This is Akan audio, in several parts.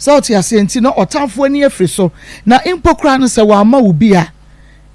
Sɛ wote aseɛ nti na ɔtamfo ani afiri so, na mpo koraa no sɛ wamma wo bi a,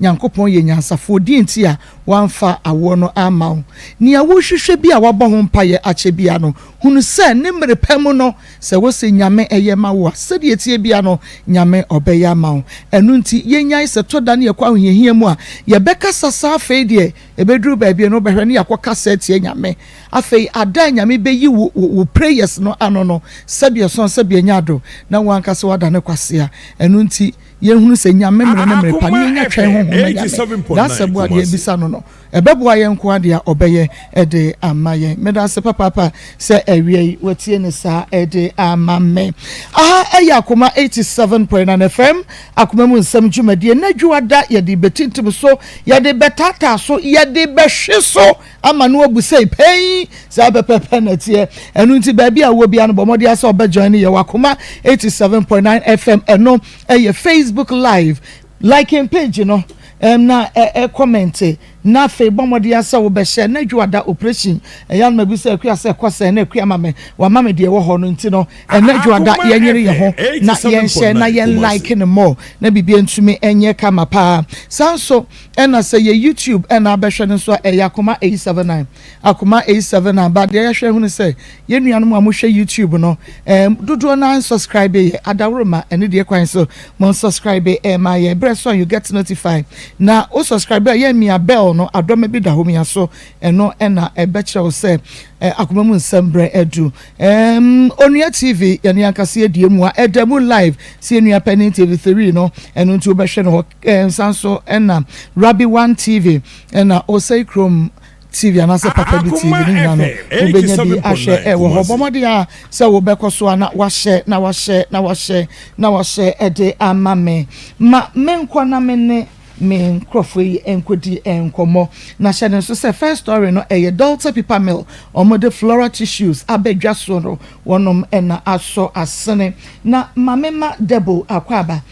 Nyankopɔn yɛ nyansafoɔ, deɛ nti a wamfa awoɔ no amma wo? Nea worehwehwɛ bi a wabɔ ho mpaeɛ akyɛ biara no, hunu sɛ ne mmere pa mu no, sɛ wose Nyame ɛyɛ ma wo a, sɛdeɛ ɛteɛ biara no, Nyame ɔbɛyɛ ama wo. Ɛno nti, yɛnyae sɛ tɔ da ne yɛkɔ ahohiahia mu a, yɛbɛkasa saa afei deɛ, ɛbɛduru baabi no wobɛhwɛ ne yɛakɔkasa atia Nyame. Afei ada a Nyame bɛyi wo wo prayers no ano no, sɛbi ɛsɔn sɛbi ɛnyɛ ado, na wo ankasa woadane kwasea. Ɛno nti, yɛnhunu sɛ Nyame mmere ne mmere pa, ne yɛnya twɛn honhom ma Nyame. Dasɛboa deɛ yɛbisa no no, ɛbɛboa yɛn nko ara deɛ a ɔbɛyɛ de ama yɛn. Meda ase papaapa sɛ awia yi watie ne saa de ama me. Aha ɛyɛ Akoma 87.9 FM, Akoma mu nsɛm dwumadie. N'adwuada yɛde bɛtintim so, yɛde bɛtaataa so, yɛde bɛhwe so ama no abu sei pɛn. Saa pɛpɛpɛ na ɛteɛ. Ɛno nti baabi a wɔ biara no, bɔ mmɔden sɛ ɔbɛ join yɛ wɔ Akoma 87.9 FM. Ɛno ɛyɛ Facebook Live. Like yɛn page no na ɛ comment, na afei bɔ mmɔden sɛ wobɛhyɛ na adwuada operation ɛyɛ anoma bi sɛ Akua sɛ kɔ sɛ na Akua ma me wama me deɛ ɛwɔ hɔ no. Nti no ɛnɛ dwoada yɛnyere yɛn ho na yɛnhyɛ na yɛn like no more na biribi ntumi ɛnyɛ kama paa. Saa nso ɛna sɛ yɛ YouTube ɛna abɛhwɛ no nso a, ɛyɛ Akoma 879, Akoma 879. Ba deɛ yɛhwɛ hunu sɛ yɛn nuanom a mohwɛ YouTube no, dodoɔ naa subscribe yɛ adaworoma. Ɛne deɛ kwan so mo subscribe ɛma yɛ berɛ so a you get notified. Na o subscribe a, yɛ mia bell no, adɔma bi da hɔ, mia so. Ɛno ɛna ɛbɛkyerɛ wo sɛ Akoma mu nsɛm berɛ adu. Onua TV, yɛne ankasa yɛdie mu a ɛda mu live sɛ yɛnua panin TV3 no. Ɛno nti wobɛhwɛ no hɔ. Nsa nso ɛna Rabi One TV, ɛna Osei Kurom TV anaasɛ Papa Bi TV ne nyinaa no, wobɛnya bi ahwɛ ɛwɔ hɔ. Bɔ mmɔden a sɛ wobɛkɔ so a na wahyɛ na wahyɛ na wahyɛ na wahyɛ ɛde ama me. Ma menkɔ na me ne me nkurɔfoɔ yi nkɔdi nkɔmmɔ. Na hyɛ ne nso sɛ first story no ɛyɛ Delta Paper Mill, wɔde floral tissues abɛdwa so no, wɔnom ɛna asɔ asene. Na ma me ma Debo akɔ aba.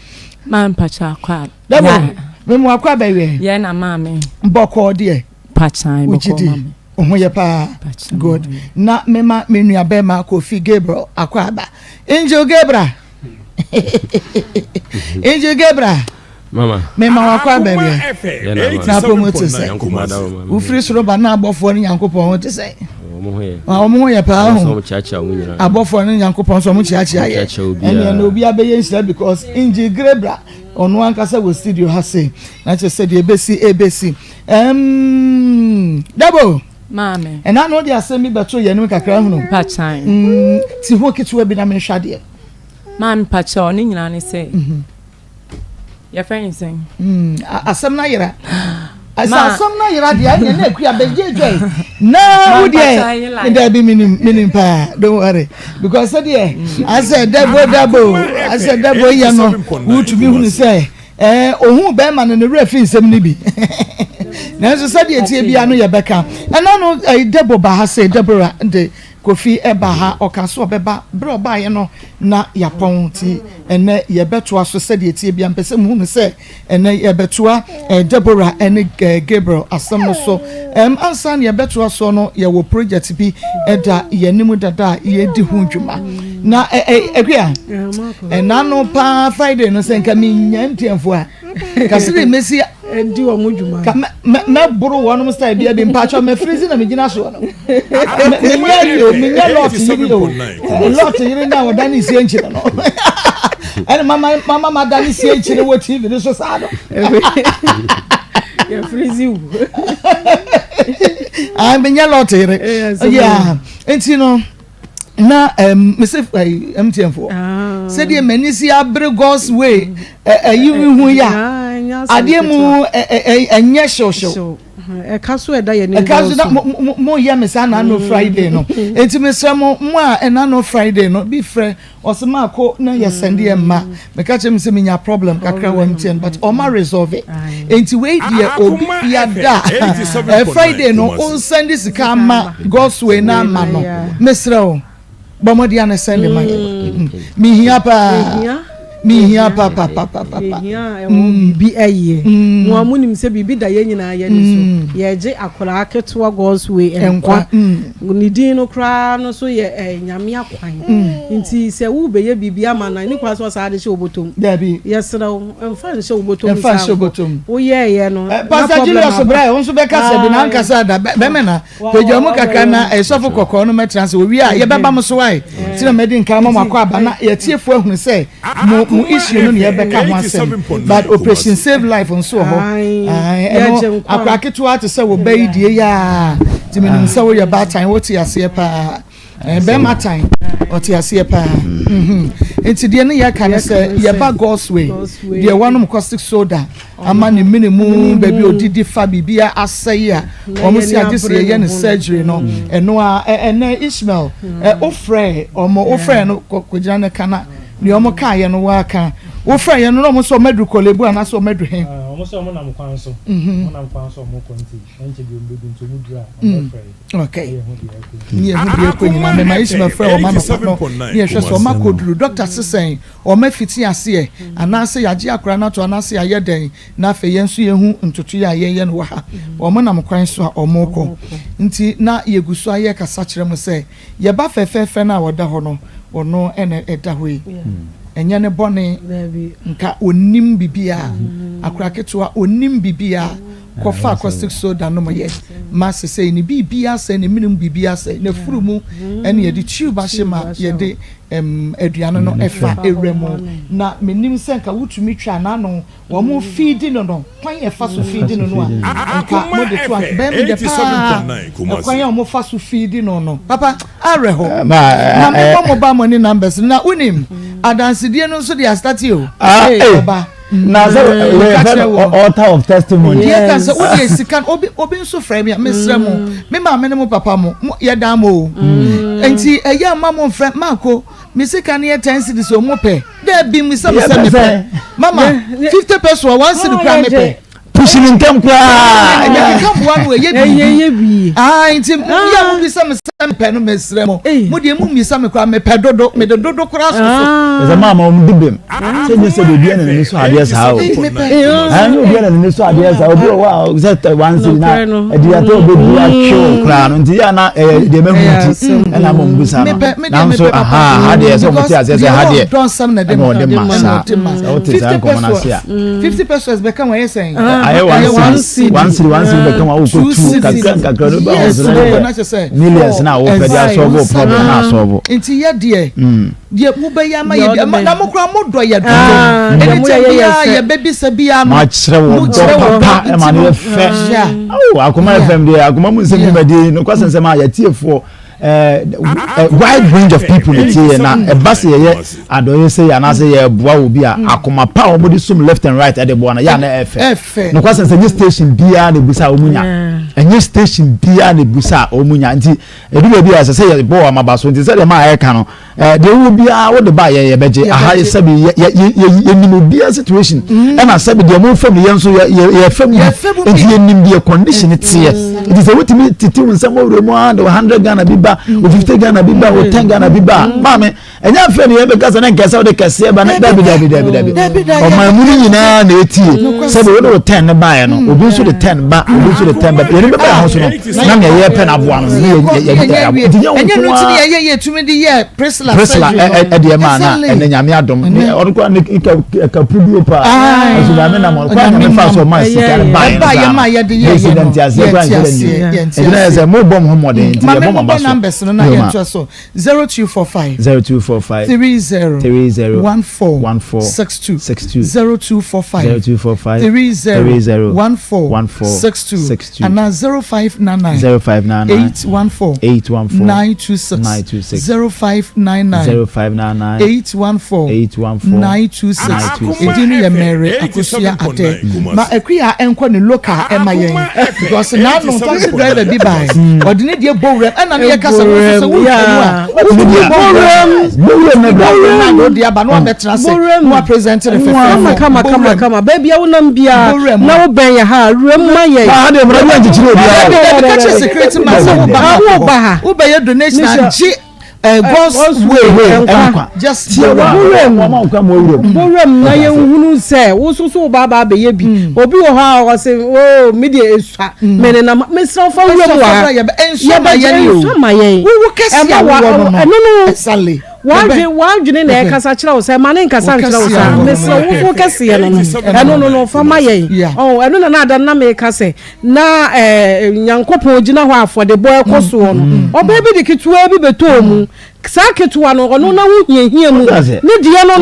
Maa mpakyɛ akɔ aba. Debo, memu akɔ aba wie. Yɛn na maame. Bɔkɔɔ deɛ? Pakyan. Wogye bɔkɔɔ di maame. Wo ho yɛ paa. Pakyan. Good. Na mema me nua bɛrima Kofi Gabriel akɔ aba. Angel Gabriel, Angel Gabriel. Mama. Mema wakɔ aba wie. Yɛn na maame. Na apɔmu te sɛ Nyankopɔn adaworo maame. Wofiri soro ba na abɔfoɔ ne Nyankopɔn ho te sɛ Wɔn ho yɛ. Wɔn ho yɛ paa Wɔn ho. nso kyeakyea wɔn nyinaa. Abɔfoɔ ne Nyankopɔn nso wɔn kyeakyea yɛ. Kyeakyea obiara. Ɛnneɛ na obiara bɛyɛ nhyira because Angel Gabriel ɔno ankasa wɔ studio ha sei na kyerɛ sɛ deɛ ebesi ebesi. Dabo. Maame. Ɛna na ɔde asɛm bi bɛto yɛn anim kakra hunu. Pakyan. Ti ho ketewa bi na menhwɛ adeɛ. Maame, pakyɛ ne nyinaa ne sɛ yɛfrɛ ne sɛn? Asɛm no ayera. Sɛ asɛm no ayera deɛ, ɛnyɛ na Akua bɛgye dwa yi na wo deɛ dabi, menim, menim paa. Don't worry, because sɛdeɛ asɛ dabo dabo asɛ dabo yɛ no, wotumi hunu sɛ ohun bɛrima no ne werɛ fi nsɛm no bi. Nanso sɛdeɛ tie bia no, yɛbɛka ɛna no. Debo ba ha sɛ Deborah de Kofi ɛba ha, ɔka so ɔbɛba berɛ ɔbaeɛ no na yɛapɔn. Nti ɛnɛ yɛbɛtoa so. Sɛdeɛ tie bia, mpɛ sɛ muhunu sɛ ɛnɛ yɛbɛtoa Deborah ɛne Gabriel asɛm no so. Ansa na yɛbɛtoa soɔ no, yɛwɔ project bi ɛda yɛn dada a yɛdi ho dwuma. Na Akua, ɛna no paa Friday no, sɛ nka menya ntiɛmfo a kasi de mesi di wɔn dwuma. Ka mɛboro wɔnom style bia bi. Mpakyɛ mɛfirizi na megyina soɔ no, menyɛ yi o, menyɛ Lot yiri o. Lot yiri na ɔda ne sie nkyerɛ no, ɛne mama ma da ne sie nkyerɛ wɔ TV no so saa no. Yɛfirizi wo. Ah, menyɛ Lot yiri. Yeah, nti no na mese MTN foɔ, sɛdeɛ m'ani si abere God's way ɛyi hu ya adeɛ mu ɛnyɛ hyewhyew. Ɛka so ɛda yɛ ne. Ɛka so na mo yɛ me saa na no Friday no. Eti mesrɛ mo a ɛna no Friday no bi frɛ ɔsɛ maako na yɛ send yɛ mma. Meka kyerɛ mi sɛ menya problem kakra wɔ MTN, but ɔma resolve it. Enti wei deɛ, obi biada ɛ Friday no onsend sika ama God's way na ama no, mesrɛ o, bɔ mmɔden a ne send ma yɛ. Mehia paa. Mehia papapapapa. Yɛhia a ɛwɔ biribi ɛyɛ. Mo a monim sɛ biribi da yɛn nyinaa yɛn ani so. Yɛregye akwadaa ketewa God's way nkwa. Ne din no koraa no so yɛ ɛɛ Nyame akwan. Nti sɛ worebɛyɛ biribi ama no a, ɛni kwan sɛ ɔsaa de hyɛ wo bɔtɔ mu. Dabi. Yɛsrɛ wo, mfa nhyɛ wo bɔtɔ mu Mfa saa nhyɛ wo nkɔ. bɔtɔ mu. Woyɛɛyɛ no, na Pastor problem Julius aba. bra ɛ, wo nso bɛkasa bi na ankasa da. Bɛmɛ na. Pagya mu kakra na sɔfo kɔkɔɔ no mɛtena ase. Owie a yɛbɛba mo so ae. Nti na madi nkan ama mo akɔ aba na yɛtiefo ahunu sɛ mo mo issue no na yɛbɛka ho asɛm. But Operation Save Life nso wɔ hɔ. Ae, ɛno akora ketewa te sɛ wo ba yi deɛ yi a. Nti menim sɛ woyɛ baatan, wote aseɛ paa. Eh, bɛrima tan ɔte aseɛ paa mhm. nti deɛ ne yɛka ne sɛ yɛba God's way deɛ wanom caustic soda ama ne mene mu baabi odidi fa biribi asɛe a wɔn si agye sɛ yɛyɛ ne surgery no mm. ɛno a ɛnɛ Ishmael mm. wofrɛ wɔn wofrɛ no kɔgyina ne ka na deɛ wɔn kaa yɛ no wɔaka wofrɛ yɛn no na wɔn sɛ wɔn aduru Korle Bu anaasɛ wɔn aduru he. Wɔn sɛ wɔn nam kwan so wɔn nam kwan so wɔn kɔ nti ɛnkyɛ bi wɔn bɛdu nti wɔn duru a wɔn bɛfrɛ yɛ. Okay. Ne yɛhu deɛ ɛkɔ nyinaa mema Ishmael frɛ wɔn anɔpa no ne yɛhwɛ sɛ wɔn akɔduru dɔkta sesɛn wɔn afiti aseɛ anaasɛ yɛagye akora no ato anaasɛ yɛayɛ dɛn na afei yɛn nso yɛhu ntotoeɛ a yɛyɛ no wɔ ha wɔn nam kwan so a wɔn rekɔ nti na yɛgu so ayɛ kasa kyerɛ mo sɛ yɛba fɛfɛɛfɛ no a ɔda hɔ no ɔno ɛna ɛda hɔ yi ɛnyɛ ne bɔne nka ɔnim biribiara akora ketewa ɔnim biribiara kɔfaa caustic soda nom yɛ ma sesei ne biribiara asɛe, ne mene mu biribiara asɛe, n'afuru mu ɛne yɛde tube ahyɛ ma yɛde ɛm aduane no ɛfa ewura mu na menim sɛ nka wotumi twa n'ano wɔn feedi no no kwan ɛfa so feedi no no a nka mo de to a bɛn mi dɛ paa ɛkwan a wɔn fa so feedi no no papa awerɛhɔ na mebɔ mo ba mo ne numbers na wonim adansedie no nso de astate o ɔba. na sɛ yɛfɛ no altar of testimony. deɛ ka sɛ wode sika no obi obi nso frɛ me a mesrɛ mo me maame ne mo papa mo mo yɛdan mo o mm. nti ɛyɛ ama mo mfrɛ maako me sika no yɛ ten cedis o mo pɛ dɛ bi mi sɛ me sɛ me pɛ mama 50 peso one cedi kura me pɛ pusi ne ntɛm koraa. Ɛkeka boa no ɛyɛ biribi. Ah, nti yɛ mo bisa me sɛ mepɛ no mesrɛ mo. Mo deɛ mo mmisa me koraa mepɛ dodo mede dodo koraa soso. Ah. Ɛsɛ maa ma wɔn di bem. Sɛ nyɛ sɛ obi na n'ani so adeɛ saa o. Ɛnyɛ obi na n'ani so adeɛ saa obi wɔ hɔ a sɛ wansi na ɛdi ate obi di atwe o koraa no nti yɛ ana ɛyɛ deɛ mɛhu nti ɛna mo mbisa no. Nanso aha ha deɛ sɛ wɔn ti aseɛ sɛ ha deɛ ɛna ɔde ma saa sɛ wote saa nkɔmɔ no ase a. 50 pesos bɛka wɔn ayɛ sɛn. Ayɛ 1 cedi 1 cedi 1 cedi bɛka wɔn awokɔ tu kakra nkakra no ba wɔn so na yɛ millions na awopɛ de asɔlvo problem na asɔlvo. Nti yɛ deɛ deɛ mo bɛyɛ ama yɛ bi na mo kura mo dɔ yɛ dodo ɛni tɛ biara yɛ bɛ bisa biara no. Mo akyerɛ wɔ dɔ papa ɛma no yɛ fɛ awo Akoma FM deɛ akoma mu nsɛm dwumadie no kwasɛn sɛm a yɛtiefoɔ. Eh, eh, wide range of people na tie yɛ na ɛba sɛ yɛyɛ adɔyɛ sɛ yɛ anaasɛ yɛboa wɔ bi a mm. akoma pa a wɔde som left and right ɛde boa no yɛ ana ɛfɛ nokwa sɛ sɛ nye station biara na ebusa a wɔn nya ɛnyɛ station biara na ebusa a wɔn nya nti edu baabi a ɛsɛ sɛ yɛbɔ wɔn amaba so nti sɛdeɛ maa yɛka no ɛɛ deɛ wɔn biara wɔde ba yɛ yɛbɛgye aha sɛbi yɛ yɛ yɛ yɛnim obiara situation mm. ɛna sɛbi deɛ mo fam yɛn nso yɛ yɛ yɛ fam bi nti yɛnim deɛ condition teɛ mm. nti sɛ wotumi tete wo nsɛm ɔwura mu ara de wɔ 100 Ghana bi ba wɔ 50 Ghana bi ba wɔ 10 Ghana bi ba maame ɛnyɛ afei ne yɛbɛka sɛ ne nkɛsɛ wode kɛseɛ ba ne dabi dabi dabi dabi ɔman mu no nyinaa na ɛtie sɛbi wode wo 10 ne baeɛ no obi nso de 10 ba obi nso de 10 ba yɛne bɛba ho so no na nea yɛpɛ no aboa no ne yɛyɛ nti nyɛ wo ɛnyɛ nko no nti ne ara yɛyɛ yɛtumi de yɛ Priscilla Priscilla surgery no ɛdeɛ maa na Exactly. ɛnɛ nyame adom ne ɔno koraa ne kapuduo paa Aye. ɛso nyame nam ɔno koraa nyame fa so ɔma sika no baeɛ no Ɛbaeɛ saa ma no yɛde yɛɛyɛ bɛsi no, dɛ nte aseɛ koraa yɛnte nhyɛ dɛ aseɛ, nnim yɛnte nti na yɛ aseɛ. sɛ mobɔ mo ho mmɔden nti Ma yɛbɔ mo memmobɔ aba so numbers no na Yoma. yɛntoa so. 0245 0245 30 30 14 14 62 62 0245 0245 30 30 14 14 62 62 anaa 0599 0599 814 814 926 926 0599 0599 814 814 926 926. Edin no yɛ Mary Akosua Ade ma Akua ɛnkɔ ne local ɛma yɛn because n'ano taxi driver bi bae ɔde ne deɛ bɔ wuram ɛna ne yɛ kasa wo nso sɛ wotwa mu a wotumi bɔ wuram Bowuram na bra. bɔ wuram na ɔde aba na wabɛtena ase na wapresent ne Kama fɛfɛɛfɛ kama bɔ kama wuram kama baabi a wonam biara Bowura mu. na wobɛn yɛ ha a wuram ma yɛn. Ba ha deɛ mmara bi ankyekyere obiara. Dabi dabi ka kyerɛ security man sɛ woba Ah, ha woba ha. wobɛyɛ donation Mesɛ- agye. Eh, God's way nkwa. Just Tie wa Bowura mu. wɔma nkwa ma owura mu. Bowura mu na yɛnhunu sɛ wo nso so woba aba abɛyɛ bi. Obi wɔ hɔ a ɔse oo me deɛ esua me nenam mesrɛ wo fa wura mu wɔ ha. Ɛnsɔ ma yɛn o. Ɛnsɔ ma yɛn. Wowo kɛse a Ɛma wa- wowɔ no no. ɛno no. Exactly. W'adwene w'adwene na ɛkasa kyerɛ wo sɛ ma ne nkasa nkyerɛ wo saa mesrɛ wo wo kɛseɛ no no ɛno no no fa ma yɛn. Ɔn ɛno na na ada no na meka sɛ na ɛɛ Nyankopɔn gyina hɔ a afɔdebɔ ɛkɔ soɔ no ɔbaa bi de ketewa bi bɛtɔɔ mu saa ketewa no ɔno na ho hiahia mu ne deɛ no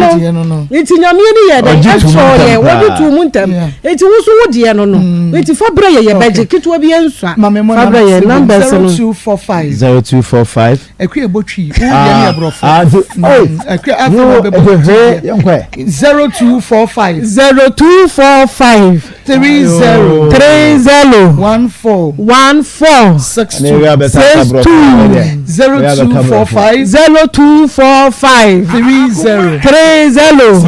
no nti Nyame ani yɛ dɛ ɛsɔɔ yɛ wɔgye too mu ntɛm nti wo so wo deɛ no no nti fa brɛ yɛ yɛbɛgye ketewa bi ɛnsua fa brɛ yɛ numbers no. 0245 0245 Akua ɛbɔ twi wo deɛ ne yɛ borɔfo Akua afei na ɔbɛbɔ twi 0245 0245 30 30 14 14 62 62 0245 0245 30 30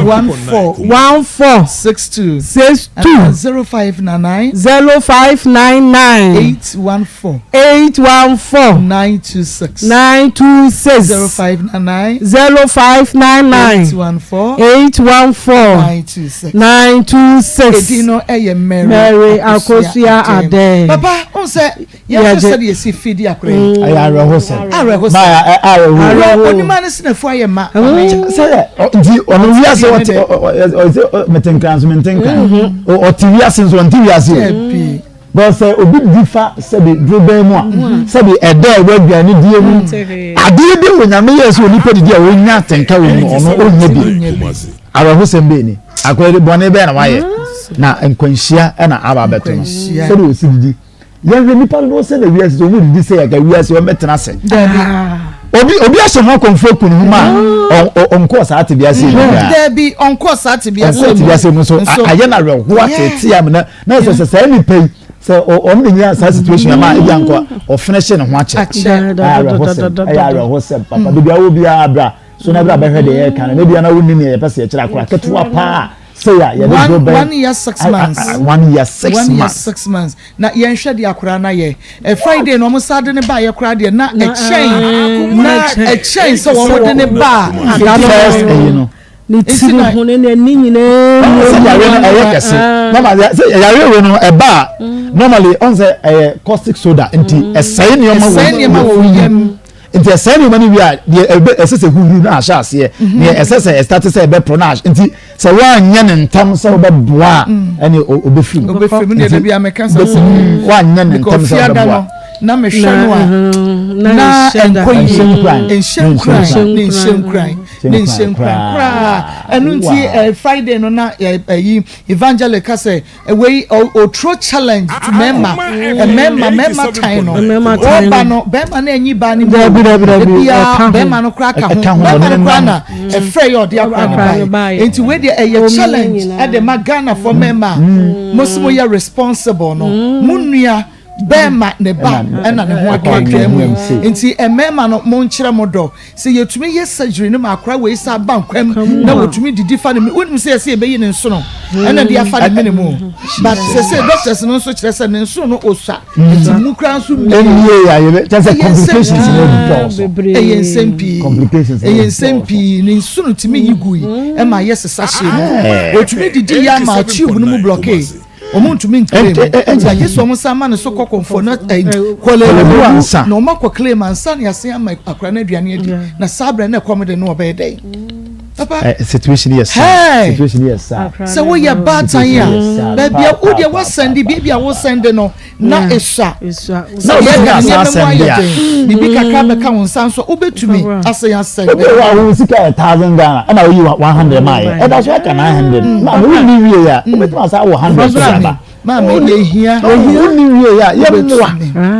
14 14 62 62 0599 0599 814 814 926 926 0599 0599 814 814 926 926 Edin no ɛyɛ Mary Mary Akosua Adeh. Papa n sɛ yɛhwɛ Yɛgye. sɛdeɛ yɛsi fi di akora yi. Ɛyɛ awerɛhosɛm. Awerɛhosɛm. Maa awerɛho. Awerɛ onim ane sinafo ayɛ ma. Sɛ nti ɔno wiase ɔte ɔsɛ mete nkran nso mente nkran. Ɔte wiase nso ɔnte wiase o. Dabi. Bɔn sɛ obi di fa sɛbi dorobɛn mu a sɛbi ɛdɛ ɛwɔ aduane die mu adeɛ bi wɔ nyame yɛ sɛ onipa didi a ɔnya atenka wɔ mu ɔno ɔnyɛ bi awerɛhosɛm bɛɛ ni akɔyɛ bɔne bɛɛ na wayɛ na nkwanhyia ɛna aba abɛto no sɛdeɛ ɔsi didi yɛhwɛ nipa dodoɔ sɛ na wiase sɛ ɔmu didi sɛ yɛka wiase ɔmɛtena ase obi obi ahyɛ ho akɔmfo aku ne ho ma ɔnkɔɔ saa tebea se mu koraa Dabi ɔnkɔɔ saa tebea se ɔnkɔɔ mu tebea se mu nso ayɛ no awerɛhoɔ ateetee amena na sɛ sɛ saa nipa yi sɛ ɔmo de nyina saa situation ama ebi ankɔ ɔfene hyɛ ne ho akyɛ ɛyɛ awerɛhosɛm ɛyɛ awerɛhosɛm papa beebi awo biara bra so na bra bɛhwɛ deɛ yɛreka no na ebi ana wonni nea yɛpɛ sɛ yɛkyerɛ akora ketewa paa sɛ yɛ yɛde duro bɛn 1 year 6 months. 1 year 6 1 year months 6 months na yɛnhwɛ deɛ akora na yɛ ɛ Friday na wɔn sa de ne ba yɛ koraa deɛ na ɛkyɛn na ɛkyɛn sɛ wɔn de ne ba first ɛyi no ne tiri ho ne n'ani nyinaa mu sɛ yare no ɛyɛ kɛse normally sɛ yare wo no ɛba a normally ɔn sɛ ɛyɛ caustic soda nti ɛsɛe nneɛma wɔ ɛsɛe nneɛma wɔ yam nti ɛsɛe nneɛma no wie a deɛ ɛbɛ ɛsɛ sɛ huhuru na ahyɛ aseɛ deɛ ɛsɛ sɛ ɛstart sɛ ɛbɛporɔ na ahyɛ nti sɛ woanyɛ ne ntam sɛ wobɛboa a ɛne obɛfiri mu obɛfiri mu deɛ dabi ameka sɛ woanyɛ ne ntam because sɛ fiada wobɛboa no na mehwɛ no a na ɛnkɔ yie nhyɛ nkuran ne nhyɛ nkuran ne nhyɛ nkuran koraa ɛno nti Friday no na ɛyi evangelic ka sɛ wei oturo challenge to mmarima mmarima mmarima tan no ɔba no bɛrima no anyi ba no mu ebia bɛrima no koraa ka ho bɛrima no koraa na ɛfrɛ yɛ ɔde akora ne ba yi nti wei deɛ ɛyɛ challenge ɛde ma Ghana for mmarima mo si mo yɛ responsible no mo nua bɛrima ne ba ɛna ne ho akadwa mu nti mmarima no mo nkyerɛ mo dɔ sɛ yɛtumi yɛ surgery no ma akora wei sa aba nkwam na wɔtumi didi fa ne mu wonim sɛ yɛsɛ yɛbɛyi ne nsono ɛna de afa ne mene mu but sɛ sɛ doctors no nso kyerɛ sɛ ne nsono no osua nti mu kora nso mie ɛyɛ nsɛm pii ɛyɛ nsɛm pii ne nsono tumi yi gu yi ɛma yɛ sesa hyɛ mu wɔtumi didi yɛ ama tube no mu blockade wɔn ntumi nclaim nti agye sɛ wɔn nsa ama ne so kɔ kɔnfɔ na ɛyi Korle Bu ansa na wɔn akɔ claim ansa na yɛasen ama akora no aduane adi na saa abirɛ na ɛkɔm de no ɔbɛyɛ dɛ. Papa situation yɛ saa situation yɛ saa sɛ woyɛ baatan a baabi a wodeɛ wasɛnde biribi a wosɛnde no na esua na yɛ ka nneɛma mu ayɛ den biribi kakra bɛka wo nsa nso wobɛtumi asɛn asɛn. Obi wɔ hɔ a sika yɛ 1,000 Ghana ɛna oyi 100 maa yɛ ɛda so aka 900 maa mi wonni wie yɛ a wobɛtumi asa wɔ 100 so aba. Maame yɛ hia. Wonni wie yɛ a yɛ mmoa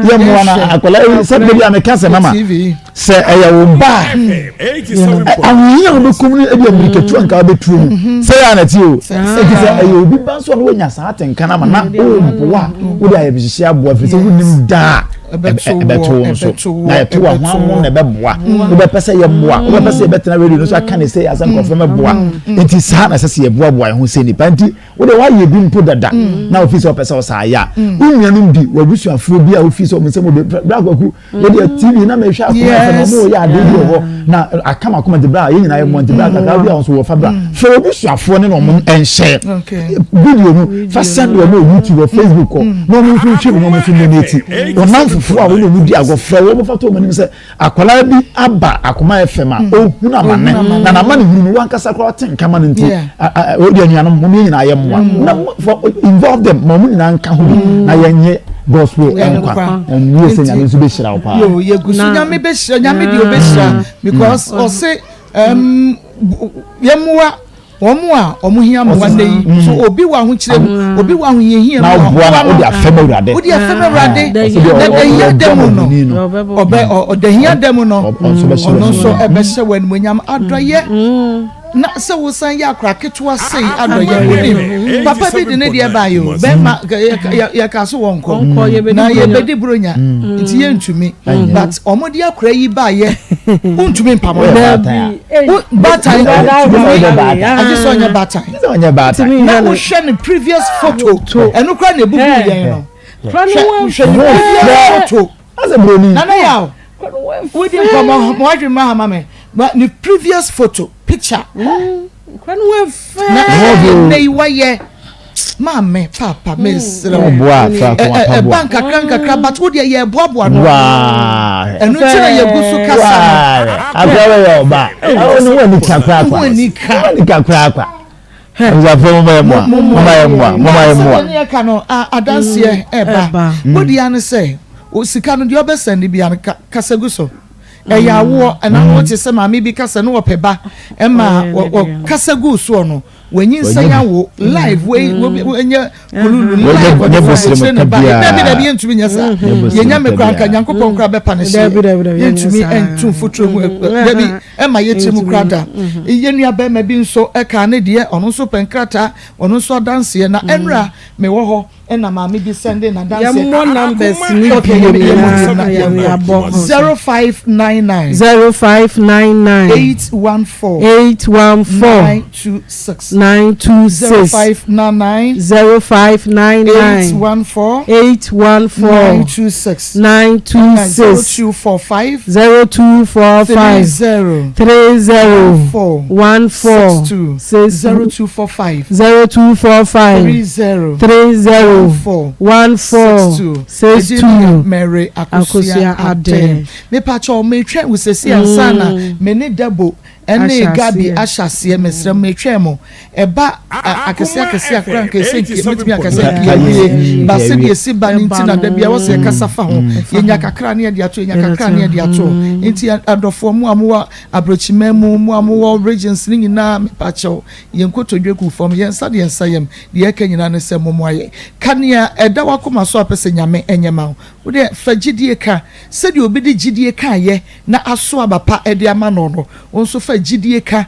yɛ mmoa na akwadaa yi sɛ beebi a meka sɛ mama sɛ ɛyɛ wo ba a ahohia a wobɛkum no ebi mmirikatu anka wobɛtuo mu sɛ yɛ anati o ɛti sɛ ɛyɛ obi ba nso a na wanya saa atenka no ama na womboa a wode ayɛmhyehyɛ aboa firi sɛ wonim daa. Ɛbɛto wo nso. Na ɛto a, hwan mo na ɛbɛboa? Wobɛpɛ sɛ yɛmmoa? Wobɛpɛ sɛ yɛbɛtena radio no so aka ne sɛ asɛ nkurɔfoɔ mɛboa? Nti saa na ɛsɛ sɛ yɛboaboa yɛn ho sɛ nnipa. Nti wo deɛ woayɛ bi mpo dada na wofi sɛ wopɛ sɛ wosaa yɛ a, wo nuanom bi, w'abusuafoɔ bi a wofi sɛ wɔn nsɛm wɔ bra kwaku, wo deɛ TV na mehwɛ akoma fɛ na wɔn yɛ adeɛ bi wɔ hɔ na aka m'akoma nti bra yɛn nyinaa yɛ mmoa nti bra kakra bi a wɔn nso wɔfa bra fɛ w'abusuafoɔ ne na wɔn nhyɛ video no fa send wɔn wɔ YouTube wɔ Facebook kɔ na wɔn nso nhwɛ bi na wɔn nso donate wɔn namfofoɔ a wɔn na wɔn di agorɔ frɛ wɔn fa to wɔn anim sɛ Akwadaa bi aba Akoma FM a ɔhunu amane na n'amane hunu no wankasa koraa ɔte nka ma no nti ɔdi anuanom mo nyinaa yɛ mmoa na involve them ma ɔmo nyinaa nka ho bi na yɛnyɛ gospel nkwa ɛnwie sɛ nyame nso bɛhyira wo paa. Yo yɛgu so nyame bɛhyira nyame deɛ ɔbɛhyira because ɔse yɛmmoa Wɔn a wɔn hia mmoa nnɛ yi, mm. so obi wɔ ahokyerɛ mu, mm. obi wɔ ahohiahia mu, na ɔboa na ɔde afɛm awurade, ɔde afɛm awurade, na dahia da mu no, ɔbɛ ɔdahia da mu no, ɔno nso ɛbɛhyɛ wɔn animuonyam adɔyɛ. Na sɛ wosan yɛ akora ketewa sei adɔyɛ wonim papa bi de ne deɛ baayɛ o bɛrima yɛka so wɔn kɔ na yɛbɛdi buronya nti yɛntumi but wɔn de akora yi baayɛ wontumi mpamɔ baatan agye sɛ ɔnyɛ baatan na wohwɛ ne previous photo ɛno kora na ebubu yɛn no hwɛ hwɛ ne previous photo nana yaw wodi nkɔmɔ mo adwene mu ahama me ne previous photo picture na ɛnɛ yi wayɛ. Maame, paapa, mesrɛ wo. Ɛba nkakra nkakra but wo deɛ yɛboaboa no. Ɛno nti na yɛgu so kasa no. Akora wɔ yɛ ɔba. Ɛwɔ ne ho ani ka koraa kwa. Ho ani ka. Ho ani ka koraa kwa. Abusuafoɔ mo ma yɛ mmoa. Mo ma yɛ mmoa. Mo ma yɛ mmoa. Sɛdeɛ ne yɛka no adanseɛ ɛba. Wo deɛ ne sɛ sika no deɛ ɔbɛsɛn ne bia no kasa gu so. Ɛyɛ awoɔ ɛna no wote sɛ maame bi kasa no wɔpɛ ba ɛma wɔkasa gu soɔ no. Wanyinsɛn awo live wei ɛnyɛ kululu live ɔde fɔ akyire ne ba dabi dabi yɛntumi nyɛ saa yɛnya me kora nka nyankopɔn kora bɛpa ne hyeɛ yɛntumi ntu mfuturo mu dabi ɛma yɛtiri mu kora da yɛn nua bɛrima bi nso ɛka ne deɛ ɔno nso pɛ nkrataa ɔno nso adanseɛ na ɛnra mewɔ hɔ Ɛna maame bi sɛnde n'adanseɛ. Yɛmmɔ numbers no Okay, bio yɛmmɔ na bio na yɛnkɔ. yɛabɔ. 0599 0599 814 814 926 926 0599 0599 814 814 926 926 0245 0245 30 30 14 14 62 6 0245 0245 30 30 14 14 62 62 Edin yɛ Mary Akosua Akosua Adeh. Adeh. Mepakyɛw metwɛn wo sɛsi ansa na me ne Debo ɛne Ahyɛ Gabi aseɛ. ahyɛ aseɛ mesrɛ mo metwɛn mo ɛba a- akɛseɛ akɛseɛ akora nka ɛsɛ nka mɛtumi aka sɛ Nka nka yɛwie. yɛwie ba Nka sɛdeɛ yɛwie. ɛsi ba no nti Ɛba na da biara wɔ sɛ no. yɛkasa fa ho yɛnya kakra ne yɛde ato yɛnya kakra ne yɛde ato nti adɔfoɔ mo a mowɔ abrɔkyiman mu mo a mowɔ regions no nyinaa mepakyɛw Yɛn nkotodwe gu fam, yɛn nsa de yɛn nsa yam, deɛ yɛka nyinaa ne sɛ mommoa yɛn. Ka nea ɛda w'akoma so a wopɛ sɛ Nyame nyɛ ma wo. Wo deɛ fa gyidie ka. Sɛdeɛ obi de gyidie kaeɛ na aso aba pa de ama no no, wo nso fa gyidie ka,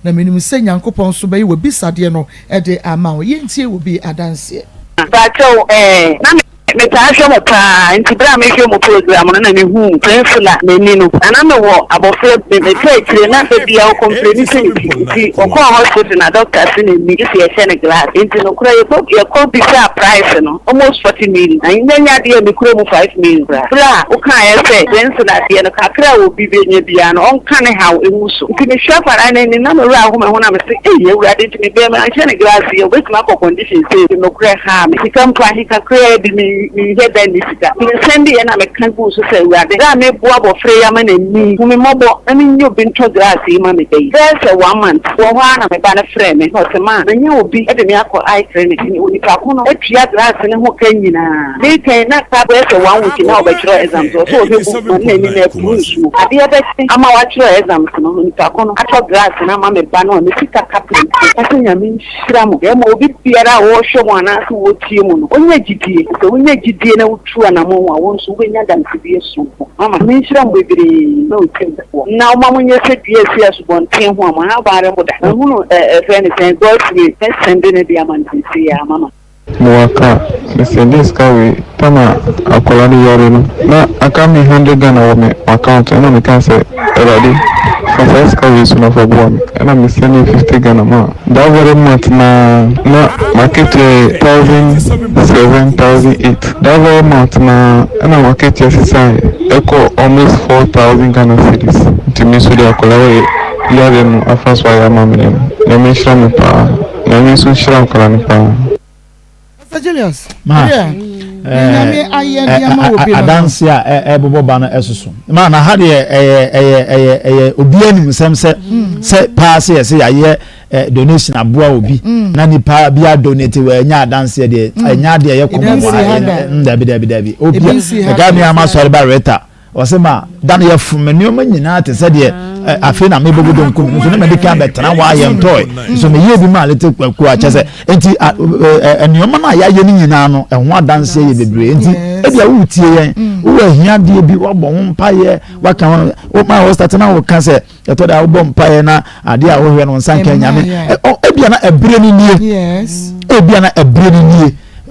na menim sɛ Nyankopɔn nso bɛyɛ w'abisadeɛ no de ama wo. Yɛntie obi adanseɛ. Mpakyɛw eh, na Metaa hwɛ mo paa, nti berɛ a mehwɛ mo program no na mehuu Peninsula m'ani no, na na mewɔ abɔfra bi, metaa akyire na da biara ɔcomplaini sɛ ne ti, nti ɔkɔɔ hospital na doctor se n'ani gye sɛ yɛhyɛ no glass, nti nokorɛ yɛkɔ yɛkɔ bisaa price no almost 40 million, na nyɛ nyɛ adeɛ a mekura mu 5 million koraa, berɛ a wokaeɛ sɛ Peninsula deɛ no kakra a obi bɛnya biara no ɔnka ne haw ngu so, nti mehwɛ akwadaa no ani na me werɛ aho me ho na mese ei Awurade nti mebɛn manhyɛ no glass yi a ɔbɛtumi akɔ condition sei, nti nokorɛ haa me, sika mpo ahe. Kakraa bi, me, menhwɛ da nni sika. Nti mesɛn deɛ na meka guu so sɛ, Awurade, berɛ a mereboa abɔfra yi ama no anyin, hu me mmɔbɔ na menyɛ obi ntɔ glass yi ma me ba yi. Bɛyɛ sɛ one month wɔ hɔ ara na me ba no frɛɛ me na ɔse, Ma, manya obi de me akɔ eye clinic, na onipa ko no atua glass no ho ka nyinaa. Mereka yi, na aka bɛyɛ sɛ one week na ɔbɛtwerɛ exams, ɔse ɔhwɛ book no a na n'ani no apuru nsuo. Adeɛ bɛkye ama watwerɛ exams no, onipa ko no atɔ glass no ama me ba no a me sika kapre mpo. Meka sɛ Nyame Nhyira mo. Na mmom obi biara a ɔrehwɛ mo anaasɛ ɔretie mo no, ɔnya gyidie. Na sɛ wonya gyidie na wotu anamɔn a, wo nso wobɛnya adansedie sononko. Mama menhyira mo bebree na Otumfoɔ na ɔma monyɛ sɛ dua a ɛsi asubɔnten ho a mo ahaban remmo da. Mahunu ɛ, ɛfrɛ no sɛn, God's way. Mɛsɛnde no de ama no seesei ara. Mama. Mewɔ Accra. Me sɛndee sika wei tam a akwadaa no yare no na aka me hundred Ghana wɔ me account ɛna me kaa sɛ Awurade fa saa sika wei so na fa boa me ɛna me sɛndee 50 Ghana maa that very month naa na m'akatua yɛ 1007 1008 that very month naa ɛna m'akatua sesaeɛ ɛkɔɔ almost 4000 Ghana cedis nti me nso deɛ akwadaa wei yare no afa so ayɛ ama me no Nyame nhyira me paa Nyame nso nhyira akwadaa no paa. Pastor Julius, Ma, yeah. Nyame ayɛ de ama obi no. Adanse a ɛbobɔ ba no ɛsoso. Ma na ha deɛ ɛyɛ ɛyɛ ɛyɛ ɛyɛ obi anim nsɛm sɛ mm. sɛ paa sɛ yɛsɛ yɛayɛ donation aboa obi mm. na nipa bi a donate wɔ ɛnyɛ adanseɛ deɛ mm. ɛnyɛ adeɛ ɛyɛ kɔmɔ wɔ ha dabi dabi dabi obi a ɛka mi ama sɔre ba reta. Ɔse ma da no yɛfom me nneɛma nyinaa te sɛ deɛ afei na mebɛgu donko mu nso na mede kan bɛtena hɔ ayɛ ntɔe nso meyɛɛ bi maa lete kwaku akyɛ sɛ nti nneɛma no a yɛayɛ no nyinaa no ɛho adanseɛ yɛ bebree nti ebi a woretie yɛn wowɔ ahiadeɛ bi woabɔ ho mpaeɛ waka ho woma wɔ na woka sɛ ɛtɔ da wobɔ mpaeɛ na adeɛ a wohwɛ no nsa nka nyame ebia na ɛberɛ no nie ebia na ɛberɛ no nie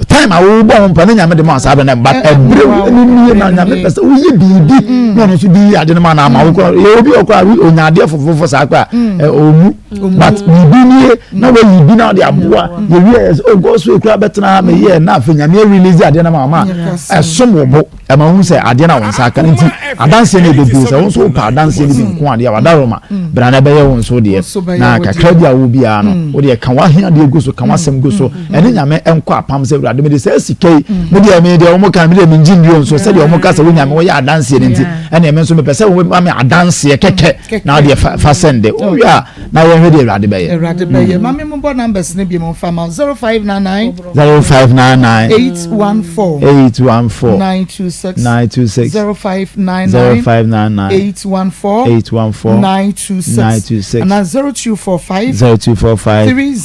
time a wobɔ ho mpa ne nyame de ma saa bɛ no but ɛberɛ no nie na nyame pɛ sɛ woyɛ biribi mm. na ɔno nso de yi ade no ma na ama wo kora yɛ obi ɔkora onya adeɛ fofofo saa kora mm. ɔmu but biribi nie na mm. wayi bi na ɔde aboa yɛwie yɛ sɛ oh God so ekura bɛtena ha meyɛ na afei nyame release adeɛ no ma ma ɛsom wo bo ɛma wohu sɛ adeɛ no a wo nsa aka no nti adanseɛ no ɛbɛbie sɛ wo nso wopɛ adanseɛ no bi nko adeɛ a wadaroma mm. bra na ɛbɛyɛ wo nso deɛ na kakra bi a wo biara no mm. wodeɛ ka w'aheadeɛ gu so ka w'asɛm gu so mm. ɛne nyame ɛnkɔ apam sɛ awurade mede saa sika yi medeɛ medeɛ wɔn ka medeɛ mengye nnuo nso sɛdeɛ wɔn ka sɛ wo nyame wɔyɛ adanseɛ no nti ɛne ɛme nso mepɛ sɛ woma me adanseɛ kɛkɛ na wodeɛ fa sɛnde wowie a na yɛnhwɛ deɛ awurade bɛyɛ awurade bɛyɛ ma me mobɔ numbers no bi mo mfa ma 0599 0599 814 814 926 926 0599 0599 814 814 926 926 ana 0245 0245 30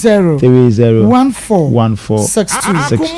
30 14 14 62 62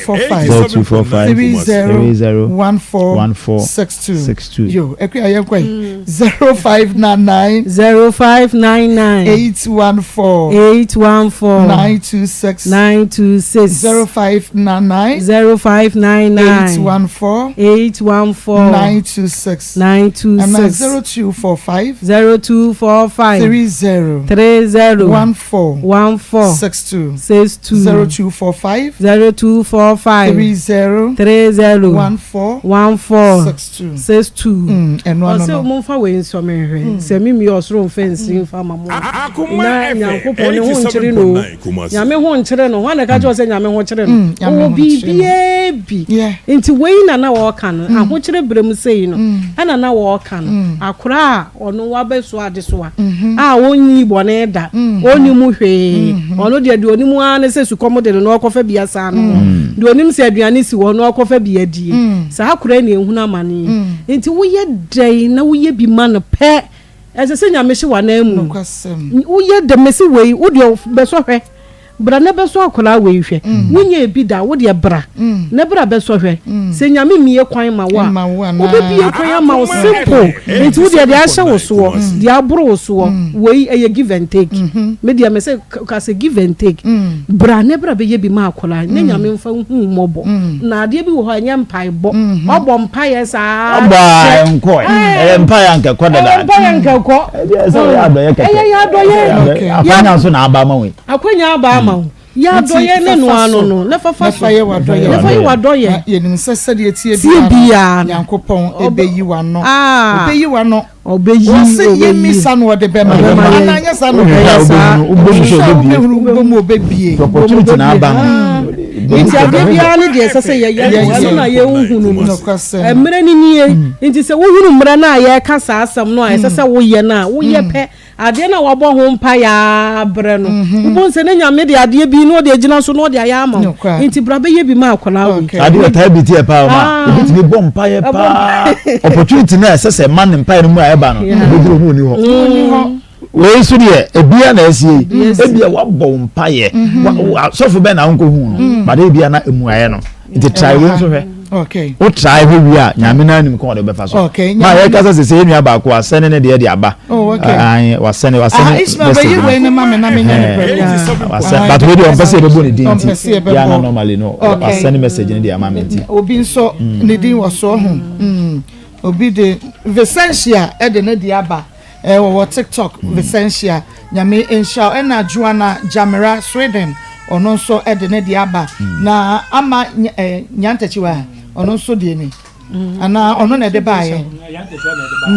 0245 0245 30 30 14 14 62 62 Yo, Akua yɛnkɔ yi. 0599 0599 814 814 926 926 0599 0599 814 814 926 926 ana 0245 0245 30 30 14 14 62 62 0245 0245 30 30 14 14 62 62. Mm, ɛno ano Ɔsɛ no. momfa wei nsɔ me nhwɛ, sɛ memmue ɔsoro mfɛnsere mfa ma mo a, na Nyankopɔn ne ho nkyere no o. Nyame ho nkyere no. Hwan na ɛka kyerɛ wo sɛ Nyame ho kyere no? Mm, Nyame Ɔwɔ ho nkyere no. biribiara bi. Yeah. Nti wei na na wɔreka no, ahokyere berɛ mu sei no, ɛna na wɔreka no. Akora a ɔno wabɛsoa adesoa a ɔnnii bɔne da, ɔnnim hwee, ɔno deɛ deɛ ɔnim ara ne sɛ sukɔm de no na ɔrekɔfa bi asan no hɔ, deɛ ɔnim sɛ aduane si hɔ na ɔrekɔfa bi adie. Saa akwadaa yi na ɛhunu amane yi. Nti woyɛ dɛn na woyɛ bi ma no pɛ, ɛsɛ sɛ Nyame hye w'ananmu. Woyɛ dɛn, mese wei, wo deɛ bɛsɔ hwɛ. Bra na bɛsɔ akwadaa wei hwɛ. Wonyɛɛ bi da a, wo deɛ bra na bra bɛsɔ hwɛ. Sɛ Nyame mmue kwan ma wo a, ɔbɛbue kwan ama wo simple. Nti wo deɛ deɛ ahyɛ wo soɔ, deɛ aboro wo soɔ, wei ɛyɛ give and take. Me deɛ mese ka sɛ give and take. Bra na bra bɛyɛ bi ma akwadaa na Nyame mfa nhu wo mmɔbɔ. Na adeɛ bi wɔ hɔ a ɛnyɛ mpaebɔ. Wabɔ mpaeɛ saa Ɔbɔ a kyɛ. ɛnkɔ ɛ. Ɛyɛ mpaeɛ a nkɛkɔ dada. Ɛyɛ mpaeɛ a nkɛkɔ. Ɛdeɛ sɛ ɔyɛ adɔyɛ kɛkɛ. Ɛyɛ yɛ adɔyɛ. Akwanya nso na aba ama wo yi. Akwanya aba ama wo. Yɛ adɔyɛ ne no ano no, na fa fa so. Na fa yɛ w'adɔyɛ. Na fa yɛ w'adɔyɛ. Na yɛnim sɛ sɛdeɛ ɛteɛ Tie biara biara no, no. Nyankopɔn ɛbɛyi w'ano. Ah. Ɔbɛyi w'ano. Ɔbɛyi, Ɔse ɔbɛyi. yɛmmisa no ɔde bɛma. Ɔbɛma yɛn. Anaa nyɛ saa na Wohwehwɛ a ɔbɛyɛ saa. wobɛhunu, wobɛhu sɛ Wohwehwɛ a ɔbɛbie. wobɛhunu, wobɛmu ɔbɛbie. Nti opportunity na aba no. Nti adeɛ biara ne deɛ ɛsɛ sɛ yɛyɛ no, ɛno na yɛnhunu no. Nokwasɛm. Mmerɛ no nie. Nti sɛ wohunu mmerɛ no a yɛreka saa asɛm no a ɛsɛ sɛ woyɛ no a, woyɛ pɛ. Adeɛ no a wabɔ ho mpaeɛ ara brɛ no, wobɛhu sɛ na Nyame de adeɛ bi na ɔde agyina so na ɔde ayɛ ama wo. Nti bra bɛyɛ bi ma akwadaa wei. Adeɛ ɔtaa bi teɛ paa ɔma obi tumi bɔ mpaeɛ paa opportunity no a ɛsɛ sɛ ɛma ne mpaeɛ no mu a ɛba no ɔbɛduru no ɔni hɔ. Wei nso deɛ ebia na ɛsie yi ebia wabɔ wo mpaeɛ sɔfo bɛn na wonkɔhu no but ebia na mmuaeɛ no nti try wei nso hwɛ. Okay. Wo try hwɛ wie a nyame no anim kɔn ɔde bɛfa so. Okay. Ma yɛ kasa sese yɛ nua baako asɛne ne deɛ de aba. Oh okay. Ayi wasɛne wasɛne. Ah Ismail bɛyi wei ne ma me na me nya ne pɛrɛ. Wasɛne but wei deɛ ɔmpɛ sɛ yɛbɛbɔ ne din nti. Yɛ ana normally no wasɛne message ne de ama me nti. Obi nso ne din wɔ so ho. Mm. Obi de Vicentia ɛde ne de aba. Eh wɔwɔ tiktok Vicentia nyame nhyira wo ɛna Joanna Gyamera Sweden ɔno nso ɛde ne deɛ aba na ama eh, Nyantakyiwa ɔno nso deɛ ni anaa ɔno na ɛde baayɛ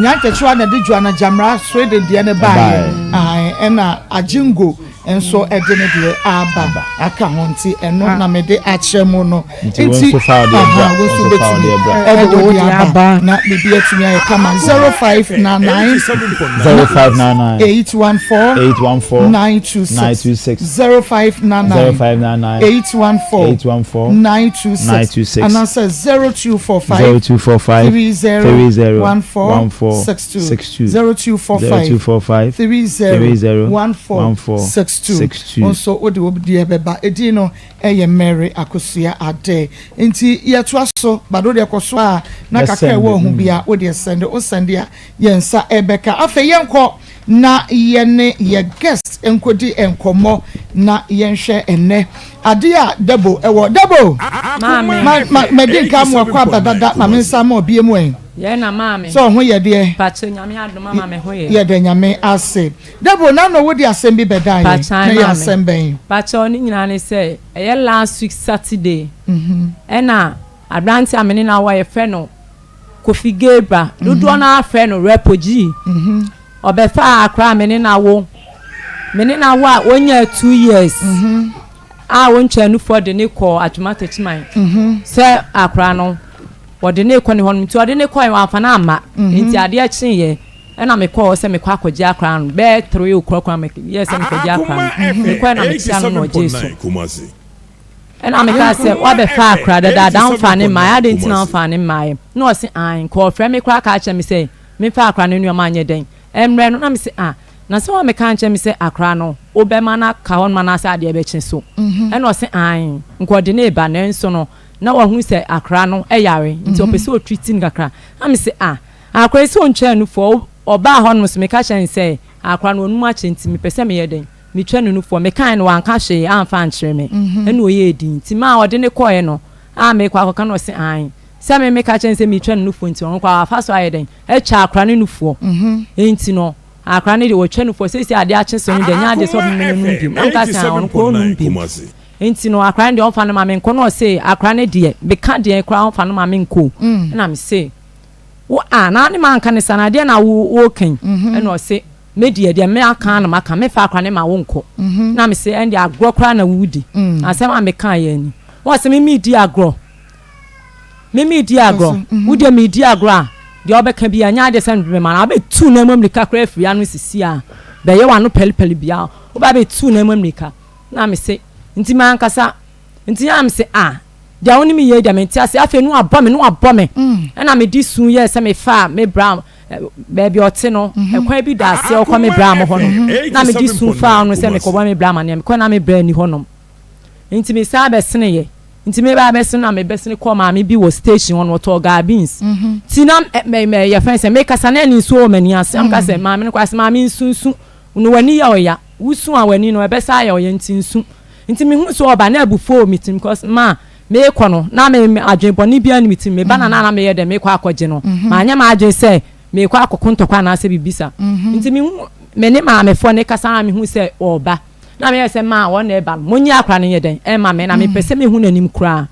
Nyantakyiwa na ɛde Joanna Gyamera Sweden deɛ ne baayɛ ɛna Ajingo nso ɛde ne deɛ aba aka ho nti ɛno na mede akyerɛ mu no Nti wo nso fa wo deɛ bra. Wo nso bɛtumi ɛde wo deɛ aba na biribi atumi ayɛ kama. 0599 0599 814 814 926 926 0599 0599 814 814 926 926 anaasɛ 0245 0245 30 30 14 14 62 62 0245 0245 30 30 14 14 62 62 Wo nso wode wo deɛ bɛba. Edin no Ɛyɛ Mary Akosua Adeh. Nti yɛtoa so but wodeɛ kɔ so a na kakra ɛwɔ ho bia wodeɛ sɛnde wo sɛnde a yɛn nsa ɛbɛka. Afei yɛnkɔ na yɛne yɛ guest nkɔdi nkɔmmɔ na yɛnhwɛ ɛnnɛ adeɛ a Debo ɛwɔ. Debo! Maame. Ma ma madi nka mo akɔ aba dada ma me nsa ma ɔbie mu ɛ. Yɛn na maame. Sɛ ɔho yɛ deɛ. Pakyɛ Nyame adom ama me ho yɛ. Yɛda Nyame ase. Debo, nano wode asɛm bi bɛdaa yɛn, Pakyɛw na ɛyɛ maame. asɛm bɛn? Pakyɛw ne nyinaa ne sɛ ɛyɛ last week Saturday ɛna aberante a me ne no awɔ a yɛfrɛ no Kofi Gabriel dodoɔ no ara frɛ no Repo G ɔbɛfaa akora a me ne no awo me ne no awo a ɔnyaa 2 years a ɔntwaa nufoɔ de ne kɔɔ Atwoma Takyiman sɛ akora no wɔde ne kɔ ne hɔ no nti ɔde ne kɔɛ wamfa no amma nti adeɛ kyeeɛ Ɛna mekɔɔ hɔ sɛ mekɔ akɔgye akora no bɛyɛ 3 o'clock na meyɛɛ sɛ mekɔgye akora no. Mekɔɛ na mekyia no na ɔgyee so. Ɛna mekaa sɛ woabɛfa akora dadaada womfaa ne mmaeɛ adɛn nti na womfaa ne mmaeɛ? Na ɔse ae nka ɔfrɛ me koraa kaa kyerɛ me sɛ memfa akora no nnoɔma nyɛ dɛn mmrɛ no na mese ah na sɛ woammɛka ankyerɛ me sɛ akora no wobɛma no aka hɔ nom anaasɛ adeɛ bɛkye so ɛna ɔse ae nka ɔde no reba nanso no na wahunu sɛ akora no yare nti ɔpɛ sɛ ɔtreat no kakra na mese ah Akora yi sɛ ɔntwaa nufoɔ, ɔbaa hɔ nom so meka kyerɛɛ no sɛ akora no ɔnum akyɛ nti mepɛ sɛ meyɛ dɛn metwa no nufoɔ, mekaeɛ no wanka hwee amfa ankyerɛ me ɛna ɔyɛɛ dinn nti maa ɔde no kɔeɛ no a merekɔ akɔka no ɔse aane sɛ me meka kyerɛ no sɛ meretwa no nufoɔ nti ɔno koraa wafa so ayɛ dɛn atwa akora no nufoɔ nti no akora no deɛ wɔtwa nufoɔ seesei adeɛ akye so no deɛ nyɛ adeɛ sɛ ɔbɛma no num biom na meka sɛ ɔno koraa ɔnum biom nti no akora no deɛ ɔmfa no ma menkɔ na ɔse akora no deɛ meka deɛ koraa ɔmfa no ma menkɔ ɛna mese Wo a, na ne manka ne saa, na deɛ na wo woka yi? Ɛna ɔse, me deɛ, deɛ me aka na maka, me fa akora ne ma wo nkɔ. Na me se, ɛnde agorɔ koraa na wodi. Asɛm a meka yɛ ni. Wɔse me medi agorɔ. Me medi agorɔ. Wo deɛ medi agorɔ a, deɛ ɔbɛka bi ɛnyɛ adeɛ sɛ mebɛma no. Abɛtu na mu mmirika koraa afiri ano sisi a, bɛyɛ w'ano pɛlipɛli bia. Woba abɛtu na mu mmirika. Na me se, nti mankasa. Nti na me se, ah. Deɛ wo ne me yɛ yi deɛ mente aseɛ. Afei na wabɔ me, na wabɔ me. Ɛna mede su yɛɛ sɛ mefaa me bra baabi a ɔte no, ɛkwan bi da aseɛ ɔkɔ me bra mo hɔ nom. Na mede su faa no sɛ mekɔbɔ me bra amaneɛ. Mekɔ na me bra nni hɔ nom. Nti mesan bɛseneeɛ. Nti meba bɛsene na mebɛsene kɔɔ maame bi wɔ station hɔ no, ɔtɔɔ gaa beans. Nti na yɛfrɛ no sɛ mekasa na ɛne nsuo wɔ m'ani ase. Na meka sɛ maame no koraa sɛ maame nsu nsu. No w'ani yɛ ɔya. Wosu a w'ani no ɛbɛsan ayɛ ɔya nti nsu. Nti mehuu sɛ ɔreba na abufuo wɔ me tirim cause ma merekɔ no na me adwene bɔne biara nni me tirim. Meba na na meyɛ dɛn merekɔ akɔgye no. Manyɛ m'adwene sɛ merekɔ akɔko ntɔkwa anaasɛ biribi sa. Nti mehu me ne maamefoɔ no rekasa na mehu sɛ ɔreba. Na meyɛɛ sɛ maa wɔn na ɛreba no monyi akwadaa no nyɛ dɛn ɛmma me na mepɛ sɛ mehu n'anim koraa.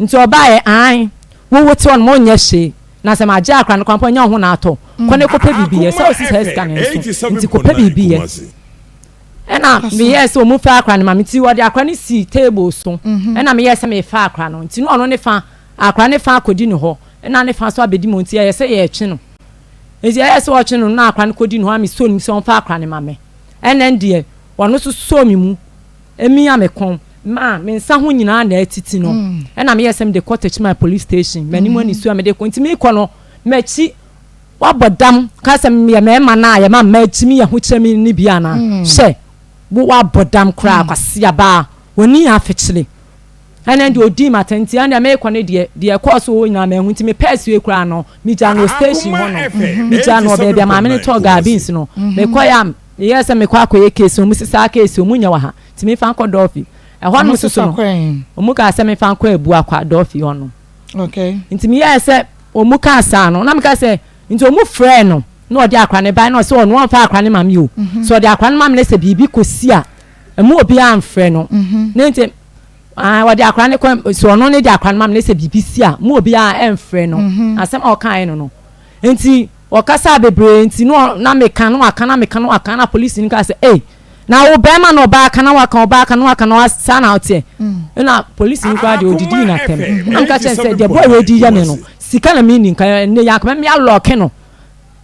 Nti ɔbaeɛ aane wo wote hɔ no monyɛ hwee na sɛ magye akwadaa no koraa mpo ɛnyɛ wo ho na atɔ. Kɔ na kɔpɛ biribi yɛ sɛ wosi saa sika no nso nti kɔpɛ biribi yɛ. Ɛna meyɛɛ sɛ ɔmu fa akora no ma me nti wɔde akora no sii table so ɛna meyɛɛ sɛ mefa akora no nti na ɔno ne fa akora ne fa akɔdi ne hɔ ɛna ne fa so abɛdi mu nti ɛyɛ sɛ yɛtwe no nti ɛyɛ sɛ ɔtwe no na akora no kɔdi ne hɔ a mesɔ ne mu sɛ ɔmfa akora no ma me ɛna deɛ ɔno nso sɔɔ me mu emia me kɔn ma me nsa ho nyinaa na atiti no ɛna meyɛɛ sɛ mede kɔ Techiman police station m'anim anisuo a mede kɔ nti mekɔ no m'akyi Woabɔ dam ka sɛ meyɛ mmarima no a yɛma mmaa tumi yɛ ahokyerɛ me no bi anaa? Hwɛ, wo woabɔ dam koraa, kwasea baa, w'ani afekyere. Ɛnɛ deɛ ɔdii m'atɛn nti ɛnɛ meekɔ no deɛ, deɛ ɛkɔɔ so hɔ nyinaa manhu nti me pɛɛse wei koraa no megyaa no wɔ station hɔ nom. Megyaa no wɔ baabi a maame no tɔɔ gaa beans no. Mekɔeɛ a meyɛɛ sɛ mekɔ akɔyɛ case no, wɔn se saa case wɔn nyɛ wɔ ha nti memfa nkɔ Dɔɔfi. Ɛhɔ nom nso so no, wɔn kaa sɛ memfa nkɔ Abuakwa Dɔɔfi hɔ nom. Nti meyɛɛ sɛ wɔn kaa saa no, na meka sɛ nti wɔn frɛɛ no na ɔde akora no bae na ɔse ɔno ɔmfa akora no ma me o. Sɛ ɔde akora no ma me na sɛ biribi kɔsi a, ɛmu obiara mfrɛ no. Ne nti Ah, wɔde akora no kɔ, sɛ ɔno ne de akora no ma me na sɛ biribi si a, mo obiara ɛmfrɛ no. Mhm. Asɛm a ɔkaeɛ no no. Nti, ɔkasaa bebree nti na na meka na waka na meka na waka na polisi no kaa sɛ, ei, na wo bɛrima na ɔbaa ka na waka ɔbaa ka na waka na saa na ɔteɛ. Mm. Ɛna polisi no koraa deɛ ɔdidii n'atɛm. Na meka kyerɛ no sɛ, deɛ bɔɔ wei di yɛ me no, sika na menni nka ɛnnɛ yi anka mɛme alɔɔke no.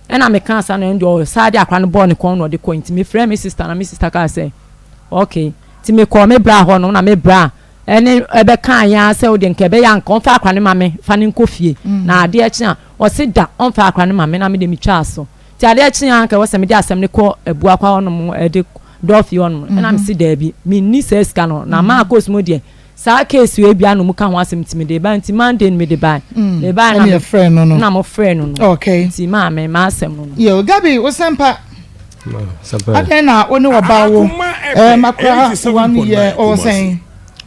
Ɛna mekaa saa na ɛno deɛ ɔsaa de akora no bɔɔ ne kɔn na ɔde kɔe. Nti mefrɛɛ me sister na me sister kaa sɛ, okay. Nti mekɔɔ me bra hɔ no na me bra ɛne ɛbɛkaa yɛn ara sɛ wodeɛ nka ɛbɛyɛ a nka ɔmfa akora no ma me fa no nkɔ fie na adeɛ kye a ɔse da ɔmfa akora no ma me na me deɛ metwaa so. Nti adeɛ kye a nka ɛwɔ sɛ mede asɛm no kɔ Abuakwa hɔ nom ɛde Dɔɔfi hɔ nom ɛna mese daabi menni saa sika no na maa course mu deɛ Saa case wei bia na ɔmu ka ho asɛm nti mede ba nti Monday no mede bae. Me bae na me no no. Na mo frɛ no no. Okay. Nti maame m'asɛm no no. Yo Gabi wo sɛmpa. Adɛn na wo ne ɔbaa wo eh, makora one year ɔwɔ sɛn?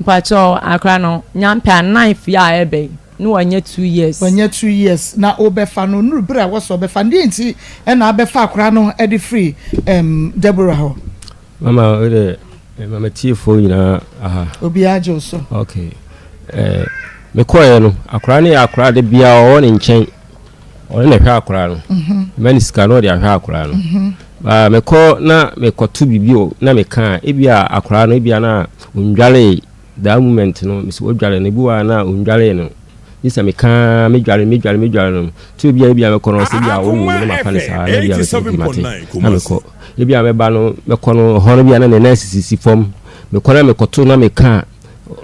Mpakyɛw akora no nyampɛ a ninth year a ɛbɛ yi ne wanya 2 years. Wanya 2 years na wobɛfa no nuru bere a wɔsɔ ɔbɛfa no deɛ nti ɛna abɛfa akora no de firi um, Deborah hɔ. Mama wo de mama tiefoɔ nyinaa aha. Obiara gye wo so. Okay. Eh, mekɔɛ no, akwaraa no yɛ akwaraa de biara ɔwɔ ne nkyɛn. Ɔno na ɛhwɛ akwaraa no. Mhm. Mma ne sika na ɔde ahwɛ akwaraa no. Mhm. Ba mekɔ na mekɔto biribi o na meka a ebi a akwaraa no ebi a na ondwaree that moment no mesɛ ɔdware no ebi wɔ a na ondwaree no. Gye sɛ meka ara, medware, medware, medware no. Nti obi a ebia mɛkɔ no, ɔsɛ ebia ɔwɔ mu na mafa no saa, na ebia mɛsɛ okay mate, na mekɔ. Ebia mɛba no, mɛkɔ no, ɛhɔ no ebia na ne nan sisisisi fam. Mekɔ na mekɔto na meka a,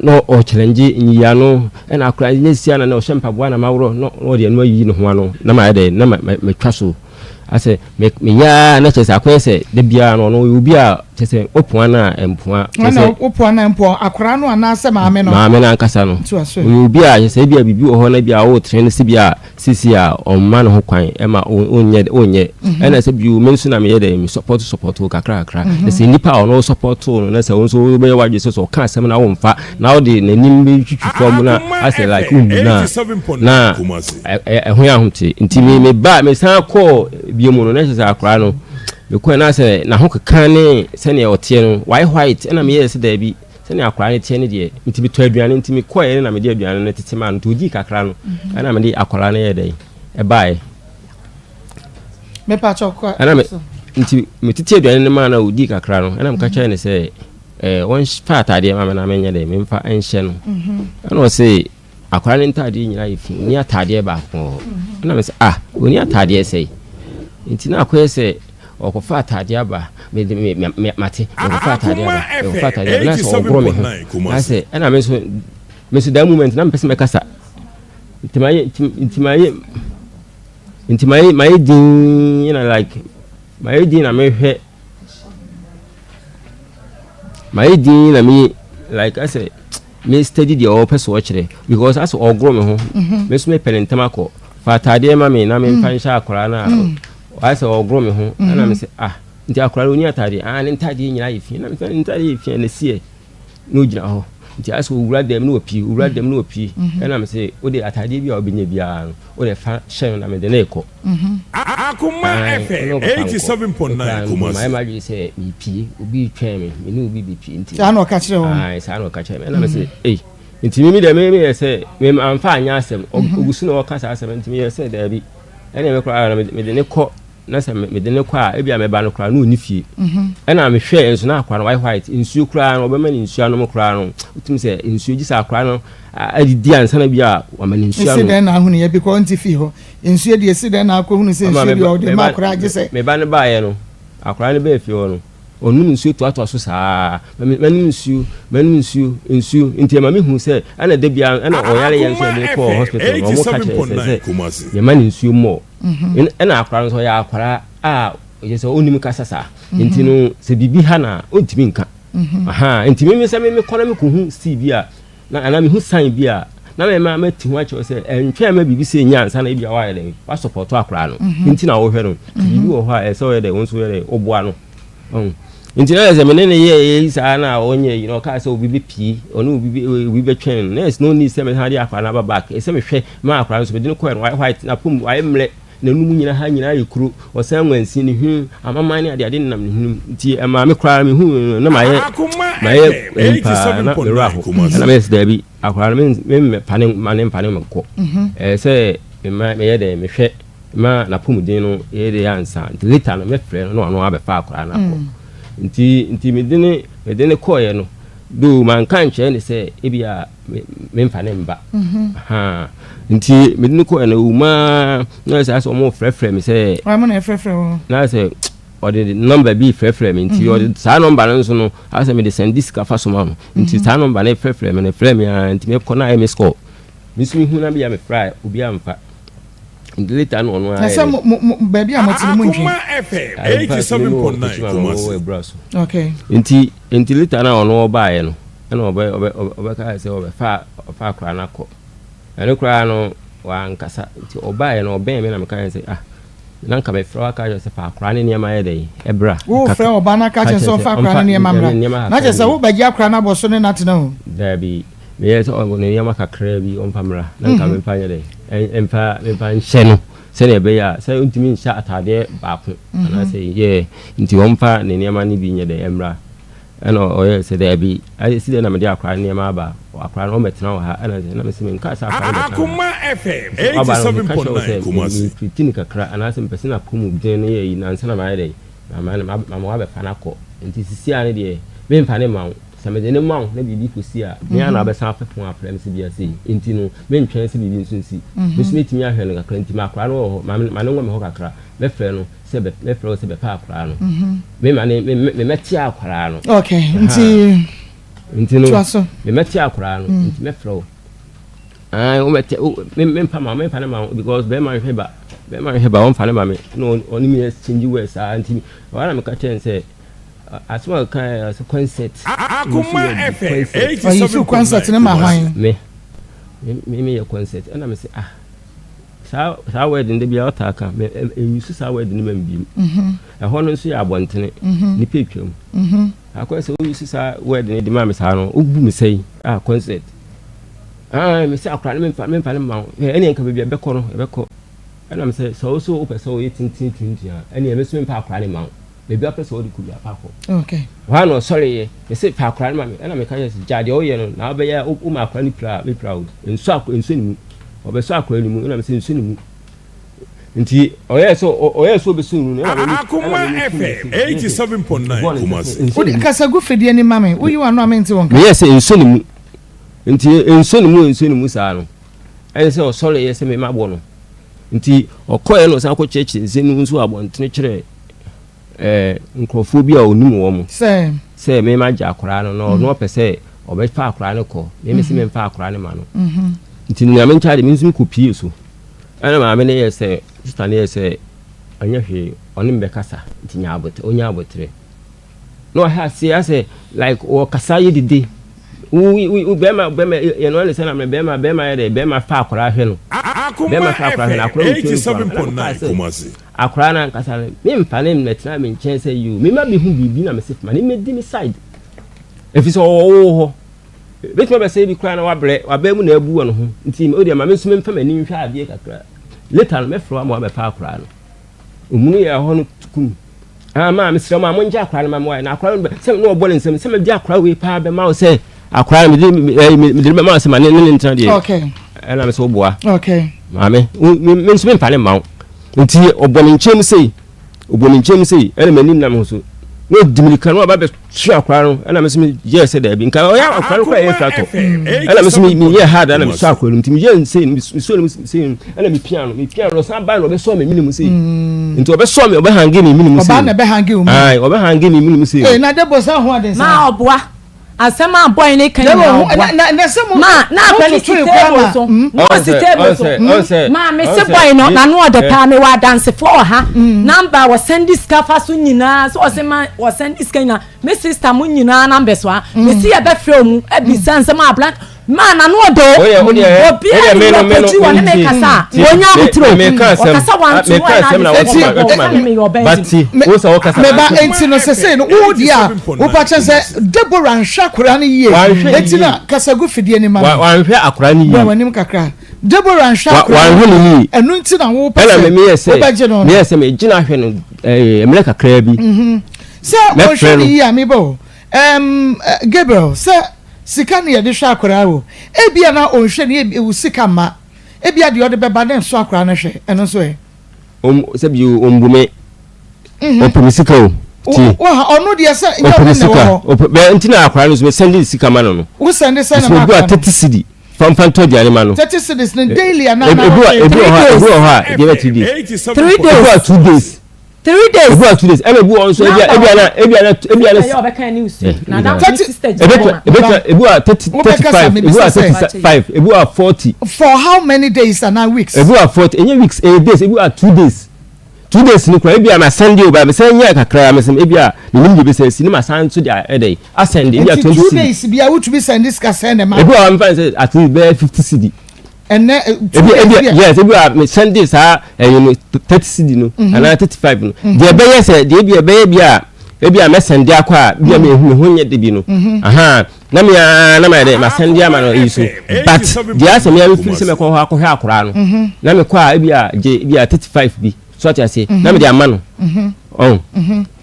na ɔkyɛlɛngye nyiyi ano, ɛna akora nyɛ sia na na ɔhyɛ mpaboa na maworɔ, na ɔde ɛno ayiyi ne ho ano, na mayɛ dɛ, na matwa so. Asɛ me meyɛ ara na kyerɛ sɛ akɔyɛ sɛ da biara no ɔno ɔyɛ obi a kyerɛ sɛ wopoa no a ɛmpoa. Kyerɛ sɛ wopoa no a ɛmpoa akwaraa no anaasɛ maame no? Maame no ankasa no. Ɔyɛ obi a kyerɛ sɛ ebi a biribi wɔ hɔ na ebi a woretrene no sɛ bi a seesei a ɔmma ne ho kwan ma wonyɛ wonyɛ. Mhm. Ɛna sɛ bio me nso na meyɛ dɛ me support support wo kakra kakra. Mhm. Na sɛ nipa a ɔno support wo no na sɛ wo nso wobɛyɛ w'adwene sɛ sɛ ɔka asɛm na womfa na wode n'anim bɛtwitwi fam na asɛ like wommu no a na Ɛho yɛ ahomte. Nti me me ba me san kɔɔ bio mu no na kyerɛ sɛ akwaraa no mekɔɛ na sɛ n'ahokeka ne sɛnea ɔteɛ no wayɛ white ɛna meyɛɛ sɛ daabi sɛnea akwaraa no teɛ no deɛ nti metɔ aduane nti mekɔɛ no na mede aduane no tete maa no nti ɔdii kakra no mhm. ɛna mede akwaraa no yɛ dɛn ɛbaeɛ ɛna me nti metete aduane no maa no a ɔdii kakra no ɛna meka kyerɛ no sɛ ɛɛ wɔmfa ataadeɛ ma me na menyɛ dɛn memfa nhyɛ no mhm. ɛna ɔse Akwadaa no ntaadeɛ nyinaa yɛ fi, ɔnni ataadeɛ baako wɔ hɔ. Ɛna me sɛ, ah, ɔnni ataadeɛ sɛe. Nti na akɔyɛ sɛ ɔkɔfa ataadeɛ aba, me de me me mate, ɔkɔfa ataadeɛ aba, ɔkɔfa ataadeɛ aba, na sɛ ɔgoro me ho. Na sɛ ɛna me nso me nso that moment na mepɛ sɛ mɛkasa. Nti mayɛ nti mayɛ nti mayɛ mayɛ dinn na like mayɛ dinn na mehwɛ mayɛ dinn na me like asɛ. Me steady deɛ ɔpɛ sɛ ɔkyerɛ because asɛ ɔgoro me ho mhm. me nso mepɛ ne ntɛm akɔ fa ataadeɛ ma me na memfa mm. nhyɛ akwaraa no a mm. asɛ ɔgoro me ho ɛna me sɛ ah nti akwaraa no ɔni ataadeɛ ah ne ntaadeɛ nyinaa yɛ fi na mesɛ ne ntaadeɛ yɛ fi na ɛsiɛ na ɔgyina hɔ nti asɛ ɔwura dɛm na ɔpie ɔwura dɛm na ɔpie mhm. ɛna me sɛ wode ataadeɛ bi a ɔbɛnya biara no wode fa hyɛ no na mede ne rekɔ Mhm. Akoma FM 87.9 Kumasi. Mayɛ m'adwene sɛ mepie, obi retwɛn me, me ne obi bepie nti. Saa na ɔka kyerɛ wɔn. Ae, saa na ɔka kyerɛ me. Ɛna me sɛ, ei, nti me deɛ me meyɛ sɛ, me amfa anyɛ asɛm. Ɔgu so na ɔka saa asɛm nti meyɛ sɛ daabi. Ɛna me koraa mede ne kɔ na sɛ mede ne kɔ a, ebi a mɛba no koraa na ɔnni fie. Ɛna mehwɛɛ nso na akwadaa no wayɛ white, nsuo koraa no ɔbɛma no nsuo anom koraa no, wotumi sɛ nsuo gye sɛ akwadaa no adidi ansa na bi a wama no nsuo anom. Esi dɛn na ahunu yɛ because ɔnte fie hɔ. Nsuo deɛ esi dɛn na akɔhunu sɛ nsuo deɛ ɔde ma akwadaa gye sɛ. Me ba no baeɛ no, akwadaa no baa fie hɔ no, ɔnom nsuo toatoa so saa. Mɛnom nsuo, mɛnom nsuo, nsuo. Nti ɛma mehu sɛ ɛna da biara ɛna ɔyare yɛ nso yɛde kɔɔ hospital no, wɔn ka kyerɛ sɛ sɛ yɛma no nsuo mmɔ. Ɛna akwadaa no nso ɔyɛ akwadaa a ɔyɛ sɛ ɔnnim kasa saa. Nti no sɛ biribi ha na ɔntumi nka. Nti me sɛ me mekɔ na mekɔhu Steve bi a. na anaa mehu sign bi a na mɛma mati ho akyerɛ sɛ ɛntwɛn ma biribi sɛ nya ansa na ebi a wayɛ dɛn wasɔpɔtɔ akwadaa no mhm. nti na wohwɛ no nti biribi wɔ hɔ a ɛsɛ ɔyɛ dɛn wo nso yɛ dɛn woboa no nti na sɛ mene ne yɛ yɛ saa na ɔnyɛ yi na ɔkaa sɛ obi bɛpie ɔne obi obi bɛtwɛn no na ɛsɛ no need sɛ mesan de akwadaa no aba back ɛsɛ mehwɛ ma akwadaa no so mede no kɔɛ no wayɛ white na pom wayɛ mmerɛ N'anum nyina ha nyinaa ayɛ kuro, ɔsan nwansi, ne hwene, amaman ne adeade nenam ne hwenem. Nti ɛmaa me koraa mehuu no na mayɛ mayɛ ayi paa na me werɛ aho. Ɛna meyɛ sɛ daabi, akwadaa no memmɛfa ne ma ne mfa ne nkɔ. Ɛyɛ sɛ mema meyɛ dɛn mehwɛ ma n'apɔmuden no yɛ dɛ ansa. Nti later no mɛfrɛ no na ɔno abɛfa akwadaa no akɔ. Nti nti mede ne mede ne kɔeɛ no, though manka ankyerɛ no sɛ ebia memfa ne mba mhm. nti mede no kɔɛ no ɔwumaa na sɛ sɛ ɔmo frɛfrɛ me sɛ na sɛ ɔde nɔmba bi frɛfrɛ me nti mhm. ɔde saa nɔmba no nso no asɛ mede sɛnde sika fa soma no nti mhm. saa nɔmba no frɛfrɛ me no frɛ me a nti mekɔ na ayɛ me score me nso mehu na bia mefrɛ a obi amfa nti later no ɔno ayɛ sɛ baabi a mote no mu ntwe nti nti later na ɔno ɔbaeɛ no Ɛna ɔbɛ ɔbɛ ɔbɛkae sɛ ɔbɛfa ɔfa akwadaa no akɔ. Ɛno koraa no wankasa nti ɔbaeɛ no ɔbɛn me na meka sɛ ah na nka mefrɛ wo aka kyerɛ sɛ fa akwadaa no nneɛma yɛ dɛn ɛbra. Wofrɛ ɔbaa no aka kyerɛ sɛ ɔmfa akwadaa no nneɛma mmra. Na kyerɛ sɛ wobɛgye akwadaa no abɔ so ne no atena o. Daabi meyɛ sɛ ɔne nneɛma kakraa bi ɔmfa mmra na nka mhm. memfa nyɛ dɛn ɛmfa memfa nhyɛ no sɛdeɛ ɛbɛyɛ a sɛ ntumi nhyɛ ataadeɛ baako mhm. anaasɛ yɛ nti ɔmfa ne nneɛma no bi nyɛ dɛn ɛmmra. Ɛna ɔyɛɛ sɛ, Daabi, esi dɛn na mede akwadaa no nneɛma aba? Akwadaa no, ɔmmɛtena wɔ ha. Ɛna sɛ, na mese, menkaa sɛ akwadaa no bɛtena wɔ ha. Sɛ ɔba no, meka kyerɛ wo sɛ, meretiriti no kakra, anaasɛ mepɛ sɛ n'apɔmuden no yɛ ayi no ansa na mayɛ dɛn? Mama no, mama woabɛfa no akɔ. Enti seesei ara no deɛ, meremfa no mma wo. Sɛ mede no ma wo na biribi kɔsi a, me ara na wobɛsan afɛ pon afrɛ me sɛ bia sei. Enti no, mentwɛn sɛ biribi nso nsi. Me nso mɛtumi ahwɛ no kakra, enti ma akwadaa no wɔ hɔ, ma no nwɔ me hɔ kakra. Mɛfrɛ no. sɛ bɛ mɛfrɛ wo sɛ bɛfa akwaraa no mhm. me ma ne me me mɛte akwaraa no. ok nti nti no me mɛte akwaraa no mm. nti mɛfrɛ wo ayi wo mɛte wo me me nfa ma me nfa ne ma wo because bɛrima nhwɛ ba bɛrima nhwɛ ba wɔnfa ne ma me na ɔne mi exchange words saa nti wɔn na meka kyɛn sɛ asɛm a ɔka yɛ sɛ concert. Akoma FM 87.9 concert ne ma hwan. Me me me yɛ concert ɛna me sɛ ah. Saa saa word no da biara ɔtaa ka me ɛnyusu saa word no ma me biem mhm. ɛhɔ no nso yɛ abɔntene mhm. nipa atwam mhm. akɔyɛ sɛ woyusu saa word no de ma me saa no wobu me sɛi ah concert ah me sɛ akora no memfa memfa no ma wo ɛne nka baabi a ɛbɛkɔ no ɛbɛkɔ ɛna me sɛ sɛ wo so wopɛ sɛ woyɛ tenten tuntun a ɛne ɛme so memfa akora no ma wo baabi a wopɛ sɛ wode kɔ bi afa kɔ okay hɔ a na ɔsɔreeɛ mese fa akora no ma me ɛna meka kyerɛ sɛ gya deɛ woyɛ no na wobɛyɛ a woma akora no pira a mɛpira wo nso akora nso ne mu ɔbɛsɔ akora no mu ɛna mese nso ne mu nti ɔyɛɛ sɛ ɔyɛɛ sɛ ɔbɛsɔ ne mu no ɛna mene Akoma FM 87.9 Kumasi. Wode kasa gu fidie ni ma me woyi w'ano a mente wo nka. Meyɛɛ sɛ nso ne mu nti nso ne mu nso ne mu saa no ɛne sɛ ɔsɔreeɛ sɛ mema bɔ no nti ɔkɔeɛ na ɔsan kɔkyerɛkyerɛ nsɛm no nso abɔntene kyerɛɛ ɛɛ nkurɔfoɔ bi a ɔnim wɔn sɛ sɛ mema gye akwaraa no na ɔno mm. ɔpɛ sɛ ɔbɛfa akwaraa no kɔ meme sɛ mm-hmm. memfa akwaraa no ma no mm-hmm. nti nea menkyɛ de me nso mekɔpie so ɛna maame no yɛ sɛ sista no yɛ sɛ ɔnyɛ hwee ɔne me bɛkasa nti nya abotere ɔnya abotere na ɔhɛ aseɛ asɛ like ɔkasa yɛ dede wo wo bɛrima bɛrima yɛn no sɛ na mɛ bɛrima bɛrima yɛ dɛ bɛrima fa akwaraa hwɛ no bɛrima fa akwaraa hwɛ no akwaraa wɔ tuo no ɛka sɛ akwaraa no ankasa no memfa ne mmɛtena me nkyɛn sɛ yoo mema bɛhu biribi na mese ma ne mmɛdi me side ɛfiri sɛ ɔwɔ wo hɔ bɛtumi abɛsɛ bi koraa na wabrɛ wabɛn mu na abu wɔ no ho nti o deɛ ma me nso memfa m'ani nhwɛ adeɛ kakra later no mɛfrɛ wa ma wabɛfa akwaraa no Omunu yɛ hɔ no kum. Ah, maa mesrɛ mo a mongye akora no ma me wae na akora no sɛ na ɔbɔ ne nsam sɛ mede akora wei paa bɛma wo sɛ akora no mede mede no bɛma wo sɛ ma ne ne ntena deɛ okay. ɛna me sɛ woboa okay. maame me nso memfa ne mma wo nti ɔbɔ ne nkyɛn mu sei ɔbɔ ne nkyɛn mu sei ɛna m'anim nam ho so na ɔdi mirika na ɔba bɛtwe akora no ɛna me nso meyɛɛ sɛ daabi nka ɔyɛ akora no koraa yɛ fira tɔ ɛna me nso meyɛɛ hard ɛna mesɔ akora no nti meyɛɛ nsei mesɔ no sei ɛna mepia no mepia no ɔsan ba na ɔbɛsɔ me mene mu sei nti ɔbɛsɔ me ɔbɛhange me mene mu sei ɔbaa na ɛbɛhange wo mu ɔbɛhange me mene mu sei ee na debo sa ho aden saa ma ɔboa asɛm a bɔn ne kan nyinaa ɔboa ma na akora ne si table so na ɔsi table so ma me se bɔn no na no ɔdɛ paa me wɔ adansefo wɔ ha namba wɔsɛn di sika fa so nyinaa so ɔsɛ ma wɔsɛn di sika nyinaa me sista mo nyinaa namba so ha me si yɛ bɛfrɛ mu ebisa nsɛm a abran. Maa n'ano ɔdɔ o. Woyɛ wodeɛ ɛ Obiara wodeɛ ni me no wɔ me no kɔgyi wɔ ne me kasa a tie wɔnya me abotire o. me ka asɛm Ɔkasa ah wanto me ka wɔn na asɛm na ade wɔto sɛ ma ɔbɔ wɔto ma ɔka no me meyɛ ɔbaa but nti. ti wo sɛ wɔkasa Me ba na enti no sesei no wo deɛ a wopa kyɛ sɛ Deborah nhwɛ akwadaa no yie Wanhwɛ enti yie. na kasa gu fidie no ma wa me wanhwɛ akwadaa no bra yie w'anim kakra Deborah nhwɛ wa akwadaa wanhwɛ no no yie yie ɛno nti na wopɛ ɛna sɛ me meyɛ sɛ wobɛgye no no meyɛ sɛ megyina ahwɛ no ɛɛ mmerɛ kakraa bi sɛ ɔnhwɛ mɛfrɛ no no yie a meba o ɛm Gabriel sɛ Sika na yɛde hwɛ akwadaa o. Ebia na ɔnhwɛ no yie, wo sika mma. Ebia deɛ ɔde bɛba no nsɔ akwadaa no hwɛ. Ɛno nso ɛ? Om sɛbi o, ɔmbu me. Ɔpɛ me sika o. Tie. Ɔno deɛ sɛ nyɛ Ɔpɛ ɔno me na ɛwɔ sika. hɔ. Ɔpɛ bɛ nti na akwadaa no nso me sɛnde sika ma no no. Wo sɛnde sɛn na Nso ma obi a akwadaa no? 30 cedi fa mfa ntɔ aduane ma no. 30 cedis no daily anaa Ebi wɔ naawɔtwe? ebi wɔ hɔ a ebi wɔ hɔ a deɛ bɛ 3 days. 3 Ebi wɔ days. a 2 days. 3 days. Ebi wɔ 2 days ɛna ebi wɔ nso ebi a ebi a na ebi a na ebi a na. Ebi wɔ 30 35 ebi wɔ 35 ebi wɔ 40. For how many days anaa weeks? Ebi wɔ 40 enye weeks ɛyɛ days ebi wɔ 2 days. 2 days ni kura ebi a ma sɛnde o ba mi sɛn nyɛ kakra mi sɛn ebi a mi nim de bi sɛ si ne ma san so de ɛdɛ asɛnde ebi a Nti 20 2 cedi. days bia wotumi sɛnde sika sɛn na ma? Ebi wɔ hɔ a mi fa sɛ at least bɛyɛ 50 cedi. Ɛnɛ 2 Ebi days ebi bia. yes ebi a mi sɛnde saa ɛyɛ no 30 cedi no anaa 35 no deɛ ɛbɛyɛ sɛ deɛ ebi ɛbɛyɛ bi a ebi a mɛsɛnde akɔ a bi a mi ehu mi ho nyɛ de bi no ahan na mi aa na ma yɛ dɛ ma sɛnde ama no eyi so but deɛ asɛ mi a mi firi sɛ mɛkɔ hɔ akɔhwɛ akɔraa no na mi kɔ a ebi a gye ebi a 35 bi so ate aseɛ na mi de ama no ɔn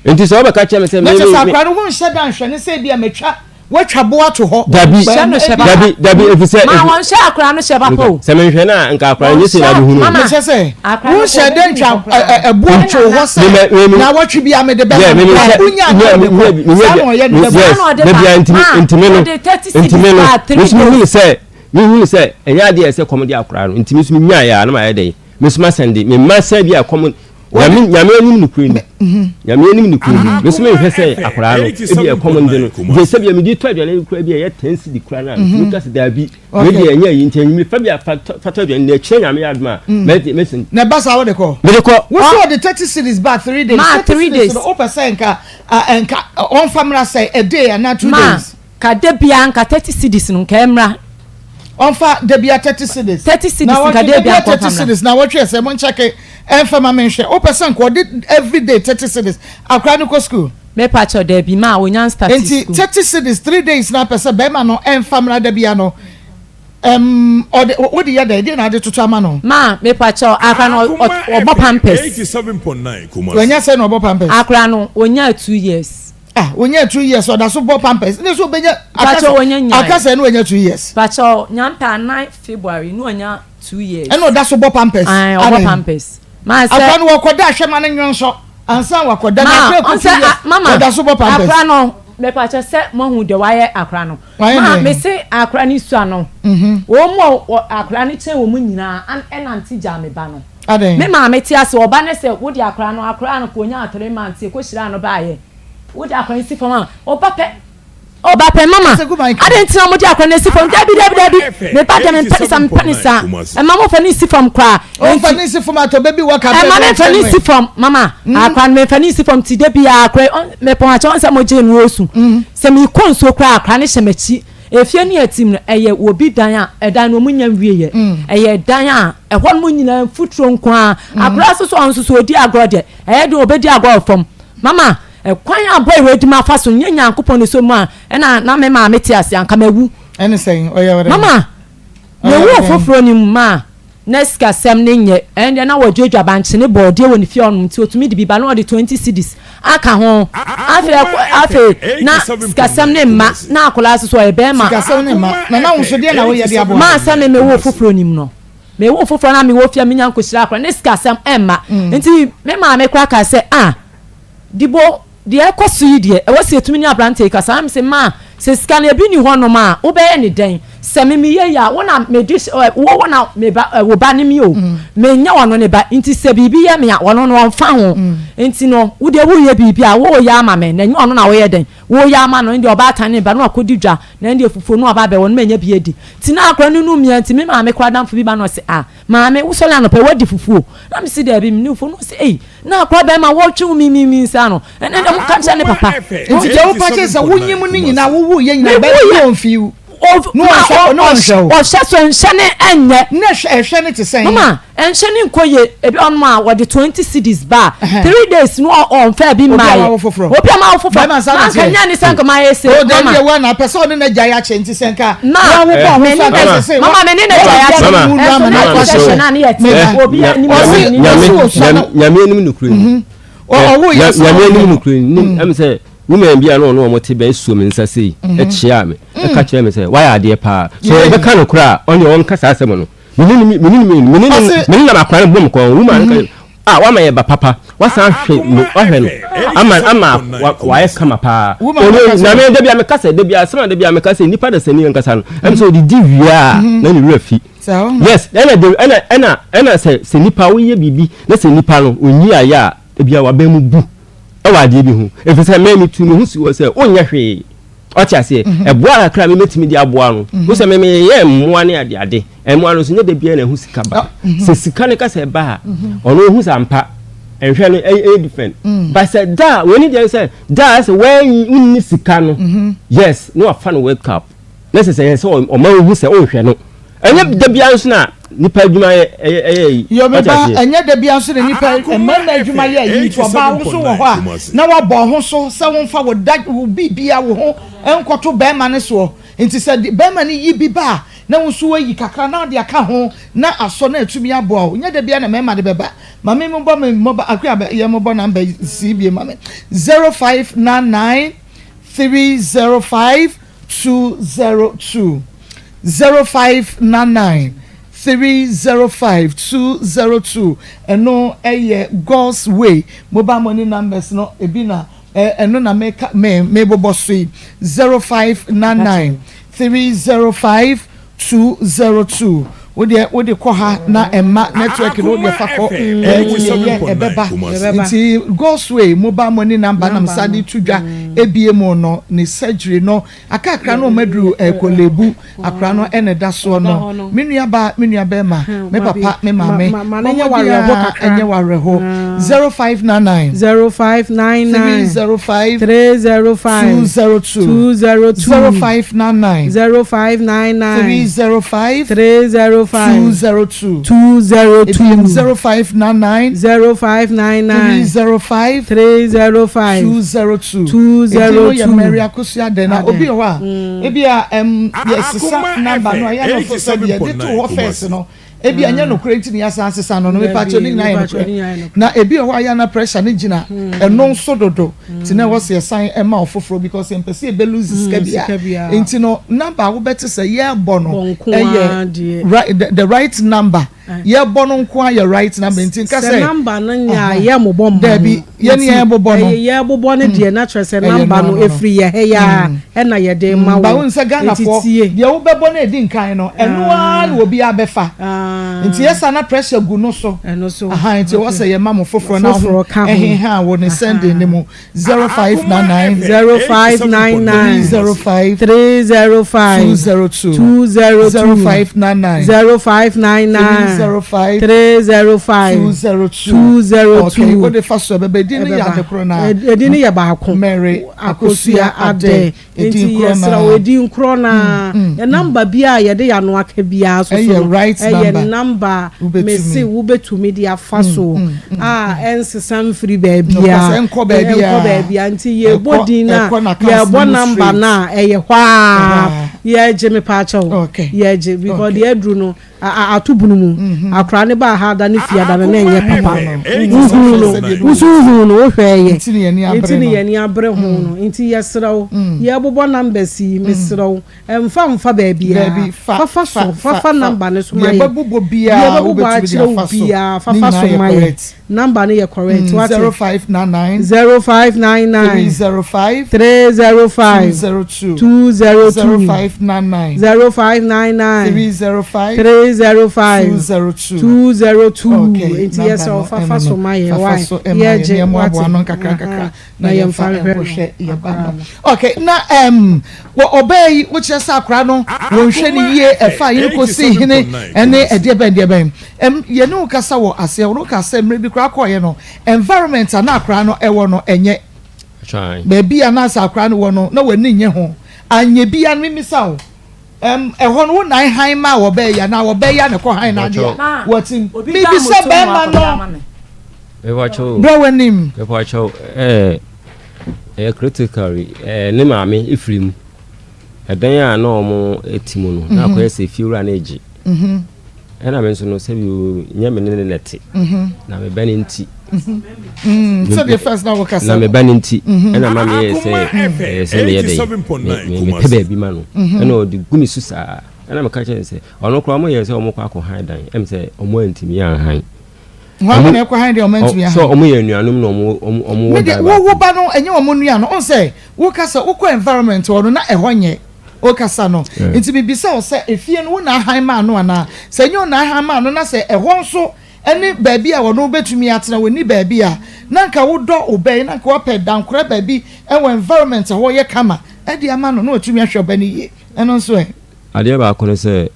nti sɛ ɔbɛka kyerɛ mi sɛ Na mi kyerɛ sɛ mi mi akwadaa no ho nhyɛ da nhwɛ ne sɛ ebi a matwa Woatwa bo ato hɔ. Dabi, Hyɛ no hyɛ papa. dabi, dabi, efisɛ. Ma wɔnhyɛ akora no hyɛ papa o. Sɛ menhwɛ no a, nka akora no nyɛ sei na abɛhunu o. Mekyerɛ sɛ, Akora no wonhyɛ dɛ ntwa kɔ, ɔbɛhunu koraa. ɛboɔ ntoo hɔ sɛ naawɔtwe biara mede bɛma no. Wonya a na wode kɔ. Saa na ɔyɛ no da biara. Saa na ɔde ba. Yes, dabia ntimi, Ma, ntimi no, ɔde 30 cedis ntimi no, baa 3 me nso mehunu days. sɛ, mehunu sɛ ɛnyɛ adeɛ a ɛsɛ kɔm de akora no, nti me nso menyaeɛ a na mayɛ dɛn, me nso masɛnde, memma sɛ bi a kɔm, Nyame nyame anim nokorɛ ni nyame anim nokorɛ ni me nso menhwɛ sɛ akwaraa no ebi ɛkɔm nde no gye sɛ bia mede tɔ aduane no koraa bi a ɛyɛ ten cedi koraa no a metumi ka sɛ daabi wei deɛ ɛnyɛ ayi nti anwummere fa bi a fa tɔ fa tɔ aduane na ɛkyerɛ nyame yɛ adom a mɛde mɛsɛn Na ɛba saa wode kɔ? mede kɔ Wo sɛ ɔde 30 cedis ba 3 days. Ma, 30 3 cedis days. no wopɛ sɛ nka ah, nka ɔmfa mmra sɛ a day anaa 2 Ma, days? ka da biara nka 30 cedis no nka ɛmmra. Ɔmfa da biara 30 cedis. 30 cedis Na nka wɔtwe da da biara biara nka ɔmfa 30 mmra. cedis na wɔtwe ɛsɛ mo nkyɛke ɛmfa ma menhwɛ. Wopɛ sɛ nka ɔde everyday 30 cedis akora no kɔ school? Me pa kyɛw dabi ma onya nstarte Nti school. 30 cedis 3 days na apɛ sɛ bɛrima no ɛmfa mmra da biara no ɛm ɔde wode yɛ dɛn? Deɛ na ade toto ama no? Ma me pa kyɛw akora no Akoma ɔbɔ FM pampers. 87.9 Kumasi. Wanya sɛn na ɔbɔ pampers? Akora no onyaa 2 years. Ah, onyaa 2 years ɔda so bɔ pampers ne so obenya Pakyɛ onya nyae. akasa ne wanya 2 years. Pakyɛ nyampa 9 February ne onya 2 years. Ɛna ɔda so bɔ pampers. Ae ɔbɔ pampers. Ma sɛ Akora no wɔkɔda ahwɛ ma no nwonsɔ ansa wakɔda na Ma akora kɔ 2 ɔnsɛ years mama ɔda so bɔ pampers. akora no mepakyɛ sɛ moahu deɛ wayɛ akora no. Wayɛ Ma dɛn? mese akora no sua no. Wɔn mu a akora no kyɛn wɔn nyinaa ɛnante gyaa me ba no. Adɛn? Me maame te ase ɔba ne sɛ wode akora no akora no kɔ onyaa 3 months yɛkɔ hyiraa no baayɛ. Wode akora no si fam a, ɔba pɛ, ɔba pɛ, mama, adɛn nti na mode akora no asi fam? Dabi, dabi, dabi, me ba deɛ mempɛ ne saa, mempɛ ne saa. Ɛmma momfa no nsi fam koraa. Ɔmfa no nsi fam atɔ baabi wɔ ka Ɛmma memfa no nsi fam, mama, akora no memfa no nsi fam nti da biara akora yi, mepɔn akyɛ wɔn sɛ mogyee no ɔresu. Sɛ mekɔ nsuo koraa akora no hyɛ m'akyi. Efie no yɛ tim no, ɛyɛ obi dan a, ɛdan no wɔn nnya nwieɛ. Ɛyɛ dan a ɛhɔ nom nyinaa mfuturo nko ara. Akora nso so ɔno nso so ɔdi agorɔ deɛ, ɛyɛ den ɔbɛdi agorɔ wɔ fam. Mama, ɛkwan a boy wei de me afa so nyɛ Nyankopɔn ne so mu a, ɛna na me maame te ase anka mawu. Ɛne sɛn? Ɔyɛ wo dɛn? Mama, mewoo foforɔ no mu ma na sikasɛm no nyɛ, ɛndeɛ na wɔdwadwa bankye ne bɔɔdeɛ wɔ ne fie hɔnom nti ɔtumi de bi ba na ɔde 20 cedis aka ho. Afei ɛkɔ afei na sikasɛm no mma na akwadaa nso so ɔyɛ bɛrima. Sikasɛm no mma na na wo nso deɛ na woyɛ de aboa? Ma sɛ me mewoo foforɔ no mu no, Me wo foforɔ na me wɔ fie a menya nkohyira akora ne sikasɛm ɛmma nti me maame koraa kaa sɛ ah Dibo deɛ ɛkɔ so yi deɛ ɛwɔ sɛ yɛtumi ne aberanteɛ yi kasa na me se maa sɛ sika no ebi ni hɔ nom a wobɛyɛ ne dɛn sɛ me meyɛ yi a wo na mede wo wo na me ba wo ba ne me o menyɛ ɔno ne ba nti sɛ biribi yɛ me a ɔno no ɔmfa ho nti no wo deɛ woyɛ biribi a woyɛ ama me na ɛnyɛ ɔno na woyɛ dɛn woyɛ ama no ɛndeɛ ɔbaatan ne ba na wakɔdi dwa Na ɛndeɛ fufuo no aba abɛwɔ no manya bi adi. Nti na akwadaa no num mia nti me maame koraa adamfo bi ba na ɔse ah maame wo sɔre anɔpa yi wadi fufuo? Na me se daabi menni fufuo na ɔse ei na akwadaa bɛɛma wɔtwe wo mimimi saa no ɛnɛ deɛ mo ka kyerɛ ne papa. Nti deɛ wopa kyerɛ sɛ wo nyim no nyinaa wo wuu yɛ nyinaa bɛɛma bi ɔnfii wo. ma ɔhyɛ so nhyɛ ne ɛnyɛ. Na ɛhwɛ ne te sɛn. Mama ɛnhyɛ ne nkɔ yie ebi ɔnom a wɔde 20 cedis ba 3 days no ɔnfɛ bi mmaa yɛ obi ama wo foforɔ manka nya ne sɛ nka ma yɛ se mama. O dɛn deɛ wɔn na apɛ sɛ ɔne na gya yɛ akyɛ nti sɛ nka. Ma mama me ne na gya yɛ akyɛ ɛnso na ɛhyɛ na ne yɛ te obi anim nyame anim nukuri ni nyame anim nukuri ni ɛmi sɛ woman bi a na ɔno ɔmo te bɛn suo mi nsa sei ɛkyia mi ɛka kyerɛ mi sɛ wayɛ adeɛ paa so ɛbɛka no koraa ɔne ɔnka saa asɛm no mene ne mene ne mene ne mene nam akora no bom kɔn woman no a wama yɛ ba papa wasan ahwɛ no wahwɛ no ama ama wayɛ kama paa ɔno na me dabi a meka sɛ dabi asɛm a dabi a meka sɛ nipa da sani ankasa no ɛm sɛ ɔdidi wie a na ne werɛ fi yes ɛna de ɛna ɛna ɛna sɛ sɛ nipa woyɛ biribi na sɛ nipa no ɔnyi ayɛ a ebi a wabɛn mu bu ɛwɔ adeɛ bi ho ɛfiri sɛ mɛ metu me ho si hɔ sɛ wonyɛ hwee ɔte aseɛ mhm. ɛboa kakra a mɛtumi de aboa no mhm. wo sɛ memeyɛ mmoa ne adeade mmoa no so nyɛ da biara na ɛho sika ba ah, mhm. sɛ sika no ka sɛ ɛba a ɔno ɔhu sɛ ampa nhwɛ no ɛyɛ different mm. but sɛ da a wɔn deɛ sɛ da a sɛ wɔn nni sika no yes na wafa no world cup na sɛ sɛ sɛ ɔma ohu sɛ ɔnhwɛ no ɛnyɛ da biara nso na nipa adwuma yɛ ɛyɛ ɛyɛ yi. Yɔbeba ɛnyɛ da biara nso na nipa mmarima adwuma yɛ yi nti ɔbaa wo nso wɔ hɔ a na wabɔ ho so sɛ womfa wo da wo bibia wo ho nkɔto bɛrima no soɔ nti sɛ bɛrima no yi bi ba a na wo nso wayi kakra na ɔde aka ho na asɔ na atumi aboa wo nyɛ da biara na mmarima de bɛba ma me mobɔ me mɔba akua yɛ mobɔ namba si bie ma me 0599 305 202 0599 305 202 ɛno ɛyɛ God's way mobile money numbers no ebi na ɛno na meka me mebobɔ so yi 0599 305 202 wodeɛ wode kɔ ha na ɛma network no wodeɛ fa kɔ ɛyɛ ɛbɛba nti God's way mobile money number nam sa de to dwa ebie mu no ne surgery no akakra no ɔmaduru ɛkɔlebu akora no ɛna ɛda soɔ no me nua ba me nua bɛrima me papa me maame wɔn ɛnyɛ wawerɛho 0599 0599 305 305 202 202 0599 0599 305 305 202 202 ebiem 0599 0599 305 305 202 202 Edin no yɛ Mary Akosua Adeh na obi wɔ hɔ a ebi a ɛm yɛsesa number no a yɛn nofo sɛ deɛ yɛde to hɔ first no ebi a nyɛ nokorɛ nti na yɛasan asesa no no mepa kyɛw ne nyinaa yɛ nokorɛ na ebi wɔ hɔ a yɛn na pressure ne gyina ɛno nso dodo nti na ɛwɔ sɛ yɛsan ɛma ɔfoforɔ because yɛn pɛ sɛ yɛbɛ lose sika bia nti no number a wobɛte sɛ yɛrebɔ no ɛyɛ right the right number yɛbɔ no nko ara yɛ right number nti nka sɛ. Sɛ number no nyɛ a yɛ mobɔ mma Dabi yɛ ne yɛn bobɔ no. Ɛyɛ yɛ bobɔ no deɛ na kyerɛ sɛ number no efiri yɛ ha yi ara ɛna yɛ de ma wo. Ba wo nsɛ Ghana foɔ deɛ wo bɛbɔ no edi nkan no ɛno ara na obi abɛfa nti yɛ saa na pressure gu no so ahan nti ɛwɔ sɛ yɛ ma mo foforɔ na ho ɛheha wo ne sending ne mu. 0599 0599 305 305 202 202 0599 0599 305 305 202 202 Okay, wo de fa so ɛbɛbɛ edin no yɛ ade korɔ naa. Edin no yɛ baako. Mary Akosua Adeh. Nti yɛsrɛ wo edin korɔ no ara. Yɛ number biara a yɛde yɛn ano aka biara nso so no, ɛyɛ number a mese wobɛtumi de afa so a ɛnsesa mfiri baabiara, ɛnkɔ baabiara. Nti yɛbɔ din no a, yɛbɔ number no a, ɛyɛ hɔ ara. Yɛgye mepaakyɛw, yɛgye because deɛ aduru no. Ato bunu mu. Akora no baa ha da ne fiada no na ɛnyɛ papa. Wohuu no, wo nso wohuu no, wohwɛɛ yɛ. Nti ne yɛn ani abere ho no. Nti yɛsrɛ wo, yɛrebobɔ numbers yi, mesrɛ wo, mfa mfa baabiara. Fa fa so, fa fa number no so ma yɛn. Deɛ yɛbɛbobɔ akyerɛ wo biara, fa fa so ma yɛn. Number no yɛ correct wate. 0599. 0599. 305. 305. 202. 202. 0599. 0599. 305. 305. 202. 202. Okay. Nti yɛ sɛ ɔfafa so ma yɛ wa yɛ gye wate. Ano nkakra nkakra na yɛn fa nkɔhwɛ yɛ ba no. Okay na um, wɔ ɔbaa yi wokyerɛ sɛ akora no wɔnhwɛ ne yie ɛfa yene kɔsi hene ɛne ɛdeɛ bɛn deɛ bɛn. Ɛm, yɛne wo kasa wɔ aseɛ, wo ka sɛ mmerɛ bi koraa kɔɔeɛ no, environment a na akwadaa no wɔ no ɛnyɛ. Baabi a na sɛ akwadaa no wɔ no, na w'ani nnye ho. Anyɛ biara no, memmisa wo, Ɛm, ɛhɔ no wo nan hann maa wɔbɛɛ yi anaa wɔbɛɛ yi a na ɛkɔ hann no adeɛ a wɔtim. Mebisa bɛrima no. Brɛ w'anim. Mepakyɛw, ɛɛ, ɛyɛ critical, ɛɛ, ne maame efiri mu. Ɛdan a na wɔn te mu no, na akɔyɛ sɛ efiewura no regye. Ɛna me nso no, sɛbi o, nyɛ me ne ne na ɛte. Na me ba no nti. Sɛdeɛ first na wokasa. Na me ba no nti, ɛna ma meyɛɛ sɛ ɛyɛ sɛ meyɛ dɛn, mepɛ baabi ma no. Ɛna ɔde gu me so saa. Ɛna meka kyerɛ no sɛ, ɔno koraa wɔyɛɛ sɛ wɔkɔ akɔhan dan, ɛm sɛ wɔn antumi anhan. Wɔn na ɛkɔ han deɛ wɔn antumi ahan. Sɛ wɔn yɛ anuanom na wɔn wɔn wɔ dan baako. Wo ba no ɛnyɛ wɔn nua no, ɔn sɛ wokasa wokɔ environment hɔ no na ɛhɔ nyɛ. Wokasa no nti mebisa wo sɛ efie no wo na ahan maa no anaa? Sɛ ɛnyɛ wo na ahan maa no na sɛ ɛhɔ nso ne baabi a ɔno bɛtumi atena ɔnni baabi a na nka wodɔ wo ba yi na nka woapɛ dankorɛ baabi wɔ environment a hɔ yɛ kama de ama no na watumi ahwɛ ɔba no yie ɛno nso ɛ? Adeɛ baako ne sɛ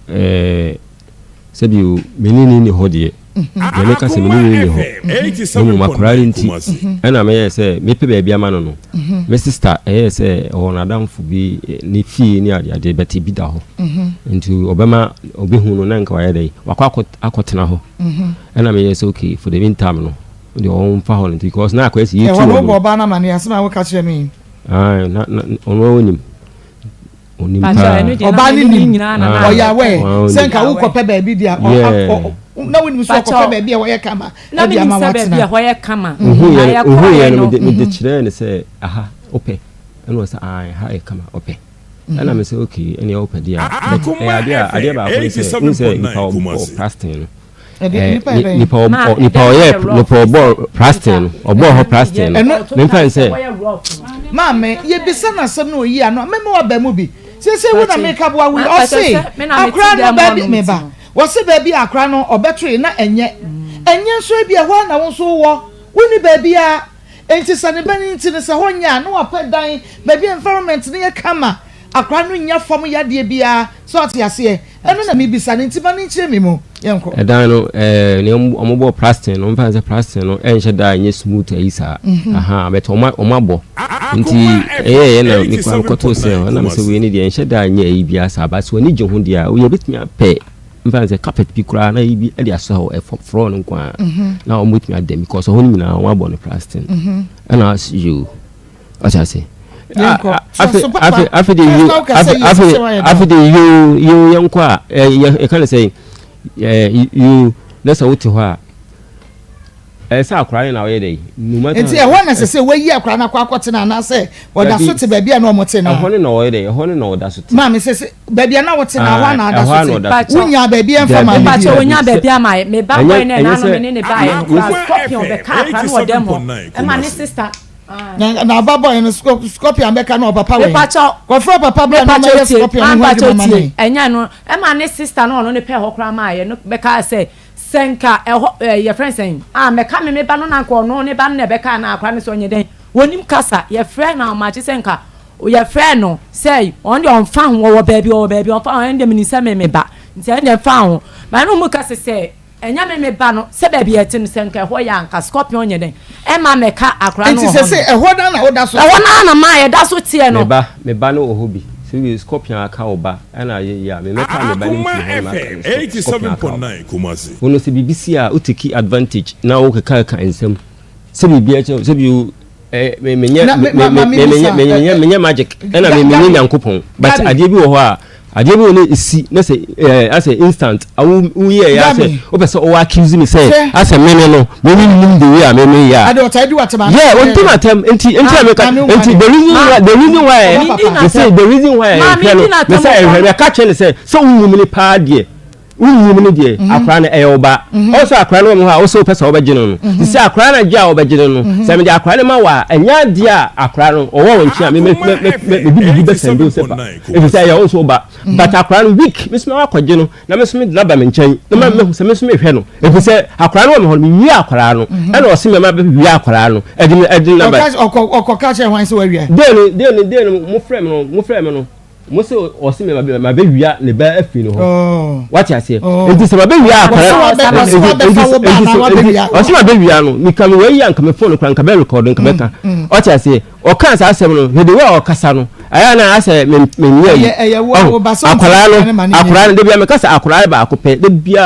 ɛɛ Sɛbi o, me ne no nni hɔ deɛ, deɛ meka sɛ me ne no nni hɔ, na mmom akwadaa no nti ɛna meyɛɛ sɛ mepɛ baabi ama no no. Me sista ɛyɛɛ sɛ ɔwɔ n'adamfo bi ne fie ne adeade but ebi da hɔ. Nti ɔbɛma ɔbɛhu no na nka wayɛ dɛ, wakɔ akɔtena hɔ. Ɛna meyɛɛ sɛ okay for the meantime no, deɛ ɔmfa hɔ no nti because na akɔyɛ sɛ yɛtu wɔn. Ɛhɔ no wobɔ ɔbaa no amaneɛ asɛm a woka kyerɛ me yi? Ae, na ɔno ɔnim. Onim paa. Ɔbaa no nim. Ɔyɛ aware sɛ nka wokɔpɛ baabi di a na wonim sɛ ɔkɔpɛ baabi a ɛhɔ yɛ kama de ama watena. Ɛhɔ yɛ kama. Ohun yɛ no mede kyerɛɛ no sɛ aha wopɛ ɛna ɔsɛ ae ha yɛ kama ɔpɛ. Ɛna me sɛ okay ɛnea wopɛ deɛ a but ɛyɛ adeɛ a adeɛ baako ne sɛ wohu sɛ nipa ɔbɔ prasten no. Nipa nipa nipa ɔyɛ nipa ɔbɔ prasten no ɔbɔ hɔ prasten no memfa n sɛ. Maame yɛbisa no asɛm na oyi ano a mɛma waba mu bi sese wo na meka boa wo yi ɔse akora no baabi meba wɔse baabi a akora no ɔbɛtoe na ɛnyɛ ɛnyɛ nso ebi ɛhɔ a na wo nso wowɔ wonni baabi a enti sɛ ne ba no nti no sɛ hɔ nyɛ a na wapɛ dan baabi environment no yɛ kama Akora no nnya fam yadeɛ biara, so ɔte aseɛ? Ɛno na mebisa no, nti ma no nkyerɛ me mu. Yɛnkɔ. Ɛdan no ɛɛ nea wɔn bɔ plastering no, wɔn fa sɛ plastering no ɛnhyɛ da ɛnyɛ smooth ayi saa. Mhm. Aha, but wɔn wɔn abɔ. Nti ɛyɛ ɛyɛ na mekɔ mekɔto sɛ ɛna me sɛ wei ne deɛ ɛnhyɛ da ɛnyɛ ayi biara saa, but sɛ w'ani gye ho deɛ a, yɛbɛtumi apɛ mfa sɛ carpet bi koraa na yi bi ɛde asɔ hɔ ɛfɔ floor no nko ara mhm. na wɔn bɛtumi ada because ɛhɔ no nyinaa wɔn abɔ no plastering. Mhm. Ɛna yoo. Ɔte ase. Afe afe de yo afe afe afe de yo yo yɛn kɔ a ɛ yɛ yɛka ne sɛ ɛ yo na sɛ wote hɔ a ɛyɛ sɛ akora ne na ɔyɛ dɛ no matter. Nti ɛhɔ na sɛ sɛ wayi akora no akɔ akɔtena anaasɛ ɔda so te baabi a na ɔmo te no. Ɛhɔ ne na ɔyɛ dɛ ɛhɔ ne na ɔda so te. Maame sɛ sɛ baabi a na wote na ɛhɔ a na ada so te. Wonya baabi ɛmfa ma ne bi. Mepakyɛ wonya baabi ama me ba bɔe no ɛna no me ne ne baeɛ no koraa scorpion bɛka akora no wɔ dɛm hɔ ɛma ne sister Na na aba bɔyɛ no scorpion bɛka no ɔpapa wɛ. Kɔfrɛ ɔpapa bra na ɔmɛyɛ scorpion no ho adwuma ma ne. Ɛnyɛ no ɛma ne sister no ɔno ne pɛ hɔ koraa maa yɛ no bɛka sɛ sɛ nka ɛhɔ ɛɛ yɛfrɛ sɛn a mɛka me me ba no na nka ɔno ne ba no na ɛbɛka na akora no sɛ ɔnyɛ dɛn wɔnim kasa yɛfrɛ no ahomakye sɛ nka yɛfrɛ no sɛ ɔno deɛ ɔmfa ho ɔwɔ baabi ɔwɔ baabi ɔmfa ho ɛno deɛ menim sɛ me me ba nti ɛno deɛ mfa ho ma ɛno mu kasa sɛ Ɛnyɛ me me ba no, sɛ baabi a ɛte no, sɛ nka ɛhɔ yɛ a, nka scorpion nyɛ dɛn ɛmma mɛka akora no wɔ hɔ no. Nti sese ɛhɔ no na woda so te? Ɛhɔ no ara na maa yɛda so teɛ no. Me ba, me ba no wɔ hɔ bi. Sɛ wowie scorpion aka wo ba ɛna ayɛ yie a, me mɛka me ba no mfiri hɔ na maka no scorpion aka wo ba. Wo no sɛ biribi si a, wo take advantage na wo keka keka nsɛm. Sɛ biribi akyɛ sɛ bi Eh, me menyɛ menyɛ menyɛ menyɛ magic ɛna me menyɛ nyankopɔn but adeɛ bi wɔ hɔ a adeɛ bi wɔ no esi na sɛ ɛɛ asɛ instant awo woyɛ yɛ asɛ wopɛ sɛ ɔwɔ accuse me sɛ asɛ meme no meme nim the way a meme yɛ a yeah ɔdi ma tɛm nti nti a meka nti the reason why the reason why me say the reason why ɛhwɛ no me sɛ ɛhwɛ me ka kyerɛ ne sɛ sɛ wonyim ne paa deɛ Wonnyim no deɛ, mhm. akora no ɛyɛ wo ba. Mhm. Ɔwɔ sɛ akora no wɔ hɔ a wosɛ wopɛ sɛ wobɛgye no no. Mhm. Sɛ akora no agye a wobɛgye no no, sɛ mede akora no ma wo a, ɛnyɛ adeɛ a akora no ɔwɔ wo nkyɛn a mede biribi bɛsɛnde wo sɛ fa. Ɛfiri sɛ ɛyɛ wo nso wo ba. But akora no week, me so mɛwɔ akɔgye no na me so mede no aba me nkyɛn na ma mehu sɛ me so mehwɛ no. Ɛfiri sɛ akora no wɔ me hɔ no, mewie akora no. Ɛna ɔse me ma bɛwie akora no. Ɛde no ɛde no aba. Ɔkɔka kyerɛ hwan sɛ wawia? Dee no, dee no, dee no, mofrɛ me no, mofrɛ me no. Mo se ɔse me ma bɛ wia ne ba afiri ne hɔ. Oh. Wate aseɛ? Oh. Nti sɛ ma bɛ wia akwadaa. Ɔse ma bɛ wia no, meka me wei yɛ nka me phone kora nka bɛ record nka bɛ ka. Mm, mm. Ɔte aseɛ? Ɔka saa asɛm no, hwɛ the way a ɔkasa no, Ɛyɛ na asɛ menyɛ yi. Akwaraa no akwaraa no debia meka sɛ akwaraa yɛ baako pɛ debia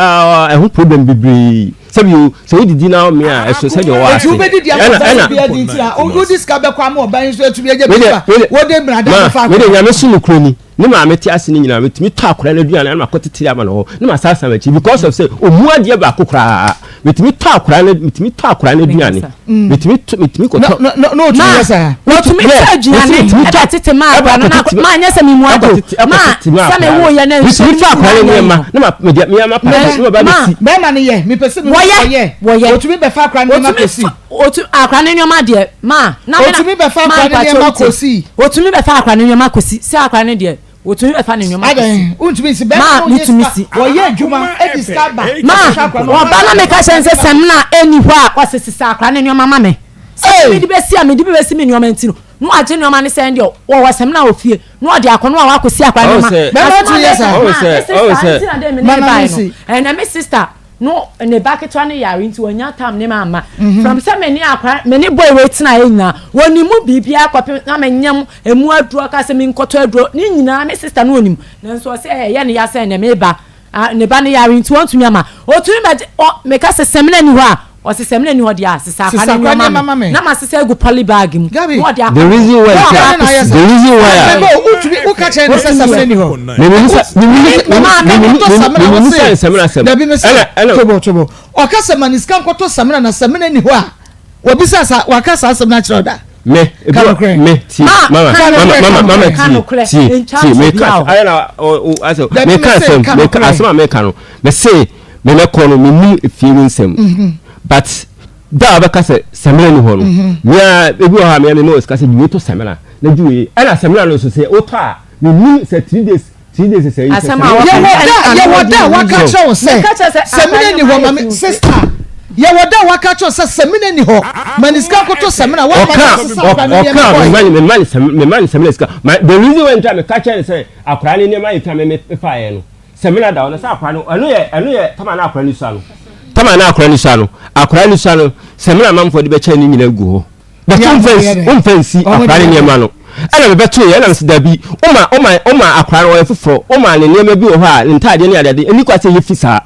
ɛho problem bebree sɛbi o sɛ wodidi na ɔme a ɛso sɛdeɛ ɔwɔ ase. Ɛna ɛna wodi sika bɛkɔ ama ɔban nso atumi agya bi ba wode mmara da fa. Mede nyame so nokorɛ ni ne maame te ase no nyinaa metumi tɔ akwaraa no aduane na makɔ tete ama no hɔ na masan san akyi because of sɛ ɔmu adeɛ baako koraa metumi tɔ akwaraa no metumi tɔ akwaraa no aduane mm. metumi tɔ metumi kɔtɔ. na na na otumi yɛ saa. wɔtumi tɔ aduane ɛbɛ tete maa akwaraa no na maa nyɛ sɛ mi mu ado maa sɛ mi wo yɛ na nsuo metumi tɔ akwaraa no nneɛma na ma mede nneɛma pa na ma ba bɛ si. Bɛrima no yɛ mepɛ sɛ mi wɔyɛ wɔyɛ otumi bɛfa akwaraa no nneɛma kɔsi. Otu akwaraa no nneɛma deɛ maa na mi na otumi bɛfa akwaraa no nneɛma kɔsi. Otumi bɛfa akwaraa no nneɛma kɔsi sɛ akwaraa no deɛ otumi bɛfa ne nneɛma kɔsi. Wontumi nsi bɛrima no yɛ sika wɔyɛ adwuma edi sika ba. Maa ɔba na meka kyerɛ sɛ sɛmina ɛni hɔ a ɔsɛ sisa akwaraa no nneɛma ma me. Sɛ mi de bɛsi a mi de bi bɛsi mi nneɛma nti no na wagye nneɛma no sɛn deɛ wɔwɔ sɛmina wɔ fie na ɔde akɔ na wakɔsi akwaraa nneɛma. Bɛrima tumi yɛ saa. Maa me sista nti na de me ne bae no ɛnna me sista. No ne ba ketewa no yare nti wanya tam ne ma amma. Mhm. From sɛ me ne akora me ne boy wei tena yɛ nyinaa wɔnim mu biribiara kɔpem na menyam emu aduro aka sɛ menkɔtɔ aduro ne nyinaa me sister no onim nanso ɔsɛ ɛyɛ ne ya sɛ ne me ba ne ba no yare nti wɔntumi ama otumi bɛgye ɔ meka sɛ sɛmina ni hɔ a ɔsɛ sɛmina ni hɔ deɛ a sesa akora ne nneɛma me na ma sesa agu poly bag mu na ɔde akɔ the reason why the reason why a wotumi woka kyerɛ ne sɛ sɛmina ni hɔ dabi tobo ɔka sɛ ma ne sika nkɔtɔ samina na samina ni hɔ a wabisa sa waka saa asɛm no akyerɛ ɔda me ebi me ti mama mama mama mama ti ti ti me ka ayɛ na o asɛ me ka asɛm me ka asɛm a me ka no me se me mɛ kɔ no me nim efie mu nsɛm mhm. but da a bɛka sɛ samina ni hɔ no mhm. mea ebi wɔ hɔ a mea me ma wɔ sika sɛ diwe to samina na diwe ɛna samina no nso sɛ wotɔ a Mennim sɛ 3 days 3 days sɛ yi sɛ Asɛm a wɔka Yɛwɔ da no yɛwɔ da a waka ɛno kyerɛ wo sɛ Meka kyerɛ sɛ samina akwadaa ni no hɔ ayɛ ma me fi sister yɛwɔ da a waka kyerɛ wo sɛ samina ni hɔ ma ne sika nkoto samina woamma no ɔka ansesa akwadaa no nneɛma ɔka kɔe. mema ne mema ne sɛm mema ne samina sika ma the reason why nti a meka kyerɛ ne sɛ akwadaa no nneɛma yɛ fi a me me faeɛ no samina da hɔ no sɛ akwadaa no ɛno yɛ ɛno yɛ tama na akwadaa no sua no tama na akwadaa no sua no akwadaa no sua no samina amanfoɔ de bɛkyɛ ne nyinaa gu hɔ But womfa nsi womfa nsi akwadaa ne nneɛma no ɛna mebɛto yɛ ɛna mesɛ dabi woma woma woma akwadaa no ɔyɛ foforɔ woma ne nneɛma bi wɔ hɔ a ne ntaadeɛ ne adeade ɛni kwa sɛ ɛyɛ fi saa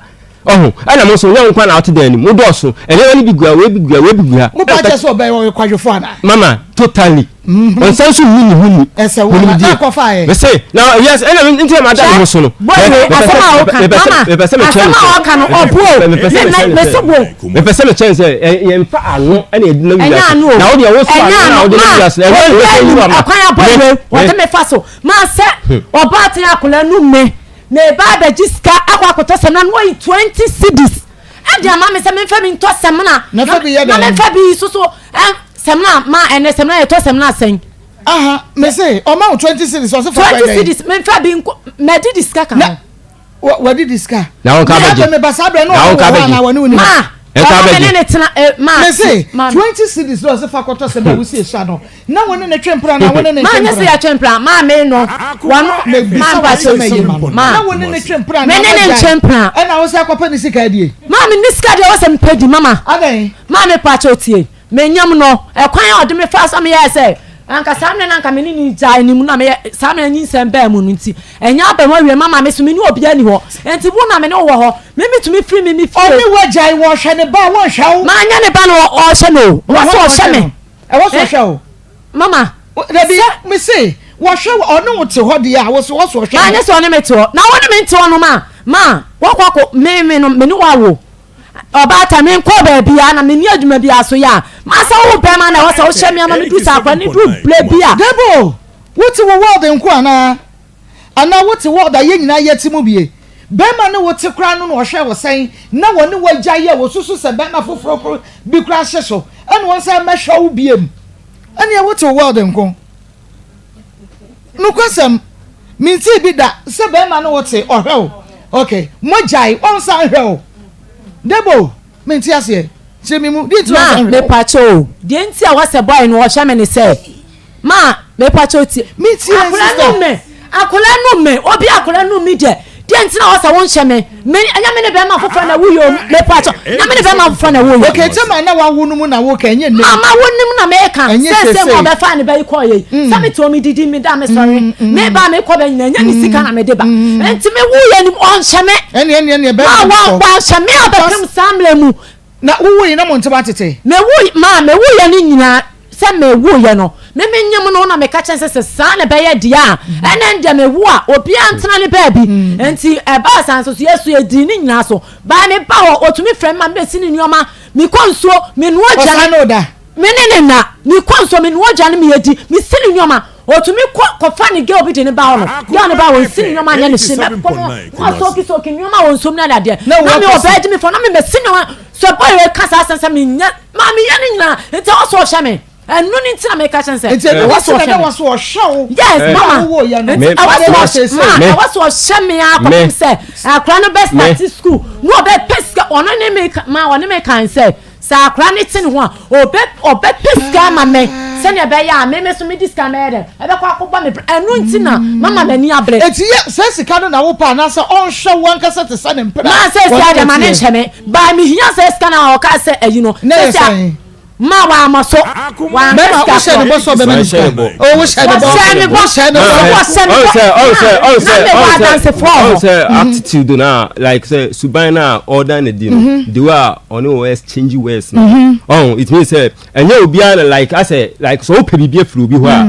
ɔho ɛna mo nso nyɛ wo nkwa na wote dan no mu dɔɔso nneɛma no bi gu ha wei bi gu ha wei bi gu ha. Mo pa kyɛ sɛ ɔbɛyɛ ɔyɛ kwadwofo anaa. Mama totally. Ɔnsan nso nni ne ho ni. Ɛsɛ wo na na akɔfa ayɛ. Mese na yes ɛna nti na mada ne ho so no. Boy wei asɛm a woka mama asɛm a ɔka no ɔbo o me me so bo. Mepɛ sɛ mekyerɛ no sɛ yɛmfa ano na yɛde nam Ɛnyɛ wiase. ano o. Na wo deɛ wo so Ɛnyɛ ano na ano. wode nam Ma wiase. Ɛnyɛ na obiara ɛbɛsɛ nim yi ama. ɛkwan a boy Me wei me. wɔde me fa so. Ma sɛ ɔbaatan akwadaa no me meba abɛgye sika akɔ akɔtɔ samina na wayi 20 cedis ɛde ama me sɛ memfa bi ntɔ samina Na fa bi yɛ na dɛn? memfa bi soso ɛ samina ma ɛnɛ samina yɛtɔ samina sɛn Aha, me se, ɔma wo 20 cedis, ɔse fa kɔ 20 dɛn? cedis memfa bi nkɔ mɛdidi sika ka Na ho. Wadi di sika. Na wɔn ka bɛgye. Na ba saa bɛrɛ Na na wɔn ɔwɔ ka hɔ bɛgye. anaa wɔne wo ni hɔ. Ma Ɛka ɔma me bɛgye. ne ne tena eh, ma Mese ma 20 cedis na ɔse fa kɔtɔ sɛ na wusi esua no. Na wo ne ne twe mpena na wo ne ne ma ntwe nyɛ sɛ mpena. yɛtwe mpena ma me no wɔno Mebisa ma wo mpa asɛm a ɛyɛ ma no. ma Na wo ne ne twe mpena me na ne ne wagyae. ntwe mpena Ɛna wo sɛ akɔpɛ ne sika adie. ma me ne sika deɛ wɔsɛ mepɛ di mama Adɛn? ma me pa kyɛw tie. Menyam no, ɛkwan a ɔde me faa so a meyɛɛ sɛ anka saa mmerɛ no anka me ne no gyae no mu na meyɛ saa mmerɛ nyinsɛn baa mu no nti, ɛnyɛ aba mu awie mama me so me ne obiara nni hɔ nti wo na me ne wo wɔ hɔ, me metumi firi me me fie. Ɔne wo agyae wɔhwɛ ne ba a wɔnhwɛ wo. Manyɛ ne ba no ɔhwɛ no o, wɔ sɛ ɔhwɛ me. Ɛwɔ sɛ ɔhwɛ wo. Mama. Dabi, me se wɔhwɛ wo ɔne wo te hɔ deɛ a wo so wɔ so ɔhwɛ no. Manyɛ sɛ ɔne me te hɔ na wo ne me nte hɔ no ma ma wɔkɔ akɔ me me no me ne wo awo. Ɔbaatan, menkɔɔ baabiara na menni adwuma biara so yɛ a, masa wo bɛrima na ɛwɔ sɛ wohyɛ me ama meduru saa akora ne duru berɛ bi a. Debo, wote wo world nko anaa? Anaa wote world a yɛn nyinaa yɛte mu bie? Bɛrima ne wo te koraa no na ɔhwɛ wo sɛn na wɔne wo agyae a wɔsusu sɛ bɛrima foforɔ koro bi koraa hye so ɛna ɔnsan mmɛhwɛ wo biem? Ɛneɛ wote wo world nko. Nokwasɛm, mentee bi da sɛ bɛrima ne wo te, ɔhwɛ wo. Ok, moagyae, ɔnsan nhwɛ wo. Debo, mente aseɛ. Kyerɛ me mu, deɛ nti na Ma, ɔnsan nhwɛ wo? mepakyɛ o, deɛ nti a wɔsɛ boy no ɔhwɛ me ne sɛ, ma, mepakyɛ o tie. Mentie, Akwadaa sister. no me, akwadaa no me, obi akwadaa no me deɛ, Deɛ nti na ɔsɛ wonhyɛ me me ɛnyɛ me ne bɛrima foforɔ na woyɛ o mepa kyɛ na me ne bɛrima foforɔ na woyɛ. Okay tɛma na wawo no mu na woka ɛnyɛ nnɛ. Mama wo nim na meka Ɛnyɛ sɛ sɛ seesei. mu ɔbɛfa ne ba yi kɔɔ yɛ yi sɛ me te me didi me da me sɔre me ba me kɔ bɛ nyina ɛnyɛ me sika na me de ba nti me wo yɛ nim ɔnhyɛ me. Ɛne ɛne ɛne bɛrima Ma bi wa kɔ. wanhyɛ me abɛpem saa mmerɛ mu. Na wowo yi na mo ntem atete. Me wo ma me wo yɛ ne nyinaa sɛ me wo yɛ no me me nyem no na me ka kyɛn sɛ sɛ saa na ɛbɛyɛ deɛ a ɛnɛ deɛ me wo a obiara ntena ne baabi nti ɛbaa saa nso so yɛ so yɛ dii ne nyinaa so baa me ba hɔ otumi frɛ me ma me bɛsi ne nneɛma me kɔ nsuo me noa gya Ɔsan ne wo da. Me ne ne na me kɔ nsuo me noa gya ne me yɛ di me si ne nneɛma otumi kɔ kɔfa ne girl bi de ne ba hɔ no girl ne ba hɔ nsi ne nneɛma anyɛ ne hye mɛkɔ no na ɔsɔki sɔki nneɛma wɔ nsuom ne adeadeɛ Na na me wakɔsi. ɔbaa gyi me fɔ na me mɛsi nneɛma sɛ boy wei ka saa asɛm sɛ menyɛ maa meyɛ ne nyinaa nti ɛwɔ sɛ ɔhwɛ me ɛno ne nti na meka kyɛn sɛ Nti ɛwɔ ɛwɔ sɛ sɛ na ɔhwɛ ɛwɔ me so ɔhwɛ wo. Yes Berɛ a mama wowoo yɛ no. nti ɛwɔ Ade sɛ na ɔhwɛ seesei. ma ɛwɔ sɛ ɔhwɛ me ara kɔpem sɛ akora no bɛ start school na ɔbɛpɛ sika ɔno ne me ma ɔne me kan sɛ Sɛ akora no te ne ho a, ɔbɛ ɔbɛpɛ sika ama me sɛnea ɛbɛyɛ a me me so mede sika bɛyɛ dɛn ɛbɛkɔ akɔbɔ me bra. Ɛno nti na mama m'ani abere. Enti yɛ saa sika no na wopɛ anaasɛ ɔnhwɛ wo ankasa te sɛ ne mpena Ma a seesei wɔne deɛ no ma ne teɛ? nhyɛ me. By mehia saa sika no a ɔkaa sɛ ayi no. Na ɛyɛ Seesei a sɛn? ma wamma so. Wanka Bɛrima, sika wohyɛ ne korɔ. bɔ sɛ ɔbɛma ne sika? Manhyɛ ne bɔ. Oh, wohyɛ ne bɔ. Wɔhyɛ ne bɔ. Wohyɛ ne bɔ. Wɔhyɛ ne bɔ. Ɔn sɛ ɔn sɛ ɔn sɛ Na mewɔ ɔn sɛ adansefoɔ wɔ ɔn hɔ. sɛ attitude na like sɛ suban na ɔda ne di no the way a ɔne wɔ exchange words no ɔn it means sɛ ɛnyɛ obiara na like asɛ like sɛ wopɛ biribi afiri obi hɔ a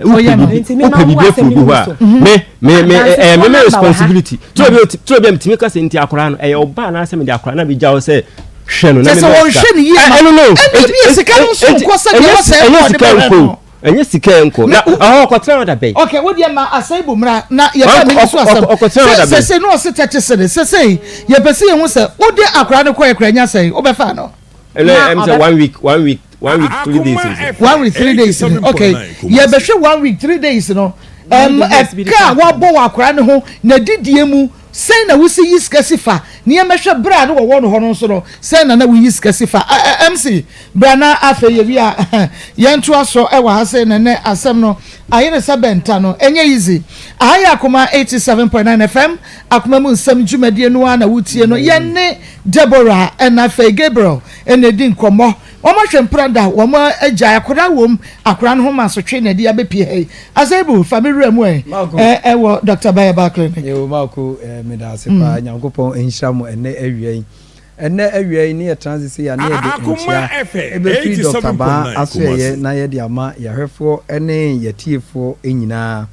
wopɛ biribi wopɛ biribi afiri obi hɔ a me me me ɛyɛ me me responsibility tí obi tí obi a mitumi ka sɛ nti akora no ɛyɛ ɔba anaasɛ mi de akora na mi gya wo sɛ hwɛ no na mi ma sika ɛno no ɛnyɛ sika nko ɛnyɛ sika nko na ɔhɔ ɔkɔtena ɔda bɛyi. ok wo deɛ ma asɛe bu mmra na yɛba mi so asɛm sɛ sɛsɛ na ɔse tɛte sene sɛsɛ yɛpɛ sɛ yɛhu sɛ wode akora no kɔɛ kora nya sɛn wobɛfa no. Ɛnɛ ɛm sɛ one week one week 1 week 3 days. 1 week 3 days ok yɛbɛhwɛ 1 week 3 days no ɛka a wabɔ wɔ akora no ho na didie mu sɛn na wosi yi sika si fa nneɛma hwɛ bere a ne wɔwɔ no hɔ no nso no sɛn na na woyi sika si fa mc bra na afei yɛwi a yɛntoa so ɛwɔ ha sɛ nɛnɛ asɛm no ayɛ ne sɛ bɛnta no ɛnyɛ easy. Aha yɛ Akoma 87.9 FM akoma mu nsɛm dwumadie no a na wotie no. Yɛne Deborah ɛna afei Gabriel ɛna edi nkɔmmɔ. Wɔn ahwɛ mprada wɔn agya akora wɔm akora no ho ma asotwe na ɛde abɛpie ha yi. Asɛibu fa me wura mu ɛ ɛwɔ Dr. Bayaba Clinic. Yo, Marco, meda ase paa. Nyankopɔn nhyira mo ɛnɛ awia yi. Ɛnɛ awia yi ne yɛtena ase sei a ne yɛde nkyea ɛbɛfiri Dr. Baa asoɛeɛ na yɛde ama yɛahwɛfoɔ ne yɛatiefoɔ nyinaa.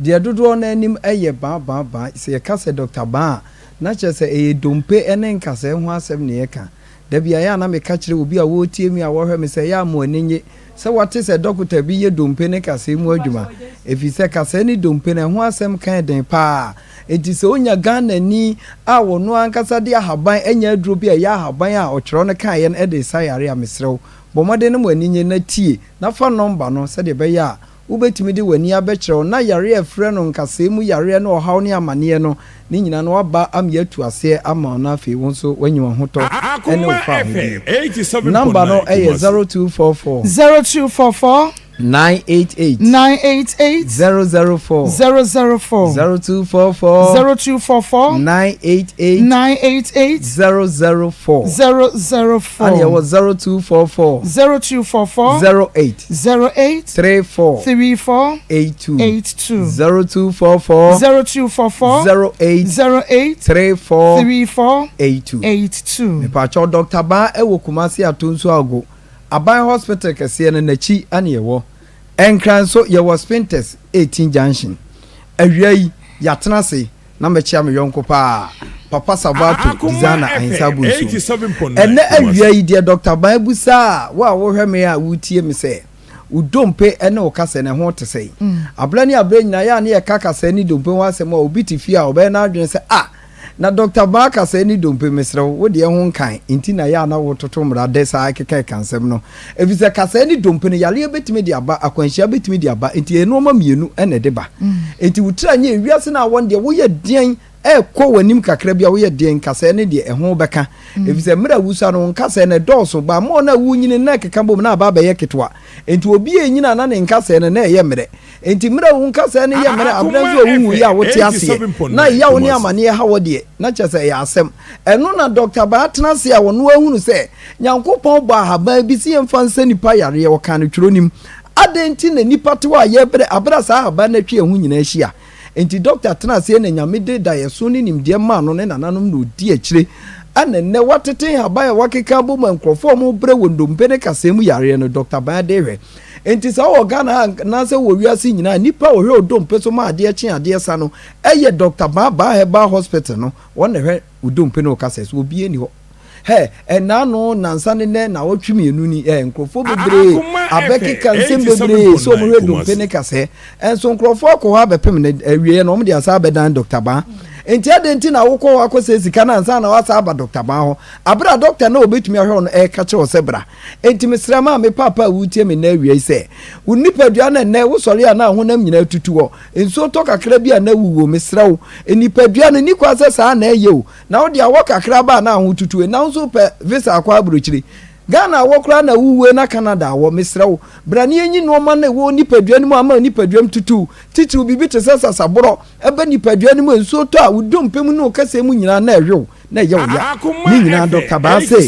Deɛ dodoɔ no anim yɛ Baa Baa Baa. Sɛ yɛka sɛ Dr. Baa a, na kyerɛ sɛ ɛyɛ dompe ne nkasɛɛ ho asɛm na yɛka. Da bi a, ɛyɛ a na meka kyerɛ obi a ɔretie me a ɔrehwɛ me sɛ, ɛyɛ a mo ani nnye sɛ wate sɛ dɔkota bi yɛ dompe ne kasɛɛ mu adwuma, efisɛ kasɛɛ ne dompe no, ɛho asɛm ka yɛ den paa. Enti sɛ onya Ghanani a ɔno ankasa de ahaban anya aduro bi a ɛyɛ ahaban a ɔtwerɛ no kaeɛ no de resa yare a, mesrɛ wo, bɔ mmɔden na mo ani nnye na tie na fa nɔmba no sɛdeɛ ɛbɛyɛ a Wobɛtumi de w'ani abɛkyerɛ wo na yareɛ a ɛfrɛ no nkasɛɛ mu yareɛ ne ɔhaw ne amaneɛ no, ne nyinaa no waba ama yɛatu aseɛ ama wo na afei wo nso woanya w'ahotɔ ne wo fahodie. Number no yɛ 0244. 0244. 988. 988. 004. 004. 0244. 0244. 988. 988. 004. 004. Ɛna yɛwɔ 0244. 0244. 08. 08. 34. 34. 82. 82. 0244. 0244. 08. 08. 34. 34. 82. 82. Mepatwɔ Dr. Baa ɛwɔ Kumasi Atonsu Ago Aban Hospital kɛseɛ no n'akyi ɛna yɛwɔ. Nkran nso yɛwɔ Spintex 18 Junction. Awia yi yɛatena ase na mɛkyea me yɔnko paa Papa Sabato Designer Ahensa Abonsuo. Ɛnɛ awia yi deɛ Dr. Baa busaa wo a wohwɛ me a wotie me sɛ wo dompe ne wo kasɛɛ no ɛho te sɛn? Aberɛ ne aberɛ nyinaa yɛ a ne yɛka kasɛɛ ne dompe ho asɛm a obi te fie a ɔbɛyɛ n'adwene sɛ ah na Dɔkta Baa kasɛɛ ne dompe mesrɛ wo wo deɛ ho nkan nti na yɛ a na wototo mmara dɛ saa keka ɛka nsɛm no efisɛ kasɛɛ ne dompe no yareɛ bɛtumi de aba akwanhyia bɛtumi de aba nti ɛyɛ nnoɔma mmienu na ɛde ba nti wo tiri anyɛ ewiase no a wɔn deɛ woyɛ deɛn. Ɛrekɔ w'anim kakra bi a woyɛ deɛ nkasɛɛ ne deɛ ɛho bɛka. Efisɛ mmerɛ a wusua no wo nkasɛɛ no ɛdɔɔso, but more no a worenyini no na ɛkeka bom na aba abɛyɛ ketewa. Enti obi renyini a na ne nkasɛɛ no na ɛyɛ mmerɛ. Enti mmerɛ a wo nkasɛɛ no yɛ mmerɛ aberɛ nso a wonwuiɛ a wote aseɛ na yaw ne amaneɛ ha wɔ deɛ, na kyerɛ sɛ ɛyɛ asɛm. Ɛno na Dɔkta Baa tena ase a ɔno ahunu sɛ Nyankopɔn bɔɔ ahaban bi sɛ yɛmfa nsa nnipa yareɛ, ɔkaa no twerɛ no mu. Adɛn nti na nnipa te hɔ a yɛrebrɛ aberɛ a saa ahaban no atwa yɛn ho nyinaa ahyia? Enti dɔkta tenaa aseɛ na Nyame de daeɛso ne nimdeɛ maa no ne nananom na ɔdi akyire ɛna nnɛ watete nhaban a wakeka abom a nkurɔfoɔ a wɔbrɛ wɔ ndompe ne kasɛɛ mu yareɛ no Dɔkta Ban de hwɛ. Enti sɛ wowɔ Ghana ha anaasɛ wowɔ wiase nyinaa nnipa a wɔhwɛ odompe so ma adeɛ kye adeɛ sa no ɛyɛ Dɔkta Ban Ban Herbal Hospital no wɔn na ɛhwɛ wo dompe ne wo kasɛɛ so obiara nni hɔ. Hɛ, ɛnnaano, nnansa ne nnɛ, nnawɔtwe mmienu ni, ɛ, nkurɔfoɔ bebree abɛkeka nsɛm bebree sɛ wɔhwɛ dompe ne kasɛɛ. Nso nkurɔfoɔ akɔ hɔ abɛpem no, awieɛ no wɔde asan abɛdan Dɔkta Baa. Enti adɛn nti na wokɔ hɔ akɔsɛe sika no ansa na woasan aba Dɔkta Baa hɔ, aberɛ a dɔkta no a ɔbɛtumi ahwɛ wo no reka kyerɛ wo sɛ bra? Enti mesrɛ maame paapa a woretie me nnɛ awia yi sɛ, wo nipadua no ɛnnɛ, wosɔre a na honam nyinaa tutu hɔ, nsuo tɔ kakra bi a na wuwuo, mesrɛ wo, nipadua no nni kwan sɛ saa na ɛyɛ o. Na wo de awɔ kakra ba a na ahotutu e na wo nso wopɛ visa akɔ abrokyire. Ghana awɔ koraa na wuwue na Canada awɔ. Mesrɛ wo, bra na yɛnyi nnoɔma no a ɛwɔ nipadua no mu a ama nipadua mu tutu wo, titiriw biribi te sɛ sasaborɔ ɛba nipadua no mu a nsuo tɔ a wo dompe mu ne wo kɛsɛɛ mu nyinaa na ɛwe wo na ɛyɛ wo ya. Ne nyinaa Dɔkta Baa se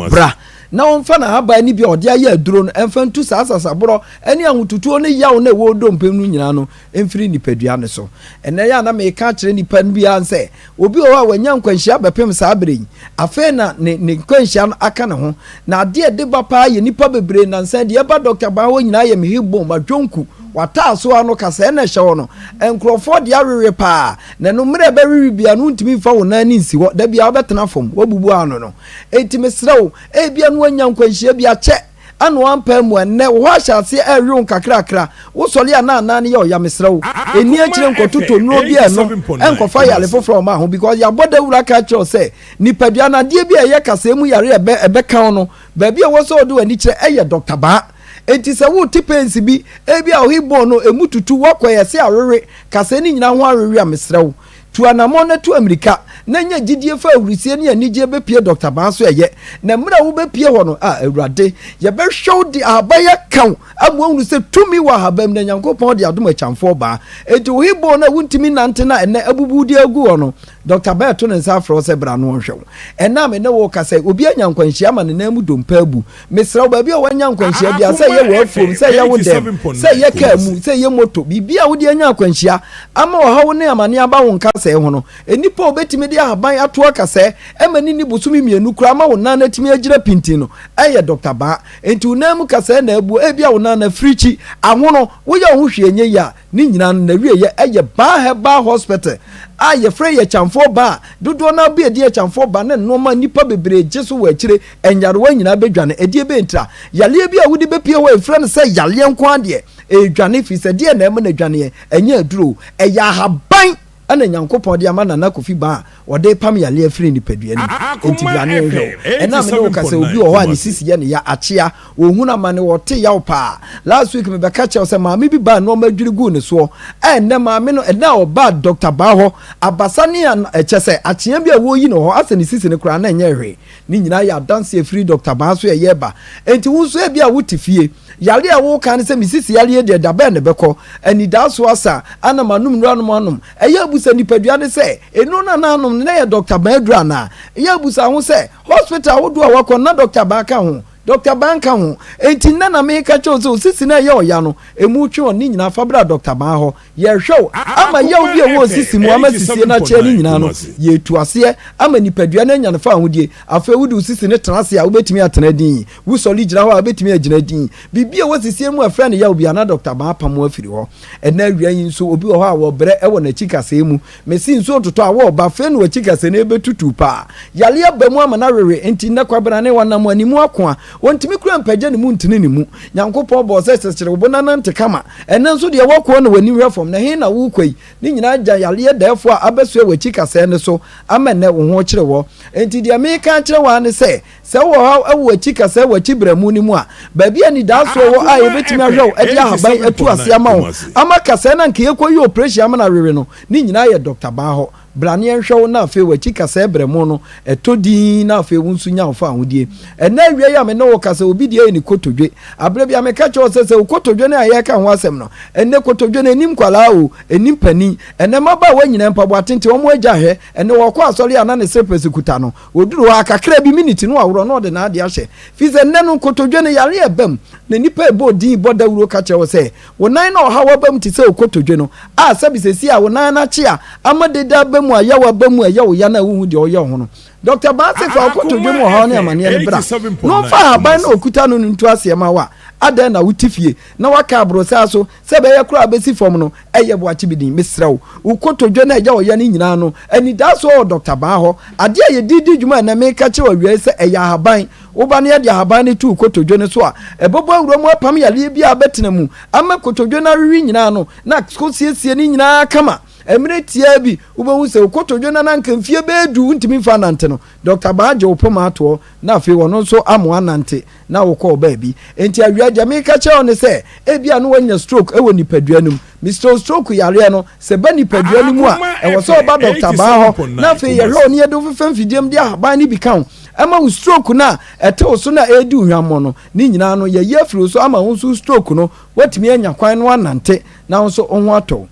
bra na ɔmfa n'ahaban no bi a ɔde ayɛ aduro no mfa ntu saa sasaborɔ ne ahotutuo ne yaw no a ɛwɔ wo dompe mu no nyinaa no mfiri nipadua no so. Ɛnnɛ yi a na meka akyerɛ nnipa no biara sɛ, obi wɔ hɔ a wanya nkwanhyia bɛpem saa berɛ yi, afei na ne ne nkwanhyia no aka ne ho. Na adeɛ a ɛde ba paa yɛ nnipa bebree nnansa yi, deɛ ɛba Dɔkta Ban hɔ nyinaa yɛ me hip bone, m'adwonku, w'ataaso ano, kasɛɛ na ɛhyɛ hɔ no, nkurɔfoɔ de awewe paa, na ɛno mmerɛ a ɛbɛwewe biara no wontumi mfa wo nan ani nsi hɔ, da biara wobɛtena fam, woabubu ano no. Enti mesrɛ wo, ebia na woanya nkwanhyia bi akyɛ, Ana wampaa mu a, nnɛ wo hɔ ahyɛ aseɛ ɛrewe wo nkakrakra, wo sɔre a na anan no yɛ ɔya, mesrɛ wo, ɛnni akyire nkɔtotɔ nnuro bi a ɛnom ɛnkɔfa yare foforɔ mma ho because yɛabɔ dawuro aka akyerɛ wo sɛ nipadua no adeɛ bi a ɛyɛ kasɛɛ mu yare a ɛbɛ ɛbɛka wo no, baabi a ɛwɔ sɛ wode w'ani kyerɛ ɛyɛ Doctor Baa. Enti sɛ wote pains bi, ebi a wo hip bone no ɛmu tutu, woakɔ yɛ se awewe, kasɛɛ no nyinaa ho awewe a, mesrɛ wo, Tu anammɔn na tu ammirika, na nya gyidie fa ahurisie ne anigyeɛ bɛpue Dɔkta Baa so ɛyɛ. Na mmerɛ a wobɛpue hɔ no, ah, Awurade, yɛbɛhwɛ wo de ahaban aka wo ama woahunu sɛ tumi wɔ ahaban mu na Nyankopɔn de adom akyamfoɔ baa. Enti wo hip bone no a wontumi nnante no a ɛnnɛ abubu wo de agu hɔ no, Dɔkta Baa to ne nsa afrɛ wo sɛ bra na ɔnhwɛ wo. Ɛnnɛ a me ne wo rekasa yi, obi anya nkwanhyia ama ne nan mu dompe abu. Mesrɛ wo, baabi a woanya nkwanhyia biara, sɛ ɛyɛ w'afuom, sɛ ɛyɛ wo dɛm, sɛ ɛyɛ kaa mu, sɛ ɛyɛ moto, biribi a wode anya akwanhyia ama ɔhaw ne amane aba wo nkasɛɛ ho no, nnipa a wɔbɛtumi de ahaban ato akasɛɛ ma no nni bosome mmienu koraa ama wo nan no atumi agyina pintinn no, ɛyɛ Dɔkta Baa. Enti wo nan mu kasɛɛ na abuo, ebia wo nan no afirikyi, ahono, woyɛ wo ho hwee nyɛ yie a, Ne nyinaa no n'awieɛ yɛ Baa Herbal Hospital a yɛfrɛ yɛ Akyamfoɔ Ba a dodoɔ no ara bue din Akyamfoɔ Ba ne nnoɔma a nnipa bebree gye so wɔ akyire nyarewa nyinaa bɛdwane. Ɛdeɛ bɛn ntira? Yareɛ bi a wode bɛpue hɔ a yɛfrɛ no sɛ yareɛ nko ara deɛ ɛredwane firi sɛ deɛ na ɛma no adwaneɛ ɛnyɛ aduro o, ɛyɛ ahaban na Nyankopɔn de ama Nana Kofi Baa a ɔde repam yareɛ afiri nipadua no mu. Enti bra ne yɛnhwɛ wo. Ɛnnɛ a me ne wo kasa yi, obi wɔ hɔ a ne sisi yɛ no ya, akyea, ɔhunu amane, ɔte yaw paa. Last week mebɛka kyerɛɛ wo sɛ maame bi baa nnoɔma dwiri guu ne soɔ. Ɛnnɛ maame no, ɛnnɛ a ɔbaa Doctor Baa hɔ, abasa ne an, kyerɛ sɛ akyea bi a wɔreyi no hɔ, asɛ ne sisi no koraa na ɛnyɛɛ hwee. Ne nyinaa yɛ adanseɛ firi Doctor Baa so ɛyɛ ba. Enti wo nso ebia wote fie, Yare a woka ne sɛ me sisi yareɛ deɛ da bɛn na ɛbɛkɔ? Anidaaso asa ana manom nnuro anom anom? Ɛyɛ a busa nipadua no sɛ nnuro no a na anom no na ɛyɛ dɔkta bɛn aduro anaa? Ɛyɛ a busa ho sɛ hospital ahodoɔ a wakɔ no na dɔkta bɛn ka ho? Dɔkta bɛn nka ho? Enti nnɛ na meka kyerɛ wo sɛ wo sisi no a ɛyɛ ɔya no, ɛmu twe ɔ ne nyinaa fa bra dɔkta bɛn hɔ. Yɛrehwɛ wo ama yaw bi a ɛwɔ sisi mu ama sisie no akyɛ no nyinaa no, yɛretu aseɛ ama nipadua no anya ne fawohodie. Afei wode wo sisi no tena ase a, wobɛtumi atena dinn. Wosɔre gyina hɔ a, wobɛtumi agyina dinn. Biribi a ɛwɔ sisie mu a ɛfrɛ no yaw biara, na dɔkta Baa apam wo afiri hɔ. Ɛnnɛ awia yi nso, obi wɔ hɔ a wɔbrɛ wɔ n'akyi kasɛɛ mu. Mese nsuo ntotɔ a, wɔreba, afei na w'akyi kasɛɛ no rebɛtutu paa. Yareɛ aba mu ama no awewe, enti nnɛ Kwabena ne wɔnam animu ako a, wɔntumi kura mpagya ne mu ntene ne mu. Nyankopɔn bɔɔ sɛ kyekyere wo bo na nante kama. Ɛnnɛ nso deɛ woakɔ na w'ani hwɛ fam, na he na worekɔ yi? Ne nyinaa gya yareɛ dɛɛfoɔ a abɛsoɛ w'akyi kasɛɛ no so ama nnɛ wo ho rekyere woɔ. Enti deɛ mereka akyerɛ wo ara ne sɛ, sɛ wowɔ ɔhaw wɔ w'akyi kasɛɛ, w'akyi berɛmo no mu a, baabi a anidaasoɔ wɔ a yɛbɛtumi ahwɛ wo de ahaban atu aseɛ ama wo ama kasɛɛ no a anka yɛkɔyi oprehyɛn ama no awewe no, ne nyinaa yɛ Dɔkta Baa hɔ. Bra na yɛnhwɛ wo na afei w'akyi kasɛɛ brɛmo no ɛtɔ dinn na afei wo nso nya wo fawohodie. Ɛnnɛ awia yi a me ne wo kasa obi deɛ yɛ ne kotodwe. Aberɛ bi a meka kyerɛ wo sɛ sɛ wo kotodwe no a yɛreka ho asɛm no, ɛnnɛ kotodwe no ɛnni nkwadaa o, ɛnni mpanin. Ɛnnɛ mmabaawa nyinaa mpaboa tenten wɔn agya hwɛ, ɛnnɛ wɔkɔ asɔre a na ne srepɛs kuta no. Ɔduru hɔ a kakra bi miniti no waworɔ na ɔde n'adeɛ ahyɛ. Firi sɛ nnɛ no kotodwe no yareɛ ɛba mu na nnipa ɛbɔ din bɔ dawuro ka kyerɛ wo sɛ Wo nan na ɔhaw aba mu te sɛ okotodwe no, a sɛbe seesei a wo nan no akye a ama dede aba mu a yaw aba mu a ɛyɛ wo ya na wunhu deɛ ɔyɛ wo ho no. Dɔkta Baase fa okotodwe mu ɔhaw ne amaneɛ no bra na ɔmfa ahaban no a ɔkuta no no ntu aseɛ ma wo a adɛn na wote fie na woaka aborosaa so sɛ ɛbɛyɛ koraa a bɛsi fam no ɛyɛ boakye bi din. Mesrɛ wo, wo kotodwe no a ɛyɛ wo ya no nyinaa no, anidaasoɔ wɔ Dɔkta Baa hɔ. Adeɛ a yɛde redi dwuma ɛnnɛ meka kyerɛ wo awia yi sɛ ɛyɛ ahaban. Wo ba no yɛde ahaban no to wo kotodwe no so a, ɛbɛbɔ awura mu apam yareɛ biara a abɛtena mu ama kotodwe no awewe nyinaa no na akɔsiesie ne nyinaa kama. Mmerɛ tiaa bi, wobɛhu sɛ wo kotodwe no a na anka mfeɛ bɛyɛ du wontumi mfa nnante no, Dɔkta Baa gye wo poma atoɔ na afei ɔno nso ama woanante na wokɔ wo baabi. Enti awia, deɛ mereka kyerɛ wo ne sɛ, ebia na woanya stroke wɔ nipadua no mu. Mesrɛ wo, stroke yareɛ no, sɛ ɛba nipadua no mu a, ɛwɔ sɛ woba Dɔkta Baa hɔ na afei yɛhwɛ wo na yɛde wo fefa mfidie mu de ahaban no bi ka ho. Ɛma wo stroke no a ɛte wo so no a ɛredi wo hwammɔ no, ne nyinaa no, yɛayi afiri wo so ama wo nso wo stroke no, woatumi anya kwan no anante na wo nso wo ho atɔ wo.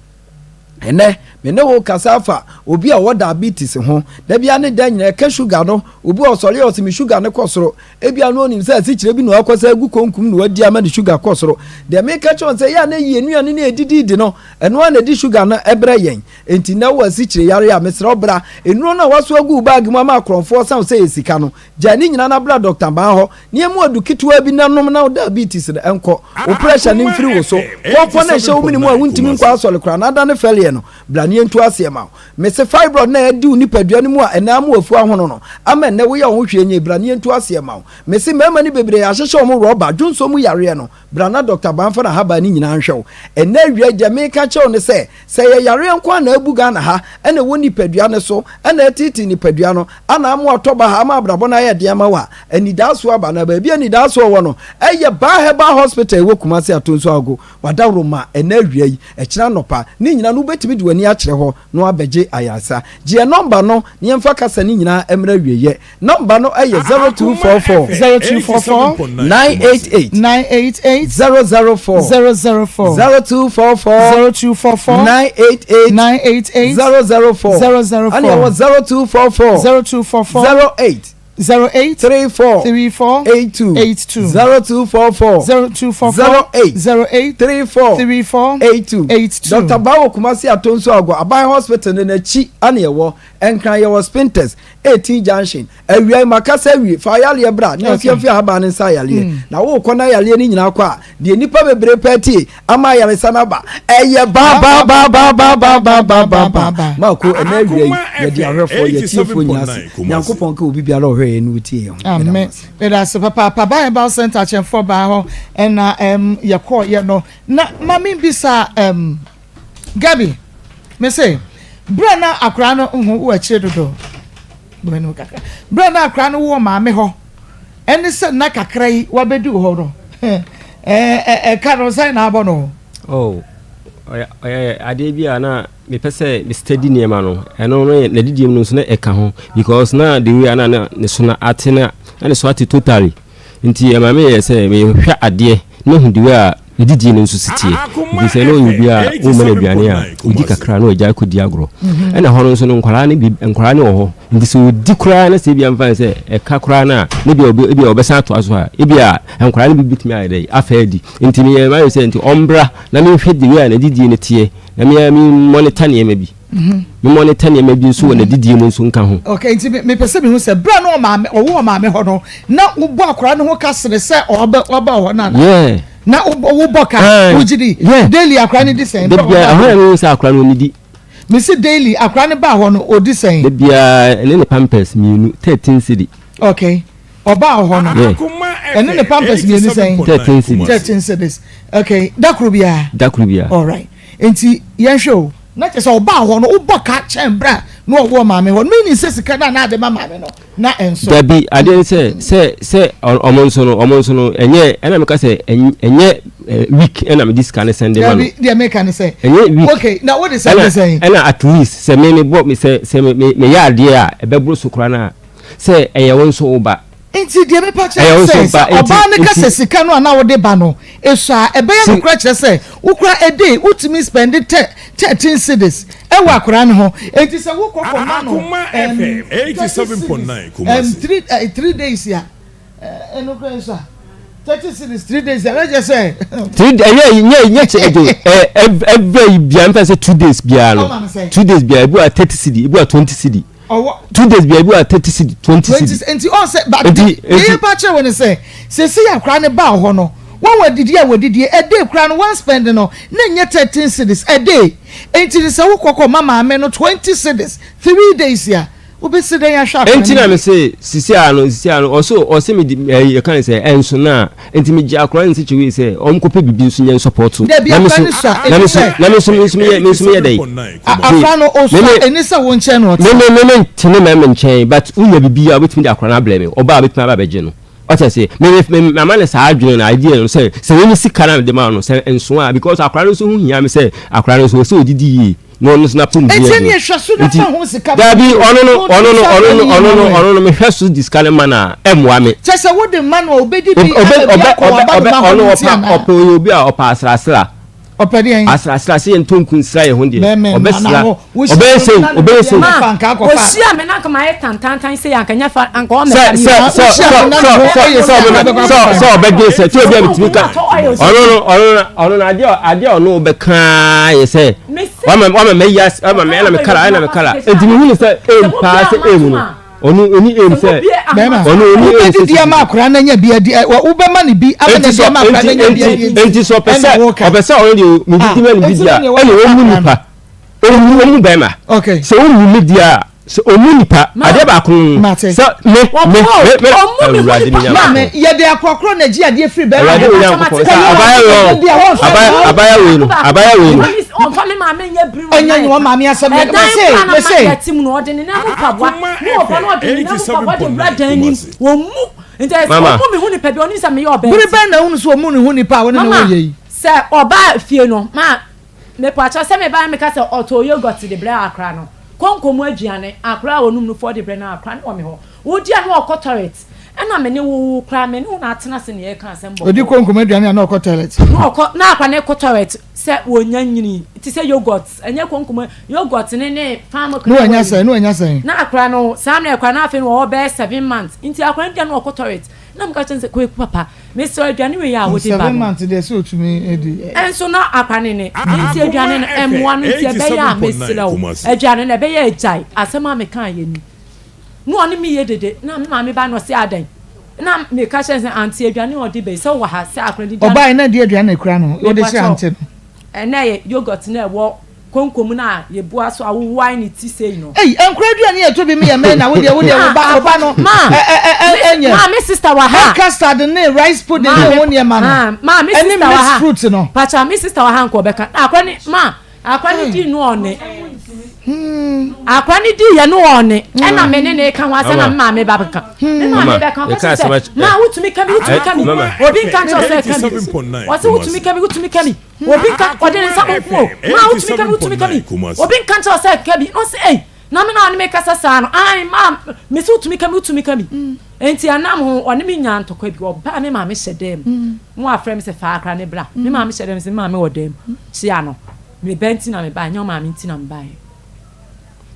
Ɛnnɛ, me ne wo rekasa afa obi a ɔwɔ diabetes ho. Da biara ne da nyinaa ɛka sugar no. Obi a ɔsɔre a ɔse me sugar no kɔ soro. Ebia na onim sɛ asikyire bi na wakɔsa agu konkum na wadi ama ne sugar kɔ soro. Deɛ meka kyerɛ wo sɛ ɛyɛ a na yie nnuane no a yɛdididi no, ɛno ara na ɛde sugar no brɛ yɛn. Enti nnɛ wowɔ asikyire yare a, mesrɛ wo bra. Nnuro no a woaso agu wo baage mu ama akorɔmfoɔ san wo sɛ ɛyɛ sika no, gyae ne nyinaa na bra Dɔkta Baa hɔ na yɛmmu adu ketewa bi na nom na wo diabetes no nkɔ, wo pressure no mfiri wo so, pɔmpɔ no a ɛhyɛ wo mene mu a wontumi nkɔ asɔre koraa na adane fɛleɛ no, bra na yɛntu aseɛ ma wo. Mese fibroid no a adi wo nipadua no mu a ɛnnɛ ama w'afu ahono no, ama ɛnnɛ woyɛ wo ho hwee nyɛ, bra na yɛntu aseɛ ma wo. Mese mmarima no bebree ahyehyɛ wɔn rɔba, dwonsɔ mu yareɛ no, Bra na Dɔkta Baa mfa n'ahaban no nyinaa nhwɛ wo. Ɛnnɛ awia yi, deɛ mereka akyerɛ wo ne sɛ, sɛ ɛyɛ yareɛ nko ara na abu Ghana ha, ɛna ɛwɔ nipadua no so, ɛna ɛreteetee nipadua no, ana ama watɔ baha ama abrabɔ no ayɛ den ama wo a, anidaasoɔ aba. Na baabi a anidaasoɔ wɔ no, ɛyɛ Baa Herbal Hospital a ɛwɔ Kumasi Atonsu Agogo. Wadaworo ma ɛnnɛ awia yi, ɛkyena anɔpa, ne nyinaa no wobɛtumi de w'ani akyerɛ hɔ na woabɛgye ayaresa. Gye yɛn nɔmba no na yɛmfa kasa no nyinaa mmra awieeɛ. Nɔmba no yɛ 0244. 0244. 988. 988. 004. 004. 0244. 0244. 988. 988. 004. 004. Ɛna ɛwɔ 0244. 0244. 08. 08. 34. 34. 82. 82. 0244. 0244. 08. 08. 34. 34. 82. 82. Dr. Bawo Kumasi Atonso Agɔ Aban Hospital no n'akyi ana ɛwɔ. Nkran yɛwɔ Spintex. 18 junction awia yi makasa awie fa ayareɛ bra ne ɔsi mfi ahaban ne nsa ayareɛ mm. na wokɔ na ayareɛ no nyinaa kɔ a deɛ nnipa bebree pɛ tie ama ayaresa no aba ɛyɛ ba ba ba ba ba ba ba ba ba ba maako ɛnɛ awia yi yɛde ahwɛfoɔ yɛtiefoɔ nyinaa ase nyankopɔn ka obi biara ɔhwɛ yɛn no wotie yɛn ho amen meda ase papaapa ban herbal center akyɛnfoɔ baa hɔ ɛna ɛm yɛkɔɔ yɛ no na ma membisa ɛm Gabi, mese, berɛ na akwadaa no ho wɔ akyire dodo, bɔ anim kakra, berɛ na akwadaa no wɔ maame hɔ, ɛne sɛ nna kakra yi wabɛdu hɔ no, ɛka no sɛn na abɔ no? Oh, ɔyɛ adeɛ bi a na mepɛ sɛ me steady nneɛma no, ɛno no n'adidie mu no nso na ɛka ho because na the way a na ne so na ate na ne so ate totally. Nti ɛma meyɛɛ sɛ mehwɛ adeɛ na mahu the way a ne didie no nso si teɛ. Ɛfiri sɛ na ɔyɛ obi a womma no aduane a, ɔdi kakra na wagyae kɔdi agorɔ. Ɛna hɔ no nso no nkwadaa no bi nkwadaa no wɔ hɔ. Nti sɛ ɔdi koraa na sɛ ebia mfa no sɛ ɛka koraa no a, na ebia ɔbɛ ebia ɔbɛsan atoa so a, ebia nkwadaa no bi bɛtumi ayɛ dɛ afa adi. Nti meyɛɛ m'adwene sɛ nti ɔmbra na menhwɛ the way a n'adidie no teɛ na me ara me monitor nneɛma bi. Mhm. Me monitor nneɛma bi nso wɔ n'adidie mu nso nka ho. Okay, nti mepɛ sɛ mehu sɛ berɛ a na ɔmaame ɔwɔ ɔmaame hɔ no na wobɔ akwadaa no ho ka sene sɛ ɔba ɔba hɔ no ana? Yeah. Na wobɔ ka wogye di? Yeah. Daily akwadaa no di sɛn? Da biara ɛhɔ na mehu sɛ akwadaa no ɔnidi. Mesi daily akwadaa no baa hɔ no ɔdi sɛn? Da biara ɛne ne pampers mmienu 13 cedi. Okay. Ɔbaa hɔ no. Yeah. Ɛne ne pampers mmienu sɛn? 13 cedis. 13 cedis. Okay. Da koro biara? Da koro biara. All right. Nti yɛnhwɛ o. Na kyerɛ sɛ ɔbaa hɔ no wobɔ ka kyɛn berɛ a na ɔwɔ maame hɔ no meaning sɛ sika no a na ade ma maame no na ɛnso. Dabi adeɛ ne sɛ sɛ sɛ ɔmo nso no ɔmo nso no ɛnyɛ ɛna meka sɛ ɛnyɛ week ɛna mede sika no sɛnde ma no. Dabi deɛ meka ne sɛ. Ɛnyɛ week. Okay na wode sɛnde sɛn. Ɛna at least sɛ me mebɔ me sɛ sɛ me meyɛ adeɛ a ɛbɛboro so koraa no a sɛ ɛyɛ wo nso wo ba. Nti deɛ mepa kyerɛ ne sɛ, sɛ ɔbaa no ka sɛ sika no a na wode ba no esua a, ɛbɛyɛ nokorɛ kyerɛ sɛ wo koraa a day wotumi spend 13 cedis ɛwɔ akwadaa no ho. Nti sɛ wokɔ kɔma no 30 cedis 3 days a, ɛno koraa esua. 30 cedis 3 days a, ɛbɛkyerɛ sɛ. 3 ɛnyɛ nyɛ nyɛ kyɛ ɛde ɛ every bia nfa sɛ 2 days biara no 2 days biara ebi wa 30 cedi ebi wa 20 cedi. Ɔwɔ. 2 days bia ebi wa 30 cedi 20 cedi. Nti ɔn sɛ ba nti nti pa kyerɛ wɔ ne sɛ sese akora ne ba hɔ no wɔn wɔ didi a wɔdidie a day kora no wɔn spend no ne nyɛ 13 cedis a day nti sɛ wokɔ kɔ ma maame no 20 cedis 3 days a wobɛsi dɛn ahwɛ akora no. Nti na me se sisi a no sisi a no ɔso ɔse me di ɛyi ɛka ne sɛ ɛnso na nti me gye akora ne sɛ wei sɛ ɔmo kɔpɛ bibi nso nyɛ nsɔpɔto. Dabi akora ne sua na me so na me so me nso me nso me yɛ dɛ. Akora no osua ɛni sɛ wo nkyɛn na ɔte. Me me me me nte ne mɛmɛ nkyɛn but wonya bibi a wobɛtumi de akora no abrɛ me ɔba a wobɛtumi aba abɛgye no ɔte ase me me me mama no saa adwene no idea no sɛ sɛ me me sika na mede ma no sɛ nso a because akora no nso ho hia me sɛ akora no nso ɔsɛ ɔdidi yie na ɔno nso n'apɔmuden yɛ den nti daabi ɔno no ɔno no ɔno no ɔno no ɔno no mehwɛ so di sika no ma no a ɛmmoa me. Kyɛ sɛ wode ma no a obedi bi ama bi akɔ waba no ma hɔ no nti anaa. Ɔpɛ ɔyɛ obi a ɔpɛ asrasra. Ɔpɛ deɛn? Asrasra sɛ yɛntɔ nku nsra yɛn ho deɛ. Ɔbɛsra. Ɔbɛyɛ sei, ɔbɛyɛ sei. Ma, ɔhyia me na anka mayɛ tantantan sei anka nyɛ fa anka ɔmmɛfa me. Sɛ sɛ sɛ sɛ sɛ sɛ sɛ ɔbɛdwen sɛ tí obi a bitumi ka ɔno no ɔno no ɔno no adeɛ adeɛ ɔno bɛka yɛ sɛ wama wama mɛyi ase wama mɛ ɛna me kala ɛna me kala eti mi hu ni sɛ ɛm paa sɛ ɛm no. Ɔno ɔni aim sɛ Bɛrima, ɔno ɔni aim sɛ wobɛdidi ama akwadaa no anya bi adi, ɛ, wobɛma no bi ama no adi ama akwadaa no anya bi adi nti nti sɛ ɔpɛ sɛ ɛna woka. ɔpɛ sɛ ɔno deɛ medidi ma no bi Nti di a no deɛ ɛna wɔmfa ɔmmu akwadaa no. nipa ɔmmu ɔmmu bɛrima Okay. sɛ ɔmmu me di a sɛ ɔmmu nipa adeɛ baako no Mate. sɛ me me me me awurade me Maame, Nyankopɔn yɛde akorɔkorɔ na gye adeɛ firi bɛrima awurade hɔ. me Nyankopɔn sɛ abaya wei ɔ abaya abaya wei no abaya wei no Ɔmfa me maame nyɛ biri Ɛnyɛ nyɛ wɔn maame asɛm yɛ Ɛdan mese kora na mese. ma yɛte mu no ɔde ne nan mu mpaboa ne ɔba no ɔde ne nan mu mpaboa de wura dan nim wɔn mu nti ɛsɛ Mama. ɔmu mi hu nipa bi ɔnim sɛ meyɛ ɔbɛn Bere bɛn na ehunu sɛ ɔmu ne ho nipa a wɔne ne Mama wɔ yɛ yi? sɛ ɔbaa fie no ma mepaakyɛw sɛ mebaa meka sɛ ɔtɔɔ yogurt de brɛ akora no konko mu aduane akora a ɔnum nufoɔ de brɛ no akora no wɔ me hɔ wodi a na ɔkɔ toilet ɛna me ne wo wo koraa me ne wo na atena ase na yɛreka asɛm bɔkɔɔ. Odi konko mu aduane a na ɔkɔ toilet. Na ɔkɔ na akora no kɔ toilet sɛ wɔnya nyini te sɛ yogurt ɛnyɛ konko mu yogurt ne ne farm Ne wanya sɛn ne wanya sɛn. Na akora no saa mmerɛ akora no afei no wɔwɔ bɛyɛ 7 months nti akora no di a na ɔkɔ toilet na meka kyerɛ no sɛ Kweku papa mesrɛ aduane wei a wode ba 7 no months deɛ sɛ otumi di. Ɛnso na akora ne ne nti aduane no ɛmmoa no nti ɛbɛyɛ a mesrɛ wo aduane no ɛbɛyɛ agyae asɛm a meka yɛ ni. Na ɔne me yɛ dede na me maame ba na ɔse adɛn na meka kyerɛ no sɛ auntie aduane a ɔde ba yi sɛ wowɔ ha sɛ akora didi Ɔbae na ɛde aduane na ekura no wode kyerɛ auntie no. Ɛnɛ yɛ yogurt na ɛwɔ konko mu no a yɛbua so a wowae ne ti sei no. Ei nkora aduane yɛ to bi meyɛ mɛn na wodeɛ wodeɛ wo ba wo ba no ɛ ɛ ɛ ɛnyɛ Maa me sister wɔ ha. Egg custard ne rice pudding ne ho nneɛma no Maa me ɛne sister wɔ mixed ha. fruit no. Pakyɛ me sister wɔ ha nka ɔbɛka na akora ne maa Akwa ne dii no ɔne. Akwa ne dii yɛ no ɔne. Ɛna me ne ne ka ho asɛm na me maame ba bɛka. Me maame bɛka ɔka kyerɛ sɛ ma wotumi ka bi wotumi ka bi. Obi nka nkyerɛ sɛ ka bi. Ɔsɛ wotumi ka bi wotumi ka bi. Obi nka ɔde ne nsa bonkum o. Ma wotumi ka bi wotumi ka bi. Obi nka nkyerɛ sɛ ka bi. Ɔsɛ ei na me na ɔne me kasa saa no. Ai ma me sɛ wotumi ka bi wotumi ka bi. Enti ɛnam ho ɔne me nyaa ntɔkwa bi. Ɔbaa me maame hyɛ dan mu. Na wafrɛ me sɛ fa akora no bra. Me maame hyɛ dan mu sɛ me maame wɔ dan mu. Kyia no. Me ba nti na mebaeɛ, nyɛ wo maame nti na mebaeɛ.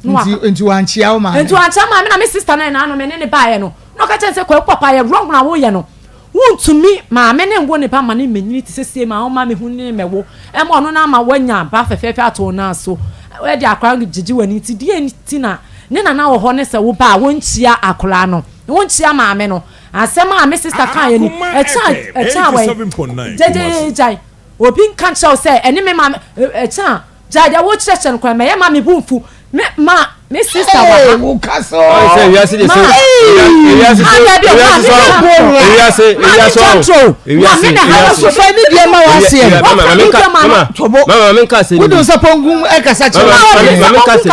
Nti nti wankyia wo maame? Nti wankyia maame na me sister no ɛna ano me ne ne baeɛ no. Na ɔka kyerɛ no sɛ Kwaku papa yɛ wrong na woyɛ no. Wontumi maame ne nwo ne ba ma ne mmɛnyini te sɛ sei ma ɔma me hu ne mmɛwo. Ɛma ɔno no ama woanya ba fɛfɛɛfɛ ato wo nan so. Ɛde akwadaa no gyegye w'ani nti deɛ nti na ne nana wɔ hɔ ne sɛ wo ba a wonkyia akwadaa no, wonkyia maame no. Asɛm a me sister kaeɛ ni, ɛkyɛ a ɛkyɛ a wɛn gyegyeegyae. Obi nka nkyerɛ wo sɛ ɛne me maame ɛkyɛ a gyae deɛ wokyerɛkyerɛ no koraa mɛyɛ ma me bo mfu me ma. Me sister wɔ ha. Wo kasa o. Ɔyɛ sɛ wiase de sɛ wiase sɛ wiase sɛ wiase wiase ɔ wiase wiase. Sofa ni deɛ ma wa aseɛ. Mama mi nka mama mama mi nka se. Wodun sɛ pɔnkun ɛkasa kyerɛ. Mama mi nka se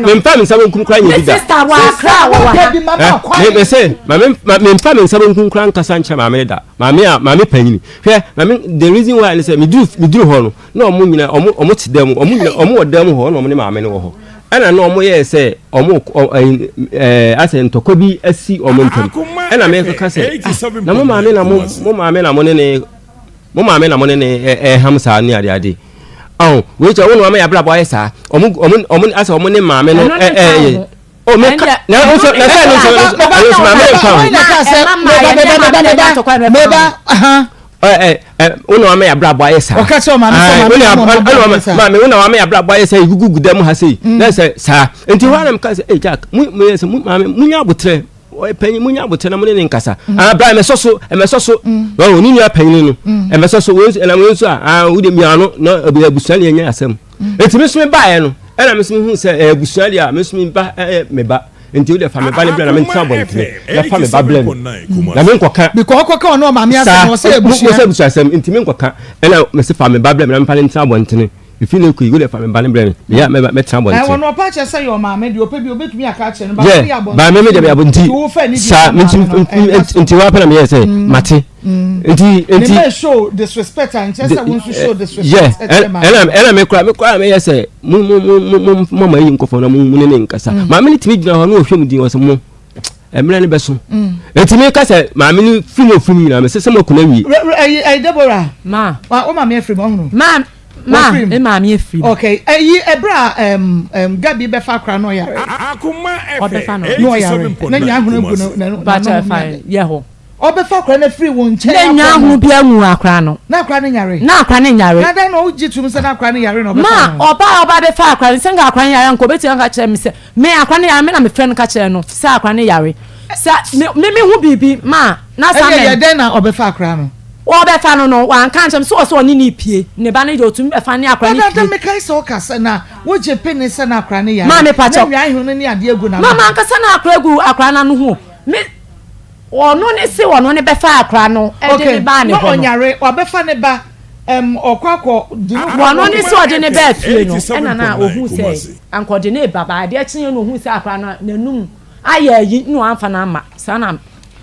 mi nfa mi nsa benkum kura nyɛ bi da. Me sister wɔ akra wɔ ha. Me se maame mi nfa mi nsa benkum kura nkasa nkyerɛ maame da maame a maame panyini hwɛ maame the reason why ne sɛ mi duru mi duru hɔ no na ɔmo nyina ɔmo ɔmo te dan mu ɔmo nyina ɔmo wɔ dan mu hɔ na ɔmo ne maame no wɔ hɔ ɛna na ɔmo yɛɛ sɛ ɔmo ɛɛ ɛɛ asɛ ntɔkwa bi asi ɔmo ntam ɛna mɛkeka sɛ ah na mo maame na mo mo maame na mo ne ne mo maame na mo ne ne ɛɛham saa ne ade ade ɔn wei kyɛ wɔn na wɔn yɛ abrabɔ ayɛ saa ɔmo ɔmo ɔmo asɛ ɔmo ne maame no ɛɛ ɛɛ o me ka na nso na sɛ no nso ɛno nso maame nfa ho. Meba meba ɛ ɛ wo na wama yɛ abrabɔ ayɛ saa. Ɔka kyerɛ maame sɛ maame na ɔma abrabɔ ayɛ saa. Maame wo na wama yɛ abrabɔ ayɛ saa egugu gu dɛm ha sei na sɛ saa nti hɔ anam ka sɛ ee Jack mu mu yɛ sɛ mu maame mu nya abotrɛ ɔyɛ panyin mu nya abotrɛ na mu ne ne nkasa ah bra ɛmɛsɔ so ɛmɛsɔ so wɔn ne nua panyin no ɛmɛsɔ so wɔn ɛnam wɔn nso a ah wo de miano na abusua ne yɛ nyɛ asɛm. Enti me nso mebaeɛ no, ɛna me nso mehuu sɛ ɛyɛ abusua deɛ a, me nso me ba ɛyɛ me ba. Nti wo deɛ fa me ba no brɛ na mentena abɔntene na fa me ba brɛ me. Na menkɔka. Because ɔkɔka ɔne ɔmaame asɛm no, ɔsɛ abusua. Ɔsɛ abusua asɛm, nti menkɔka. Ɛna mese fa me ba brɛ me na memfa no ntena abɔntene. Efi ne kɔ yi, wo deɛ fa me ba no brɛ me. Meyɛ a mɛtena abɔntene. Ɛwɔ no ɔpa kyerɛ sɛ yɛ ɔmaame deɛ ɔpɛ bi ɔbɛtumi aka akyerɛ no, ba wo yɛ abɔntene. Ba me me deɛ meyɛ abɔntene. Nti saa, nti hɔ ara pɛ na meyɛɛ sɛ mate. nti nti ne show disrespect a nkyɛn sɛ wɔn nso show disrespect ɛkyɛ maame ɛna ɛna me kura me kura me yɛ sɛ mo mo mo mo mo mo ma yi nkɔfɔ na mo mo ne ne nkasa mm. maame ne tumi gyina hɔ na ɔhwɛ mu din wɔ sɛ mo mmerɛ ne bɛ so mm. nti mi ka sɛ maame ne firi mu ofiri mu nyinaa mɛ sɛ sɛ mo akuna wie. ɛyi ɛyi Deborah ma wa o maame afiri mu ɔhunu. ma ma me maame afiri mu. okay ɛyi ɛbrɛ a ɛm ɛm Gabi bɛfa akora na ɔyare. Ɔbɛfa no na ɔyare na nya ahono egu na na na yɛ hɔ. Ɔbɛfa akwadaa no afiri wo nkyɛn akɔ no. Na nnwa ho biara ngu akwadaa no. Na akwadaa no nyare. Na akwadaa no nyare. Na dɛn na wogye tom sɛ na akwadaa no yare na ɔbɛfa no? Ma ɔbaa a ɔba abɛfa akwadaa no, sɛ nka akwadaa no yare a, nka ɔbɛtumi aka akyerɛ me sɛ, me akwadaa no yare, me na mefrɛ no ka kyerɛ no sɛ akwadaa no yare. Sɛ me me mehu biribi ma na saa Ɛnna ɛyɛ dɛn na ɔbɛfa akwadaa no? Ɔbɛfa no no, wanka ankyerɛ me sɛ ɔsɛ ɔne no repue. Ne ba no deɛ ɔtumi bɛfa ne akwadaa no Dadaada pue. mekae sɛ ɔka sɛ na wogye pene sɛ na akwadaa no yare. Ma mepa Na kyɛw. nnwan ho no ne adeɛ agu n'ano Ma ho. mankasa na akwadaa gu akwadaa no ano ho. Me Ɔno ne se ɔno ne bɛfa akora no de ne baa ne hɔ no. Na ɔnyare, wabɛfa ne ba, ɛm, ɔkɔ akɔ de no kɔ. Ɔno ne se ɔde ne baa fie no, ɛna na ohuu sɛ anka ɔde ne ba, ba adeɛ kyeeɛ no ohuu sɛ akora no n'anum ayɛ ayi na wamfa no amma. Saa na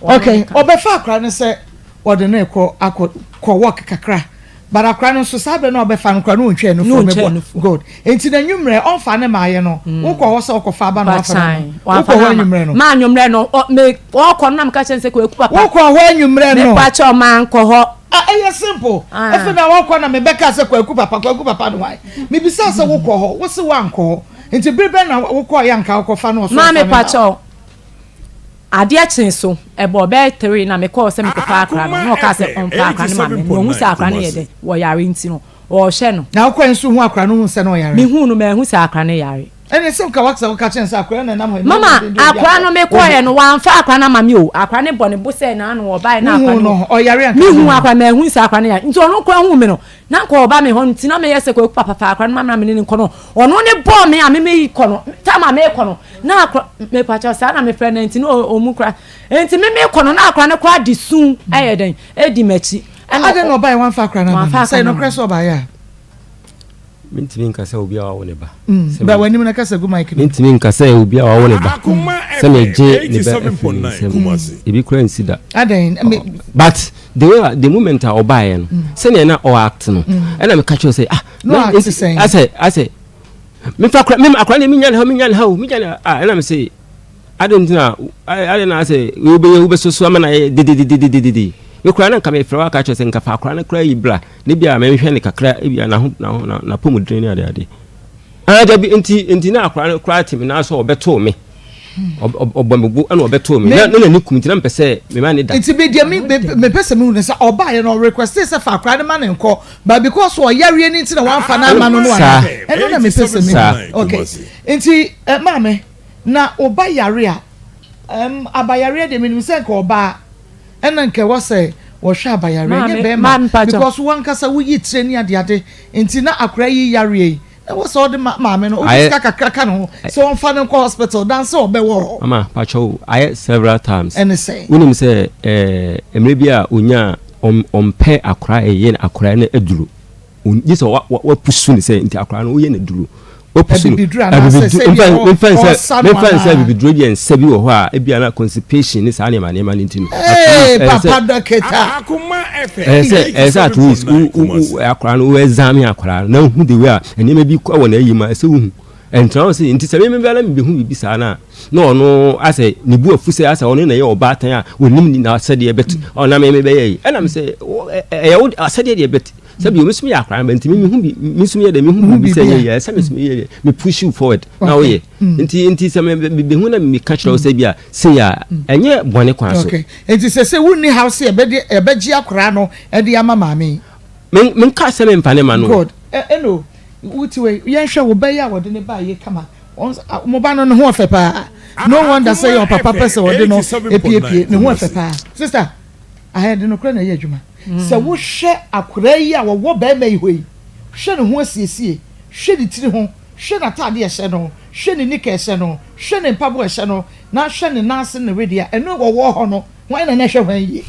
ɔno ne ka. Ɔbɛfa akora no sɛ ɔde no rekɔ akɔ kɔ work kakra. But akora no nso saa berɛ no a ɔbɛfa no koraa no ɔntwaa nufoɔ meboa good nti na nwummerɛ ɔmfa ne maayɛ no wokɔ hɔ sɛ wokɔfa aba na wafa no ama wokɔ hɔ anwummerɛ no. Maa anwummerɛ no me ɔkɔ no na meka kyerɛ no sɛ kwaku papa. Wokɔ hɔ anwummerɛ no. Mepa kyɛw mankɔ hɔ. Ah ɛyɛ simple efi na wɔkɔ na mebɛka sɛ kwaku papa kwaku papa no hwan mebisa sɛ wokɔ hɔ wose woankɔ hɔ nti bere bɛn na wokɔɔ yɛ anka wokɔfa no ɔso Maa ɔfa ne mepa ma. kyɛw Adeɛ kyee so, ɛbɔɔ bɛyɛ three na mekɔɔ sɛ mekɔfa akora no, na ɔkaa sɛ ɔmfa akora no ma me, na wahu sɛ akora no yɛ dɛn, ɔyare nti no, ɔrehwɛ no. Na wokɔe nso wohuu akora no wohuu sɛ na ɔyare? Mehuu no, manhu sɛ akora no yare. Ɛne sɛ nka woakasa woka kyerɛ no sɛ akora no na ɛnam hɔ yi, Mama, na ɔde akora adi no agorɔ. mekɔeɛ no, wamfa akora no amma me o, akora no bɔ ne bo sɛ n'ano ɔbaeɛ na akora Wohuu no, no, ɔyare anka mehuu wohuu no? akora no, manhu sɛ akora no yare, nti ɔno koraa huu me no, Na anka ɔba me hɔ nti na meyɛ sɛ Kwaku papa fa akora no ma me na me ne no nkɔ no ɔno ne bɔɔ me a me me kɔ no time a mekɔ no na akora mepakyɛw saa na mefrɛ no nti na ɔmu kora nti me mekɔ no na akora no kora de su ɛyɛ dɛn ɛdi m'akyi ɛna adɛn na ɔbaeɛ wamfa akora no ama no sɛ nokorɛ sɛ ɔbaeɛ a Mentumi nka sɛ obi a wawo ne ba. Mm, bra w'anim na kasa gu mic no. Mentumi nka sɛ obi a wawo ne ba. Sɛ megye ne ba afiri ne nsam. Ebi kura nsi da. Adɛn? But the way the moment a ɔbaeɛ no, sɛnea na ɔact no, ɛna meka kyerɛ sɛ ah, na ɔact sɛn? Asɛ asɛ mefa akora me akora ne menya ne ha menya ne ha o menya ne ah ɛna me se adɛn nti na adɛn na asɛ wobɛyɛ wobɛsoso ama na ayɛ dededededede me koraa na nka mefrɛ wo aka kyerɛ sɛ nka fa akora no koraa yi bra ne bia menhwɛ ne kakra ebia na ho na ho na pɔmudene ne ade ade ah dabi nti nti na akora no koraa te me na so ɔbɛtoo me ɔbɔ me bo ɛna ɔbɛtoo me na na n'ani kum nti na mepɛ sɛ mema ne da nti me deɛ me mepɛ sɛ mehu ne sɛ ɔbaeɛ no ɔrequeste sɛ fa akora no ma ne nkɔ but because ɔyareɛ no nti na wamfa no ama no no ana ɛno na mepɛ sɛ mehu okay nti eh, maame Na oba yare a, ɛm, abayareɛ deɛ menim sɛ nka ɔbaa ɛna nka ɛwɔ sɛ wɔhwɛ abayareɛ nyɛ Maame, bɛrima maame mpakyɛw. because wankasa woyi tire ne adeade nti na akwadaa yi yareɛ yi. Na wɔ sɛ ɔde ma maame no, wode sika kakra ka ne ho sɛ ɔmfa no nkɔ hospital dan sɛ ɔbɛwɔ hɔ. Mama, pakyɛ wo, ayɛ several times. Ɛne sɛn? Wonim sɛ ɛɛ mmerɛ bi a ɔnya a ɔmpɛ akora ɛyɛ akora no aduro. Gye sɛ wapusu no sɛ nti akora no woyɛ no aduro. Wapusu no. Abibiduro anaasɛ sɛ ebi a ɔsa no anaa? Memfa nsɛ abibiduro deɛ nsa bi wɔ hɔ a ebi a na constipation ne saa nneɛma nneɛma no nti no. Ee papa dɔkita. Ɛyɛ sɛ ɛyɛ sɛ at least wo wo akwadaa no wo examine akwadaa no na wohu the way a nneɛma bi kɔ wɔ n'ayi mu a ɛsɛ wohu. Ɛntena hɔ sɛ nti sɛ me mebɛ na mebehu biribi saa no a na ɔno asɛ ne bu afu sɛ asɛ ɔno na ɛyɛ ɔbaatan a onim ne n'asɛdeɛ bɛt ɔna me mebɛyɛ yi ɛna me sɛ ɛyɛ wo asɛdeɛ deɛ bɛt sɛ bi omi yɛ akwadaa no nti me mehu bi me nso yɛ dɛ mehu biribi sɛ yɛ yɛ sɛ me nso yɛ dɛ me push you forward na woyɛ nti nti sɛ me behu na meka kyerɛ wo sɛ bi a sei a ɛnyɛ bɔne kwan so. Okay nti sese wonni haw sɛ yɛbɛde yɛbɛgye akwadaa no de ama maame yi. Me menka sɛ memfa ne ma no. Good ɛno wote wei yɛnhwɛ wo ba yi a wɔde ne ba yɛ kama wɔn mo ba no ne ho ɔfɛ paa no wonder sɛ yɛ ɔpapa pɛ sɛ wɔde no epiepie ne ho ɔfɛ paa sister aha yɛde nokorɛ na ɛyɛ adwuma sɛ wohwɛ akwadaa yi a wɔwɔ bɛrima yi hɔ yi hwɛ ne ho asiesie hwɛ ne tiri ho Hwɛ n'atade a ɛhyɛ no, hwɛ ne nika a ɛhyɛ no, hwɛ ne mpaboa a ɛhyɛ no, na hwɛ ne nan ase ne wedeɛ a ɛno wɔwɔ hɔ no, hwan na na ɛhwɛ hwan yie?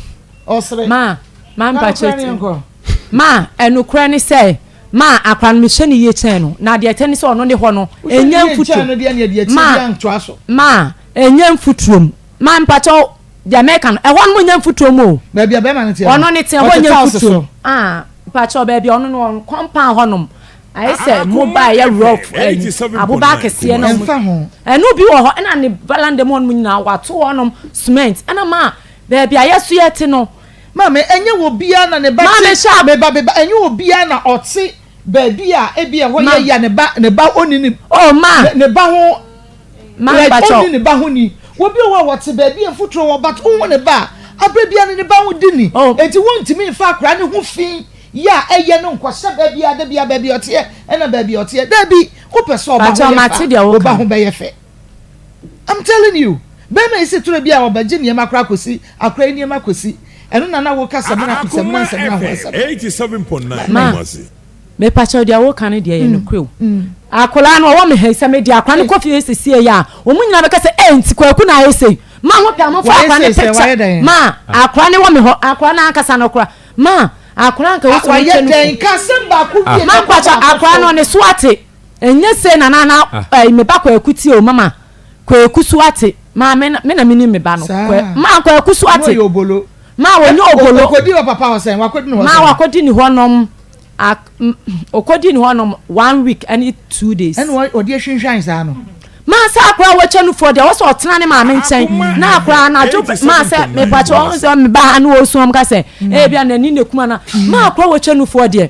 Ɔsere. Ma, ma Na mpakyɛ nokorɛ ne ti. yɛnkɔ. Ma, ɛnokorɛ ne sɛ, ma akora no mehyɛ no yie kyɛn no, na deɛ ɛtɛ ne sɛ ɔno ne hɔ no, Wohwɛ no ɛnyɛ yie nkyɛn mfuturo. no deɛ neɛ deɛ ɛteɛ Ma, biara ntoa so. ma, ɛnyɛ mfuturo mu. Ma mpakyɛ deɛ mɛka no, ɛhɔ nom nyɛ mfuturo mu o. Baabi a bɛrima no teɛ no, Ɔno ne teɛ, hɔ ɔte nyɛ tiles mfuturo mu. so. Ah, mpakyɛ baabi a ɔno no, ɔno compound hɔ nom. Ayɛ sɛ mobile ɛyɛ rough ɛyi aboba akɛseɛ na Ɛmfa ho. Ɛno bi wɔ hɔ ɛna ne valanda mu hɔnom nyinaa wato hɔnom cement ɛna maa baabi a yɛso yɛte no. Maame, ɛnyɛ obiara na ne ba Maame te hyɛ a. me ba me ba ɛnyɛ obiara na ɔte baabi a ebi ɛhɔ Ma. yɛ ya ne ba ne ba ɔnni ne Oh ma. ne ba ho Ma like mpakyɛw. ɔnni ne ba ho ni. Obi wɔ hɔ a wɔte baabi a mfuturo wɔ but wohu ne ba a aberɛ biara no ne ba ho di ni. Oh. Enti wontumi mfa akwadaa no ho fi yɛ a ɛyɛ no nkɔhyɛ baabi a da biara baabi a ɔteɛ ɛna baabi a ɔteɛ. Dabi, wopɛ sɛ ɔba ho Pakyɛw yɛ mate fɛ a, deɛ wo woka ba ho no. bɛyɛ fɛ. I'm telling you. Bɛrima yi si toro bi a ɔbɛgye nneɛma koraa kɔsi, akora yi nneɛma kɔsi. Ɛno na na woka samina, nsamina, Akoma nsamina ho FM asɛm. 87.9 Ma, Kumasi. mepakyɛw deɛ woka no deɛ ɛyɛ nokorɛ o. Akwadaa no ɔwɔ me ha yi, sɛ mede akwadaa no kɔ fie sesie yi a, wɔn nyinaa bɛka sɛ, Ei, nti Kwaku na ayɛ sei. Ma ho pɛ a, momfa Wayɛ akwadaa no sei sɛ, wayɛ picture. dɛn? Ma, akwadaa no wɔ me hɔ, akwadaa no ankasa no koraa. Ma, akwadaa anka wo sɛ Wayɛ wokyɛ no dɛn? Ka asɛm baako wie Ma na kɔ mpakyɛ baako akwadaa so. no ne so ate. Ɛnyɛ sei na na na ɛyi me ba Kwaku tie o mama. Kwaku so ate. Ma me na me na menim me ba no. Saa. Kwa ma Kwaku so Na ate. ɔyɛ obolo. Ma wɔnyɛ obolo. Okodi wɔ papa hɔ sɛn? Wakodi ne hɔ Ma sɛn? wakɔdi ne hɔ nom ak ɔkɔdi ne hɔ nom one week ɛne 2 days. Ɛna ɔde ahwinhwan saa no. Ma sɛ akwadaa a wɔakyɛ no foɔ deɛ ɔsɛ ɔtena ne maame nkyɛn na akwadaa anadwo ma sɛ mepakyɛ ɔho sɛ meba ha ne ɔsu ɔm ka sɛ ebi a n'ani na kuma na ma akwadaa wɔakyɛ no foɔ deɛ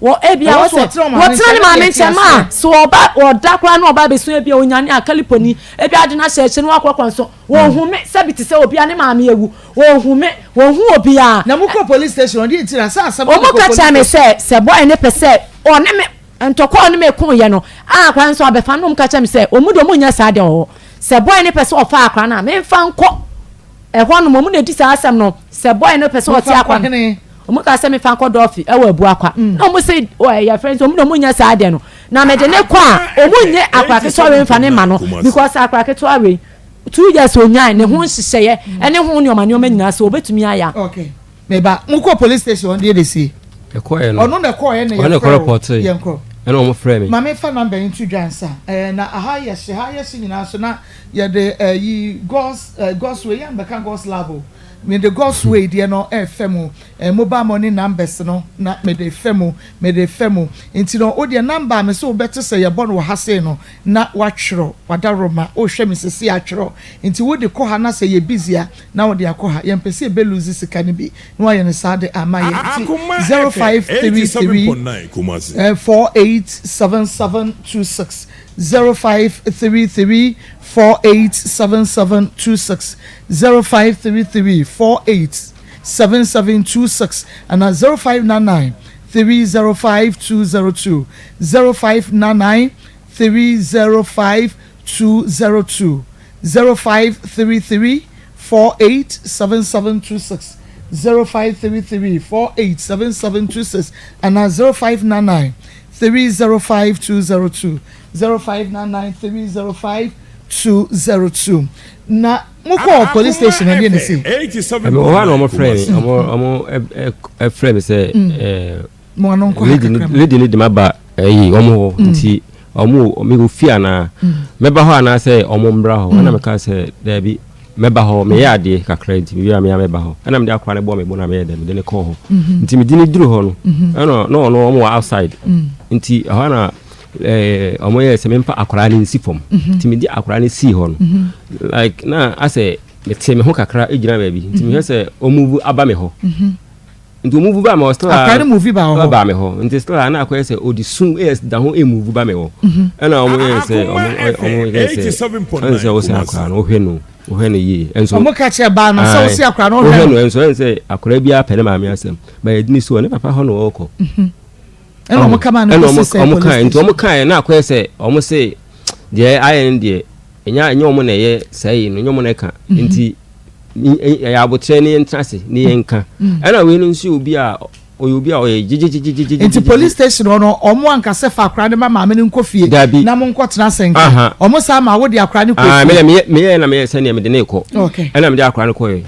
wɔ ebi a wɔsɛ wɔtena ne maame nkyɛn ma sɛ ɔba ɔda koraa na ɔba abɛsu ebi a onyane akaliponi ebi ade no ahyɛ akyire no wakɔkɔ nso wɔn hu me sɛbi te sɛ obi a ne maame awu wɔn hu me wɔn hu obiara. Na mo kɔ police station ɔde etiri asa asɛm. Wɔn ka kyerɛ me sɛ sɛ bɔyɛ ne pɛ sɛ ɔne me Ntɔkwa a ɔne me koeɛ no, a akwadaa no nso abɛfa no, na wɔka kyerɛ me sɛ, wɔn deɛ wɔnyɛ saa deɛ wɔ hɔ. Sɛ boy no pɛ sɛ ɔfa akwadaa no a, memfa nkɔ ɛhɔ nom. Wɔn na ɛdi saa asɛm no. Sɛ boy no pɛ sɛ ɔte akwadaa no, wɔn ka sɛ memfa nkɔ Dɔfi ɛwɔ Abuakwa. Na wɔn se yɛfrɛ nso, wɔn deɛ wɔnyɛ saa deɛ no. Na mede ne kɔ a, wɔn nye akwadaa ketewa wei mfa ne ma no because akwadaa ketewa wei, 2 years onyae, ne ho nhyehyɛeɛ ɛne ho nneɛma nneɛma nyinaa sɛ wɔbɛtumi ayɛ a. Okay. Me ba, mo kɔ police station ɔno deɛ de sie. Ɛkɔɛ no. Ɔno na ɛkɔɛ na Ɔno na yɛfrɛ ɛkɔ wo. repɔtee. Yɛnkɔ. Ɛna wɔn frɛ me. Ma me fa number yi nto dwa ansa. Ɛɛ na aha yɛ hye, ha yɛ hye nyinaa nso na yɛde ɛyi God's ɛɛ God's way, yɛn bɛka God's love o. Me de God's way deɛ no ɛɛfɛ mu. Ɛɛ mobile money numbers no na me de fɛ mu, me de fɛ mu. Nti no wo deɛ number a me se wo bɛte sɛ yɛbɔ no wɔ ha sei no na watwerɛ, wadaworoma, wohwɛ me sisi atwerɛ. Nti wo de kɔ ha na sɛ yɛ busy a na wode akɔ ha yɛmpɛ sɛ yɛbɛ lose sika no bi na wayɛ no saa de ama yɛn nti Akoma 05 FM 33 87.9 Kumasi. 487726 0533 487726 0533 487726 anaa 0599 305202 0599 305202 0533 487726 0533 487726 anaa 0599 305 202 0599 305 202 Na mokɔɔ police station ɛdeɛ na ɛsii? Ɛmi wɔ hɔ a na wɔn frɛ mi wɔn wɔn ɛfrɛ mi sɛ ɛɛ Mo ano nkɔ ha lady no kakra ma. lady no de ma ba ɛyi wɔn hɔ nti wɔn wɔ mi wɔ fie anaa mɛba hɔ anaa sɛ wɔn mbra hɔ ɛna meka sɛ daabi mɛba hɔ meyɛ adeɛ kakra nti mewie a mea mɛba hɔ ɛna mede akora no bɔɔ me bo na meyɛ dɛ mede no kɔɔ hɔ nti mede no duru hɔ no ɛna na ɔno wɔn wɔ outside nti ɛhɔ na ɛɛ wɔn yɛ sɛ memfa akwaraa no nsi fam nti mede akwaraa no sii hɔ no like na asɛ mete me ho kakra gyina baabi nti mehwɛ sɛ ɔmuvu aba me hɔ nti ɔmuvu ba me hɔ still akwaraa no muvi ba hɔ ba me hɔ nti still a na akɔyɛ sɛ ɔde su yɛ da ho ɛmuvu ba me hɔ ɛna wɔn yɛ sɛ wɔn wɔn yɛ sɛ ɛn sɛ wɔsɛ akwaraa no wohwɛ no wohwɛ no yie ɛnso wɔn ka kyerɛ baa no sɛ wɔsi akwaraa no wohwɛ no ɛnso ɛn sɛ akwaraa biara pɛ ne maame asɛm ba yɛ dini so ne papa hɔ na ɔrekɔ ɛna wɔn kama no kɔsi sɛ police station nti wɔn kan na akɔyɛ sɛ wɔn se deɛ ayɛ no deɛ ɛnyɛ ɛnyɛ wɔn na ɛyɛ saa yi no ɛnyɛ wɔn na ɛka nti ɛyɛ abotrɛ ne yɛn tena ase ne yɛn nka ɛna wei no nso yɛ obi a ɔyɛ obi a ɔyɛ gyegyegyegyegye. Nti police station hɔ no wɔn ankasa fa akora no ma maame no nkɔ fie Dabi. na mo nkɔ tena ase nka wɔn saa ma wo de akora no kɔ Ah, fie. meyɛ meyɛ na meyɛ sɛnea mede ne kɔ. Okay. Ɛna mede akora no kɔɛ.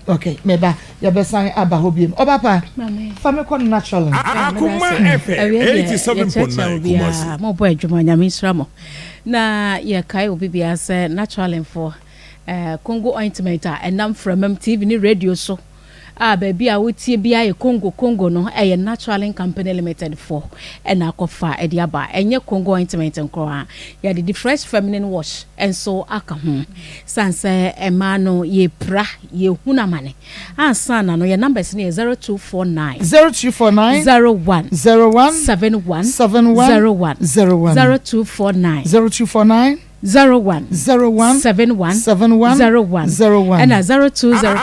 Okay, meba. Yɛbɛsan aba hɔ biom. Ɔba pa, fa me kɔ natural. Akoma FM 87.9 Kumasi. Mobɔ adwuma Nyame nhyira mo. Na yɛkae obi biara sɛ naturalingfoɔ eh, Congo ointment a ɛnam framam TV ne radio so a baabi a wotie biara yɛ Congo Congo no ɛyɛ Naturaling Company Limited foɔ ɛna akɔfa ɛde aba. Ɛnyɛ Congo ointment nkoraa, yɛde di fresh feminine wash nso aka ho. Sane sɛ mmaa no yɛpira, yɛhunu amane. Ansa na no, yɛn numbers no yɛ 0249. 0249. 01. 01. 71. 71. 01. 01. 0249. 0249. 01. 01. 71. 71. 01. 01. Ɛna 0204.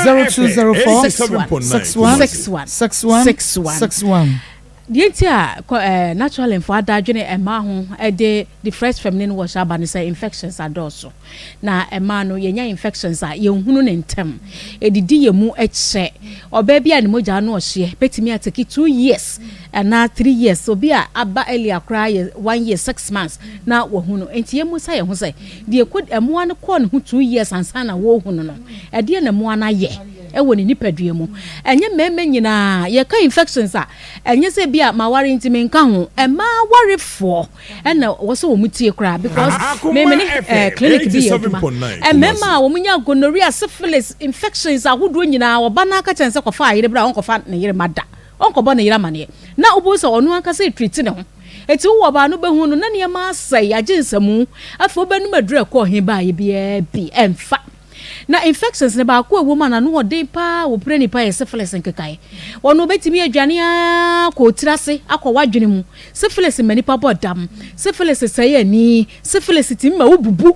0204. 61. 61. 61. 61. 61. 61. Deɛ nti a kɔ ɛɛ naturalingfoɔ ada adwene mmaa ho de the fresh feminine wash aba ne sɛ infections adɔɔso. Na mmaa no yɛnya infections a yɛnhunu no ntɛm. Ɛdidi yɛn mu kyɛ. Ɔbaa bi a ne mogya ano ɔhyeɛ bɛtumi atake two years anaa three years. Obi a aba earlier koraa yɛ one year six months na wahunu. Nti yɛmmisa yɛn ho sɛ deɛ ɛkɔ mmoa no kɔɔ ne ho two years ansa na wɔrehunu no, ɛdeɛn na mmoa no ayɛ wɔ ne nipadua mu? Ɛnyɛ mmarima nyinaa yɛka infections a Ɛnyɛ sɛ ebia maware nti menka ho. Mmaa awarefoɔ ɛna wɔ sɛ wɔn tie koraa because me me ne eh, clinic bi yɛ adwuma. Mmarima a wɔn nya gonorrhea, syphilis, infections ahodoɔ nyinaa ɔba no aka kyɛn sɛ kɔfa ayere bra ɔnkɔfa ne yere ma da. Ɔnkɔbɔ ne yere amaneɛ. Na wobɛhu sɛ ɔno ankasa retriti ne ho. Eti wowɔ ɔbaa no bɛhu no na nneɛma asɛe, agye nsamu. Afei wobɛnom aduru a ɛkɔɔ he baeɛ biara bi ɛmfa. Na infections no baako a ɛwɔ mu a n'ano ɔden paa wɔ pira nipa yɛ syphilis nkekae. Wɔn obetumi adwane ara kɔ otiri ase akɔ w'adwene mu. Syphilis ma nipa bɔ dam. Syphilis sɛe ani. Syphilis tumi ma wo bubu.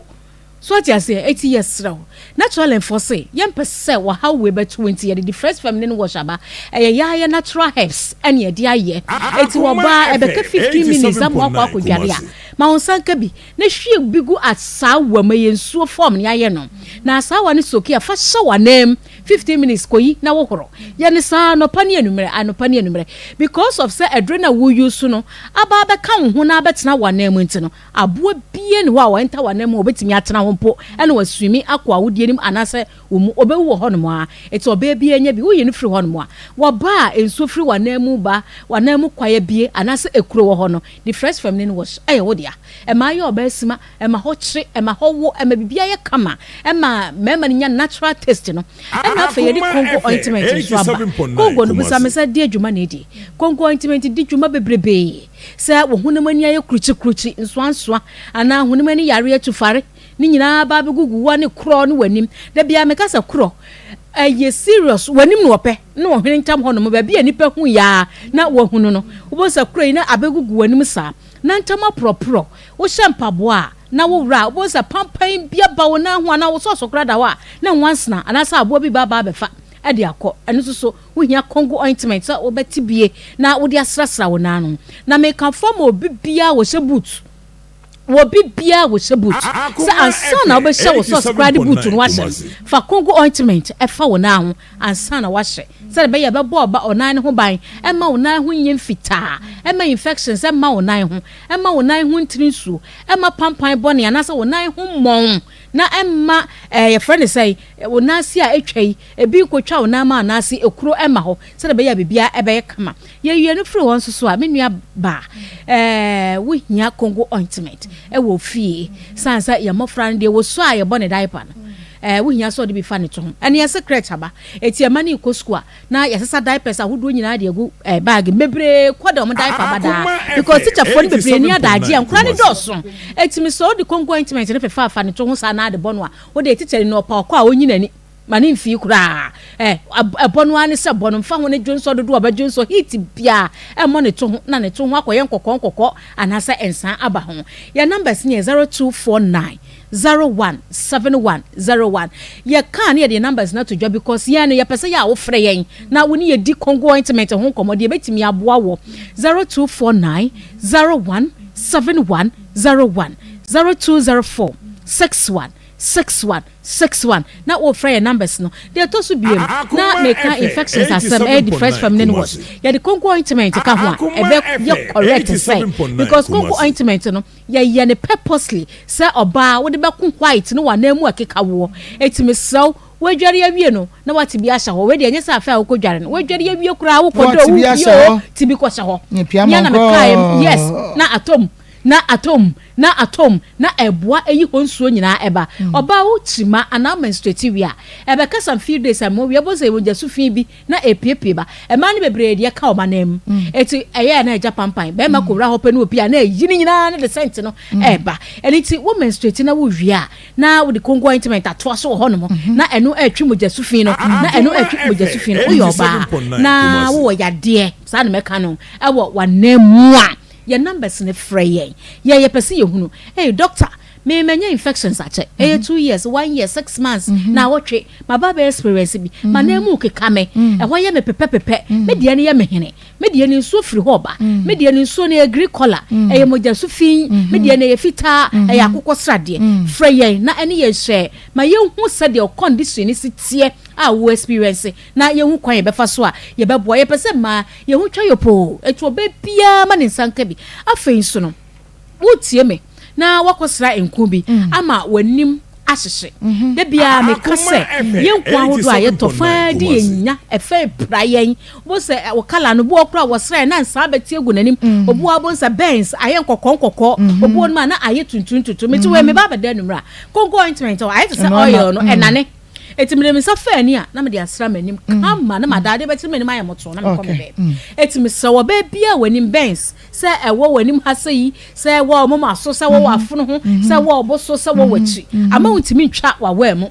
So ate aseɛ? Eti yɛsrɛ wo. Naturally nfoɔ se yɛmpɛ sɛ ɔhaw wei bɛto wo nti yɛde the fresh feminine wash aba. Ɛyɛ yɛayɛ natural herbs ɛne yɛde ayɛ. Eti ɔbaa ɛbɛka 15 minutes ama wakɔ akɔdware a, ma wo nsa nka bi. Na hwie bi gu asaawa mu, ɛyɛ nsuo fɔm na yɛayɛ no, na asaawa no soki a, fa hyɛ w'ananmu 15 minutes kɔyi na wohoro. Yɛ no saa anɔpa ne anwummerɛ, anɔpa ne anwummerɛ. Because of sɛ aduro no a wo use no aba abɛka wo ho na abɛtena w'ananmu nti no, aboa biara nni hɔ a ɔenter w'ananmu a ɔbɛtumi atena hɔ mpo na waswimi akɔ awodeɛ no mu anaasɛ wo mu, ɔbɛwu wɔ hɔnom ara. Enti ɔbaa biara nya bi, woyi no firi hɔnom a, wɔba a nsuo firi w'ananmu ba, w'ananmu kwaeɛ abue anaasɛ ekuro wɔ hɔ no, the fresh feminine wash ɛyɛ wo dea. Ɛma ayɛ ɔbaa sima, ɛma hɔ kyere, ɛma hɔ wo, ɛma biribiara yɛ kama, ɛma mmarima no nya natural taste no. Ɛna afei yɛde Congo ointment nso aba. Congo no, bisa me sɛ deɛ dwuma na ɛdi? Congo ointment di dwuma bebrebee. Sɛ wo honam ani ayɛ krukyikrukyi, nsoansoa, anaa honam ani yareɛ, tufare, ne nyinaa ba abɛgugu wo ne korɔ ne w'anim. Da biara meka sɛ korɔ ɛyɛ serious, w'anim na wɔpɛ ne ɔhwene ntam hɔnom, baabi a nnipa hu yɛ ara na wɔahunu no. Wobɛhu sɛ korɔ yi na abɛgugu w'anim saa, na ntam aporɔporɔ. Wohyɛ mpaboa a na wo werɛ a, wobɛhu sɛ pampan bi aba wo nan ho anaa wo sɔɔso koraa da hɔ a na nwansena anaasɛ aboa bi ba aba abɛfa de akɔ. Ɛno nso so, wohia Congo ointment sɛ wobɛte bie na wode asrasra wo nan no. Na mekamfo ama obi biara a ɔhyɛ boot. Wɔ bi biara wɔhyɛ boot sɛ ansa na wobɛhyɛ wo socks koraa de boot no wahyɛ no, fa Congo ointment fa wo nan ho ansa na wahyɛ. sɛdeɛ ɛbɛyɛ a ɛbɛbɔ ɔba ɔnan no ho ban, ɛmma wo nan ho nyɛ mfitaa, ɛmma infections mma wo nan ho, ɛmma wo nan ho ntiri nsuo, ɛmma pampan bɔne anaasɛ wo nan ho mmɔn, na ɛmma ɛɛ yɛfrɛ no sɛn, wo nan ase a atwa yi, ebi nkɔtwa wo nan mu anaase ekuro mma hɔ, sɛdeɛ ɛbɛyɛ a biribiara ɛbɛyɛ kama. Yɛwie no firi hɔ nso so a, me nua baa, ɛɛ wohia Congo ointment ɛwɔ fie, sane sɛ yɛn mmɔfra no deɛ wɔsua a yɛbɔ ne diaper no, ɛɛ wohia sɛ ɔde bi fa ne to ho. Ɛne yɛse crèche aba, eti ɛma no rekɔ sukuu a, na yɛsesa diapers ahodoɔ nyinaa de agu ɛɛ bag mu. Bebree kɔ de wɔn diaper ba daa because teacherfoɔ no bebree ni adagye a nkwadaa no dɔɔso. Eti mesrɛ wode Congo ointment no fefaafa ne to ho saa na ade bɔ no a, wode teacher ni no ɔpa ɔkɔ a ɔnyi n'ani. Ma no mfii koraa. Ɛ, ɛbɔ no ara ne sɛ bɔ no, mfa ho ne dwonsɔ dodoɔ a ɔbɛdwonsɔ, heat biara, ɛmmɔ ne to ho na ne to ho akɔyɛ nkɔkɔɔ nkɔkɔɔ anaasɛ nsaa aba ho. Yɛn numbers no yɛ 0249 01 71 01. Yɛkaa na yɛde yɛn numbers no ato dwa because yɛn no yɛpɛ sɛ yɛ a wofrɛ yɛn na wo ne yɛdi Congo ointment ho nkɔmmɔ deɛ ɛbɛtumi aboa wɔ 0249 01 71 01 0204 61 61 61 na wofrɛ yɛn numbers no. Deɛ ɛtɔ so biom na meka infections asɛm ɛyɛ the fresh feminine wash. Yɛde konko ointment ka ho a ɛbɛ yɛ correct sɛ because konko ointment no yɛyɛ no purposely sɛ ɔbaa wode bɛko white no w'anan mu ɛkeka woɔ. Eti mesrɛ wo woadware awie no na wate bi ahyɛ hɔ. Wei deɛ ɛnyɛ sɛ afei a wokɔ dware no woadware awie koraa wokɔ dɔ wo fie o ti bi kɔhyɛ hɔ. Nea na mekaeɛ yes na atɔ mu na atɔ mu. Na atɔ mu, na ɛboa ɛyi hɔ nsuo nyinaa ɛba. Ɔbaa wo kyima anaa wo menstruate wie a, ɛbɛka some few days ama wowie, wobɛhu sɛ mogya su fi bi na ɛrepiepie ba. Mmaa no bebree deɛ ɛka wɔn anan mu. Enti ɛyɛ a na ɛgya pampan. Barima kɔwura hɔ pɛ na ɔpie a, na ɛyi ne nyinaa ne de scent no ɛreba. Ɛno nti wo menstruate na wowie a, na wode kongo ointment atoa so wɔ hɔnom, na ɛno ɛretwe mogya su fi no, na ɛno ɛretwe mogya su fi no. Woyɛ ɔbaa na wowɔ yadeɛ, saa na mɛka no, ɛwɔ w'anan mu a, Yɛn numbers no frɛ yɛn. Yɛn yɛpɛ sɛ yɛhunu. Ei doctor me manya infections akyɛ. Ɛyɛ mm-hmm. 2 years, 1 year, 6 months, mm-hmm. naawɔtwe. Maba bɛ experience bi. Mm-hmm. M'anan mu keka me. Ɛhɔ yɛ me pepɛpepɛ. Me deɛ no yɛ me hene. Me deɛ no nsuo firi hɔ ba. Me deɛ no nsuo no yɛ green color. Ɛyɛ mogya so fi. Me deɛ no yɛ fitaa. Ɛyɛ akokɔ sradeɛ. Frɛ yɛn na ɛne yɛn hyɛ ma yɛnhu sɛdeɛ condition no si teɛ a wo experience na yɛhu kwan yɛbɛfa so a yɛbɛboa. Yɛpɛ sɛ mmaa Yɛn ho twa yopoo, enti ɔbaa biara ma ne nsa nka bi. Afei nso no, woretie me na woakɔsra nku bi ama w'anim ahyehye. Da biara meka sɛ, yɛn nku ahodoɔ a yɛtɔ fa di yɛn nya, ɛfɛ pira yɛn. Wobɛhu sɛ wo kala no, obi wɔ hɔ koraa a wɔsrae na nsaa bɛte agu n'anim. Obi wɔ hɔ a wobɛhu sɛ burns ayɛ nkɔkɔɔ nkɔkɔɔ. Obi wɔ hɔnom a na ayɛ tuntum tuntum. Mete wei meba abɛda anwummerɛ a, konko ointment ayɛ te sɛ oil no, ɛnane. Eti mede me nsa faa ani a na mede asra m'anim kama na mada adeɛ bɛkyere m'anim ayɛ motoo na mekɔ me baabi. Eti mesrɛ wo ɔbaa biara a w'anim bɛns sɛ ɛwɔ w'anim ha sɛ yi sɛ ɛwɔ wo moma so sɛ ɛwɔ w'afono ho sɛ ɛwɔ wo bo so sɛ ɛwɔ w'akyi ama wontumi ntwa w'awaa mu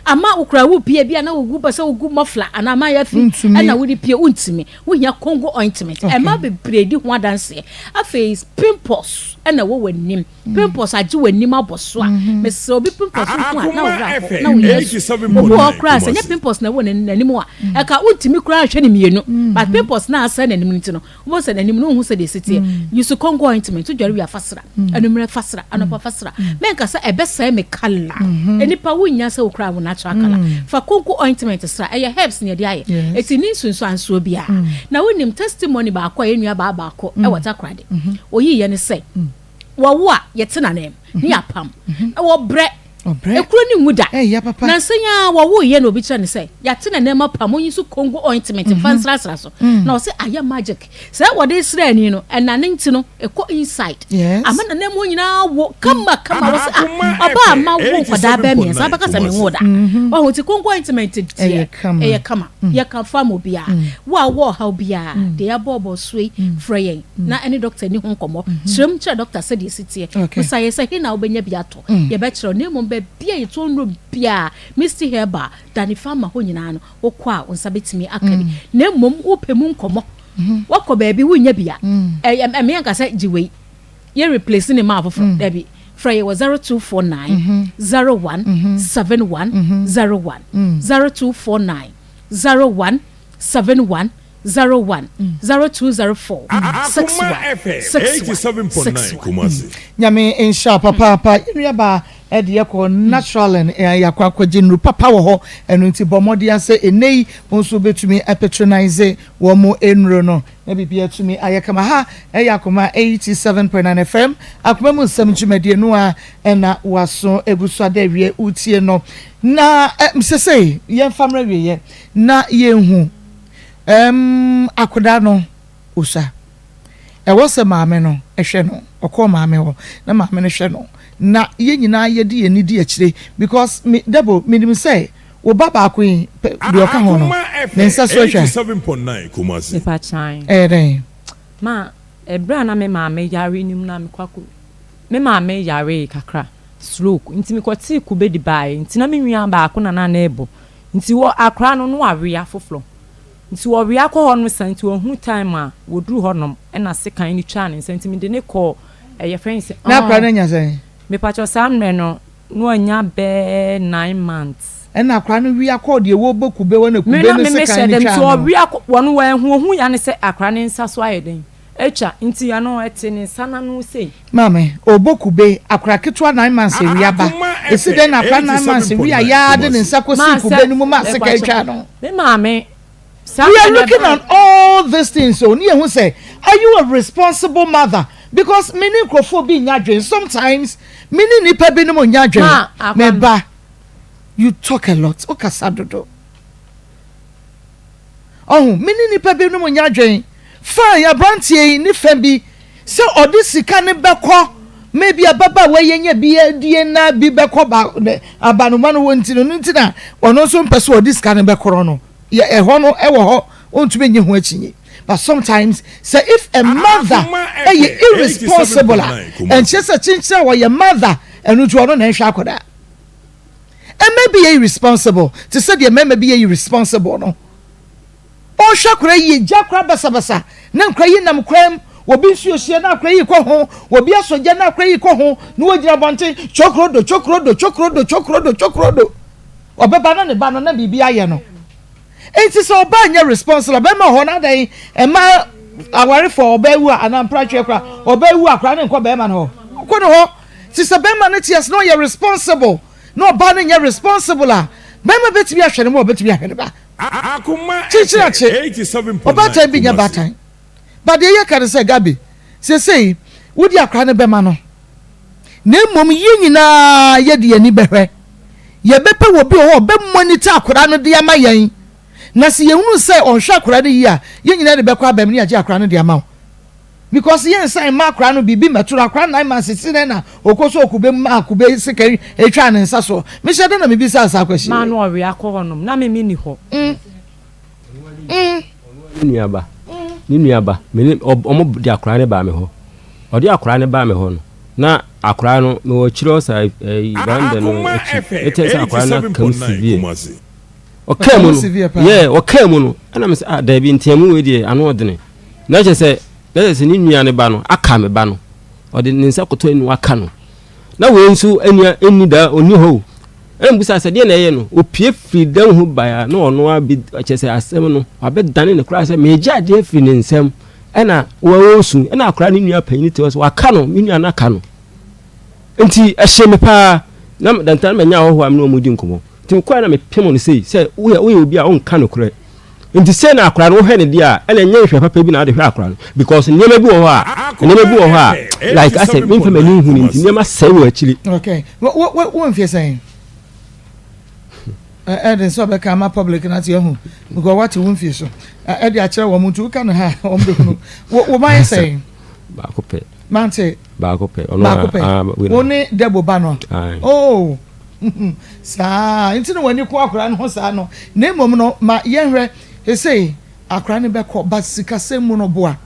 ama wo koraa wopie bi a na wogu pɛ sɛ wogu mɔfla anaa mayafi ɛna wode pie wontumi wohia Congo ointment ɛma bebree di ho adanseɛ afei pimples ɛna ɛwɔ w'anim Pimples agye w'anim abɔ so a, mesrɛ obi pimples ho a na wo werɛ ahow na wo yɛ su. Obi wɔ hɔ koraa sɛ nyɛ pimples na ɛwɔ n'anim a, ɛka wontumi koraa nhwɛ no mmienu. But pimples na asɛe n'anim no nti no, wobɛhu sɛ n'anim no wonhu sɛdeɛ ɛsi teɛ. Use Congo ointment, wodware wie a fa sra, anwummerɛ fa sra, anɔpa fa sra. Menka sɛ ɛbɛsɛe me colour. Nnipa wonnya sɛ wokura wo natural colour. Fa Congo ointment sra, ɛyɛ herbs na yɛde ayɛ. Ɛti nni nsunsuansoɔ biara. Na wonim testimony baako a yɛn nua baa baako wɔ Takoradi, ɔyiiɛ ne sɛ, Wɔwo a, yɛte n'anan mu, ne yɛapam. Na wɔbrɛ. Ekuro no nwu da. Nansa yi ara wɔwoeɛ na obi kyerɛ no sɛ, yɛate n'anan mu apam, monyi so Congo ointment mfa nsrasra so. Na ɔse ayɛ magic. Sɛ wɔde sra ani no, ɛnane nti no, ɛkɔ inside. Ama n'anan mu hɔ nyinaa awo kama kama. Wɔse ah, ɔbaa a mawo nkwadaa bɛyɛ mmiɛnsa, wobɛka sɛ menwoo da. Wahu nti Congo ointment deɛ, ɛyɛ kama. Yɛkamfo ama obiara. Wo a wowɔ ɔhaw biara, deɛ yɛabɔɔbɔ so yi, frɛ yɛn. na ɛne dɔkta nni ho nkɔmmɔ. Kyerɛ mu kyerɛ dɔkta sɛdeɛ ɛsi teɛ. Bisa yɛn sɛ, He na wobɛnya bi atɔ? Yɛbɛkyerɛ wo. Na mmom baabi a yɛtɔn nnuro biara, Misty Herbal, Danny Pharma hɔ nyinaa no, wokɔ a, wo nsa bɛtumi aka bi. Na mmom wopɛ mu nkɔmmɔ, woakɔ baabi wonnya bi a, ɛmmea nka sɛ gye wei, yɛ replace ne ma afoforɔ. Dabi. Frɛ yɛn wɔ 0249 01 71 01, 0249 01 71 01 0204 61 61 61. Nyame nhyira wo papaapa yɛn nua baa de yɛkɔ Naturalin, yɛakɔ akɔgye nnuru papa wɔ hɔ. Ɛno nti bɔ mmɔden ara sɛ ɛnnɛ yi wo nso wobɛtumi apatronise wɔn nnuro no na biribi atumi ayɛ kama. Ha ɛyɛ Akoma 87.9 FM, Akoma mu nsɛm dwumadie no a ɛna waso egu so ada awie wotie no. Na sesei yɛmfa mmerɛ wieɛ na yɛnhu ɛm akoda no Osa. Ɛwɔ sɛ maame no hwɛ no, ɔkɔɔ maame hɔ na maame no hwɛ no na yɛn nyinaa yɛde yɛn ani di akyire because me Debo menim sɛ wo ba baako yi pɛ deɛ ɔka ho no Akoma ne nsa so FM atwa. 87.9 Kumasi. Mepa kyan. Ɛyɛ dɛn? Ma ɛberɛ a na me maame yare no mu na mekɔ akɔ me maame yaree kakra stroke nti mekɔtee kube de baeɛ nti na me nua baako na na ne bɔ nti wɔ akora no na wawea foforɔ Nti wɔwea kɔ hɔ nom saa nti wɔhunu time a wɔduru hɔ nom ɛna sekan no twaa ne nsa nti mede no kɔɔ ɛyɛ fɛn sɛ Na akora no anya sɛn? Mepakyɛw saa mmerɛ no na wanya bɛɛ 9 months. Ɛna akora no wia kɔɔ deɛ wɔbɔ kube hɔ na Me kube na no me mehyɛ sekan no dɛm twaa nti no. ɔwea kɔ wɔn wɔanhu ohuu ya ne sɛ akora no nsa so ayɛ dɛn atwa nti ɛno ɛte ne nsa no ano sei. Maame, ɔrebɔ kube, akora ketewa 9 months awia ba, Akoma ɛsi dɛn na akora FM 9 months wia 87.9 yaa de ne Kumasi. nsa kɔsii Maa kube sɛ no mu maa sekan mepakyɛw twaa no? me maame saa We are mmerɛ no looking ɛbaeɛ. at all these things o ne yɛhu sɛ are you a responsible mother because me ne nkurɔfoɔ bi nnya adwene sometimes me ne nnipa binom nnya adwene Maa akora me no. ba you talk a lot wokasa dodo. Ɔho, me ne nnipa binom nyɛ adwen. Fine, abranteɛ yi ne fa bi sɛ ɔde sika no bɛkɔ ma ebi ababaawa yi anya bi adie na bi bɛkɔ ba abanoma no hɔ nti no, no nti na ɔno nso mpɛ sɛ ɔde sika no bɛkorɔ no. Yɛ ɛhɔ no ɛwɔ hɔ, ɔntumi nye ho akyinnye. But sometimes sɛ if a mother ɛyɛ irresponsible a, ɛnkyerɛ sɛ kyenkyere a ɔyɛ mother ɛno nti ɔno na ɛnhwɛ akwadaa. Mmaa bi yɛ irresponsible te sɛ deɛ mmarima bi yɛ irresponsible no. Ɔhwɛ akwadaa yie, gya akwadaa basabasa na nkwadaa yi nam kwan mu, obi nsuo hyia na akwadaa yi kɔ ho, obi asɔ gya na akwadaa yi kɔ ho, na wɔgyina abɔnten kyokrodo kyokrodo kyokrodo kyokrodo kyokrodo. Ɔbɛba na ne ba no na biribi ayɛ no. Enti sɛ ɔbaa nyɛ responsible a, bɛrima wɔ hɔ na adɛn mmaa awarefoɔ ɔbaa wu a anaa mpratweɛ koraa ɔbaa wu a akwadaa no nkɔ bɛrima no hɔ, ɔkɔ ne hɔ. Nti sɛ bɛrima no te ase na ɔyɛ responsible na ɔbaa no nyɛ responsible a, bɛrima bɛtumi ahwɛ ne ma ɔbɛtumi ahwɛ ne ba. Kyikyiri akye, ɔbaatan bi nyɛ baatan. But deɛ yɛka ne sɛ Gabi, seesei wode akwadaa no bɛma no, na mmom yɛn nyinaa yɛde yɛn ani bɛhwɛ. Yɛbɛpɛ wɔ bi wɔ hɔ a ɔbɛ monitor akwadaa no de ama yɛn. Na sɛ yɛhunu sɛ ɔnhwɛ akwadaa no yie a, yɛn nyinaa de bɛkɔ abam ne yɛagye akwadaa no de ama wo. Because yɛn nsan mma akora no biribi mmɛto no, akora 9 months si dɛn na ɔkɔ so kube mu maa kube sekan etwaa ne nsa soɔ? Mehyɛ da na mebisaa saa question Maa wei. no ɔwea kɔ hɔ nom na me me ni hɔ. Mm. Mm. Ne nua ba, ne nua ba, me ne ɔmo de akora no baa me hɔ. Ɔde akora no baa me hɔ no, na akora no mewɔ akyire hɔ saa ɛyi veranda no akyi. Ɛkyɛ sɛ akora no aka mu severe. Ɔkaa mu no, yeah, ɔkaa mu no, ɛna me sɛ ah daabi nteamu wei deɛ ano ɔdene. Na kyerɛ sɛ, na kyerɛ sɛ ne nua no ba no aka me ba no. Ɔde ne nsa kɔtɔ ani waka no. Na wei nso ania ɛnni da ɔnni hɔ o. Ɛna mbusa sɛ deɛ na ɛyɛ no, ɔpue firi dan ho baeɛ a na ɔno ara bi kyerɛ sɛ asɛm no wabɛdane ne koraa sɛ megye adeɛ firi ne nsam ɛna wɔresu ɛna akwadaa ne nua panyin te hɔ sɛ waka no me nua no aka no. Nti ɛhyee me paa na dantan na manya ahɔhoɔ a me ne wɔn di nkɔmmɔ. Nti mekɔɛ na mepem no sei sɛ woyɛ woyɛ obi a wonka nokorɛ. Nti sei na akwadaa no wohwɛ no deɛ a ɛna ɛnyɛ nhwɛ papa bi na wode hwɛ akwadaa no because nneɛma bi wɔ hɔ a nneɛma bi wɔ hɔ a like asɛ memfa m'ani nhu no nti nneɛma sɛe wɔ akyiri. Okay. Wo wo wo mfie sɛn? Ɛde sɛ ɔbɛka ama public na ate ahu because wate wo mfie so. Ɛde akyerɛ wɔn nti woka no ha wɔn bɛhunu. Wo wo ba yɛ sɛn? Baako pɛ. Mante. Baako pɛ. Ɔno Baako pɛ. Wo ne Debo ba no. Oh. Saa nti na w'ani ko akwadaa no ho saa no. Na mmom no ma yɛnhwɛ sesei akwadaa no bɛkɔ but sikasɛm mu no boa.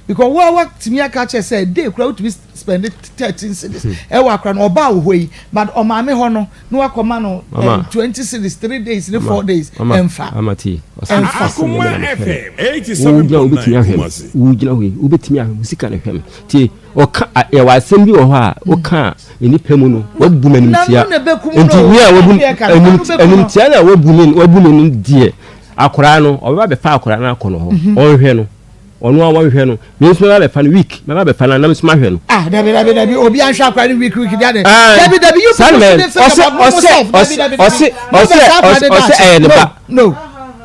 Because wo a watumi aka akyerɛ sɛ day kura wotumi spend 13 cedis ɛwɔ akwadaa no ɔbaa wɔ hɔ yi but ɔmaame hɔ no na wakɔma no 20 cedis 3 days ne 4 days ɛmfa. Mama tie. Ɛmfa. Akoma FM Wogyina hɔ wobɛtumi 87.9 ahwɛ me. Kumasi. Wogyina hɔ yi wobɛtumi ahwɛ me. Wo sika na hwɛ me. Tie ɔka yɛwɔ asɛm bi wɔ hɔ a woka a nnipa mu no wabu me animtia nti me a wabu animtia na wabu me wabu me no deɛ akwaraa no ɔbɛba bɛfa akwaraa no akɔ no hɔ mhm. ɔnhwɛ no. Ɔno a wɔhwehwɛ no, me nso mɛba abɛfa no week, mɛba abɛfa no na me nso mahwɛ no. Ah, dabi dabi dabi, obi anhwɛ akora no week week deɛ. Ah, dabi dabi, you people shouldn't think about mo self. Dabi dabi dabi. Ɔse ɔse ɔse ɔse ɛyɛ ne ba. No,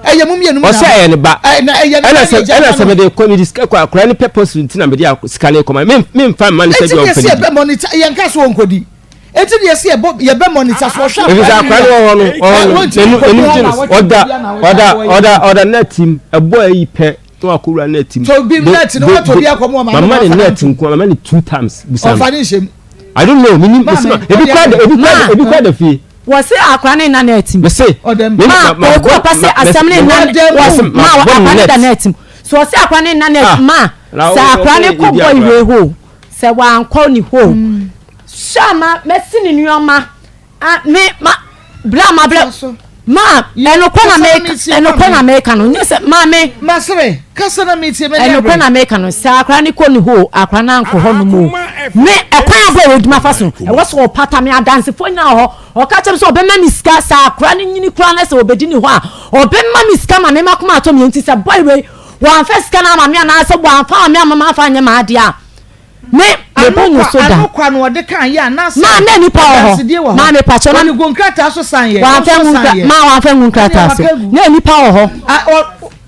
ɛyɛ mo mmienu mu na. Ɔse ɛyɛ ne ba. Ɛna ɛyɛ ne ba ne gya ɛna sɛ mede kɔ mede sika kɔ akora ne purpose nti na mede sika ne kɔma me me nfa mma ne sɛ bi ɔmfa ne di. Eti yɛ sɛ yɛbɛ monitor yɛn ka so wɔn Eti deɛ sɛ yɛbɔ yɛbɛ monitor so ɔhwɛ akora no akora no wɔ hɔ no ɔhɔ no n'anu n'anu gye no ɔda ɔda ɔda ɔda net mu ɛbɔ ayi pɛ na wakɔ wura net mu. To bi net no wato bi akɔ mu ɔma mama ne net nko mama ne two times busa no. Ɔfa ne nhyɛm. I don't know mi ni mesi ma ebi kura da ebi kura ebi kura da fie. Wɔsi akora ne nna net mu. Mese. Ma koko papa se asɛm ne nna wɔsi ma akora ne da net mu. So ɔsi akora ne nna net ma sɛ akora ne kɔ bɔ iwe hoo sɛ wankɔ ne hoo. Sure ma mɛsi ne nneɛma a me ma bla ma bla ma ɛnokɔ na meka ɛnokɔ na meka no nyɛ sɛ ma me. Masere kasa na metie mɛ ɛnokɔ na meka no sɛ akora ne kɔ ne hɔ akora na ankɔ hɔ no mu me ɛkwan abɔ ɛwɔ adwuma fa so ɛwɔ sɛ ɔpata me adansefoɔ nyinaa hɔ ɔka kyerɛ me sɛ ɔbɛma me sika sɛ akora ne nyini kora na sɛ ɔbɛdi ne hɔ a ɔbɛma me sika ma me ma koma atɔ me nti sɛ bɔe wei wɔamfa sika no ama me anaasɛ wɔamfa ama me ama mamfa anyɛ m'adeɛ a Me me bo ngu so da. Ano kwa na ɔde kan yɛ anaasɛ. Maa na nipa wɔ hɔ. Adansedie wɔ hɔ. Maa me pakyɛ na. Ɔde gu nkrataa so san yɛ. Wamfa ngu nkra maa wamfa ngu nkrataa so. Na nipa wɔ hɔ.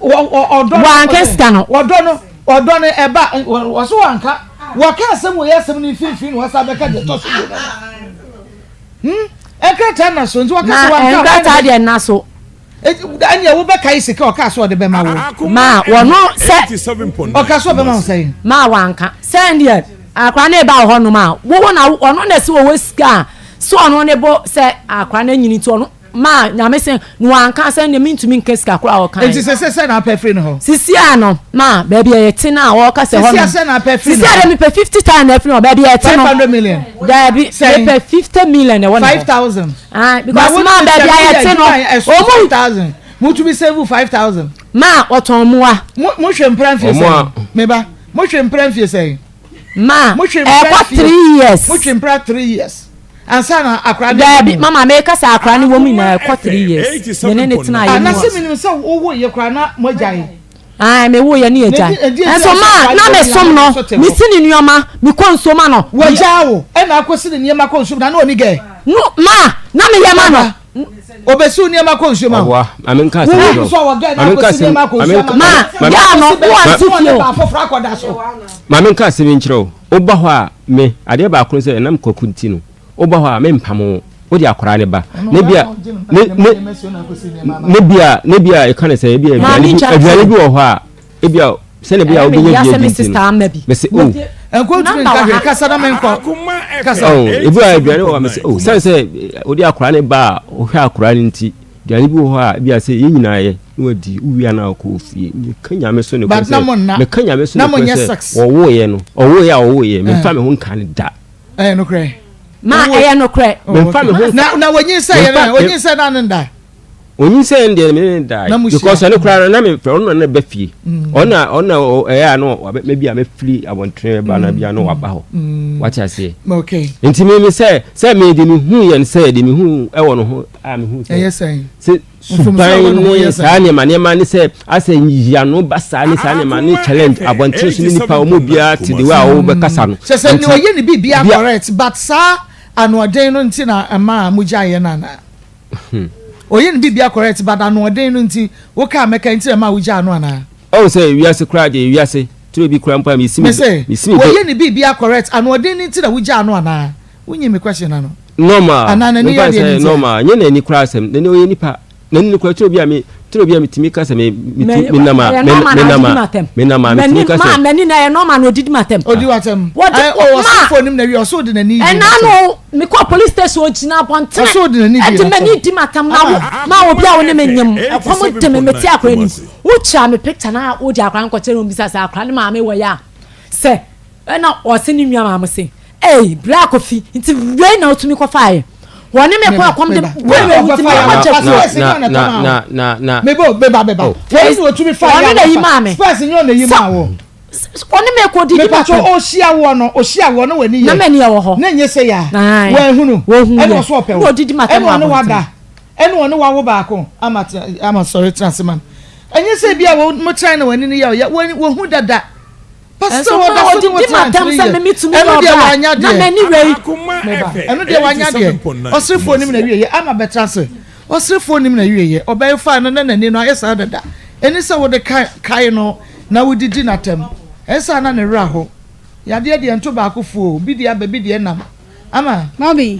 Ɔdɔ no. Wanka sika no. Ɔdɔ no ɔdɔ no ɛba wɔso wanka wɔka asɛm wɔ yɛ asɛm no mfimfini na wɔsan bɛka deɛ ɛtɔ so bio no. Hmm nkrataa na so nti wɔka sɛ wanka. Na nkrataa deɛ na so. Ɛnneɛ wobɛkae sika a ɔkaa sɛ ɔde bɛma wo. Ma wɔno sɛ. Ɔkaa sɛ ɔbɛma wo sɛn? Ma wanka. Sɛ ɛndeɛ akora no reba wo hɔnom a, wo na ɔno na ɛsɛ ɔwɔ sika a, sɛ ɔno ne bo sɛ akora no anyini nti ɔno ma nyame sɛ na wanka sɛ ɛndeɛ mentumi nka sika koraa a ɔkaeɛ. Nti sese sɛ na apɛ firi ne hɔ? Sisi a no ma baabi a yɛte no a ɔka sɛ hɔ nom. Sisi a sɛ na apɛ firi ne hɔ? Sisi a deɛ mepɛ 50,000 na afiri ne hɔ baabi a yɛte no. 500 million? Daabi mepɛ 50 million na ɛwɔ ne hɔ. 5000? Ah, because maa baabi a yɛte no, ɔmu. Mutumi save 5000. Maa ɔtɔn mmoa. Mo mo hwɛ mpira mfie sɛn? Meba. Mo hwɛ mpira mfie sɛn? Maa ɛkɔ 3 years. Mo hwɛ mpira 3 years. Ansa na akora ne. Daabi, mama meka sɛ akora ne wɔ mu nyinaa ɛkɔ 3 years. Me ne ne tena yɛ mu. Anase menim sɛ wowo yɛ kora na mo agya yi. Ae, me wo yɛ ne agya. Nso ma na me som no, me si ne nneɛma, me kɔ nsuo ma no. Wagyaa wo ɛna akɔsi ne nneɛma kɔ nsuo mu na na ɔni gɛ. No, ma na me yɛ ma no. Obesi wo nneɛma kɔ nsuo ma wo. Ɔboa, ma me nka asɛm kyerɛ wo. Ma me nka asɛm, ma me nka. Ma, yaa no, wo ante fie o. Ma me nka asɛm nkyerɛ wo. Woba hɔ a, me, adeɛ baako ne sɛ ɛnam kwaku nti no, Woba hɔ a, mempamo wo. Wode akwadaa no ba. Na ebia, ne, ne, ne bia, ne bia ɛka ne sɛ, ebia aduane bi, aduane bi wɔ hɔ a, ebia sɛnea ebia wobɛnya bi adi nti no, mese o. Nkontumi nka hwee, kasa na menkɔ. Kasa. Oh, ebi wɔ aduane wɔ hɔ a, mese o, sɛne sɛ wode akwadaa no ba a, wohwɛ akwadaa no nti, aduane bi wɔ hɔ a, ebia sɛ yɛn nyinaa yɛ, na wadi, wowie a na akɔ fie. Meka Nyame so nokorɛ sɛ, meka Nyame so nokorɛ sɛ, wɔwoeɛ no, ɔwoeɛ a ɔwoeɛ, memfa me ho nka no da. Ɛyɛ nokorɛ. Ma ɛyɛ nokorɛ. Oh, Memfa me ho na na wɔnyinsɛn yɛ no onyinsɛn na ne nda. Onyinsɛn deɛ me ne da. Because ɛno koraa no na me fɛ ɔno na na ba fie. Mm. Ɔno na ɔno na ɛyɛ a no mɛbi a mɛfiri abɔntene ba na bi a no waba hɔ. Mm. Wate aseɛ. Okay. Nti me me sɛ sɛ me de me hu yɛn sɛ de me hu ɛwɔ no ho a me hu sɛ. Ɛyɛ sɛn. Sɛ suban ne saa nneɛma nneɛma ne sɛ asɛ nyiyiano ba saa ne saa nneɛma ne challenge abɔnten so ne nipa wɔn obiara te de wei a wɔbɛkasa no. Kyɛ sɛ nea ɔyɛ ne biribiara correct but saa anoɔden no nti na ɛma a mogyaeɛ no anaa? Hmm. Ɔyɛ ne biribiara correct but anoɔden no nti wokaa mɛka nti na ɛma a wogyaa no anaa? Ɔhu sɛ wiase koraa deɛ wiase turo bi koraa mpo a mesi me mesi me wɔyɛ ne biribiara correct anoɔden no nti na wogyaa no anaa? Wonyi me question ano. Normal. Anaa n'ani yɛ deɛ ne nti. Normal. Nyɛ n'ani koraa asɛm. N'ani ɔyɛ nipa. N'ani no koraa turo bi a me turo bi a metumi ka sɛ me me me nam a me me nam a me nam a metumi ka sɛ. Maa m'ani na ɛyɛ normal na odidi m'atɛm. Odi w'atɛm. Wɔde ɔwɔ sofo nim na wi ɔso de n'ani di. Ɛna no mekɔ police station ogyina abɔntene. Ɔso de n'ani di. Ɛde m'ani di m'atɛm na wo ma obi a wo ne me nyem ɛkɔm de me mete akora nim. Wotwa me picture na wode akora nkɔkyerɛ na ombisa sɛ akora ne maame wɔ yɛ a sɛ Ɛna ɔse ne nua maame se, Ei, bra Kofi, nti wei na wotumi kɔfaeɛ? Wɔne me kɔ ɛkɔm de wei wei nti me kɔ kyɛ Spurs nyɛ ɔna tɔn ma wo. Mebo, beba, beba. Wɔne na otumi fa yɛ na yi maa me. Spurs nyɛ ɔna yi maa wo. Ɔne me kɔ didi ma pɛm. Mepatɔ ɔhyia woɔ no, ɔhyia woɔ no w'ani yɛ. Na m'ani wɔ hɔ. Na nyɛ sɛ ya. Wɔahunu. Ɛna ɔso ɔpɛ wo. Ɛna ɔdidi ma tɛm Ɛna ɔne wada. Ɛna ɔne wawo baako. Ama ama sɔre tena ase ma. Ɛnyɛ sɛ ebia wo motrae na w'ani no yɛ wo ya, wahu dada. Pastor Ɛnso wɔ ma da so ne wo ɔdidi tra m'atam ntiri sɛ yɛ. me metumi Ɛno yɛ deɛ ɔbaa wanya na deɛ. m'ani wei. Meba. Ɛno deɛ wanya deɛ. Ɔserefoɔ nim na wieɛ. Ama bɛtra ase. Ɔserefoɔ nim na wieɛ. Ɔbɛyɛ faa no na n'ani no ayɛ saa dada. Ɛni sɛ wode ka kae no na wodidi n'atam. Ɛnsa na ne werɛ aho. Yadeɛ deɛ nto baako foɔ o. Bi deɛ aba bi deɛ nam. Ama. Mommy.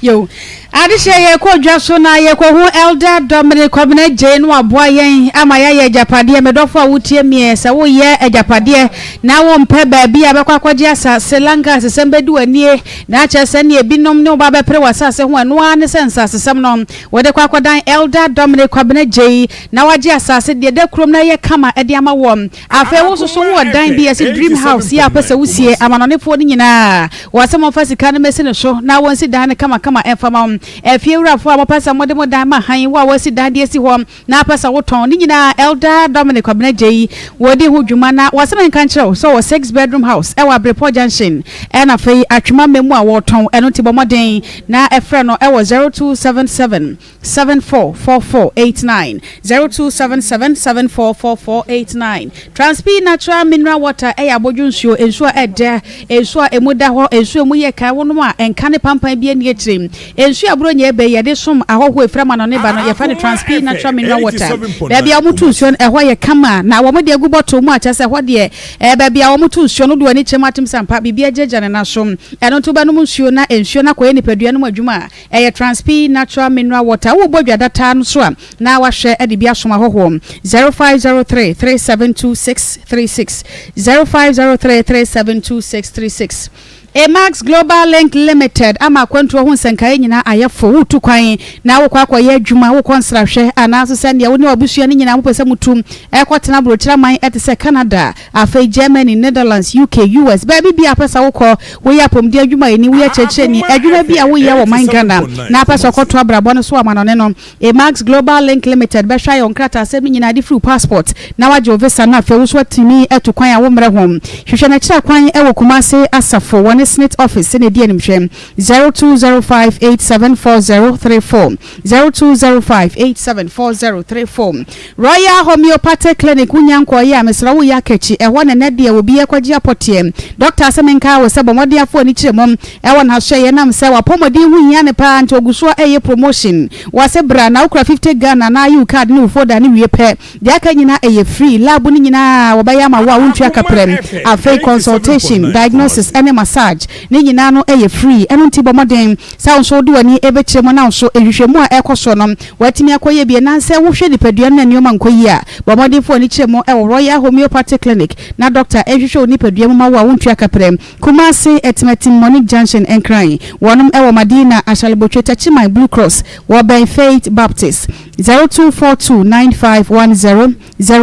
Yo. Adehyɛ yɛkɔ dwa so na yɛkɔhu Elder Dominic Kwabena Adjei na waboa yɛn ama yɛayɛ agyapadeɛ. Me dɔfo a wotie meɛ, sɛ woyɛ agyapadeɛ na wompɛ baabi a bɛkɔ akɔgye asase, lanka asesɛm bɛdi w'anie na akyerɛ sɛ nea ebinom ne wo ba bɛpere w'asase ho ɛno ara ne sɛ nsasesɛm no wode kɔ akɔdan Elder Dominic Kwabena Adjei na wagye asase deɛ da kurom na ɛyɛ kama de ama wɔ. Afei wo nso so wowɔ dan bi yɛse dream house yi a wopɛ sɛ wosie amanɔnefoɔ no nyinaa wɔ sɛ momfa sika no mmɛsi no so na wɔnsi dan no kamakama mfa ma wo. Afie wurafoɔ a mopɛ sɛ mode mo dan ma hann, wo a woasi dan de asi hɔ na wopɛ sɛ wotɔn ne nyinaa Elder Dominic Kwabena Gyei wɔdi ho dwuma na wɔse menka nkyerɛ wo sɛ ɔwɔ six bedroom house ɛwɔ Abrepɔ Junction ɛna afei Atwema Mmamu a wɔtɔn ɛno nti bɔ mmɔden na frɛ no ɛwɔ 0277 744489 0277 744489 Transpi Natural Mineral Water yɛ abɔdwo nsuo, nsuo a ɛdɛ, nsuo a ɛmu da hɔ, nsuo a ɛmu yɛ kan, wonom a ɛnka ne pampan bi nni akyire. Nsuo a Buronya ɛbɛ yi yɛde som ahɔhoɔ a ɛfiri amanɔne ba no, yɛfrɛ no Transpi Natural Mineral Water. Baabi a wɔto nsuo no, ɛhɔ yɛ kama na wɔde agu bottle mu a kyerɛ sɛ ɛhɔ deɛ, ɛɛ baabi a wɔto nsuo no, wode w'ani kyerɛ mu atem sɛ ampa biribi agyagya ne nan so. Ɛno nti wobɛnom nsuo na nsuo no akɔyɛ nipadua no mu adwuma a Ɛyɛ Transpi Natural Mineral Water. Wobɔ dwa dataa no so a, na wahwɛ de bi asom ahɔhoɔ. 0503 372 636, 0503 372 636. Amax Global Link Limited ama akwantuo ho nsɛnkaeɛ nyinaa ayɛ fo. Woretu kwan na wokɔ akɔyɛ adwuma, wokɔ nsrahwɛ, anaa nso sɛ nea wo ne w'abusua no nyinaa mopɛ sɛ motu kɔtena aburokyire aman te sɛ Canada, Afei Germany, Netherlands, UK, US, baabi biara a wopɛ sɛ wokɔ, woyɛ apɔmuden adwumayɛni, woyɛ kyerɛkyerɛni, adwuma bi a woyɛ wɔ man Ghana na wopɛ sɛ wokɔto abrabɔ no so wɔ amanɔne no, Emax Global Link Limited bɛhwɛ ayɛ wo nkrataasɛm no nyinaa de firi wo passport na wagye wo visa na afei wo nso woatumi atu kwan a wommrɛ ho. Hwehwɛ no akyiri akwan wɔ Kumasi Asafo, wɔne SSNIT office na ɛdi animhwɛ, 0205874034. 0205874034 Royal Homeopathic Clinic wo nya nkɔɔyɛ a mesrɛ wo yɛ akakyi ɛhɔ na ɛnɛ deɛ obi ɛkɔgye apɔteɛ Doctor sɛ menkaa wo sɛ bɔ mmɔden afa w'ani kyerɛ mu ɛwɔ n'asoɛeɛ ɛnam sɛ w'apɔmɔden ho hia no paa nti ɔgu soɔ ɛyɛ promotion Wɔse bra na wokura 50 Ghana na ayi wo card ne wo folder no wie pɛ Deɛ aka nyinaa ɛyɛ free, lab no nyinaa wɔbɛyɛ ama wo a wontua kaprɛ. Afei consultation, diagnosis ɛne massage ne nyinaa no ɛyɛ free. Ɛno nti bɔ mmɔden sɛ wo nso wode w'ani bɛkyerɛ mu na wo nso nhwehwɛmu a ɛrekɔ soɔ no woatumi akɔyɛ bi. Anaasɛ wohwɛ nipadua no na nneɛma nkɔ yie a, bɔ mmɔden fa w'ani kyerɛ mu wɔ Royal Homeopathic Clinic na dɔkta nhwehwɛ wo nipadua mu ma wo a wontua kaprɛ. Kumasi, Atimatim, Monique Junction, Nkran. Wɔnom wɔ Madina, Ashalebotwe, Techiman, Blue Cross, wɔ bɛn Faith Baptist. 0242 9510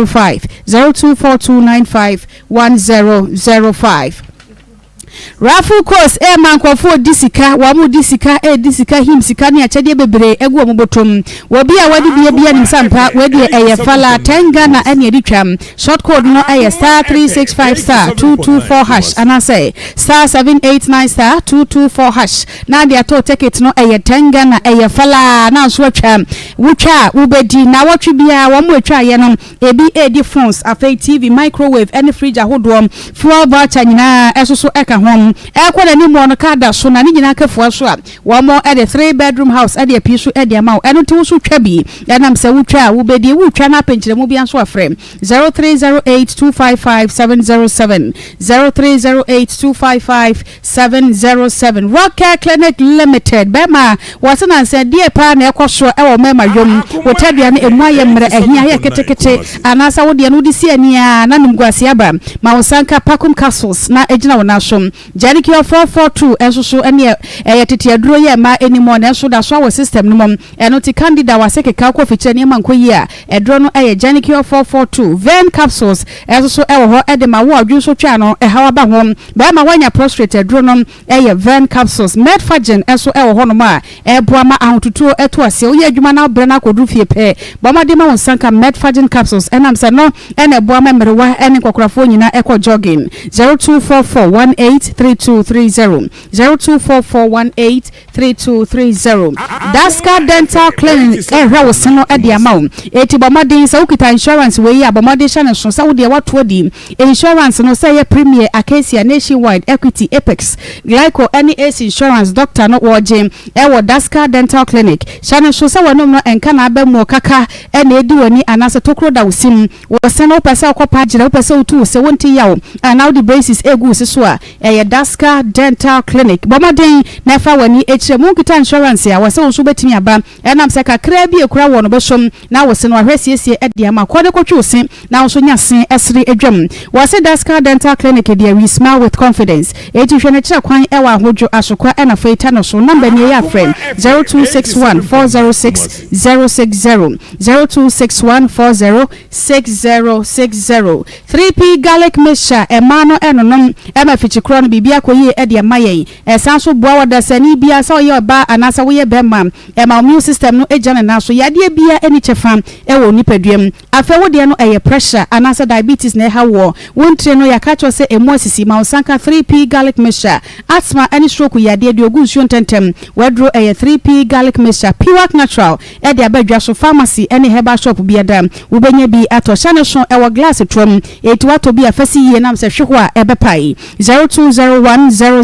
05 0242 9510 05. Raffle Coast rema nkurɔfoɔ redi sika, wɔn redi sika, redi sika, him sika ne akyɛdeɛ bebree agu wɔn bɔtɔm. Obi a wadi bia bia nim sɛ ampa wei deɛ ɛyɛ fala, 10 Ghana ɛne ɛde twa. Short code no yɛ star 365 star 224 hash anaasɛ star 789 star 224 hash na de atɔ ticket no ɛyɛ 10 Ghana ɛyɛ falaa na nso atwa. Wotwa a wobɛdi. Naawɔtwe biara wɔn a ɛtwaeɛ no ebi redi phones, afei TV, microwave ne fridge ahodoɔ, fuel voucher nyinaa ɛso so ɛka ho. Ɛrekɔ n'anim no car da so na ne nyinaa kafua so a Wɔde three bedroom house de apii so de ama wo, ɛno nti wo nso twa bi. Ɛnam sɛ wotwa a wobɛdi, woretwa na apɛ nkyerɛmu biara nso a frɛ 0308 255 707, 0308 255 707. Rock Care Clinic Limited, bɛrima wɔse nansa deɛ paa na ɛkɔ soɔ wɔ mmarima yom, wo tadua no ɛmu ayɛ mmerɛ, ahia ayɛ ketekete, anaasɛ wo deɛ no wode si ani a na animguaseɛ aba, ma wo nsa nka Pacum Capsules na ɛgyina wo nan so. Janikior 442 nso so ɛneɛ ɛyɛ tete aduro yɛ mmaa anim hɔ nanso da so ara wɔ system no mu ɛno nti candida wase keka wokɔ fikyire nneɛma nkɔ yie a aduro no ɛyɛ Janikior 442 Vern capsules nso so ɛwɔ hɔ ɛde ma wo a dwonso twa ano ɛhaw aba ho bɛɛma woanya prostrate aduro no ɛyɛ Vern capsules Medfagen nso ɛwɔ hɔ nom a ɛboa ma ahotutuo ɛto aseɛ woyɛ adwuma na wobrɛ na akɔduru fie pɛ bɔ mmɔden ma wo nsa nka Medfagen capsules ɛnam sɛ no ɛna ɛboa ma mmerewa ɛne nkɔkorafoɔ nyinaa ɛkɔ jogging 0244 18. 18 3230, 0244 18 3230. Daska Dental Clinic rehwɛ wo se no de ama wo. Enti bɔ mmɔden sɛ wokita insurance wei a, bɔ mmɔden hyɛ no nso sɛ wo deɛ woato adi. Insurance no, sɛ ɛyɛ Premier, Acacia, Nationwide, Equity, Apex, Glico ne Ace Insurance, dɔkta no wɔregye wɔ Daska Dental Clinic. Hyɛ no nso sɛ w'anom no nka na aba mu, ɔkaka na ɛredi w'ani anaasɛ tokuro da wo se mu. Wo se no wopɛ sɛ wokɔ pa agyina, wopɛ sɛ wotu wo se, wonte yaw anaa wode braces regu wo se so a, Ɛyɛ Daska Dental Clinic. Bɔ mmɔden na fa w'ani kyerɛ mu. Wonkita insurance a, wɔsɛ wo nso wobɛtumi aba. Ɛnam sɛ kakraa bi a ɛkura woɔ no bɛsom na wo se no ahwɛ asiesie de ama. Kɔ na kɔtwe wo se na wo nso nya se sere dwam. Wɔse Daska Dental Clinic deɛ, we smile with confidence. Enti hwɛ no kyerɛ kwan wɔ Ahodwo, Asokwa ɛna Feita no so. Number nie yɛ a frɛ, 0261 406 060, 0261 40 6060 3P Garlic Mixture Mmaa no nonom ma afikyikorɔ no biribi akɔ yie de ama yɛn. Ɛsan nso boa ɔdasani biara sɛ ɔyɛ ɔbaa anaasɛ woyɛ barima. Ɛma wo immune system no gyina ne nan so. Yadeɛ biara nni kyɛfa wɔ wo nipadua mu. Afei wo deɛ no ɛyɛ pressure anaasɛ diabetes na ɛha woɔ. Wo ntini no yɛaka akyerɛ wo sɛ ɛmu asisi. Ma wo nsa nka 3P Garlic Mixture. Asthma ne stroke yadeɛ deɛ ɔgu nsuo ntɛntɛm. W'aduro ɛyɛ 3P Garlic Mixture. Piwak Natural de aba dwa so, pharmacy ne herbal shop biada wobɛnya bi atɔ. Hyɛ no so, ɛwɔ glass toa mu, enti woatɔ bi a fa si yie nam sɛ hwe hɔ a ɛbɛpae. 0201 00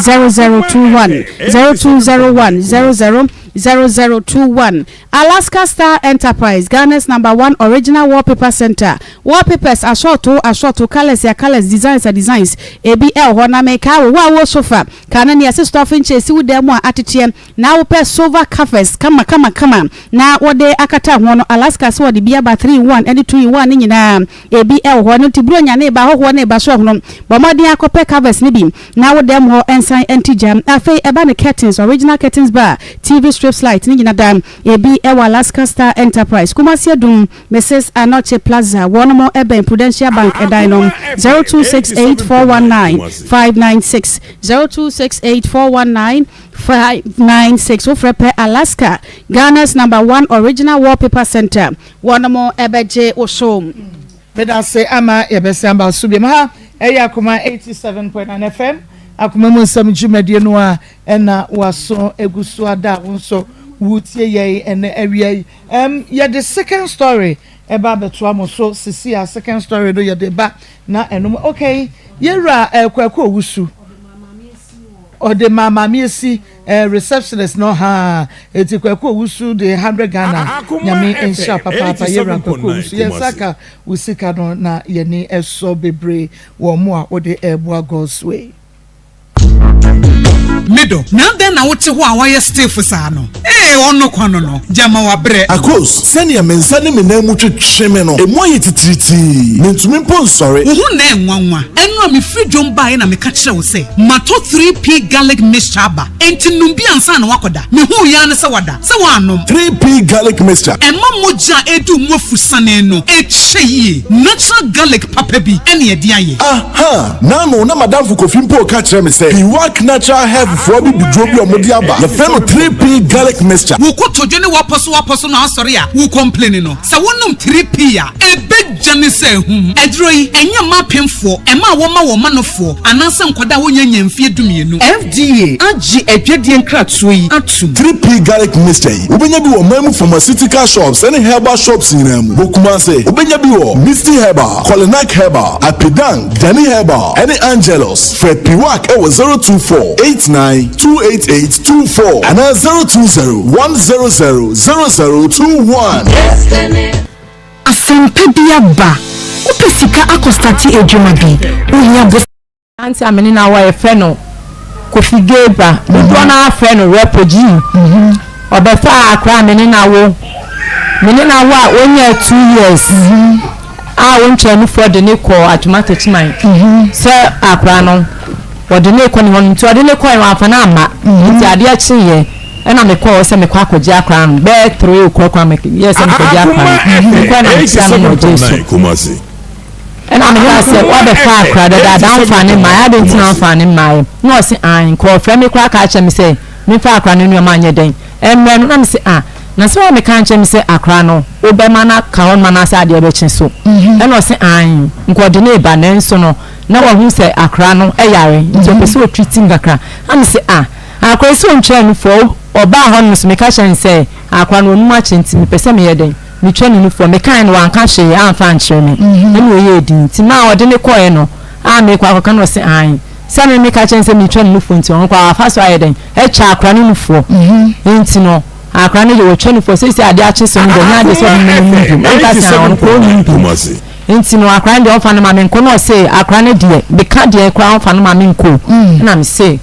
0021, 0201 00 0021. Alaska Star Enterprise, Ghana's number one original wallpaper center. Wallpapers asɔɔto asɔɔto, colours a colours, designs a designs, ebi ɛwɔ hɔ. Na mekaa wo, wo a wowɔ sofa, ka no nea ɛse stuffing chair si wo dan mu a ateteɛ, Na wopɛ sofa covers kama kama kama na wɔde akata ho no, Alaska sɛ wɔde bi aba 3 in 1 ne 2 in 1 no nyinaa ebi wɔ hɔ. Ɛno nti Buronya no reba, ahɔhoɔ no reba so ɛhono, bɔ mmɔden ara kɔpɛ covers no bi na wo dɛm hɔ nsan nte gya. Afei ɛba no curtains, original curtains bar, TV strips light ne nyina da ebi wɔ Alaska Star Enterprise, Kumasi Adum, Mrs Anokye Plaza, wɔnom bɛn Prudential Bank dan no, 0268 419 596, 0268 419 596 Wofrɛ pɛ Alaska, Ghana's number one original wallpaper center, wɔnom bɛgye wo so. Medase ama yɛbɛsan aba so biom. Ha ɛyɛ Akoma 87.9 FM, Akoma mu nsɛm dwumadie no a ɛna waso egu so ada a wo nso wotie yɛn ɛnɛ awia yi. Ɛm yɛde second story ɛba abɛtoa mo so sisi a second story no yɛde ba na ɛnom okay yɛwura eh, Kwaku Owusu. Ɔde maa maame esi eh, receptionist no haa eti Kwaku Owusu de 100 Ghana Akoma Nyame nhyira FM papaapa yɛwura Kwaku 87.9 Owusu yɛn nsa Kumasi. ka wo sika no na yɛni sɔ bebree wɔ mo a wode ɛɛboa God's way. Me dɔ, na adɛn na wote hɔ a woayɛ stiff saa no? Ee, ɔno kwa no no, gyama wabrɛ. Akos, sɛnea me nsa ne me nan mu twetwe me no, emu ayɛ titiritii. Mintumi mpo nsɔre. Wo ho nnɛ nwanwa. Ɛno a mefiri dwom baeɛ na meka kyerɛɛ wo sɛ matɔ 3P Garlic Mixture aba, enti nom bi ansa na woakɔda. Mehuu yi ara ne sɛ woada, sɛ woannom. 3P Garlic Mixture. Ɛma mogya a ɛredi wo mu afusane no kyɛ yie. Natural garlic papa bi na ɛde ayɛ. Aha! N'ano na m'adamfo Kofi mpo reka kyerɛ me sɛ Piwak Natural Health foɔ abibiduro bi a wɔde aba, yɛfrɛ no 3P Garlic Mixture. Wo kotodwe ne w'apɔsowapɔso no asɔre a wo complaini no, sɛ wonom 3P a, ɛbɛgya ne sɛ ahum. Aduro yi, ɛnyɛ mma apemfoɔ, mmaa a wɔma wɔn manofoɔ, anaasɛ nkwadaa a wɔnnya nyaa mfeɛ dumienu. FDA agye adwadie nkratoɔ yi atum. 3P Garlic Mixture yi, wobɛnya bi wɔ ɔman mu pharmaceutical shops ne herbal shops nyinaa mu. Wɔ Kumase, wobɛnya bi wɔ Misty Herbal, Kolinak Herbal, Apidang, Danny Herbal, ne Angelus. Frɛ Piwak wɔ 024 89 288 24 anaa 020 100 0021. Asɛmpa bi aba, wopɛ sika akɔ starte adwuma bi, wohia bosea. Aberanteɛ a me ne no awɔ a yɛfrɛ no Kofi Gabriel, dodoɔ no ara frɛ no Repo G. Ɔbɛfaa akwadaa a me ne no awo, me ne no awo a ɔnyaa two years a ɔntwaa nufoɔ de no kɔɔ Atwoma Techiman sɛ akwadaa no wɔde no rekɔ ne hɔ no nti ɔde no kɔɛ wamfa no amma nti adeɛ kyeeɛ ɛna mekɔɔ hɔ sɛ mekɔ akɔgye akwadaa no bɛyɛ three o'clock a meyɛɛ sɛ mekɔgye akwadaa no mekɔɛ na mekyia no na ɔgyee so. Ɛna mekaa sɛ, Woabɛfa akora dadaada, womfaa ne mmaeɛ, adɛn nti na womfaa ne mmaeɛ? Na ɔse, Aane, nka ɔfrɛ me koraa kaa kyerɛ me sɛ memfa akora no nnoɔma nyɛ dɛn mmrɛ no. Na mese, Ah, na sɛ woammɛka ankyerɛ me sɛ akora no wobɛma no aka hɔ nom anaasɛ adeɛ bɛkye so? Ɛna ɔse, Aane, nka ɔde no reba, nanso no na wahu sɛ akora no yare nti ɔpɛ sɛ ɔtriti no kakra. Na me se ah, akora yi sɛ ɔntwaa nufoɔ, ɔbaa hɔ no nso meka kyerɛɛ no sɛ akora no ɔnum akyɛ nti mepɛ sɛ meyɛ dɛn, metwa ne nufoɔ. Mekaeɛ no wanka hwee amfa ankyerɛ me, ɛna ɔyɛɛ dinn. Nti maa ɔde no kɔeɛ no a merekɔ akɔka no ɔse aane, sɛ me meka kyerɛ no sɛ meretwa ne nufoɔ nti ɔno koraa wafa so ayɛ dɛn atwa akora no nufoɔ. Nti no akora no deɛ wɔtwa nufoɔ, seesei adeɛ akye so no deɛ ɛnyɛ adeɛ sɛ ɔde no nom bio. Ɔnka sɛ ah ɔno koraa ɔnnim bio. Nti no akora no deɛ ɔmfa no ma me nkɔ na ɔse akora no deɛ meka deɛ koraa ɔmfa no ma me nkɔ ɛna me se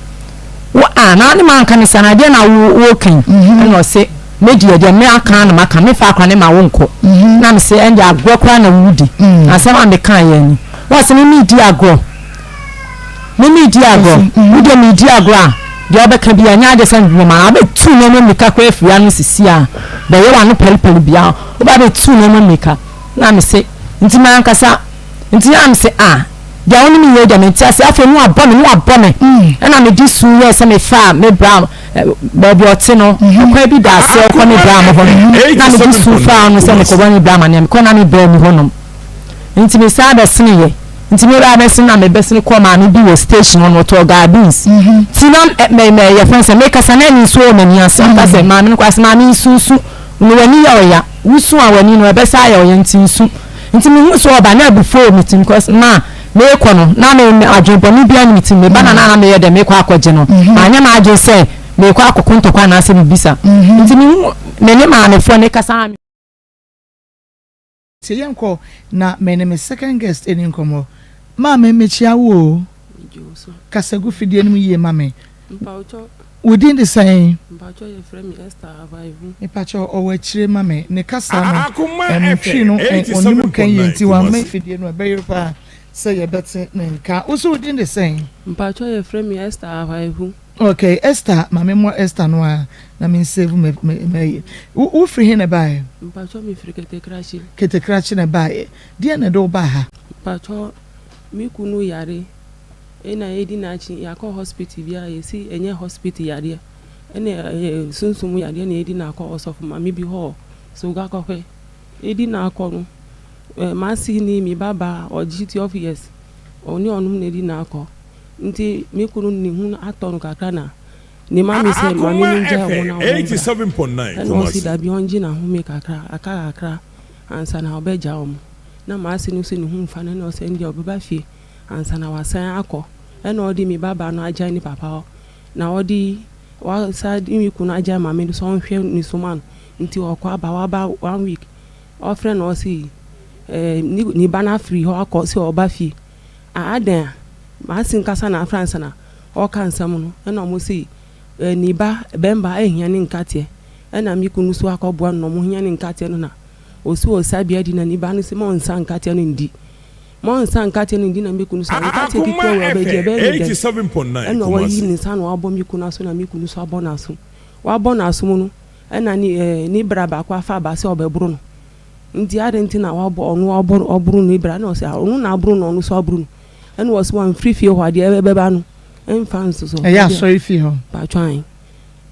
wo a na ne manka ne saa na deɛ na wo woka yi ɛna ɔse me deɛ deɛ me aka na maka me fa akora no ma wo nkɔ na me se ɛnde agorɔ koraa na wodi asɛm a meka yɛ ni wɔse me medi agorɔ me medi agorɔ wo deɛ medi agorɔ a deɛ ɔbɛka bi anyɛ adeɛ sɛ nwoma abɛtu nneɛma mmirika koraa afiri ano sisi a bɛyɛ w'ano pɛlipɛli bia woba bɛtu nneɛma mmirika Na mese, Nti m'ankasa, nti na mese, Ah, deɛ wo ne me yɛ yi deɛ mente aseɛ. Afei na wabɔ me, na wabɔ me. Ɛna mede su yɛɛ sɛ mefaa me bra, baabi a ɔte no, ɔkwan bi da aseɛ ɔkɔ me bra mo hɔ no. Na mede su faa no sɛ mekɔbɔ me bra amaneɛ. Mekɔ na me bra ni hɔnom. Nti mesan bɛseneeɛ. Nti me baa bɛsene na mebɛsene kɔɔ maame bi wɔ station hɔ no, ɔtɔɔ gaa beans. Nti na mɛ, mɛ, yɛfrɛ no sɛ, mekasa na nsuo wɔ m'ani ase. Ɔka sɛ, maame no koraa sɛ, maame nsu nsu. No w'ani yɛ ɔya, wo su a w'ani no ɛbɛsa ayɛ ɔya nti nsu. Nti me hu sɛ ɔba na abufuo wɔ me tirim cause ma meekɔ no na me me adwene bɔne biara nni me tirim, me ba na na na meyɛ dɛ meekɔ akɔgye no, manyɛ m'adwene sɛ meekɔ akɔko ntɔkwa anaasɛ biribi sa. Nti me hu me ne maamefoɔ no kasa na me. Tie yɛnkɔ na me ne me second guest ɛni nkɔmmɔ. Maame mekyia wo o. Kasa gu fidie no mu yie ma me. Wo din de sɛn? Mepakyɛw ɔwɔ akyire ma me. Ne kasa no ɛm twi no ɔnim ka yie nti wamma fidie no ɛbɛyere paa sɛ yɛbɛte ne nka. Wo nso wo din de sɛn? Mpakyɛw yɛfrɛ me Esther Ahwaihu. Ok Esther ma me mmɔ Esther no ara na me nsave me me m'ayi. Wo wo firi he na ɛbaeɛ? Mpakyɛw me firi Ketekrakye. Ketekrakye na ɛbaeɛ. Deɛn na ɛde wo baa ha? Mpakyɛw me kunu yare ɛna edi n'akyi yɛakɔ hospital bi a yɛsi ɛnyɛ hospital yareɛ ɛna ɛyɛ sunsum yareɛ na yɛdi n'akɔ ɔsɔfo maame bi hɔ Sogakɔhwɛ edi n'akɔ no ɛɛ m'ase ni me ba baa ɔgye 12 years ɔne ɔnom na edi n'akɔ. Nti me kunu ne ho atɔ no kakra na ne mame sɛ mame no ngyae ɔmo na ɔmo mbra. Ɛna ɔse dabi ɔngye n'ahome kakra aka kakra ansa na ɔbɛgyaa ɔmo. Na m'ase no se ne ho nfa no ɛna ɔse ɛndeɛ ɔbɛba fie ansa na wasan akɔ. Ɛna ɔde me ba baa no agyae ne papa hɔ na ɔde wasan de me kunu agyae mame no sɛ ɔnhwɛ ne so ma no. Nti ɔkɔ aba waba one week ɔfrɛ no ɔse ɛɛ ne ba no afiri hɔ akɔ sɛ ɔba fie. Ah adɛn a m'ase nkasa na afra ansa na ɔreka nsɛm no ɛna ɔmo se eh ne ba bɛmba ehia ne nkateɛ ɛna me kunu so akɔboa no na ɔmo hia ne nkateɛ no na ɔsi ɔsa bi adi na ne ba no se ma ɔnsa nkateɛ no ndi ma ɔnsa nkateɛ no ndi na me kunu so nkateɛ ketewa wei ɔbɛgye ɛbɛyɛ ne dɛn ɛna wayi ne nsa na wabɔ me kunu aso na me kunu so abɔ n'aso wabɔ n'aso mu no ɛna ne eh ne bra baako afa aba sɛ ɔbɛboro no. Nti adɛn nti na wabɔ ɔno ɔbɔ ɔboro no bra ɛna ɔsɛ ɔno na aboro no ɔno nso aboro no ɛna ɔsɛ wamfiri fie hɔ adeɛ ɛbɛba no ɛmfa nso so ɛyɛ asɔre fie hɔ patwan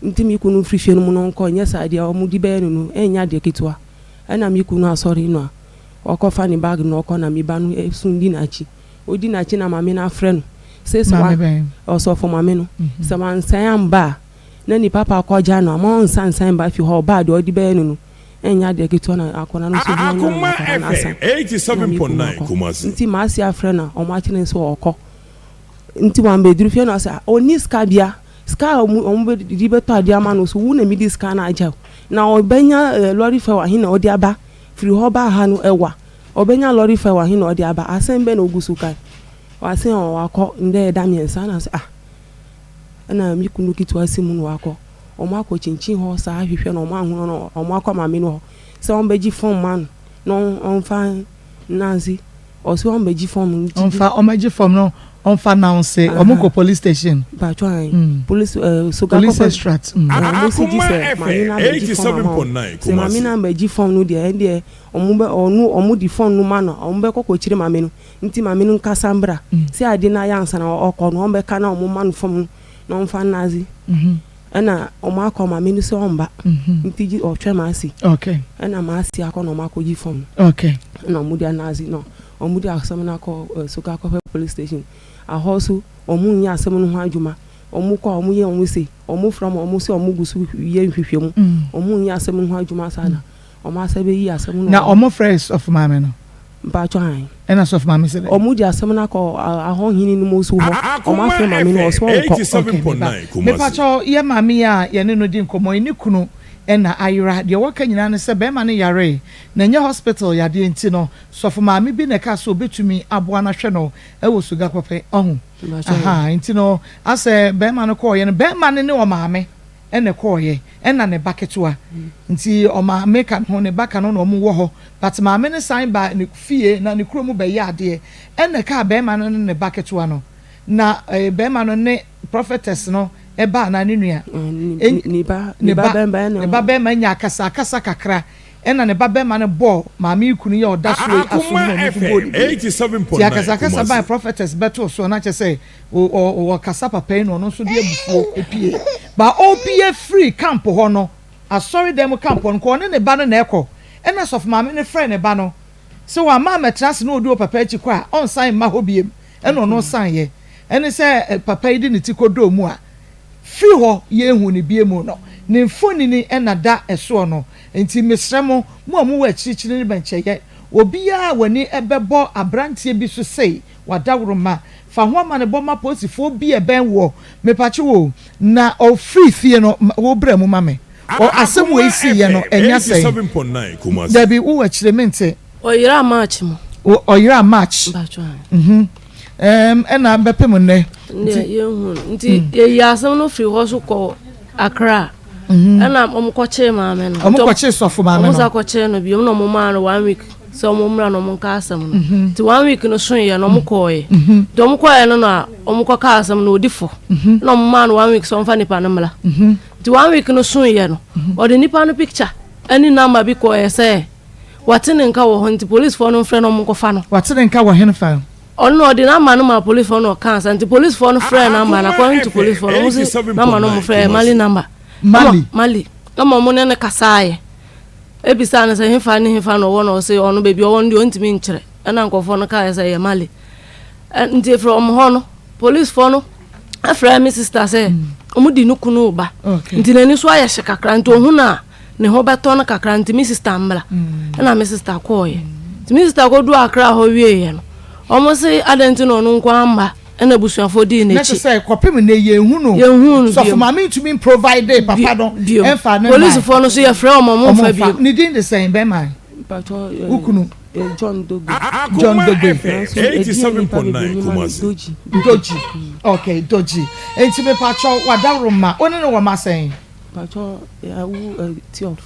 nti me kunu firi fie no mu no nkɔ nyɛ saa deɛ ɔmo de bɛyɛ no no ɛnyɛ adeɛ ketewa ɛna me kunu asɔre no a ɔkɔfa ne bag no ɔkɔ na me ba no ɛsun di n'akyi odi n'akyi na maame no afrɛ no sɛ sɛ wa ɔsɔfo maame no sɛ wansan amba a na ne papa akɔgya no ama ɔnsan nsan ba fie hɔ ɔbaa deɛ ɔde bɛyɛ no no Ɛnyɛ adeɛ ketewa na akwadaa no nso hia na akwadaa no asa na me kunu akɔ. Nti m'ase afrɛ no a ɔmo akyerɛ no sɛ ɔkɔ. Nti wambɛduru fie na ɔsɛ ah ɔnni sika bia. Sika a ɔmo ɔmo bɛ de bɛtɔ adeɛ ama no so wo na mede sika no agya wo. Na ɔbɛnya eh, lɔre fɛ wɔ he na ɔde aba. Firi hɔ baa ha no ɛwa. Ɔbɛnya lɔre fɛ wɔ he na ɔde aba. Asɛm bɛn na ɔgu so kae. Wase ɔ wakɔ ndɛ ɛda mmiɛnsa na ɔsɛ ah. Ɛna me kunu ketewa si mu na wakɔ. Wɔn akɔ kyinkyin hɔ saa hwehwɛ no wɔn anhu no na wɔn akɔ maame no hɔ sɛ wɔn bɛgye fɔm ma no na ɔnfa nnanse. Ɔse wɔn bɛgye fɔm nti. Ɔnfa wɔn bɛgye fɔm no ɔnfa nanse. Wɔn kɔ police station. Mpatsɔ ayi. Mm. Police ɛɛ eh, soga Police extract. Mm. Wɔn si gye sɛ maame no abɛgye fɔm ama wɔn. Sɛ maame no abɛgye fɔm no deɛ ɛndeɛ wɔn bɛ ɔno wɔn di fɔm no ma no wɔn bɛkɔ kɔ kyerɛ maame no. Nti maame no nkasa mbra. Sɛ ade no ayɛ ansa na ɔkɔ no, ɔmbɛka na ɔmo ma no fam no na ɔmfa nnadze. Ɛna ɔmo akɔ maame no sɛ ɔmmba. Nti gye ɔtwɛn m'ase. Ɛna m'ase akɔ na ɔmo akɔgye fam no. Ɛna ɔmo de anadze na Wɔde asɛm no akɔ Sokakɔhwɛ police station. Ahɔ nso wɔnyɛ asɛm no ho adwuma. Wɔkɔ a wɔyɛ wɔn se, wɔfrɛ wɔn a wɔse wɔgu so yɛ nhwehwɛmu. Wɔnyɛ asɛm no ho adwuma saa na wɔasan bɛyi asɛm no. Na wɔfrɛɛ sɔfo maame no? Mpakyɛ ae. Ɛna sɔfo maame se dɛn? Wɔde asɛm no akɔ Ahɔ hene no mu nso hɔ. Wɔafrɛ maame no, ɔse ɔnkɔ. Okay, me ba. Mepakyɛ yɛ maame yi a yɛne no di nkɔmmɔ yi, ne kunu na ayera. Deɛ wɔka nyinaa ne sɛ bɛrima no yaree, na ɛnyɛ hospital yadeɛ nti no, sɔfo maame bi na ɛkaa sɛ ɔbɛtumi aboa no ahwɛ no wɔ Sogakɔpɛ. Ɔho? Ahaa, nti no asɛ bɛrima no kɔɔeɛ no, bɛrima no ne ɔmaame na ɛkɔɔeɛ, ɛna ne ba ketewa. Nti ɔmaame ka ne ho, ne ba ka ne ho na wɔn wɔ hɔ. But maame no san baa ne fie na ne kurom bɛyɛɛ adeɛ, ɛna ɛkaa bɛrima no ne ne ba ketewa no. Na bɛrima no ne prophetess no ba anaa ne nua? Ne ba, ne ba bɛrima nyaa akasakasa kakra. Ɛnna ne babarima no bɔɔ maame yi kunu yi a ɔda so yi asom na ɔno nso bɔɔ ne din. Nti akasakasa bae, prophetess bɛtoo soɔ na kyerɛ sɛ ɔkasa papa yi na ɔno nso de abufuo pue. Ba ɔrepue firi camp hɔ no, asɔredan mu camp hɔ no, nka ɔne ne ba no na ɛkɔ. Ɛnna sɔfo maame no frɛɛ ne ba no sɛ wamma ammɛtena ase na ɔdi ɔpapa akyi kɔ a, ɔnsan mma hɔ bio. Ɛnna ɔno saneeɛ. Ɛne sɛ papa yi de ne ti kɔdɔɔ mu a, Firi hɔ yɛnhu no biemu no, ne mfonini na da soɔ no. Enti mesrɛ mo, mo a mowɔ akyirikyiri ne bɛnkyɛeɛ, obiara a w'ani bɛbɔ aberanteɛ bi so sei, w'adaworoma, fa ho amanebɔ ma apolisifoɔ bi a ɛbɛn woɔ, mepakye wo o, na ɔfiri fie no, wo bra mu ma me. Ɔ, asɛm wei siiɛ no, ɛnya sɛn? Dabi, wowɔ akyire, mente. Ɔyeraa March mu. Ɔyeraa March. Mhm. Ɛm ɛna bɛpem nnɛ. Nti yɛnhu no. Nti mm. yɛyi asɛm no firi hɔ so kɔ Accra. Mhm. Ɛna wɔn kɔkyee maame no. Wɔn kɔkyee sɔfo maame no. Wɔn sa kɔkyee no bi. Wɔn na wɔn maa no one week sɛ wɔn mmra na wɔn nka asɛm no. Mhm. Nti one week no so yɛ na wɔn kɔɔɛ. Mhm. Nti wɔn kɔɔɛ no na wɔn kɔ kaa asɛm no odi fɔ. Na wɔn maa no one week sɛ wɔn fa nipa no mmra. Nti one week no so yɛ no ɔde nipa no picture ɛne number bi kɔɔɛ sɛ. Wate ne nka wɔ hɔ nti polisfoɔ no mfrɛ no ɔmo nkɔfa no. Wate ne nka wɔ henfa? Ɔno na ɔde number no maa polisfoɔ no na ɔkaa saa nti polisfoɔ no frɛɛ number no according to polisfoɔ no ɔmo se number no ɔmo frɛɛ Mali number. Mali? Mali ɛma ɔmo ne no kasaeɛ ebisaa no sɛ henfa ne henfa na ɔwɔ na ɔse ɔno baabi ɔwɔ no deɛ ɔntumi nkyerɛ ɛna nkorɔfoɔ no kaeɛ sɛ ɛyɛ Mali nti efiri ɔmo hɔ no polisfoɔ no ɛfrɛɛ me sister sɛ ɔmo di ne kunu ba nti n'ani so ayɛ hye kakra nti ohun a ne ho bɛtɔ no kakra nti me sista mmra ɛna me sista kɔɔyɛ nti me sista kɔdu akra hɔ wieeɛ no wɔn se adɛn nti na ɔno nko amma ɛna abusuafoɔ dii n'akyi. Na kyerɛ sɛ kɔpem nnɛ yɛnhu no. Yɛnhu no bio. Sɔfo maame ntumi mprovide papa no ɛmfa ne mma. Polisifoɔ no nso yɛfrɛ wɔn wɔn mfa bio. Ne din de sɛn bɛrima yi? Wo kunu? John Dogbe. John Dogbe. Nanso edin a nnipa bebree nim ma no Doji. Doji. Okay, Doji. Nti mepakyɛw w'adaworoma wo ne no wɔ mma sɛn? Pacho yɛawo eh, 12.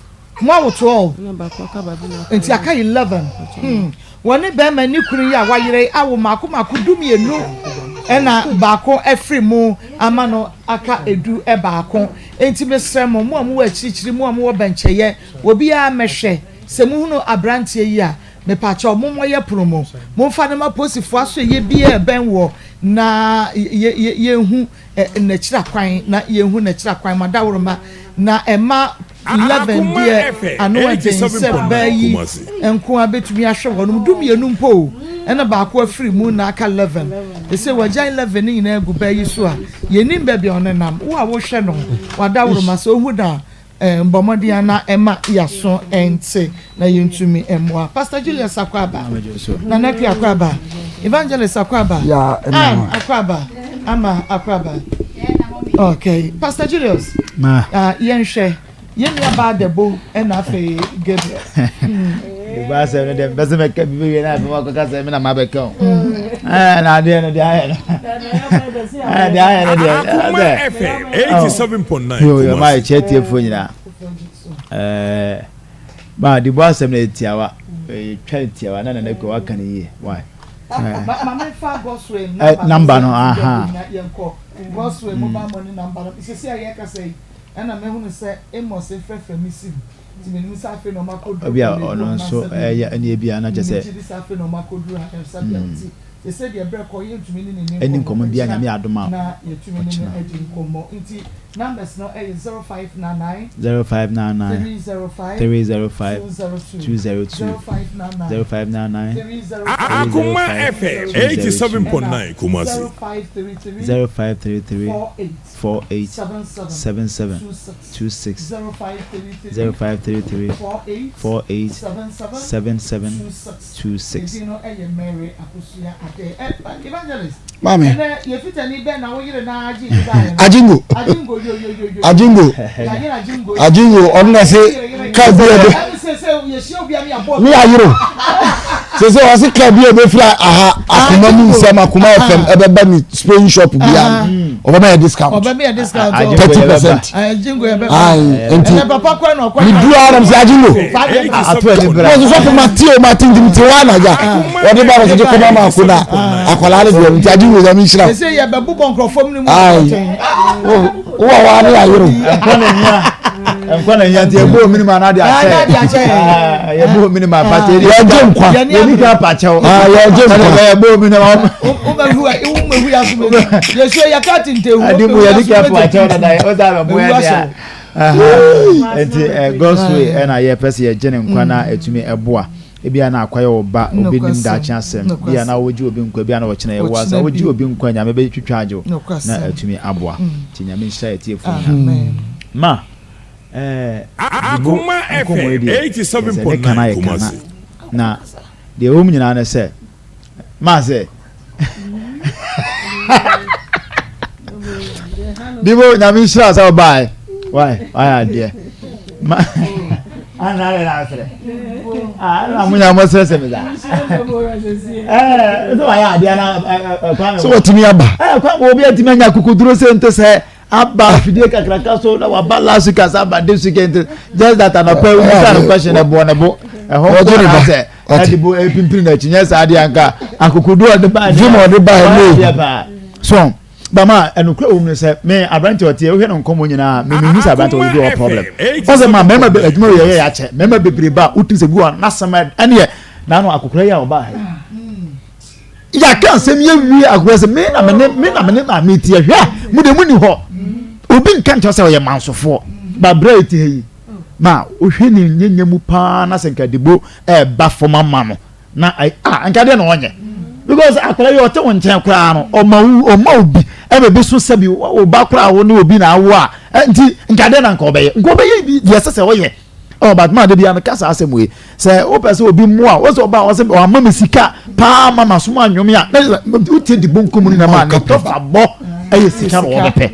Mo awo 12? Ɛna baako aka baabi na aka Nti aka 11. Hmm. Wɔne bɛrima ne kunu yi a wayere yi awo mmaako mmaako dumienu ɛna baako afiri mu ama no aka edu baako. Nti mesrɛ mo, mo a mowɔ akyirikyiri, mo a mowɔ bɛnkyɛyɛ, obiara mmɛhwɛ. Sɛ mohunu aberanteɛ yi a, mepakyɛw mommɔ yɛ pono mu. Momfa no ma posifoɔ asoɛeɛ biara a ɛbɛn woɔ na yɛnhu n'akyiri akwan na yɛnhu n'akyiri akwan ma dawuroma na ɛma 11 deɛ ano ɛden sɛ baa yi nko a bɛtumi ahwɛ wɔn dumienu mpo o ɛna baako afiri mu na aka 11 ɛsɛ wagya 11 ne nyinaa gu baa yi so a yɛnim baabi a ɔnenam wo a wohwɛ no wadawuroma sɛ ohu da Bɔ mmɔden ara na ɛma yɛaso nte na yɛntumi mmoa. Pastor Julius Akwaaba, Nana Akua Akwaaba, Evangelist Akwaaba, Ann Akwaaba, Ama Akwaaba. Okay, Pastor Julius, uh, yɛnhwɛ yɛn nua baa Debo ɛna afei Gabriel. Debo asɛm no deɛ mpɛ sɛ mɛka bi bɛwie na afei makɔka sɛ me na mabɛka o. Na adeɛ no deɛ ayɛ no. Deɛ ayɛ no deɛ. Akoma FM 87.9 Yo yo ma ɛkyɛ tiefoɔ nyinaa. Ɛɛ ma Debo asɛm no yɛ tiawa. Twa no tiawa na Nana Akua waka no yie. Why? Number no aha. Gospel mobile money number no. Sisi a yɛkasa yi ɛna mehunu sɛ Amos frɛfrɛ me sim. Ebi a ɔno nso ɛyɛ ɛne ebi a na kyɛ sɛ ɛni nkɔmɔ bi a nyame adom a ɔkyena. Numbers no yɛ 0599. 0599. 305. 305. 202. 202. 0599. 0599. 305. Akoma FM 87.9 Kumasi. 0533. 0533. 48. 48. 77. 77. 26. 26. 0533. 0533. 48. 48. 77. 77. 26. 26. Edin no yɛ Mary Akosua Adeh. Ɛ Evangelist. Maame. Ɛnɛ yɛ fitani bɛn na wo yere na agye ne baayɛ no? Ajingo. Ajingo yo yo yo yo. Ajingo. Yɛayere Ajingo. Ajingo ɔno na ɛse kaa bi a ɛbɛ. Ɛne sɛ sɛ yɛhyia obi a ne yɛabɔ. Ne yɛayere o. Sɛ sɛ ɔse kaa bi a ɛbɛfiri aha akoma mu nsɛm akoma fm ɛbɛba ne spraying shop bia no ɔbɛma yɛ discount. Ɔbɛma yɛ discount. 30%. Ajingo yɛbɛba. Ayi nti. Ɛnɛ papa kɔ na ɔkɔ. Meduru ara na mesɛ Ajingo. Ato ani bra. Wɔn sɔfo ma tie o ma ti nti ti wa na gya. Wɔde ba wɔsɛ kɔma ma ako na akwadaa no deɛ nti agye wura mi nhyira. Ɛsɛ yɛ bɛ bubɔ nkurɔfoɔ mu ne mu. Ayi wo wɔ wa ne ayere o. Nkɔ na nya nkɔ na nya nti ɛbɔ omi ni ma n'adi akyɛ. N'adi akyɛ. Yɛ bɔ omi ni ma apakyɛ. Yɛ gye nkwa. Yɛ ni ka apakyɛw. Yɛ gye nkwa. Yɛ bɔ omi ni ma. O bɛ hu o bɛ hu yasu bɛ yɛ so yɛ ka ti nte hu. Adi mu yɛ ni ka apakyɛw dada yɛ o sa bɛ bɔ yɛ deɛ. Nti God's way ɛna yɛ pɛ sɛ yɛ gye ne nkwa na etumi ɛboa. Ebia na akɔyɛ wo ba, obi nim daakye asɛm. Ebia na wogye obi nkwa, ebia na ɔkyena yɛ wo asa. Wogye obi nkwa, Nyame bɛtwitwa agye wo na atumi aboa. Nti Nyame nhyira yɛ tiefo nyinaa. Ma, eh, Dibo nkɔmmɔ yi deɛ, kyerɛ sɛ ne kana yɛ kana. Na deɛ ɛwɔ mu nyinaa ne sɛ, Ma sɛ, Dibo, Nyame nhyira sɛ wobaeɛ. Why? Why adeɛ? Ma, ana ayɛ na asrɛ. Ah, na mo nya mo srɛ sɛ me da. Eh, so wayɛ adeɛ na kwame. So watumi aba. Eh, kwame obi atumi anya kukuduro sɛ nte sɛ aba afidie kakraka so na waba last week asa aba this week nti just that anɔpɛ wusa no question ɛboɔ ne bo ɛhɔ Wɔgye ne na ba. sɛ ɛde bo epimpiri n'akyi nyɛ saa adeɛ anka akokodu ɔde ba Vim ɔde ba ɛne ɛne. paa so bama ɛnukura wɔm no sɛ me aberante ɔte wohwɛ no nkɔmɔ nyinaa me mehu sɛ aberante ɔyɛ bi wɔ problem ɔsɛ ma mmarima bɛ adwuma yɛ yɛ akyɛ mmarima bebree ba wotim sɛ bi wɔ n'asɛm ɛneɛ n'ano akokora yi a ɔbaa ha yi yɛaka asɛm yɛ wie akokora sɛ me na me ne me na me ne maame ti ɛhwɛ mo de mo ni hɔ obi nka nkyɛn sɛ ɔyɛ mansofoɔ ba berɛ a ɛti ha yi ma wohwɛ ne nyɛnyɛ mu paa na sɛ nkadibo ɛɛba fam ama no na ayi ah nka deɛ na ɔnyɛ because akwadaa yi ɔte wo nkyɛn koraa no ɔma wo ɔma obi ɛna ebi so sɛbi wo ba koraa wo ne obi na awo a nti nka deɛ na nka ɔbɛyɛ nka ɔbɛyɛ bi deɛ ɛsɛ sɛ ɔyɛ ɔ but maa de bi a meka saa asɛm wei sɛ wopɛ sɛ obi mmoa wo sɛ ɔba ɔsɛ ɔama me sika paa ma ma som anwom a na wotie di bonkum no na ma ne tɔfa bɔ ɛyɛ sika na wɔbɛpɛ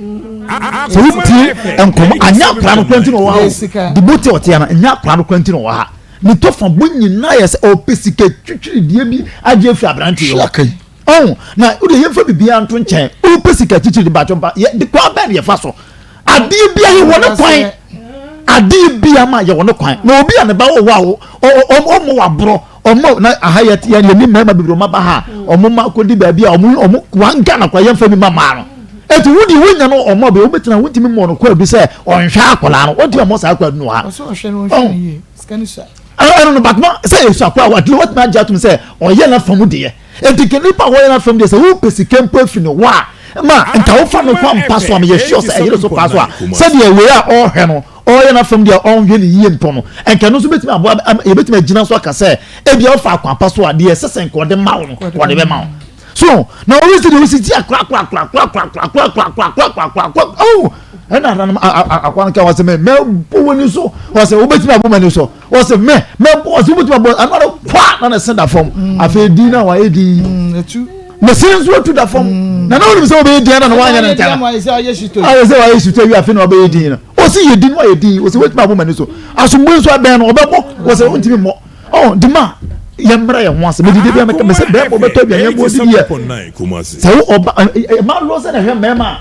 sɛ wotie nkɔmɔ anyɛ akora no kora nti na ɔwɔ ha o di bo te ɔte ana nyɛ akora no kora nti na ɔwɔ ha Ne tɔfa bɔ nyinaa yɛ sɛ ɔpɛ sika twitwirideɛ bi agye afiri aberanteɛ yi hɔ. Ɔho na wode yɛmfa biribiara nto nkyɛn. Wopɛ sika twitwiri baatwo mpa yɛ de kwan bɛn na yɛfa so? Adeɛ bia yɛwɔ ne kwan. Adeɛ bia ma yɛwɔ ne kwan. Na obi a ne ba wɔ hɔ a ɔmmɔ waborɔ ɔmmɔ na aha yɛ yɛ yɛne mmarima bebree ɔma ba ha ɔmo ma kɔdi baabi a ɔmo ɔmo one Ghana kora yɛmfa bi ma maa no. Eti wo deɛ wonya no ɔmmɔ bɛ wobɛtena wontumi mmɔ no kwaadu sɛ ɔnhwɛ akwadaa no wontumi mmɔ saa kwaadu no wɔ ha. Ɔsɛ ɔhwɛ no ɔnhwɛ no yie. Sika no sua. Ɛno no but ma sɛ esua koraa wa watumi agye atum sɛ ɔyɛ n'afa mu deɛ nti nka nipa a wɔyɛ n'afa mu deɛ sɛ wopɛ sika mpo afi ne hɔ a ma nka wofa no kwan mpa so a meyɛ sure sɛ ɛyere so paa so a sɛdeɛ wei a ɔrehwɛ no ɔreyɛ n'afa mu deɛ ɔnhwɛ ne yie mpo no nka ɛno nso bɛtumi aboa yɛbɛtumi agyina so aka sɛ ebia wofa akwan pa so a deɛ ɛsɛ sɛ nka ɔde ma wo no ɔde bɛma wo so na ɔresi deɛ ɔsi ti akora akora akora akora akora akora akora akora akora akora akora akora oh ɛna adanum akora no ka wɔsɛ mɛ mɛ bɔ wɔn ani so wɔsɛ wobɛtumi abɔ wɔn ani so wɔsɛ mɛ mɛ bɔ wɔsɛ wobɛtumi abɔ ano ano kwa na na ɛsɛ da fam afei di na wɔayɛ di na se nso atu da fam na na wɔnim sɛ wɔbɛyɛ din na na wɔanyɛ ne ntɛm ayɛ sɛ wɔayɛ sutɔ awi afei na wɔbɛyɛ din no wɔsɛ yɛ din wɔayɛ din wɔsɛ wobɛtumi abɔ wɔn ani so asombo nso abɛn no ɔbɛbɔ wɔsɛ wɔntumi mmɔ Oh, dema yɛmmrɛ yɛn ho ase mede de bia meka mesɛ bɛrima ɔbɛtɔ aduane ɛbɔ di deɛ sɛ wo ɔba ɛma lɔ sɛ na ɛhwɛ mmarima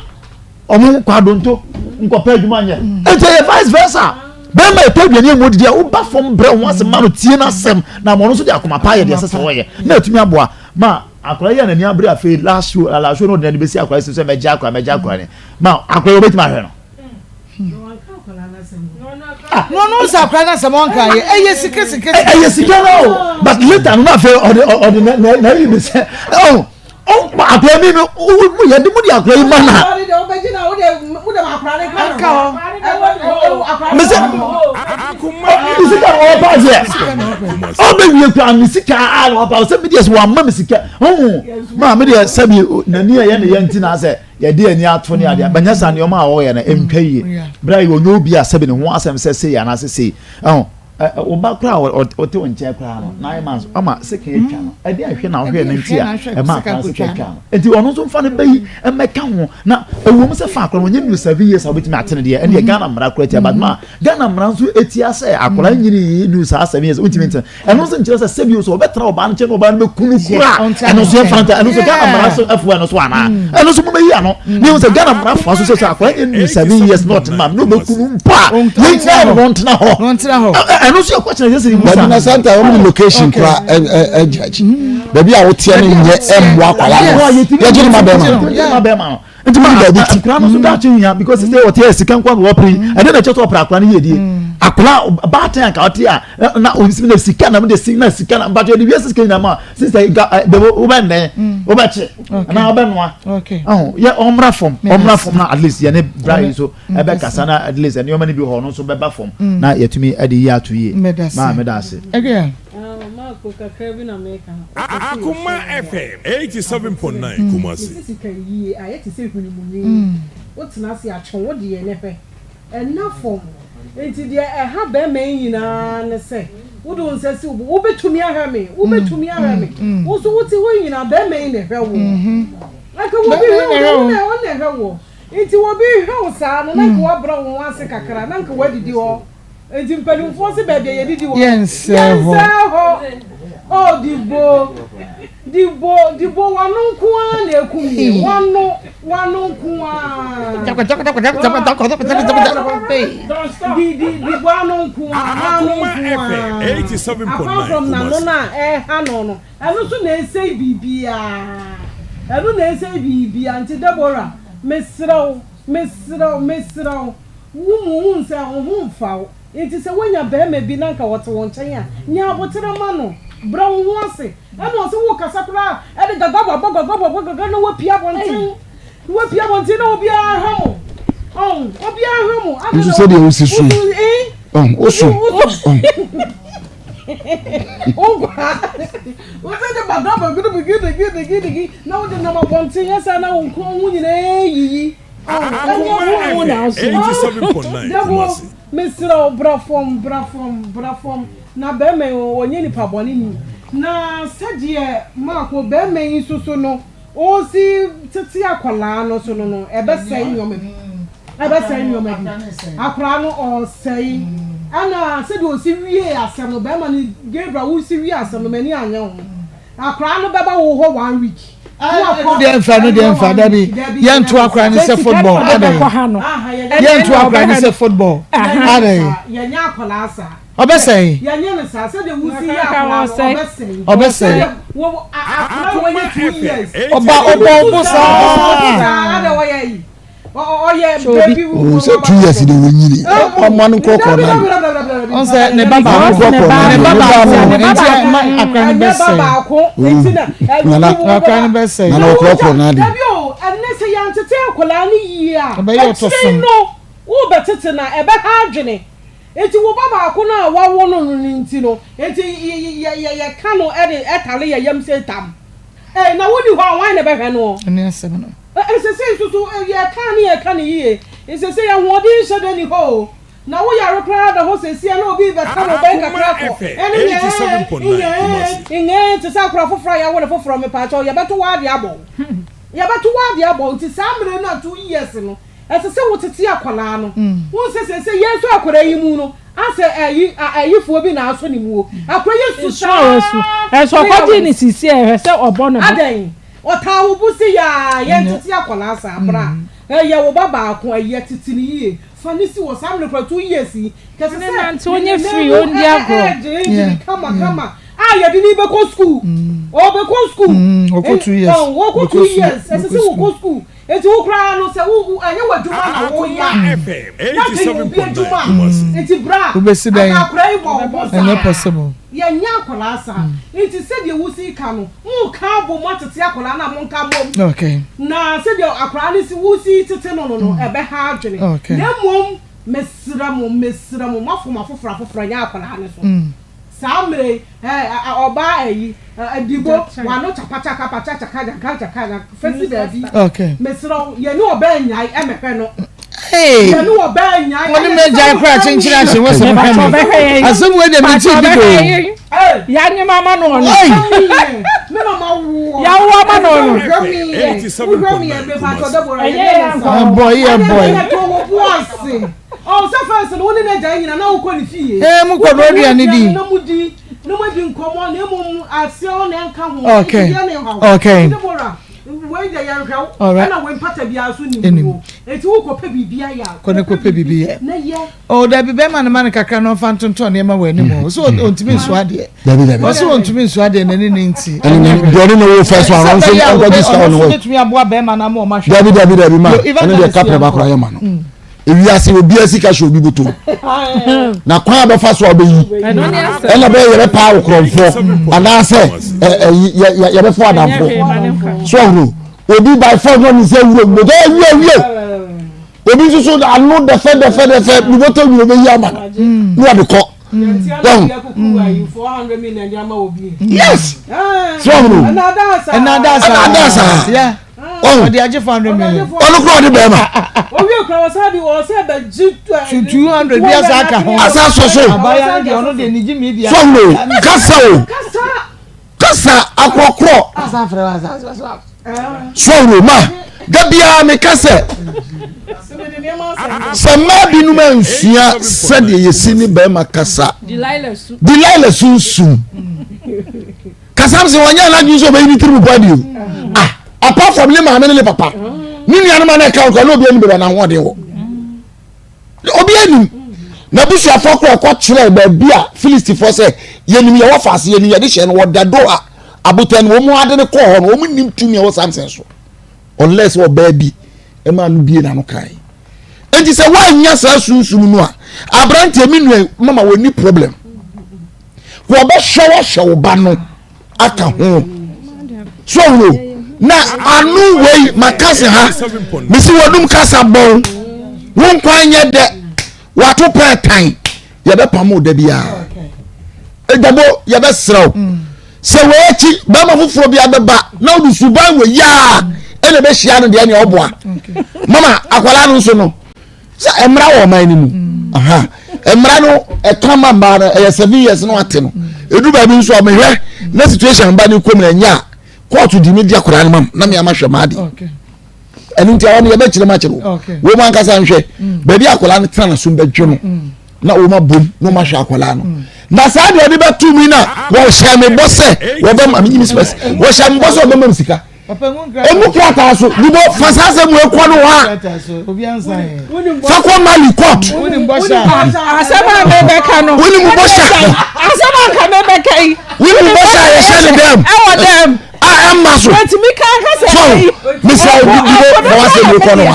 a ɔmo nkɔ adonto nkɔpɛ adwuma nyɛ ɛnti ɛyɛ vice versa bɛrima ɛtɔ aduane ɛmu didi a woba fam brɛ ho ase ma no tie n'asɛm na ama ɔno nso de akoma pa yɛ deɛ ɛsɛ sɛ ɔyɛ na atumi aboa ma akwadaa yi a n'ani abere afei last show last show na ɔde n'ani bɛsi akwadaa yi sɛ mɛgye akwadaa mɛgye akwadaa ni ma akwadaa yi ɔbɛtumi ahwɛ no. Na ɔno nsa akora na sɛm ɔnka yɛ ɛyɛ sika sika ɛyɛ sika na o but later no na afei ɔde ɔde na na na yi bi sɛ ɔn ɔn akora mi mi wo yɛ de mo de akora yi ma na. Mese ne sika na ɔpa aseɛ ɔbɛ wie kura ne sika a na ɔpa sɛ mi deɛ sɛ wama mi sika ɔhun maa mi deɛ sɛbi n'ani ɛyɛ ne yɛ nti na asɛ yɛde ani ato ne adeɛ bɛnyɛ sa nneɛma a ɔyɛ no ntwa yie bere a ɔnyɛ obi a sɛbi ne ho asɛm sɛ sei anaasɛ sei ɛho wo ba koraa a ɔte wo nkyɛn koraa no nine months ama sika atwa no ɛde ahwɛ na ɔhwɛ no nti a ɛma akora sika atwa no nti ɔno nso mfa no bɛyi mmɛka ho na ɛwɔ mu sɛ fa akora no ɔnyɛ nnu 7 years a wobɛtumi ate no deɛ ɛneɛ Ghana mmara koraa tia but ma Ghana mmara nso ɛtia sɛ akora nyini nu saa 7 years wontumi ntena ɛno nso nkyerɛ sɛ sɛbi sɛ ɔbɛtena ɔbaa no nkyɛn na ɔbaa no bɛku no kura ɛno nso yɛmfa nta ɛno nso Ghana mmara so afoa ɛno so anaa mm. ɛno nso mobɛyi ano ne hu sɛ Ghana mmara foa so sɛ sɛ akwadaa nyɛ nnu 7 years na ɔtena maame na ɔbɛku no mpo a yɛnkyerɛ no no ntena hɔ ɛno nso yɛ kɔkyerɛ sɛ sɛ yɛmu sa na santa wɔn de location kora ɛgyina akyi baabi a woteɛ no nyɛ ɛmmoa akwadaa no yɛgye ne ma bɛrima no nti maa baabi ti akora no so daakye hia because sɛ ɔte yɛ sika nkwa na ɔpere ɛde na ɛkyɛ sɛ ɔpere akora no yie die akora baatan anka ɔte a na ɔsi na sika na de si na sika na mbatɔ yɛde wiase sika nyinaa ma sista nka ɛ de wobɛ nnɛ wobɛkye anaa wobɛnoa ɔho yɛ ɔmmra fam ɔmmra fam na at least yɛne bra yi so ɛbɛ kasa na at least nneɛma no bi hɔ ɔno nso bɛba fam na yɛtumi ɛde yi ato yie maa meda ase. Marco kakra bi na meka. Akoma FM 87.9 Kumasi. Mese sika yie ayɛ te sɛ hwene mu nwi. Wotena ase a twe wo deɛ ne hwɛ. Ɛnna fam. Enti deɛ ɛha barima yi nyinaa ne sɛ wode wo nsa si wo bo, wobɛtumi ahwɛ me, wobɛtumi ahwɛ me. Wo nso wote hɔ yi nyinaa barima yi na ɛhwɛ woɔ. Anka obi hwɛ wo deɛ wo na ɔno na ɛhwɛ woɔ. Nti obi hwɛ wo saa no na anka woabrɛ wo ho ase kakra na anka woadidi hɔ. Enti mpanimfoɔ se baabi a yɛdidi hɔ no, Yɛnsɛe hɔ. yɛnsɛe hɔ. Oh, Dibo, Dibo, Dibo, w'ano nko ara na ɛkum yɛn. W'ano, w'ano nko ara. Di, di, Dibo ano nko ara, n'ano Akoma nko FM ara. 87.9 Apart from n'ano Kumasi. no a ɛha no no, ɛno nso na ɛsɛe biribiara. Ɛno na ɛsɛe biribiara. Nti Deborah, mesrɛ wo, mesrɛ wo, mesrɛ wo. Wo mu hu sɛ wo ho mfa wo, enti sɛ woanya barima bi na anka ɔte wo nkyɛn a, nya aboterɛ ma no. Brɛ wo ho ase. Ɛna ɔse wokasa koraa a, ɛde gagababɔ gagababɔ gaga na woapue abɔnten. Na woapue abɔnten na obiara hwɛ mo. Ɔn, obiara hwɛ mo. Adɛn Nso na sɛdeɛ wosi so yi, wosu eh? ɔn, woso, ɔn. Wo nkwa. Wose de bagaba gidigidi na wode nam abɔnten yɛ saa na wo nkɔn ho nyinaa yiyi. Akoma FM 87.9 Kumasi. Mesrɛ wo bra fam bra fam bra fam na bɛrima yi ɔnyɛ nipa bɔne ni na sɛdeɛ maako bɛrima yi nso so no ɔsi tete akwadaa no so no no ɛbɛsɛe nneɛma bi ɛbɛsɛe nneɛma bi akwadaa no ɔsɛe ɛna sɛdeɛ ɔsi wie asɛm no bɛrima no Gabriel wosi wie asɛm no m'ani anyɛ ho akwadaa no bɛba wo hɔ one week. Ɛno deɛ nfa ɛno deɛ nfa dabi yɛn to akora ne sɛ football adɛ yɛn to akora ne sɛ football adɛ ɔbɛsɛe ɔbɛsɛe ɔba ɔbɔ ɔbɔ saa. Oh, sɛ 2 years de wɔnyini ɔma no nkorɔkorɔ no ɔn sɛ ne ba baako ne ba baako nti ɛma akora no bɛsɛe nana akora no bɛsɛe nana ɔkorɔkorɔ no ade dabi o ɛnɛ sɛ yɛantete akwadaa no yie a Ɔbɛyɛ ɔtɔ akyire som. no wobɛtete no a ɛbɛha adwene nti wo ba baako no a wawo no no nti no nti yɛka no de ɛtale yɛ yam sɛ tam Ei, na wonni hɔ a, hwan na ɛbɛhwɛ noɔ? Ɛne asɛm no. Nsesei nso so, yɛka ne yɛka no yie. Nsesei ahoɔden nhyɛ da nni hɔ o. Na wo yare koraa da hɔ seesei a na obi rebɛka wo bɛn kakra kɔ. Ɛne nyɛɛ, nyɛɛ, nyɛɛ, te sɛ akora foforɔ a yɛawo no foforɔ, mepaakyɛw, yɛbɛto w'ade abɔ wo. Yɛbɛto w'ade abɔ wo. Nti saa mmerɛ no a 2 years no, ɛsɛ sɛ wotete akwadaa no. Wohu sɛ seesei yɛn nso akwadaa yi mu no, Asɛ ayi ayifoɔ bi na asɔ ne mu o. Akora yi su Esu a wasu. saa. Ɛso ɔkɔgye ne sisi a ɛhwɛ sɛ ɔbɔ ne bo. Adɛn? Ɔtaa wo bo se yaa yɛn tete akwadaa saa bra. Ɛyɛ wo ba baako ɛyɛ tete no yie. Fa no si hɔ saa mmerɛ koraa 2 years yi. Kɛse Ne sɛ nante ne ɔnyɛ nan free mu ɔndi agorɔ. ɛɛgyinagyina kama kama a yɛde no bɛkɔ school. Ɔbɛkɔ school. Ɔkɔ 2 years. Ɔkɔ 2 years. Ɛsɛ sɛ wɔkɔ school. Enti wo koraa no sɛ wo wo ɛnyɛ w'adwuma na woyɛ a na nka yɛ obi adwuma a nti bra Wobɛsi dɛn? anka akwadaa yi bɔ wo ho saa Ɛnyɛ possible. Yɛnyɛ akwadaa saa nti sɛdeɛ wosi ka no monka abom atete akwadaa no a monka mmom Okay. na sɛdeɛ akwadaa no si wosi tete no no no ɛbɛha adwene Okay. na mmom mesrɛ mo mesrɛ mo moafom afoforɔ afoforɔ nyɛ akwadaa no so. Saa mmerɛ yi, eh, ɔbaa ayi, eh, Dibo, w'ano kyapakya kapakya kyaka nyanka nkyaka nyanka, fa si baabi. Okay. Mesrɛ wo, yɛne ɔbaa nnyae ɛmɛhwɛ no. Hey. Yɛne ɔbaa nnyae. Wɔne me agyae koraa kyenkyere ahye wɔ sɛ mehwɛ me. Asɛm wei deɛ mente bi do. Yɛanyem ama no ɔno. Me na ma woɔ. Yɛawo ama no ɔno. Wohwɛ me yɛ, wohwɛ me yɛ, mepa kyɛw Deborah, yɛ ne nsa. Ɛbɔ yɛ bɔ. Ɛna to wo bo ase. Ɔwɔ sɛ fɛs no wo ne n'agya nyina na wokɔ ne fie. Ee mo kɔ no aduane di. Na mo di na mo adi nkɔmɔ na mmom aseɛ hɔ na ɛnka ho. Okay. Nti deɛ na ɛhaw. Okay. Nti Deborah wei deɛ yɛnhwɛ wo. Alright. Ɛna wei mpata biara so nim Enim. wo. Nti wokɔ pɛ biribi ayɛ a. Kɔ ne kɔ pɛ biribi yɛ. Na yɛ. Oh dabi bɛrima no ma no kakra na ɔmfa ntontɔn nneɛma wɔ anim hɔ. So ɔntumi nso adeɛ. Dabi dabi. Ɔsɛ ɔntumi nso adeɛ n'ani ne nti. Ɛne ne deɛ ɔne ne wo fɛ so a ɔno nso ɔnkɔgye sika wɔ ne Ɔno nso hɔ. bɛtumi aboa bɛrima no ama ɔma hwɛ. Dabi dabi dabi ma Yo, ɛne deɛ evangelist kapra yɛnkɔ. bakora yɛ ma no. Ewiase obiara sika hyɛ obi bɔtɔ mu. Na kwan a bɛfa so a ɔbɛyi ɛna bɛyɛ yɛbɛpaa wo korɔmfoɔ anaasɛ yɛbɛfo adamfo. So ɔhoro obi by force na ɔne sɛ wura obi bɔtɔ ɛwie wie obi nso so ano dɛfɛ dɛfɛ dɛfɛ ne bɔtɔ nyina ɔbɛyi ama no na ɔde kɔ. Wɔn yes so ɔhoro Ɛna ɛna saa. Yeah. Ɔn. Ɔde agye 400 million. Ɔno kura ɔde bɛrima. Owie kura wɔsan de wɔsɛ bɛ gye. 200 bi asa aka ho. Asa sɔ so. Abaya no deɛ ɔno deɛ ne gye mi deɛ. So ɔhoro kasa o. Kasa akorɔkorɔ. Asa afrɛ wa asa asa. So ɔhoro ma da biara mi ka sɛ sɛ mmaa binom ansua sɛdeɛ yɛsi ne bɛrima kasa. Delilah su. Delilah sunsum. Kasam sɛ wɔnyɛ n'adwene sɛ ɔbɛyi ne tirim bɔ adi o. Ah apart from ne maame ne ne papa ne nuanom a na ɛka nkora na obi anim baabi a n'ahoɔden wɔ. Obi anim. N'abusuafoɔ korɔ kɔ kyerɛ baabi a Filistifoɔ sɛ yɛnim yɛwɔ faase yɛnim yɛde hyɛ no wɔ dado a abotan no wɔn ade no kɔɔ hɔ no wɔn nim tumi a ɛwɔ Samson so unless ɔbaa bi ɛmaa no bie n'ano kae. Enti sɛ woannya saa sunsum no a aberanteɛ me nua mama wɔnni problem. Wɔbɛhwɛ wo ahwɛ wo ba no aka ho. So wo na ano wei maka se ha mesi wɔdum kasa bɔn wo nkwan nyɛ dɛ wato pɛɛ tan yɛbɛpam wo da biara ɛdabo yɛbɛserɛ wo sɛ wei akyi bɛrima foforɔ bi abɛba na wode suban wɔ yaa ɛna ɛbɛhyia no deɛ nea ɔboa mama akwadaa no nso no sɛ mmara wɔ ɔman no mu mmara no ɛka ma mmaa no ɛyɛ seven years na wate no edu baabi nso a mehwɛ na situation ba ne kɔm na ɛnyɛ a kóòtù di mi di akwadaa no ma na mi ama hwɛ maa de ɛnu nti awɔ no yɛbɛkyerɛ mu akyerɛ o wɔn mu ankasa nhwɛ mm. baabi akwadaa no tena na so bɛdwe no mm. na wɔn abom na wɔn ahwɛ akwadaa no mm. na saa deɛ ɔde bɛto mi na wɔhyɛ mi bɔ sɛ wɔbɛma mi nyimi sipɛsi wɔhyɛ mi bɔ sɛ wɔbɛma mi sika. Emu krataa so bibɔ fa saa asɛm wei kɔ no hɔ a fa kɔ Mali court. Asɛm a mebɛka no. Wonim bɔhyɛ. Asɛm a nka mebɛka yi. Wonim bɔhyɛ a yɛhyɛ ne dɛm. Ɛwɔ dɛm. A ɛmma so. Wɔtumi ka ka sɛ. So mesrɛ wo bibɔ fa w'asɛm wei kɔ no hɔ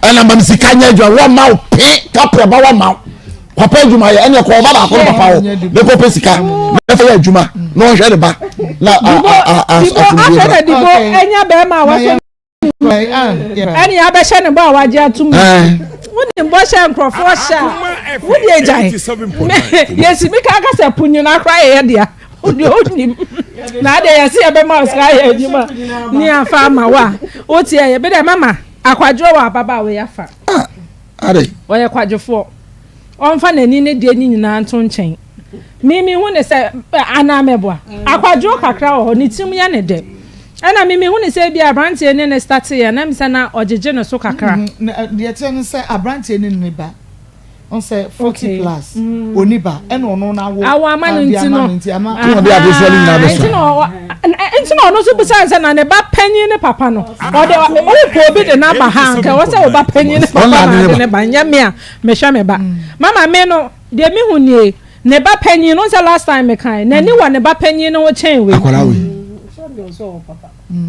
a ɛna ma me sika nyɛ adwuma wɔmma wo pe kaprɛ ba wɔmma wo. Papa adwuma yɛ ɛnna kɔ ɔba baako no papa hɔ ne kɔ pɛ sika na fɛ yɛ adwuma na ɔnhwɛ ne ba na asomdwe bra. Dibo ɛnya bɛrima a wasɔ ɛne abɛhyɛ ne bɔ a wagye ato mu wonim bɔhyɛ nkurɔfoɔ hyɛ a wode agyae yɛsi mi ka kasa po nyina koraa yɛyɛ dea deɛ wonim na adeɛ yɛse yɛbɛma wo sika yɛ adwuma ne afa ama wo a woteɛ yɛbɛdɛ mama akwadworɔ wɔ ababaawa yi afa Adɛn? Ɔyɛ kwadwofoɔ. Ɔmfa n'ani ne deɛ ne nyinaa nto nkyɛn. Me mehu ne sɛ anaa mɛboa. Akwadworɔ kakra wɔ hɔ, ne tirim yɛ ne dɛ. Ɛna me mehu ne sɛ ebia aberanteɛ ne ne starteeɛ na ɛm sɛ na ɔgyegye ne so kakra. Deɛ ɛteɛ ne sɛ aberanteɛ ne ne ba. Ɔn sɛ 40 plus ɔni ba ɛna ɔno na awo awo ama no nti no nti ama Nti na ɔde adesoa no nyinaa bɛsoa. Nti na ɔ nti na ɔno nso bisa sɛ na ne ba panyin ne papa no ɔde ɔwopɔ obi de n'aba ha nka ɛwɔ sɛ ɔba panyin ne papa na ade ne ba nyɛ me a mehwɛ me ba mama me no deɛ me hu nie ne ba panyin no sɛ last time me kan n'ani wɔ ne ba panyin no ho kyɛn wei. Akwadaa wei.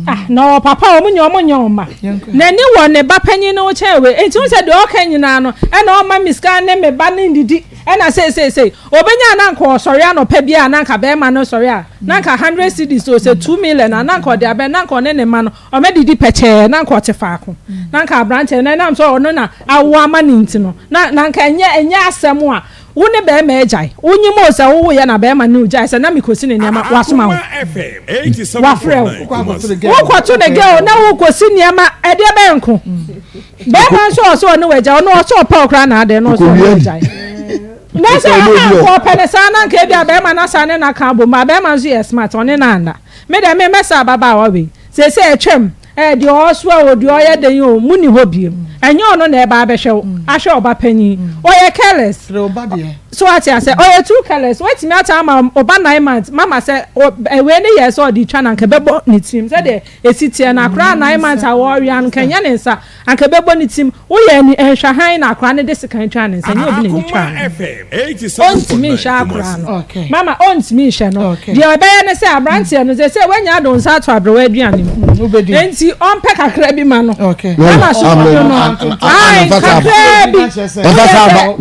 Ah, na ɔwɔ papa a wɔn nyɛ wɔn nyɛ wɔn mma. N'ani wɔ ne ba panyin no kyɛn wei. Nti n sɛ deɛ ɔka nyinaa no, ɛna ɔma me sika ne me ba no ndidi, ɛna seeseesei. Obenya na nka ɔsɔre anɔpa bi a na nka bɛrima no sɔre a, na nka hundred cedis o sɛ 2 million a na nka ɔde abɛ na nka ɔne ne mma no ɔmɛdidi pɛkyɛɛ na nka ɔte faako. Na nka aberanteɛ no ɛnam sɛ ɔno na awo ama ne nti no, na nka ɛnyɛ asɛm a wo ne bɛrima agyae. Wonyim o sɛ wowoyɛ na bɛrima ne ogyae sɛ na mekɔsi ne nneɛma wasoma wo. Wafrɛ wo. Wokɔto ne girl na wokɔsi nneɛma ɛdeɛ bɛyɛ nko. Bɛrima nso ɔsɛ ɔne wagyae ɔno ɔsɛ ɔpɛ ɔkora na adɛn na ɔsɛ ɔne wagyae. Na sɛ ɔka nko ɔpɛ ne saa na nka ebi a bɛrima no asa ne na ka abom a bɛrima nso yɛ smart ɔne na anda. Me deɛ me mɛsa ababaawa wei. Seesei atwam ɛɛ deɛ ɔsoa o deɛ ɔyɛ den o mu ni hɔ biem. Ɛnyɛ ɔno na ɛba abɛhwɛ wo ahwɛ ɔba panyin. Ɔyɛ careless. So ate ase ɔyɛ too careless. Watumi ata ama ɔba 9 months mama sɛ ɛwei ne yɛ sɛ ɔde twa na nka ɛbɛbɔ ne tirim sɛdeɛ esi teɛ na akora 9 months a wɔrewia no nka ɛnyɛ ne nsa anka ɛbɛbɔ ne tirim. Woyɛ ni nhwɛhan na akora ne de sekan twa ne nsa nyɛ obi na ɛde twa no. Ɔntumi nhyɛ akora no mama ɔntumi nhyɛ no deɛ ɔbɛyɛ ne sɛ aberanteɛ no sɛ wanya ado nsa ato aberewa aduane mu nti ɔmpɛ kakra bi ma no mama so no ayi kakra bi.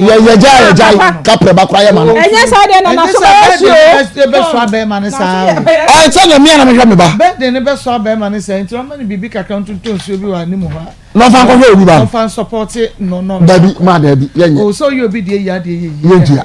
Yɛgya yɛgya kaprɛ ba kora yɛ ma no. Ɛnyɛ saa deɛ na naso bɛyɛ si o. Ɛbɛsɔ abɛɛma ne saa o. Ɛnsɛ na mmea na mehwɛ me ba. Bɛden ne bɛsɔ abɛɛma ne saa nti ɔma ne biribi kakra ntonto nsuo bi wɔ anim hɔ a. Na ɔfa nkɔhwɛ obi ba. Ɔfa nsɔpɔte no no. Dabi maa dabi yɛnyɛ. O sɛ ɔyɛ obi deɛ yie adeɛ yɛ yie. Yɛntua.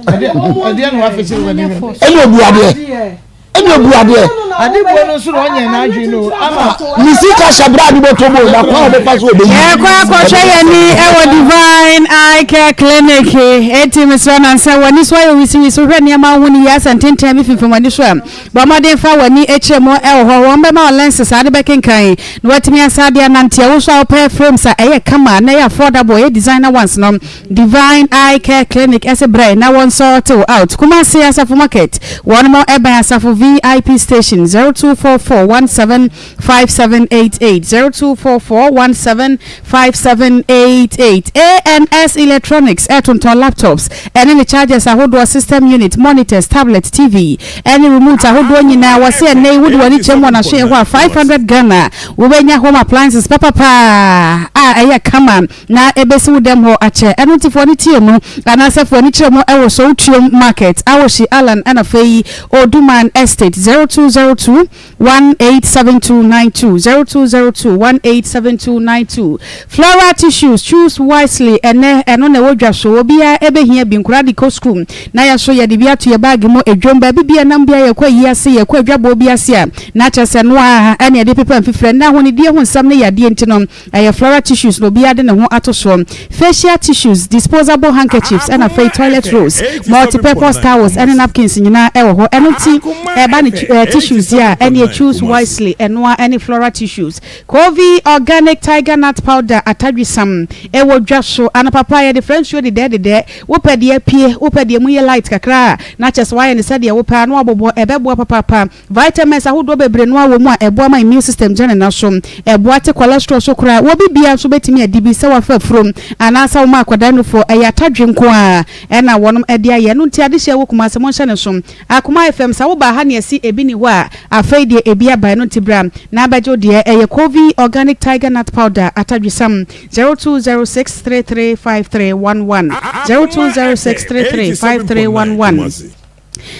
Ɛdeɛ na wafekyere wɔ anim. Ɛna obu adeɛ. Ɛna obu adeɛ. Ade buo no nso na ɔnyɛ n'adwene no ama. Ne sika hyɛ bere ade bɔtɔ mu na kwan a ɔbɛfa so ɔbɛyi. Yɛkɔ akɔhwɛ yɛn ani wɔ Divine Eye Care Clinic. Eti mesrɛ na sɛ w'ani so ayɛ wisiwisi wohwɛ nneɛma ho no yie asɛ ntenten bi fimfim w'ani so a, bɔ mmɔden fa w'ani kyerɛ mu wɔ hɔ. Wɔn bɛma wo lenses a wode bɛkenkan na woatumi asan de anante. Wo nso a wopɛ frames a ɛyɛ kama na ɛyɛ affordable, ɛyɛ designer ones no, Divine Eye Care Clinic se brɛ na wɔn sort wo out. Kumasi Asafo Market, wɔn mo ɛbɛn Asafo VIP Station, 0244 17 5788, 0244 17 5788. ANS Electronics ɛtontɔn laptops ɛne ne chargers ahodoɔ, system unit, monitors, tablet, TV ɛne remote ahodoɔ nyinaa. Wɔse ɛnnɛ yi wode w'ani kyɛm wɔ n'asoɛeɛ hɔ a, 500 Ghana wobɛnya home appliances papapaa a ɛyɛ kama na ebesi wo dɛm hɔ akyɛ. Ɛno nti fa w'ani tie mu anaasɛ fa w'ani kyerɛ mu wɔ Sowutuom Market, Awohyi Allan ɛna afei Oduman Estate, 0202 187292, 0202 187292. Floral tissues, choose wisely, ɛnnɛ ɛno na ɛwɔ dwa so, obiara ɛbɛhia bi, nkwadaa de kɔ sukuu na yɛn nso yɛde bi ato yɛn baage mu, edwam, baabi biara nam biara yɛkɔ ayi ase, yɛkɔ adwabɔ bi ase a, na kyerɛ sɛ ɛno ara ɛna yɛde pepa mfifire. Ɛnnɛ ahonidie ho nsɛm ne yadeɛ nti no, Ɛyɛ floral tissues na obiara de ne ho ato soɔ. Facial tissues, disposable handkerchiefs ɛna afei toilet rolls, multi-purpose towels ɛne napkins nyinaa ɛwɔ hɔ. Ɛno nti ɛba ne tissues deɛ a ɛneɛ choose wisely, ɛnoa ɛne floral tissues. Covey Organic Tiger Nut Powder atadwisam ɛwɔ dwa so. Anɔpa paa yɛde fra nsuo dedɛɛdedɛɛ. Wopɛ deɛ apue, wopɛ deɛ emu yɛ light kakra a, na kyerɛ sɛ woayɛ no sɛdeɛ wopɛ a na woabobɔ, ɛbɛboa papaapa. Vitamins ahodoɔ bebree no ara wɔ mu a ɛboa ma immune system gyina ne nan so. Ɛboa te cholesterol so koraa. Wɔ bi biara nso bɛtumi adi bi sɛ wafa afurom anaasɛ woma akwadaa nufoɔ. Ɛyɛ atadwe nko ara na wɔnom de ayɛ. Ɛno nti adehyeɛ wɔ Kumasi monhyɛ no nso. Akoma FM sɛ wobaa ha na yɛse ebi nni hɔ a afei deɛ ebi aba ɛno nti bra na bɛgye wo deɛ. Ɛyɛ Covey Organic Tiger Nut Powder atadwesam 0206 335311 0206 335311.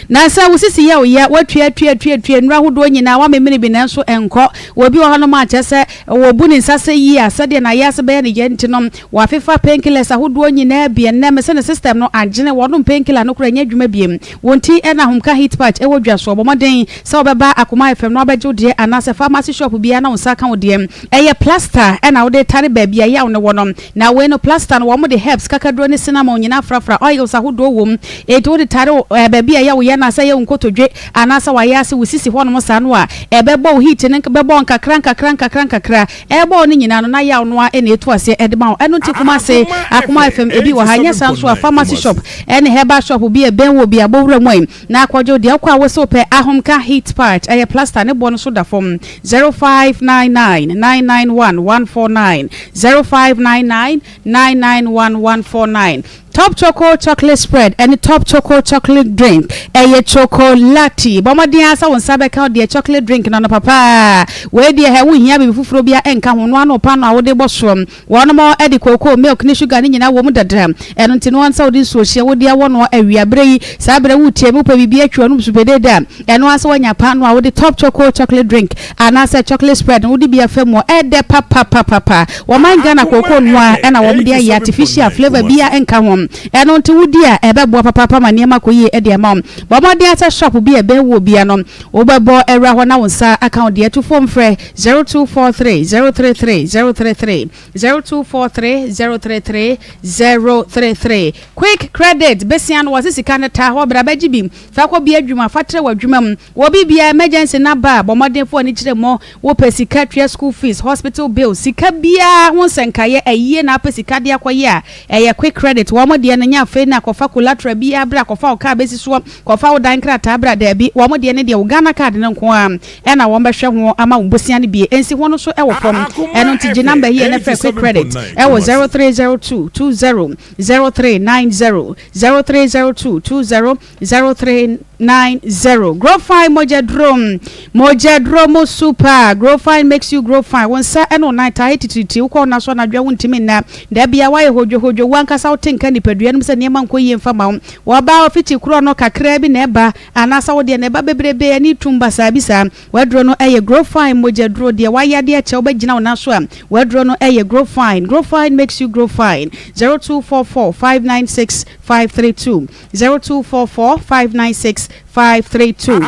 Na sɛ wo sisi yɛ wo ya, woatua atua atua atua nnuru ahodoɔ nyinaa, woamemene bi nanso ɛnkɔ. Obi wɔ hɔnom a kyerɛ sɛ wɔbu ne nsa sɛ yie a, sɛdeɛ n'ayaase bɛyɛ no yɛ nti no, wafefa painkillers ahodoɔ nyinaa bi. Ɛnnɛ mese ne system no agyene, wɔnom painkiller no koraa ɛnyɛ adwuma biom. Wo nti na Ahomka Heat Patch wɔ dwa soɔ. Bɔ mmɔden sɛ wobɛba Akoma FM na wabɛgye wo deɛ anaasɛ pharmacy shop biara na wo nsa aka wo deɛ. Ɛyɛ plaster na wode tare baabi a yaw no wɔ no. Na wei no plaster no wɔn de herbs, kakaduro ne cinnamon nyinaa frafra, oils ahodoɔ wɔ mu. Enti wode tare wo ɛɛ baabi a ɛyɛ wo ya no anaasɛ ɛyɛ wo nkotodwe anaasɛ w'ayaase, wo sisi hɔnom saa no a, ɛbɛbɔ wo heat no bɛbɔ wo nkakra nkakra nkakra nkakra. Ɛrebɔ wo no nyinaa no na yaw no ara na ɛtu aseɛ de ma wo. Ɛno nti Kumasi, Akoma FM ebi wɔ ha. Ɛnyɛ saa nso a pharmacy shop ne herbal shop bi a ɛbɛn wo bi a bɔ wura mu ɛ na akɔgye wo deɛ. Wokɔ a wose wopɛ Ahomka heat patch, ɛyɛ plaster, ne boɔ no so da fam. 0599 991 149, 0599 991 149. Top Choco Chocolate Spread ɛne Top Choco Chocolate Drink. Ɛyɛ chocolate. Bɔ mmɔden ara sɛ wo nsa bɛka wo deɛ chocolate drink no anɔpa paa. Wei deɛ hɛ, wonhia biribi foforɔ biara nka ho. Noa no paano a wode bɔ soɔ. Wɔnom de kookoo, milk ne sugar no nyinaa wɔ mu dada. Ɛno nti noa sɛ wode nsuo hyeɛ wode awɔ noɔ awia berɛ yi. Saa berɛ woretie me wopɛ biribi atwi w'anom supedeede a, ɛno ara sɛ woanya paano a wode Top Choco Chocolate Drink anaasɛ chocolate spread no wode bi afa mu a, ɛdɛ papapapapa. Wɔman Ghana kookoo no ara na wɔde ayɛ, artificial flavour biara nka ho. Ɛno nti wodi a, ɛbɛboa papaapa ma nneɛma akɔ yie de ama wo. Bɔ mmɔden ara sɛ shop bi a ɛbɛn wo biara no, wobɛbɔ awura hɔ na wo nsa aka wo deɛ. Tu fam frɛ 0243 033 033, 0243 033 033. Quick credit besia no wɔse sika no taa hɔ, bra bɛgye bi fa kɔ bia adwuma, fa trɛ w'adwuma mu. Wɔ biribiara emergency no aba a, bɔ mmɔden fa w'ani kyerɛ mu. Wopɛ sika tua school fees, hospital bills, sika biara ho nsɛnkaeɛ, ayie na wopɛ sika de akɔyɛ a, ɛyɛ quick credit. Wɔn deɛ no nyɛ afei na kɔfa collateral biara bra, kɔfa wo car bɛsi soɔ, kɔfa wo dan krataa bra, daabi. Wɔn deɛ no deɛ wo Ghana card no nko ara na wɔn bɛhwɛ ho ama wo bosea no bie. Ɛnsi ho no nso wɔ fam. Ɛno nti gye number yi na frɛ quick credit wɔ 0302 20 0390, 0302 20 0390 Grow fine mogya duro Mogya duro mo super Grow fine makes you grow fine Wo nsa ne wo nan taa yɛ titiritii Wokɔ wo nna so anadwo a wontumi nna Da biara woayɛ hodwohodwo Wo ankasa wote nka nipadua no mu sɛ nneɛma nkɔ yie mfa ma wo Wɔba a ɔfiti korɔ no kakraa bi na ɛba Anaasɛ wo deɛ na ɛba bebrebe ani tum basaa bi saa W'aduro no yɛ Grow fine mogya duro Deɛ wayɛ adeɛ akyɛ wobɛgyina wo nan so a W'aduro no yɛ Grow fine Grow fine makes you grow fine 0244 596 532 0244 596 532.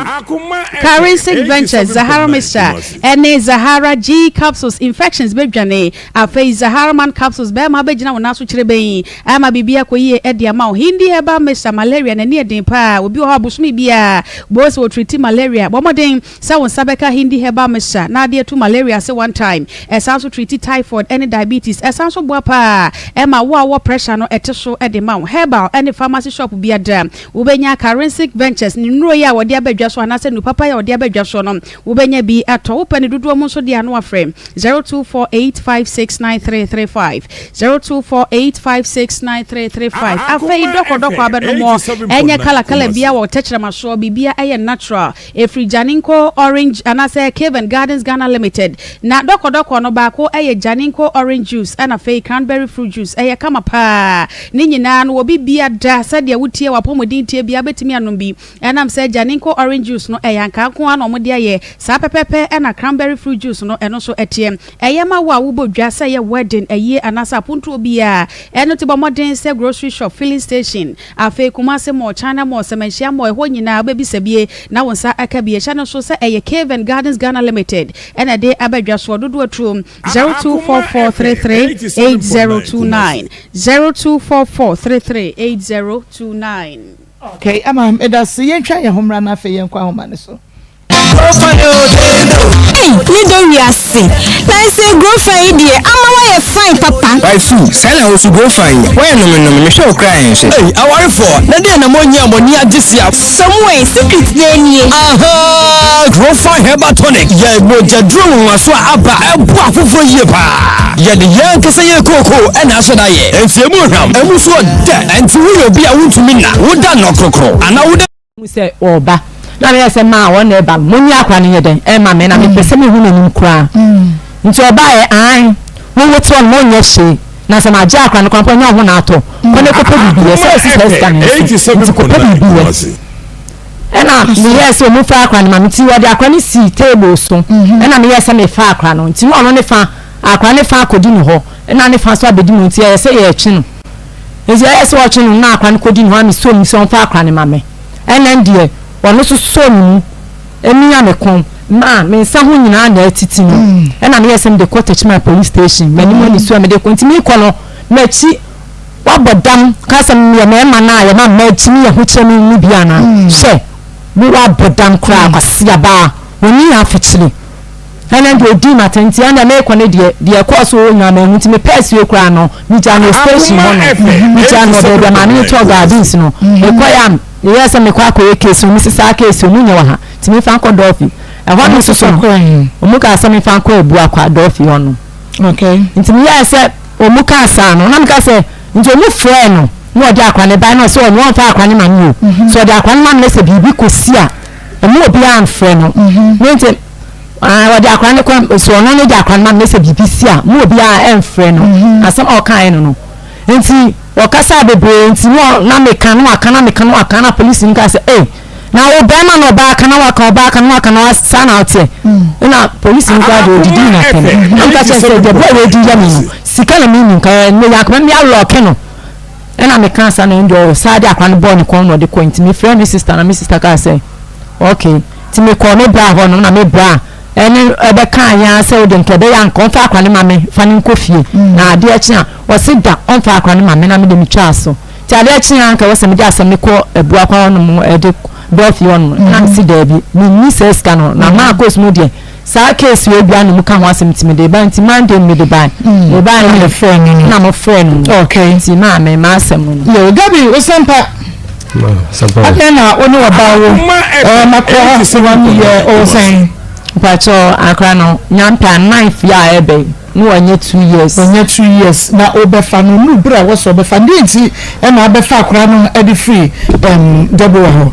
Karinsic Ventures Zahara Mixture ɛne Zahara G Capsules Infections bɛdwane. Afei Zahara Man Capsules bɛrima bɛgyina wo nan so kyerebenn ama biribi akɔ yie de ama wo. Hindi Herbal Mixture Malaria n'ani yɛ den paa. Obi wɔ hɔ a bosome biara wobɛhu sɛ wɔtreati malaria. Bɔ mmɔden sɛ wo nsa bɛka Hindi Herbal Mixture na ade atu malaria ase one time. Ɛsan nso treati typhoid ne diabetes. Ɛsan nso boa paa ma wo a wowɔ pressure no ɛte so de ma wo. Herbal ne pharmacy shop biada wobɛnya Karensic Ventures ne nnuro yi a wɔde aba dwa so anaasɛ nnuro papa yi a wɔde aba dwa soɔ no wobɛnya bi atɔ. Wopɛ ne dodoɔ mu nso deɛ a na wafrɛ 0248569335, 0248569335. Afei dɔkɔdɔkɔ abɛnomɔ ɛnyɛ kala kala biara wɔ tɛkyerɛma soɔ, biribiara ɛyɛ natural. Ɛfiri Janinko Orange anaasɛ Cave and Gardens Ghana Limited. Na dɔkɔdɔkɔ no baako yɛ Janinko Orange Juice ɛna afei Cranberry Fruit Juice. Ɛyɛ kama paa. Ne nyinaa no obi bia da sɛdeɛ wotie w'apɔmuden tie biara wobɛtumi anom bi. Ɛnam sɛ Janinko Orange Juice no ɛyɛ ankaa nko ara na wɔde ayɛ. Saa pɛpɛpɛ ɛna Cranberry Fruit Juice no ɛno nso ɛteɛ. Ɛyɛ ma wo a wobɔ dwa sɛ ɛyɛ wedding, ayie anaasɛ apontoɔ biara. Ɛno nti bɔ mmɔden sɛ grocery shop, filling station, Afei Kumasi Mall, China Mall, Sɛmɛnhyia Mall, ɛhɔ nyinaa wobɛbisa bie na wo nsa aka bi. Hyɛ no nso sɛ ɛyɛ Cave and Gardens Ghana Limited na ɛde aba dwa soɔ. Dodoɔ atuo, 0244338029, 0244338029. Okay, ama medase. Yɛntwa yɛn ho mmra na afei yɛnkɔ ahoma no so. Ei me dɔ wiase Nanse grofa yi deɛ ama woayɛ fine papa. Wifey, saa na wosu grofa yi? Woayɛ nome nome, mehwɛ wo koraa ɛnhwɛ. Ei awarefoɔ, na deɛn na moanyi a mo ani agye sia? Samuel, secret no nie. Ahaa! Grofa Herbal Tonic yɛ mogyaduro nwonwaso a aba a ɛboa afoforɔ yie paa. Yɛde yɛn ankasa yɛn kookoo na ahyɛ da ayɛ. Enti emu hwam, emu nso ɔdɛ. Enti woyɛ obi a wontumi nna, woda nnɔkrokro anaa woda. hu sɛ ɔreba na meyɛ sɛ maa wɔn na ɛba no monyi akora no nyɛ dɛn ɛma me na mepɛ sɛ mehu n'anim koraa nti ɔbaeɛ ae wowo te hɔ no monyɛ hwee na sɛ magye akora no koraa mpo ɛnyɛ wo ho na atɔ kɔ ne kɔpɛ biribi yɛ sɛ ɛsi saa sika no nso nti kɔpɛ biribi yɛ ɛna meyɛɛ sɛ ɔmu fa akora no ma me nti wɔde akora no sii table so ɛna meyɛɛ sɛ mefa akora no nti ɔno ne fa akora ne fa akɔdi ne hɔ ɛna ne fa nso abɛdi ne hɔ nti ɛyɛ sɛ yɛretwe no Ntsi ɔyɛɛ sɛ ɔtwe no na akora no kodii no hɔ a mesoo mu sɛ ɔmfa akora no ma me. Ɛnna deɛ ɔno nso sɔɔ me mu mia me kɔn maa me nsa ho nyinaa na atiti no. Ɛnna meyɛɛ sɛ mede kɔ Techiman police station, m'anim anisuo a mede kɔ. Nti merekɔ no, m'akyi wabɔ dam ka sɛ meyɛ mmarima no a yɛma mmaa tumi yɛ ho kyerɛ me no bi anaa? Hwɛ, wo wabɔ dam koraa, kwasiabaa, w'ani yɛ afikyire. Ɛnna deɛ ɔdii m'atɛn nti ɛnna merekɔ no deɛ, deɛ ɛkɔɔ so hɔ nyinaa manhu nti mepɛɛ sie koraa no, megyaa no wɔ station hɔ no, megyaa no wɔ baabi a maame no tɔɔ gardens no. Mekɔeɛ a, meyɛɛ sɛ mekɔ akɔyɛ case no, wɔsi saa case wɔn nyɛ wɔ ha, nti memfa nkɔ Dɔɔfi. Ɛhɔ no nso so no, wɔn kaa sɛ memfa nkɔ Abuakwa Dɔɔfi hɔ no. Nti meyɛɛ sɛ wɔn kaa saa no, na meka sɛ, nti wɔn frɛɛ no. Na ɔde akora no bae na ɔsɛ ɔno ɔmfa akora no ma me o. Sɛ ɔde akora no ma me na sɛ biribi kɔsi a, ɛma obiara mfrɛ no. Ne nti ah, ɔde akora no kɔ sɛ ɔno ne de akora no ma me na sɛ biribi si a, ma obiara mfrɛ no. Asɛm a ɔkaeɛ no no. Nti ɔkasaa bebree nti na na meka na waka na meka na waka na polisi no kaa sɛ ei na wo bɛrima na ɔbaa ka na waka ɔbaa ka na waka na saa na ɔteɛ na polisi no koraa deɛ ɔdidi na atɛm na meka kyerɛ sɛ deɛ bɔɔ wɔadi yɛ me no sika na menim ka ɛnɛ yɛ akoma me alɔɔke no ɛna meka sa na ɛndeɛ ɔsaa de akora no bɔɔ ne kɔn na ɔde kɔ nti mefrɛ me sister na me sister kaa sɛ okay nti mekɔɔ me bra hɔ no na me bra ɛne ɛbɛkaa yɛn ara sɛ wode nka ɛbɛyɛ anka ɔmfa akora no ma me fa no nkɔ fie na adeɛ kye a ɔse da ɔmfa akora no ma me na mede metwaa so nti adeɛ kye a anka ɛwɔ sɛ mede asɛm no kɔ abua kwan hɔnom ɛde dɔɔfi hɔnom na mese daabi menni saa sika no na maa kɔs mu deɛ saa case wei bia na mu ka ho asɛm nti mede ba nti Monday mede ba me ba na mefrɛ no no na mofrɛ no no okay nti maa me ma asɛm no no. Yo Gabi wo sɛmpa adɛn na wo ne ɔbaa wo makora one year o sɛn. Mpakyɛw akora no nyampɛ a ninth year a ɛbɛ yi na wanya 2 years. Wanya 2 years na wobɛfa no nu bere a wɔsɔ ɔbɛfa no deɛ nti ɛna abɛfa akora no ɛde firi Deborah hɔ.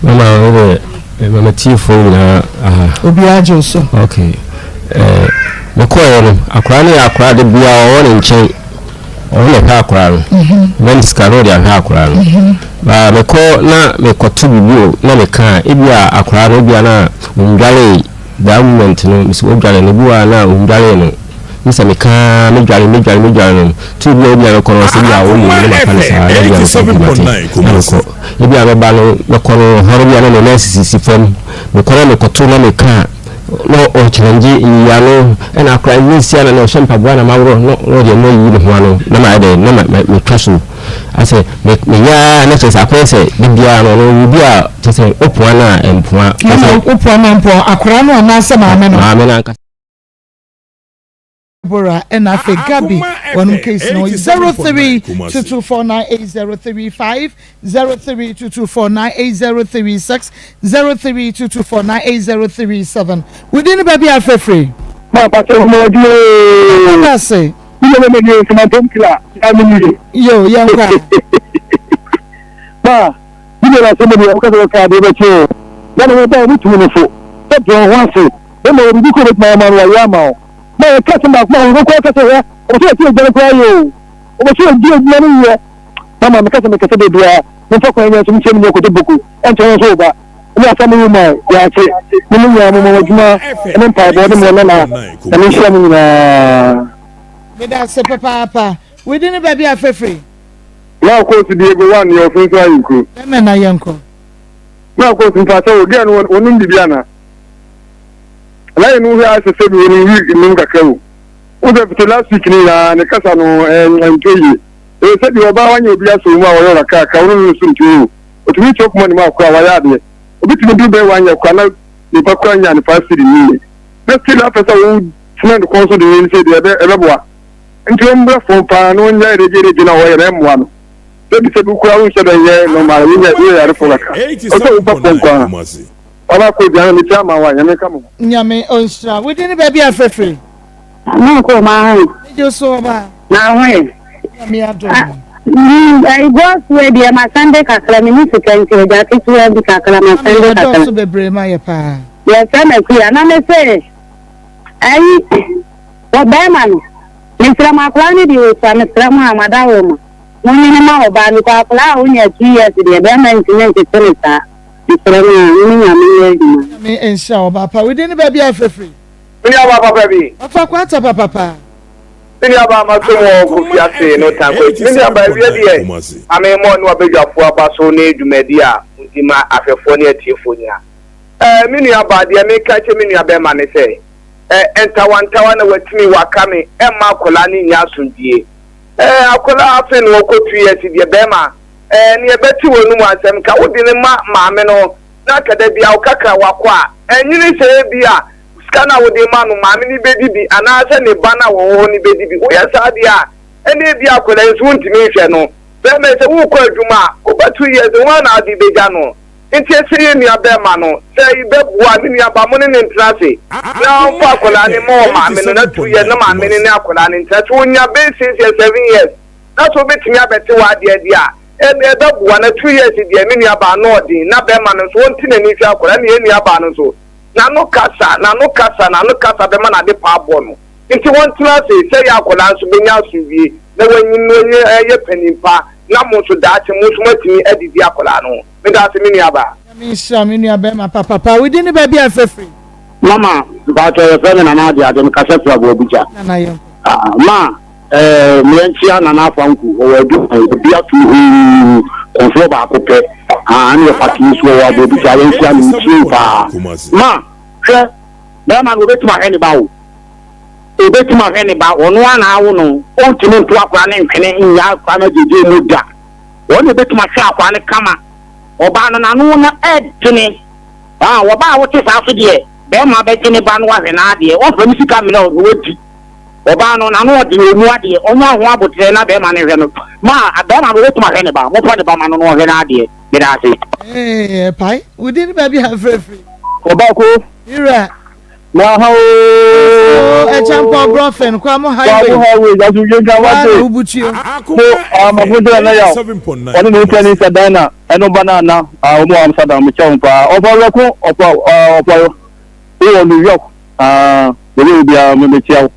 Mama wo de mama tiefoɔ nyinaa aha. Obiara gye wo so. Okay. Eh, mekɔɛ no akwaraa no yɛ akwaraa de bia ɔwɔ ne nkyɛn ɔno na ɛhwɛ akwaraa no na ne sika no ɔde ahwɛ akwaraa no ba mekɔ na mekɔto biribi o na meka ebi a akwaraa no ebi a na ɔndware that moment no mesɛ ɔdware no ebi wɔ a na ɔndware no ne sɛ meka medware medware medware no tu bi a ebi a mekɔ no ɔsɛ bi a ɔyɛ ne maka no saa na ebi a mekɔ bi mate na mekɔ ebi a mɛba no mɛkɔ no hɔ no bi a na ne nan sisisi fam mekɔ na mekɔto na meka na ɔkyerɛngye nyia no ɛna akora ne nsia na na ɔhyɛ mpaboa na maworɔ na ɔde ɛno ayi ne ho ano na mayɛ dɛ na metwa so asɛ meyɛ a na kyerɛ sɛ akɔyɛ sɛ da biara no ɔno obi a kyerɛ sɛ wopoa no a ɛmpoa wopoa no mpoa akora no anaasɛ maame no maame no ankasa Deborah ɛna afei Gabi wɔnom case no 0322498035 0322498036 0322498037 within ne baabi a frɛfrɛ. Ma pàṣẹ ọmọ ọdún ooo. Ɛda ase. Wúlò bẹ́ẹ̀ ni Nsọmọtò kila ya mi nìyẹ. Yo yɛn kɔ a. Ma wúlò náà sọ́mọ́ ni ọkọ̀ sọ̀rọ̀ káàdì ẹ̀ bẹ̀ kyẹ́ o. Yàrá wọn bá wọn tún ní fo. Bẹ́ẹ̀ tí wọn ho ase. Bẹ́ẹ̀ ma obi kò bẹ́ẹ̀ tí wọn ma wọ́n ama o. Ma yɛ kɛse baako ma wɔn kɔ kɛse hɛ. Ɔbɛsɛ yɛ ti ɛgyina koraa yɛ o. Ɔbɛsɛ yɛ di ɛgyina no yɛ. Mama mi kɛse mi kɛse de bia. Mi nfa kwan nyɛ nso mi kyɛn mi nyɛ koto boku. Ɛnkyɛn wɔn nso ba. Ɛne asɛm yi ma yɛakye. Ne mo nyinaa mo mo adwuma ne mpaebɔ ne mo nana. Na me nhyira mo nyinaa. Meda ase papaapa. Wo din ne baabi a frɛfrɛ? Na koosi Diego wa neɛ ɔfin so ayi nkuro. Bɛmɛ na yɛnkɔ. Na koosi mpakyɛ wo gɛɛ no wɔnom bibi ana? Na yɛ no hwɛ ayɛ sɛ sɛbi wɔnom wi nom kakra wo. Wo sɛ fiti last week ne nyinaa ne kasa no ɛntɔ yie. Ɛyɛ sɛbi ɔbaa wanyɛ obi asɔ mu a wɔyɛ kakrakra wo no no so nti o. Otumi kyɛ kuma ne mu akora wayɛ adeɛ. Obi tumi du bɛyɛ wanyɛ kora na nipa kora nya ne fa siri ne. Na still afɛ sɛ wo tena ne kɔn so de ne sɛ deɛ ɛbɛboa. Nti ɔmmrɛ fam paa na ɔnyɛ regye na ɔyɛ na ɛmmoa no. Sɛbi sɛbi wokura wonhyɛ dɛ nyɛ normal woyɛ woyɛ yarefo kakra. Ɔsɛ woba fam paa. Ɔba kɔ gyina no mekyia ama wa nyame nka mo ho. Nyame ɔnhyira wo din ne baabi a frɛfrɛ. Mo nko ma ho. Megye so ɔba. Na ho yɛ. Nyame adom. Mm, God's way deɛ ma sɛnde kakra me ni sika nti agya ketewa bi kakra ma sɛnde kakra. Ɛdɔɔso bebree ma yɛ paa. Yɛsɛ na kuya na me se ayi wɔ bɛrima no mesrɛ mo akwadaa no deɛ ɔsua mesrɛ mo a mada wo ma mo nyene ma ɔbaa no kɔ akwadaa a wonya 2 years deɛ bɛrima ntumi ntete ne saa mesrɛ mo a mo ne nyame nyɛ adwuma. Nyame nhyira wo ɔbaa pa. Wo din ne baabi a frɛfrɛ. Me nua baa papa bi. Ɔfa kwata papapa. Me nua baa mato mu wɔ Kofi ase no tan kɔ akyi. Me nua baa awia deɛ ma me mmɔ ne wabadwafoɔ aba so ne dwumadi a modi ma ahwɛfoɔ ne atiefoɔ nyinaa. Ɛɛ me nua baa deɛ meka kyɛ me nua bɛɛma ne sɛ ɛ ntawantawa na watumi waka me ɛmma akwadaa no nnya asomdwie. Ɛɛ akwadaa afei na ɔkɔ 2 years deɛ bɛɛma ɛɛ neɛ ɛbɛte wɔ no mu asɛm ka wode no ma maame no na aka da bia wokakra wakɔ a ɛnyini sɛ ebia sika no a wode ma no maame no bɛdi bi anaasɛ ne ba no a wɔwɔ hɔ no bɛdi bi. Woyɛ saa deɛ a, ɛnna ebia akwadaa yi nso wontumi nhwɛ no. Bɛrima yi, sɛ worekɔ adwuma a, woba 2 years, hwan na wode bɛgya no? Nti ɛsɛ yɛn nua bɛrima no, sɛ bɛboa ne nua ba, mo ne no ntena ase na ɔmfa akwadaa no mma ɔmaame no na 2 years na maame no ne akwadaa no ntena. Sɛ ɔnya bɛyɛ 6 years, 7 years. Na sɛ wobɛtumi abɛte w'adeɛ deɛ a, ɛbɛboa. Na 2 years deɛ, me nuabaa no ɔden, na bɛrima no nso ɔnte n'ani nhwɛ akwadaa. Ne yɛn nuabaa no nso, n'ano kasa, n'ano kasa, n'ano kasa bɛma n'ade pa abɔ no. Nti wɔntena ase sɛ yɛ akwadaa nso bɛnya asomdwie na wanyin na wanyin ɛyɛ panin pa, na mo nso daakye mo nso moatumi adidi akwadaa no ho. Meda ase, me nuabaa. Nyame nhyira me nua bɛrima papapa. Wo din ne baabi a ɛfɛ Mama, mpakyɛ yɛfrɛ me Nana Ade Ade, mekasa firi Aboabugya. Nana yɛnkɔ. Ah, ma eh, meɛnkyea Nana Afanku, ɔwɔ adwuma, obi ato huu, kɔnfoɔ baako pɛ. Ah, ne yɛfa kii so ɔwɔ Aboabugya, yɛnkyea no ntie paa. Ma, hwɛ, bɛrima no obɛtumi ahwɛ ne ba o. Obɛtumi ahwɛ ne ba, ɔno ara na awo no, ɔntumi nto akora ne ntwene nnya akora no agyegye mu da. Ɔno na obɛtumi ahwɛ akora no kama. Ɔbaa no n'ano no ɛdene. Ah, ɔbaa a wote saa so deɛ, bɛrima bɛgye ne ba no ahwɛ n'adeɛ, ɔmfa ne sika mmerɛ wo na wadi. Ɔbaa no n'ano ɔdene, ɔmu adeɛ, ɔnya ho aboterɛ na bɛrima no nhwɛ no. Ma bɛrima no ɔbɛtumi ahwɛ ne ba, momfa ne ba ma no na ɔnhwɛ n'adeɛ. Meda ase. Ee, pae. Wo din ne baabi a ɛfrɛfiri. Ɔbaako. Ira. Na ha ooo. Ɛkyɛmpɔ Brɔfin, Kwamo Highway. Kwamo Highway, Asomdwe nka wate. Waa na wobutuo. Mo, amafo sɛ na yaw. Ɔne ne wotwa ne nsa dan na ɛno ba na ana a wɔn wɔ Amsterdam mekyɛ wɔn paa. Ɔfa wɛko ɔfa ɔfa wowɔ New York ah baabi a obiara mekyia wo.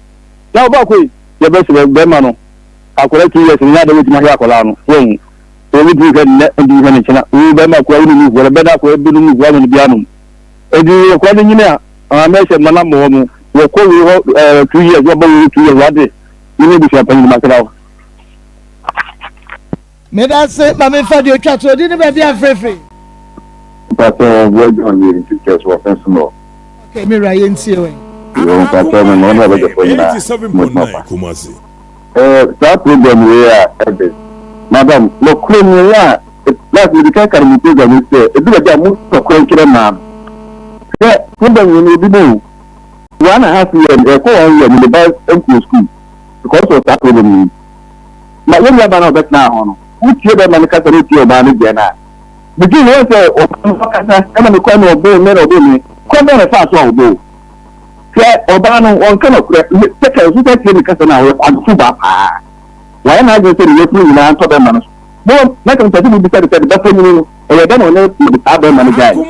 Na ɔbaako yi yɛbɛsrɛ bɛrima no akwadaa 2 years no nyɛ adɛ wotumi ahwɛ akwadaa no wɔn wɔn ntumi hwɛ nnɛ ntumi hwɛ ne nkyena wo bɛrima akwadaa wo ne nufu wɔn bɛda akwadaa bi no nufu ama no bi anom. Enti akwadaa no nyini a, maame hyɛ mma no mmɔ wɔn. Wɔkɔ wei hɔ ɛɛ 2 years, wɔba wei 2 years, wate. Me ne abusua panyin masra wo. Meda ase ma memfa deɛ otwa to odi ne baabi a mfirifiri. Mpatsɔ boa John yɛ nti kyerɛ so wɔfɛn so no. Okay, me wura yɛntie wɛ. Yo mpatsɔ me ma ɔne abɛgyefo nyinaa mo adwuma pa. Eh, saa program wei a ɛde madam nɔkorɛ mu ɛyɛ a last mede kan ka no mo program yi sɛ ɛdu baabi a mo nɔkorɛ nkyerɛ mmaa no hwɛ program wei no obi mu o 1.5 year ɛkɔ one year no ne ba nkɔ school because of saa problem yi ma yɛn nuabaa no a ɔbɛtena hɔ no wotie bɛrima no kasa na otie ɔbaa no deɛ no a megye wɔn sɛ ɔbaa no kasa ɛna mekɔ na ɔboo me na ɔboo me kwan bɛn na ɛfaa so a ɔboo hwɛ ɔbaa no wɔnka nɔkorɛ sɛka nso sɛ tie me kasa no a ɔyɛ kwadwofo baa paa wɔayɛ n'adwene sɛ ne yafunu nyinaa ntɔ bɛrima no so mo na ka mpɛ sɛ mebisa de sɛ ne ba panyini no ɛyɛ dɛ na ɔne saa bɛrima no gyae wɔho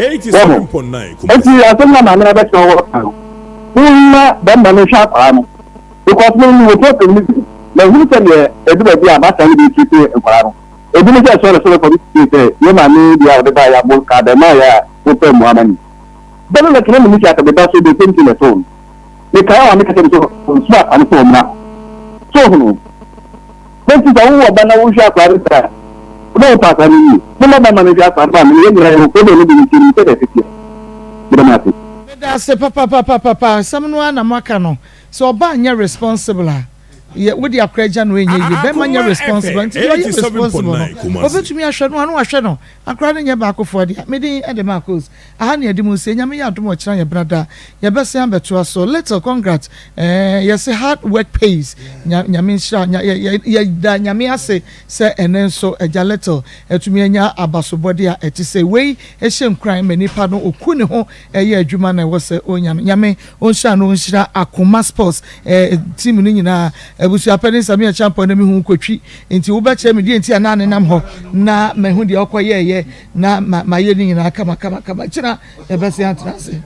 enti asɛm na maame no abɛtena hɔ ka no momma bɛrima no nhwɛ akwaraa no because me me wɔ problem no bi na ehunu sɛ deɛ edu baabi a baasa no bi tete nkwaraa no ebi ne sɛ sɔre sɔre kɔ bi tete sɛ yɛ maame bi a ɔde ba yɛ abo ka bɛrima yɛ a wopɛ mu ama ni bɛrɛ na kena mi ni si aka bɛba so de same thing ɛtoo no mekae a maame kasa mi so nsu akwa no sɛ ɔmmra so hunu bɛnti sɛ wowɔ ba na wohwɛ akwaraa no saa wobɛ wo paasa no yie momma bɛma no hwɛ akwaraa no maame no yɛ nyina yɛwɔ problem no bi no nti nim sɛ deɛ ɛteteɛ meda mo ase. Meda ase papapapapa asɛm no ara na moaka no sɛ ɔbaa nyɛ responsible a yɛ wode akora agya no ɛnyɛ yie bɛrima nyɛ responsible nti deɛ ɔyɛ responsible no ɔbɛtumi ahwɛ no a na wahwɛ no akora no nyɛ baakofoɔ dea me din de Marcos aha ne yɛde mu nsie Nyame yɛ adom ɔkyena yɛ benada yɛbɛsen abɛtoa so little congrats eh yɛse hard work pays nya Nyame nhyira nya yɛ yɛ yɛda Nyame ase sɛ ɛnɛ nso agya little atumi anya abasobɔde a ɛte sɛ wei hyɛ nkuran ma nipa no ɔku ne ho ɛyɛ adwuma na ɛwɔ sɛ ɔnya no. Nyame ɔnhyira no ɔnhyira Akoma sports eh, team no nyinaa. Abusua panin Samia Kyampɔn na mehu kotwi nti wobɛkyerɛ me deɛ nti a na nenam hɔ na mahu deɛ ɔkɔ yɛɛyɛ na mayɛ ne nyinaa kama kama kama. Kyena yɛbɛsen atena ase.